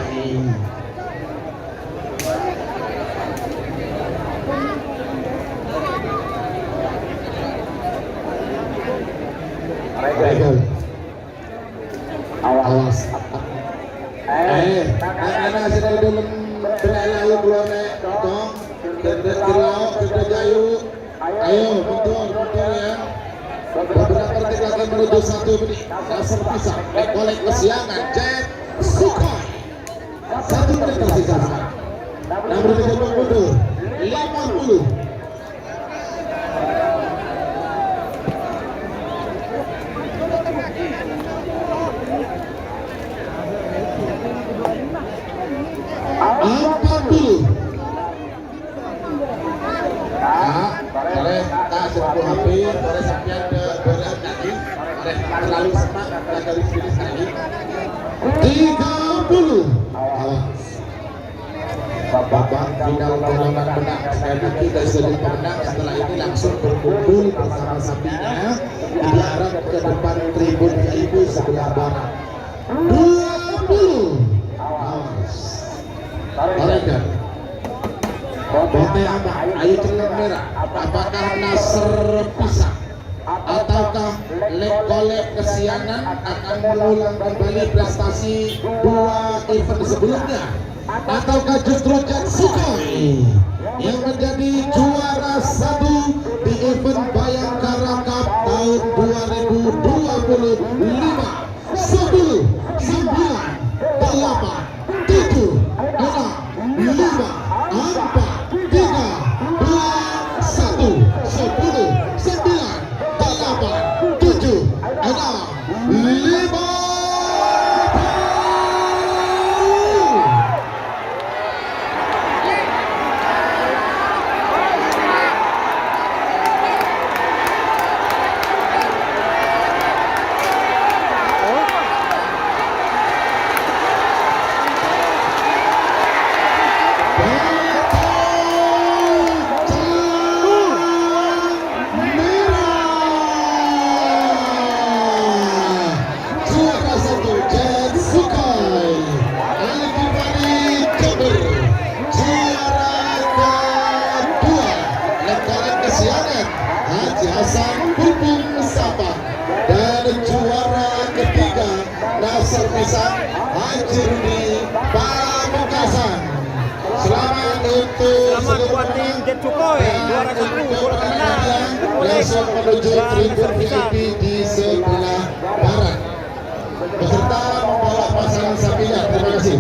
Regal. Awas. Eh, anak-anak sing dâlem, beralih keluar, Nek. Tong, gendut kelao, gendut jayu. Ayo, mundur, mundur, ya. Beberapa detik lagi menuju satu menit. Nasr Pisang, Lek Kolek Kesiangan, Jack Sukhoi. Satu menit tersisa. Enam menit untuk mundur. Lima puluh. Empat puluh. Kak, boleh, Kak, satu H P, boleh sampeyan ke, boleh lagi, boleh terlalu semangat, boleh dari sini sekali. Tiga puluh. Awas. Babak final golongan menang. Sekali lagi, dari sudut pemenang setelah ini langsung berkumpul bersama sapinya di arah ke depan tribun V I P sebelah barat. Dua puluh. Awas. Tarik. Bote apa? Ayo, celana merah. Apakah Nasr Pisang ataukah Lek Kolek Kesiangan akan mengulang kembali prestasi dua event sebelumnya? Ataukah justru Jack Sukhoi yang menjadi juara satu di event Bayangkara Cup tahun dua ribu dua puluh lima? Sepuluh, sembilan, delapan, tujuh, enam, lima, empat, tiga, dua, satu. Sepuluh, sembilan, delapan, tujuh, enam, lima. Merah. Juara satu, Jack Sukhoi. Al Ghifari, Jember. Juara kedua, Lek Kolek Kesiangan, Haji Hasan Bulbul Sapa. Dan juara ketiga, Nasr Pisang, Haji Rudi Pamekasan. Selamat untuk seluruh pemenang. Selamat buat tim Jack Sukhoi, juara satu, untuk golongan menang. Langsung menuju tribun V I P di sebelah barat. Beserta membawa pasangan sapinya. Terima kasih.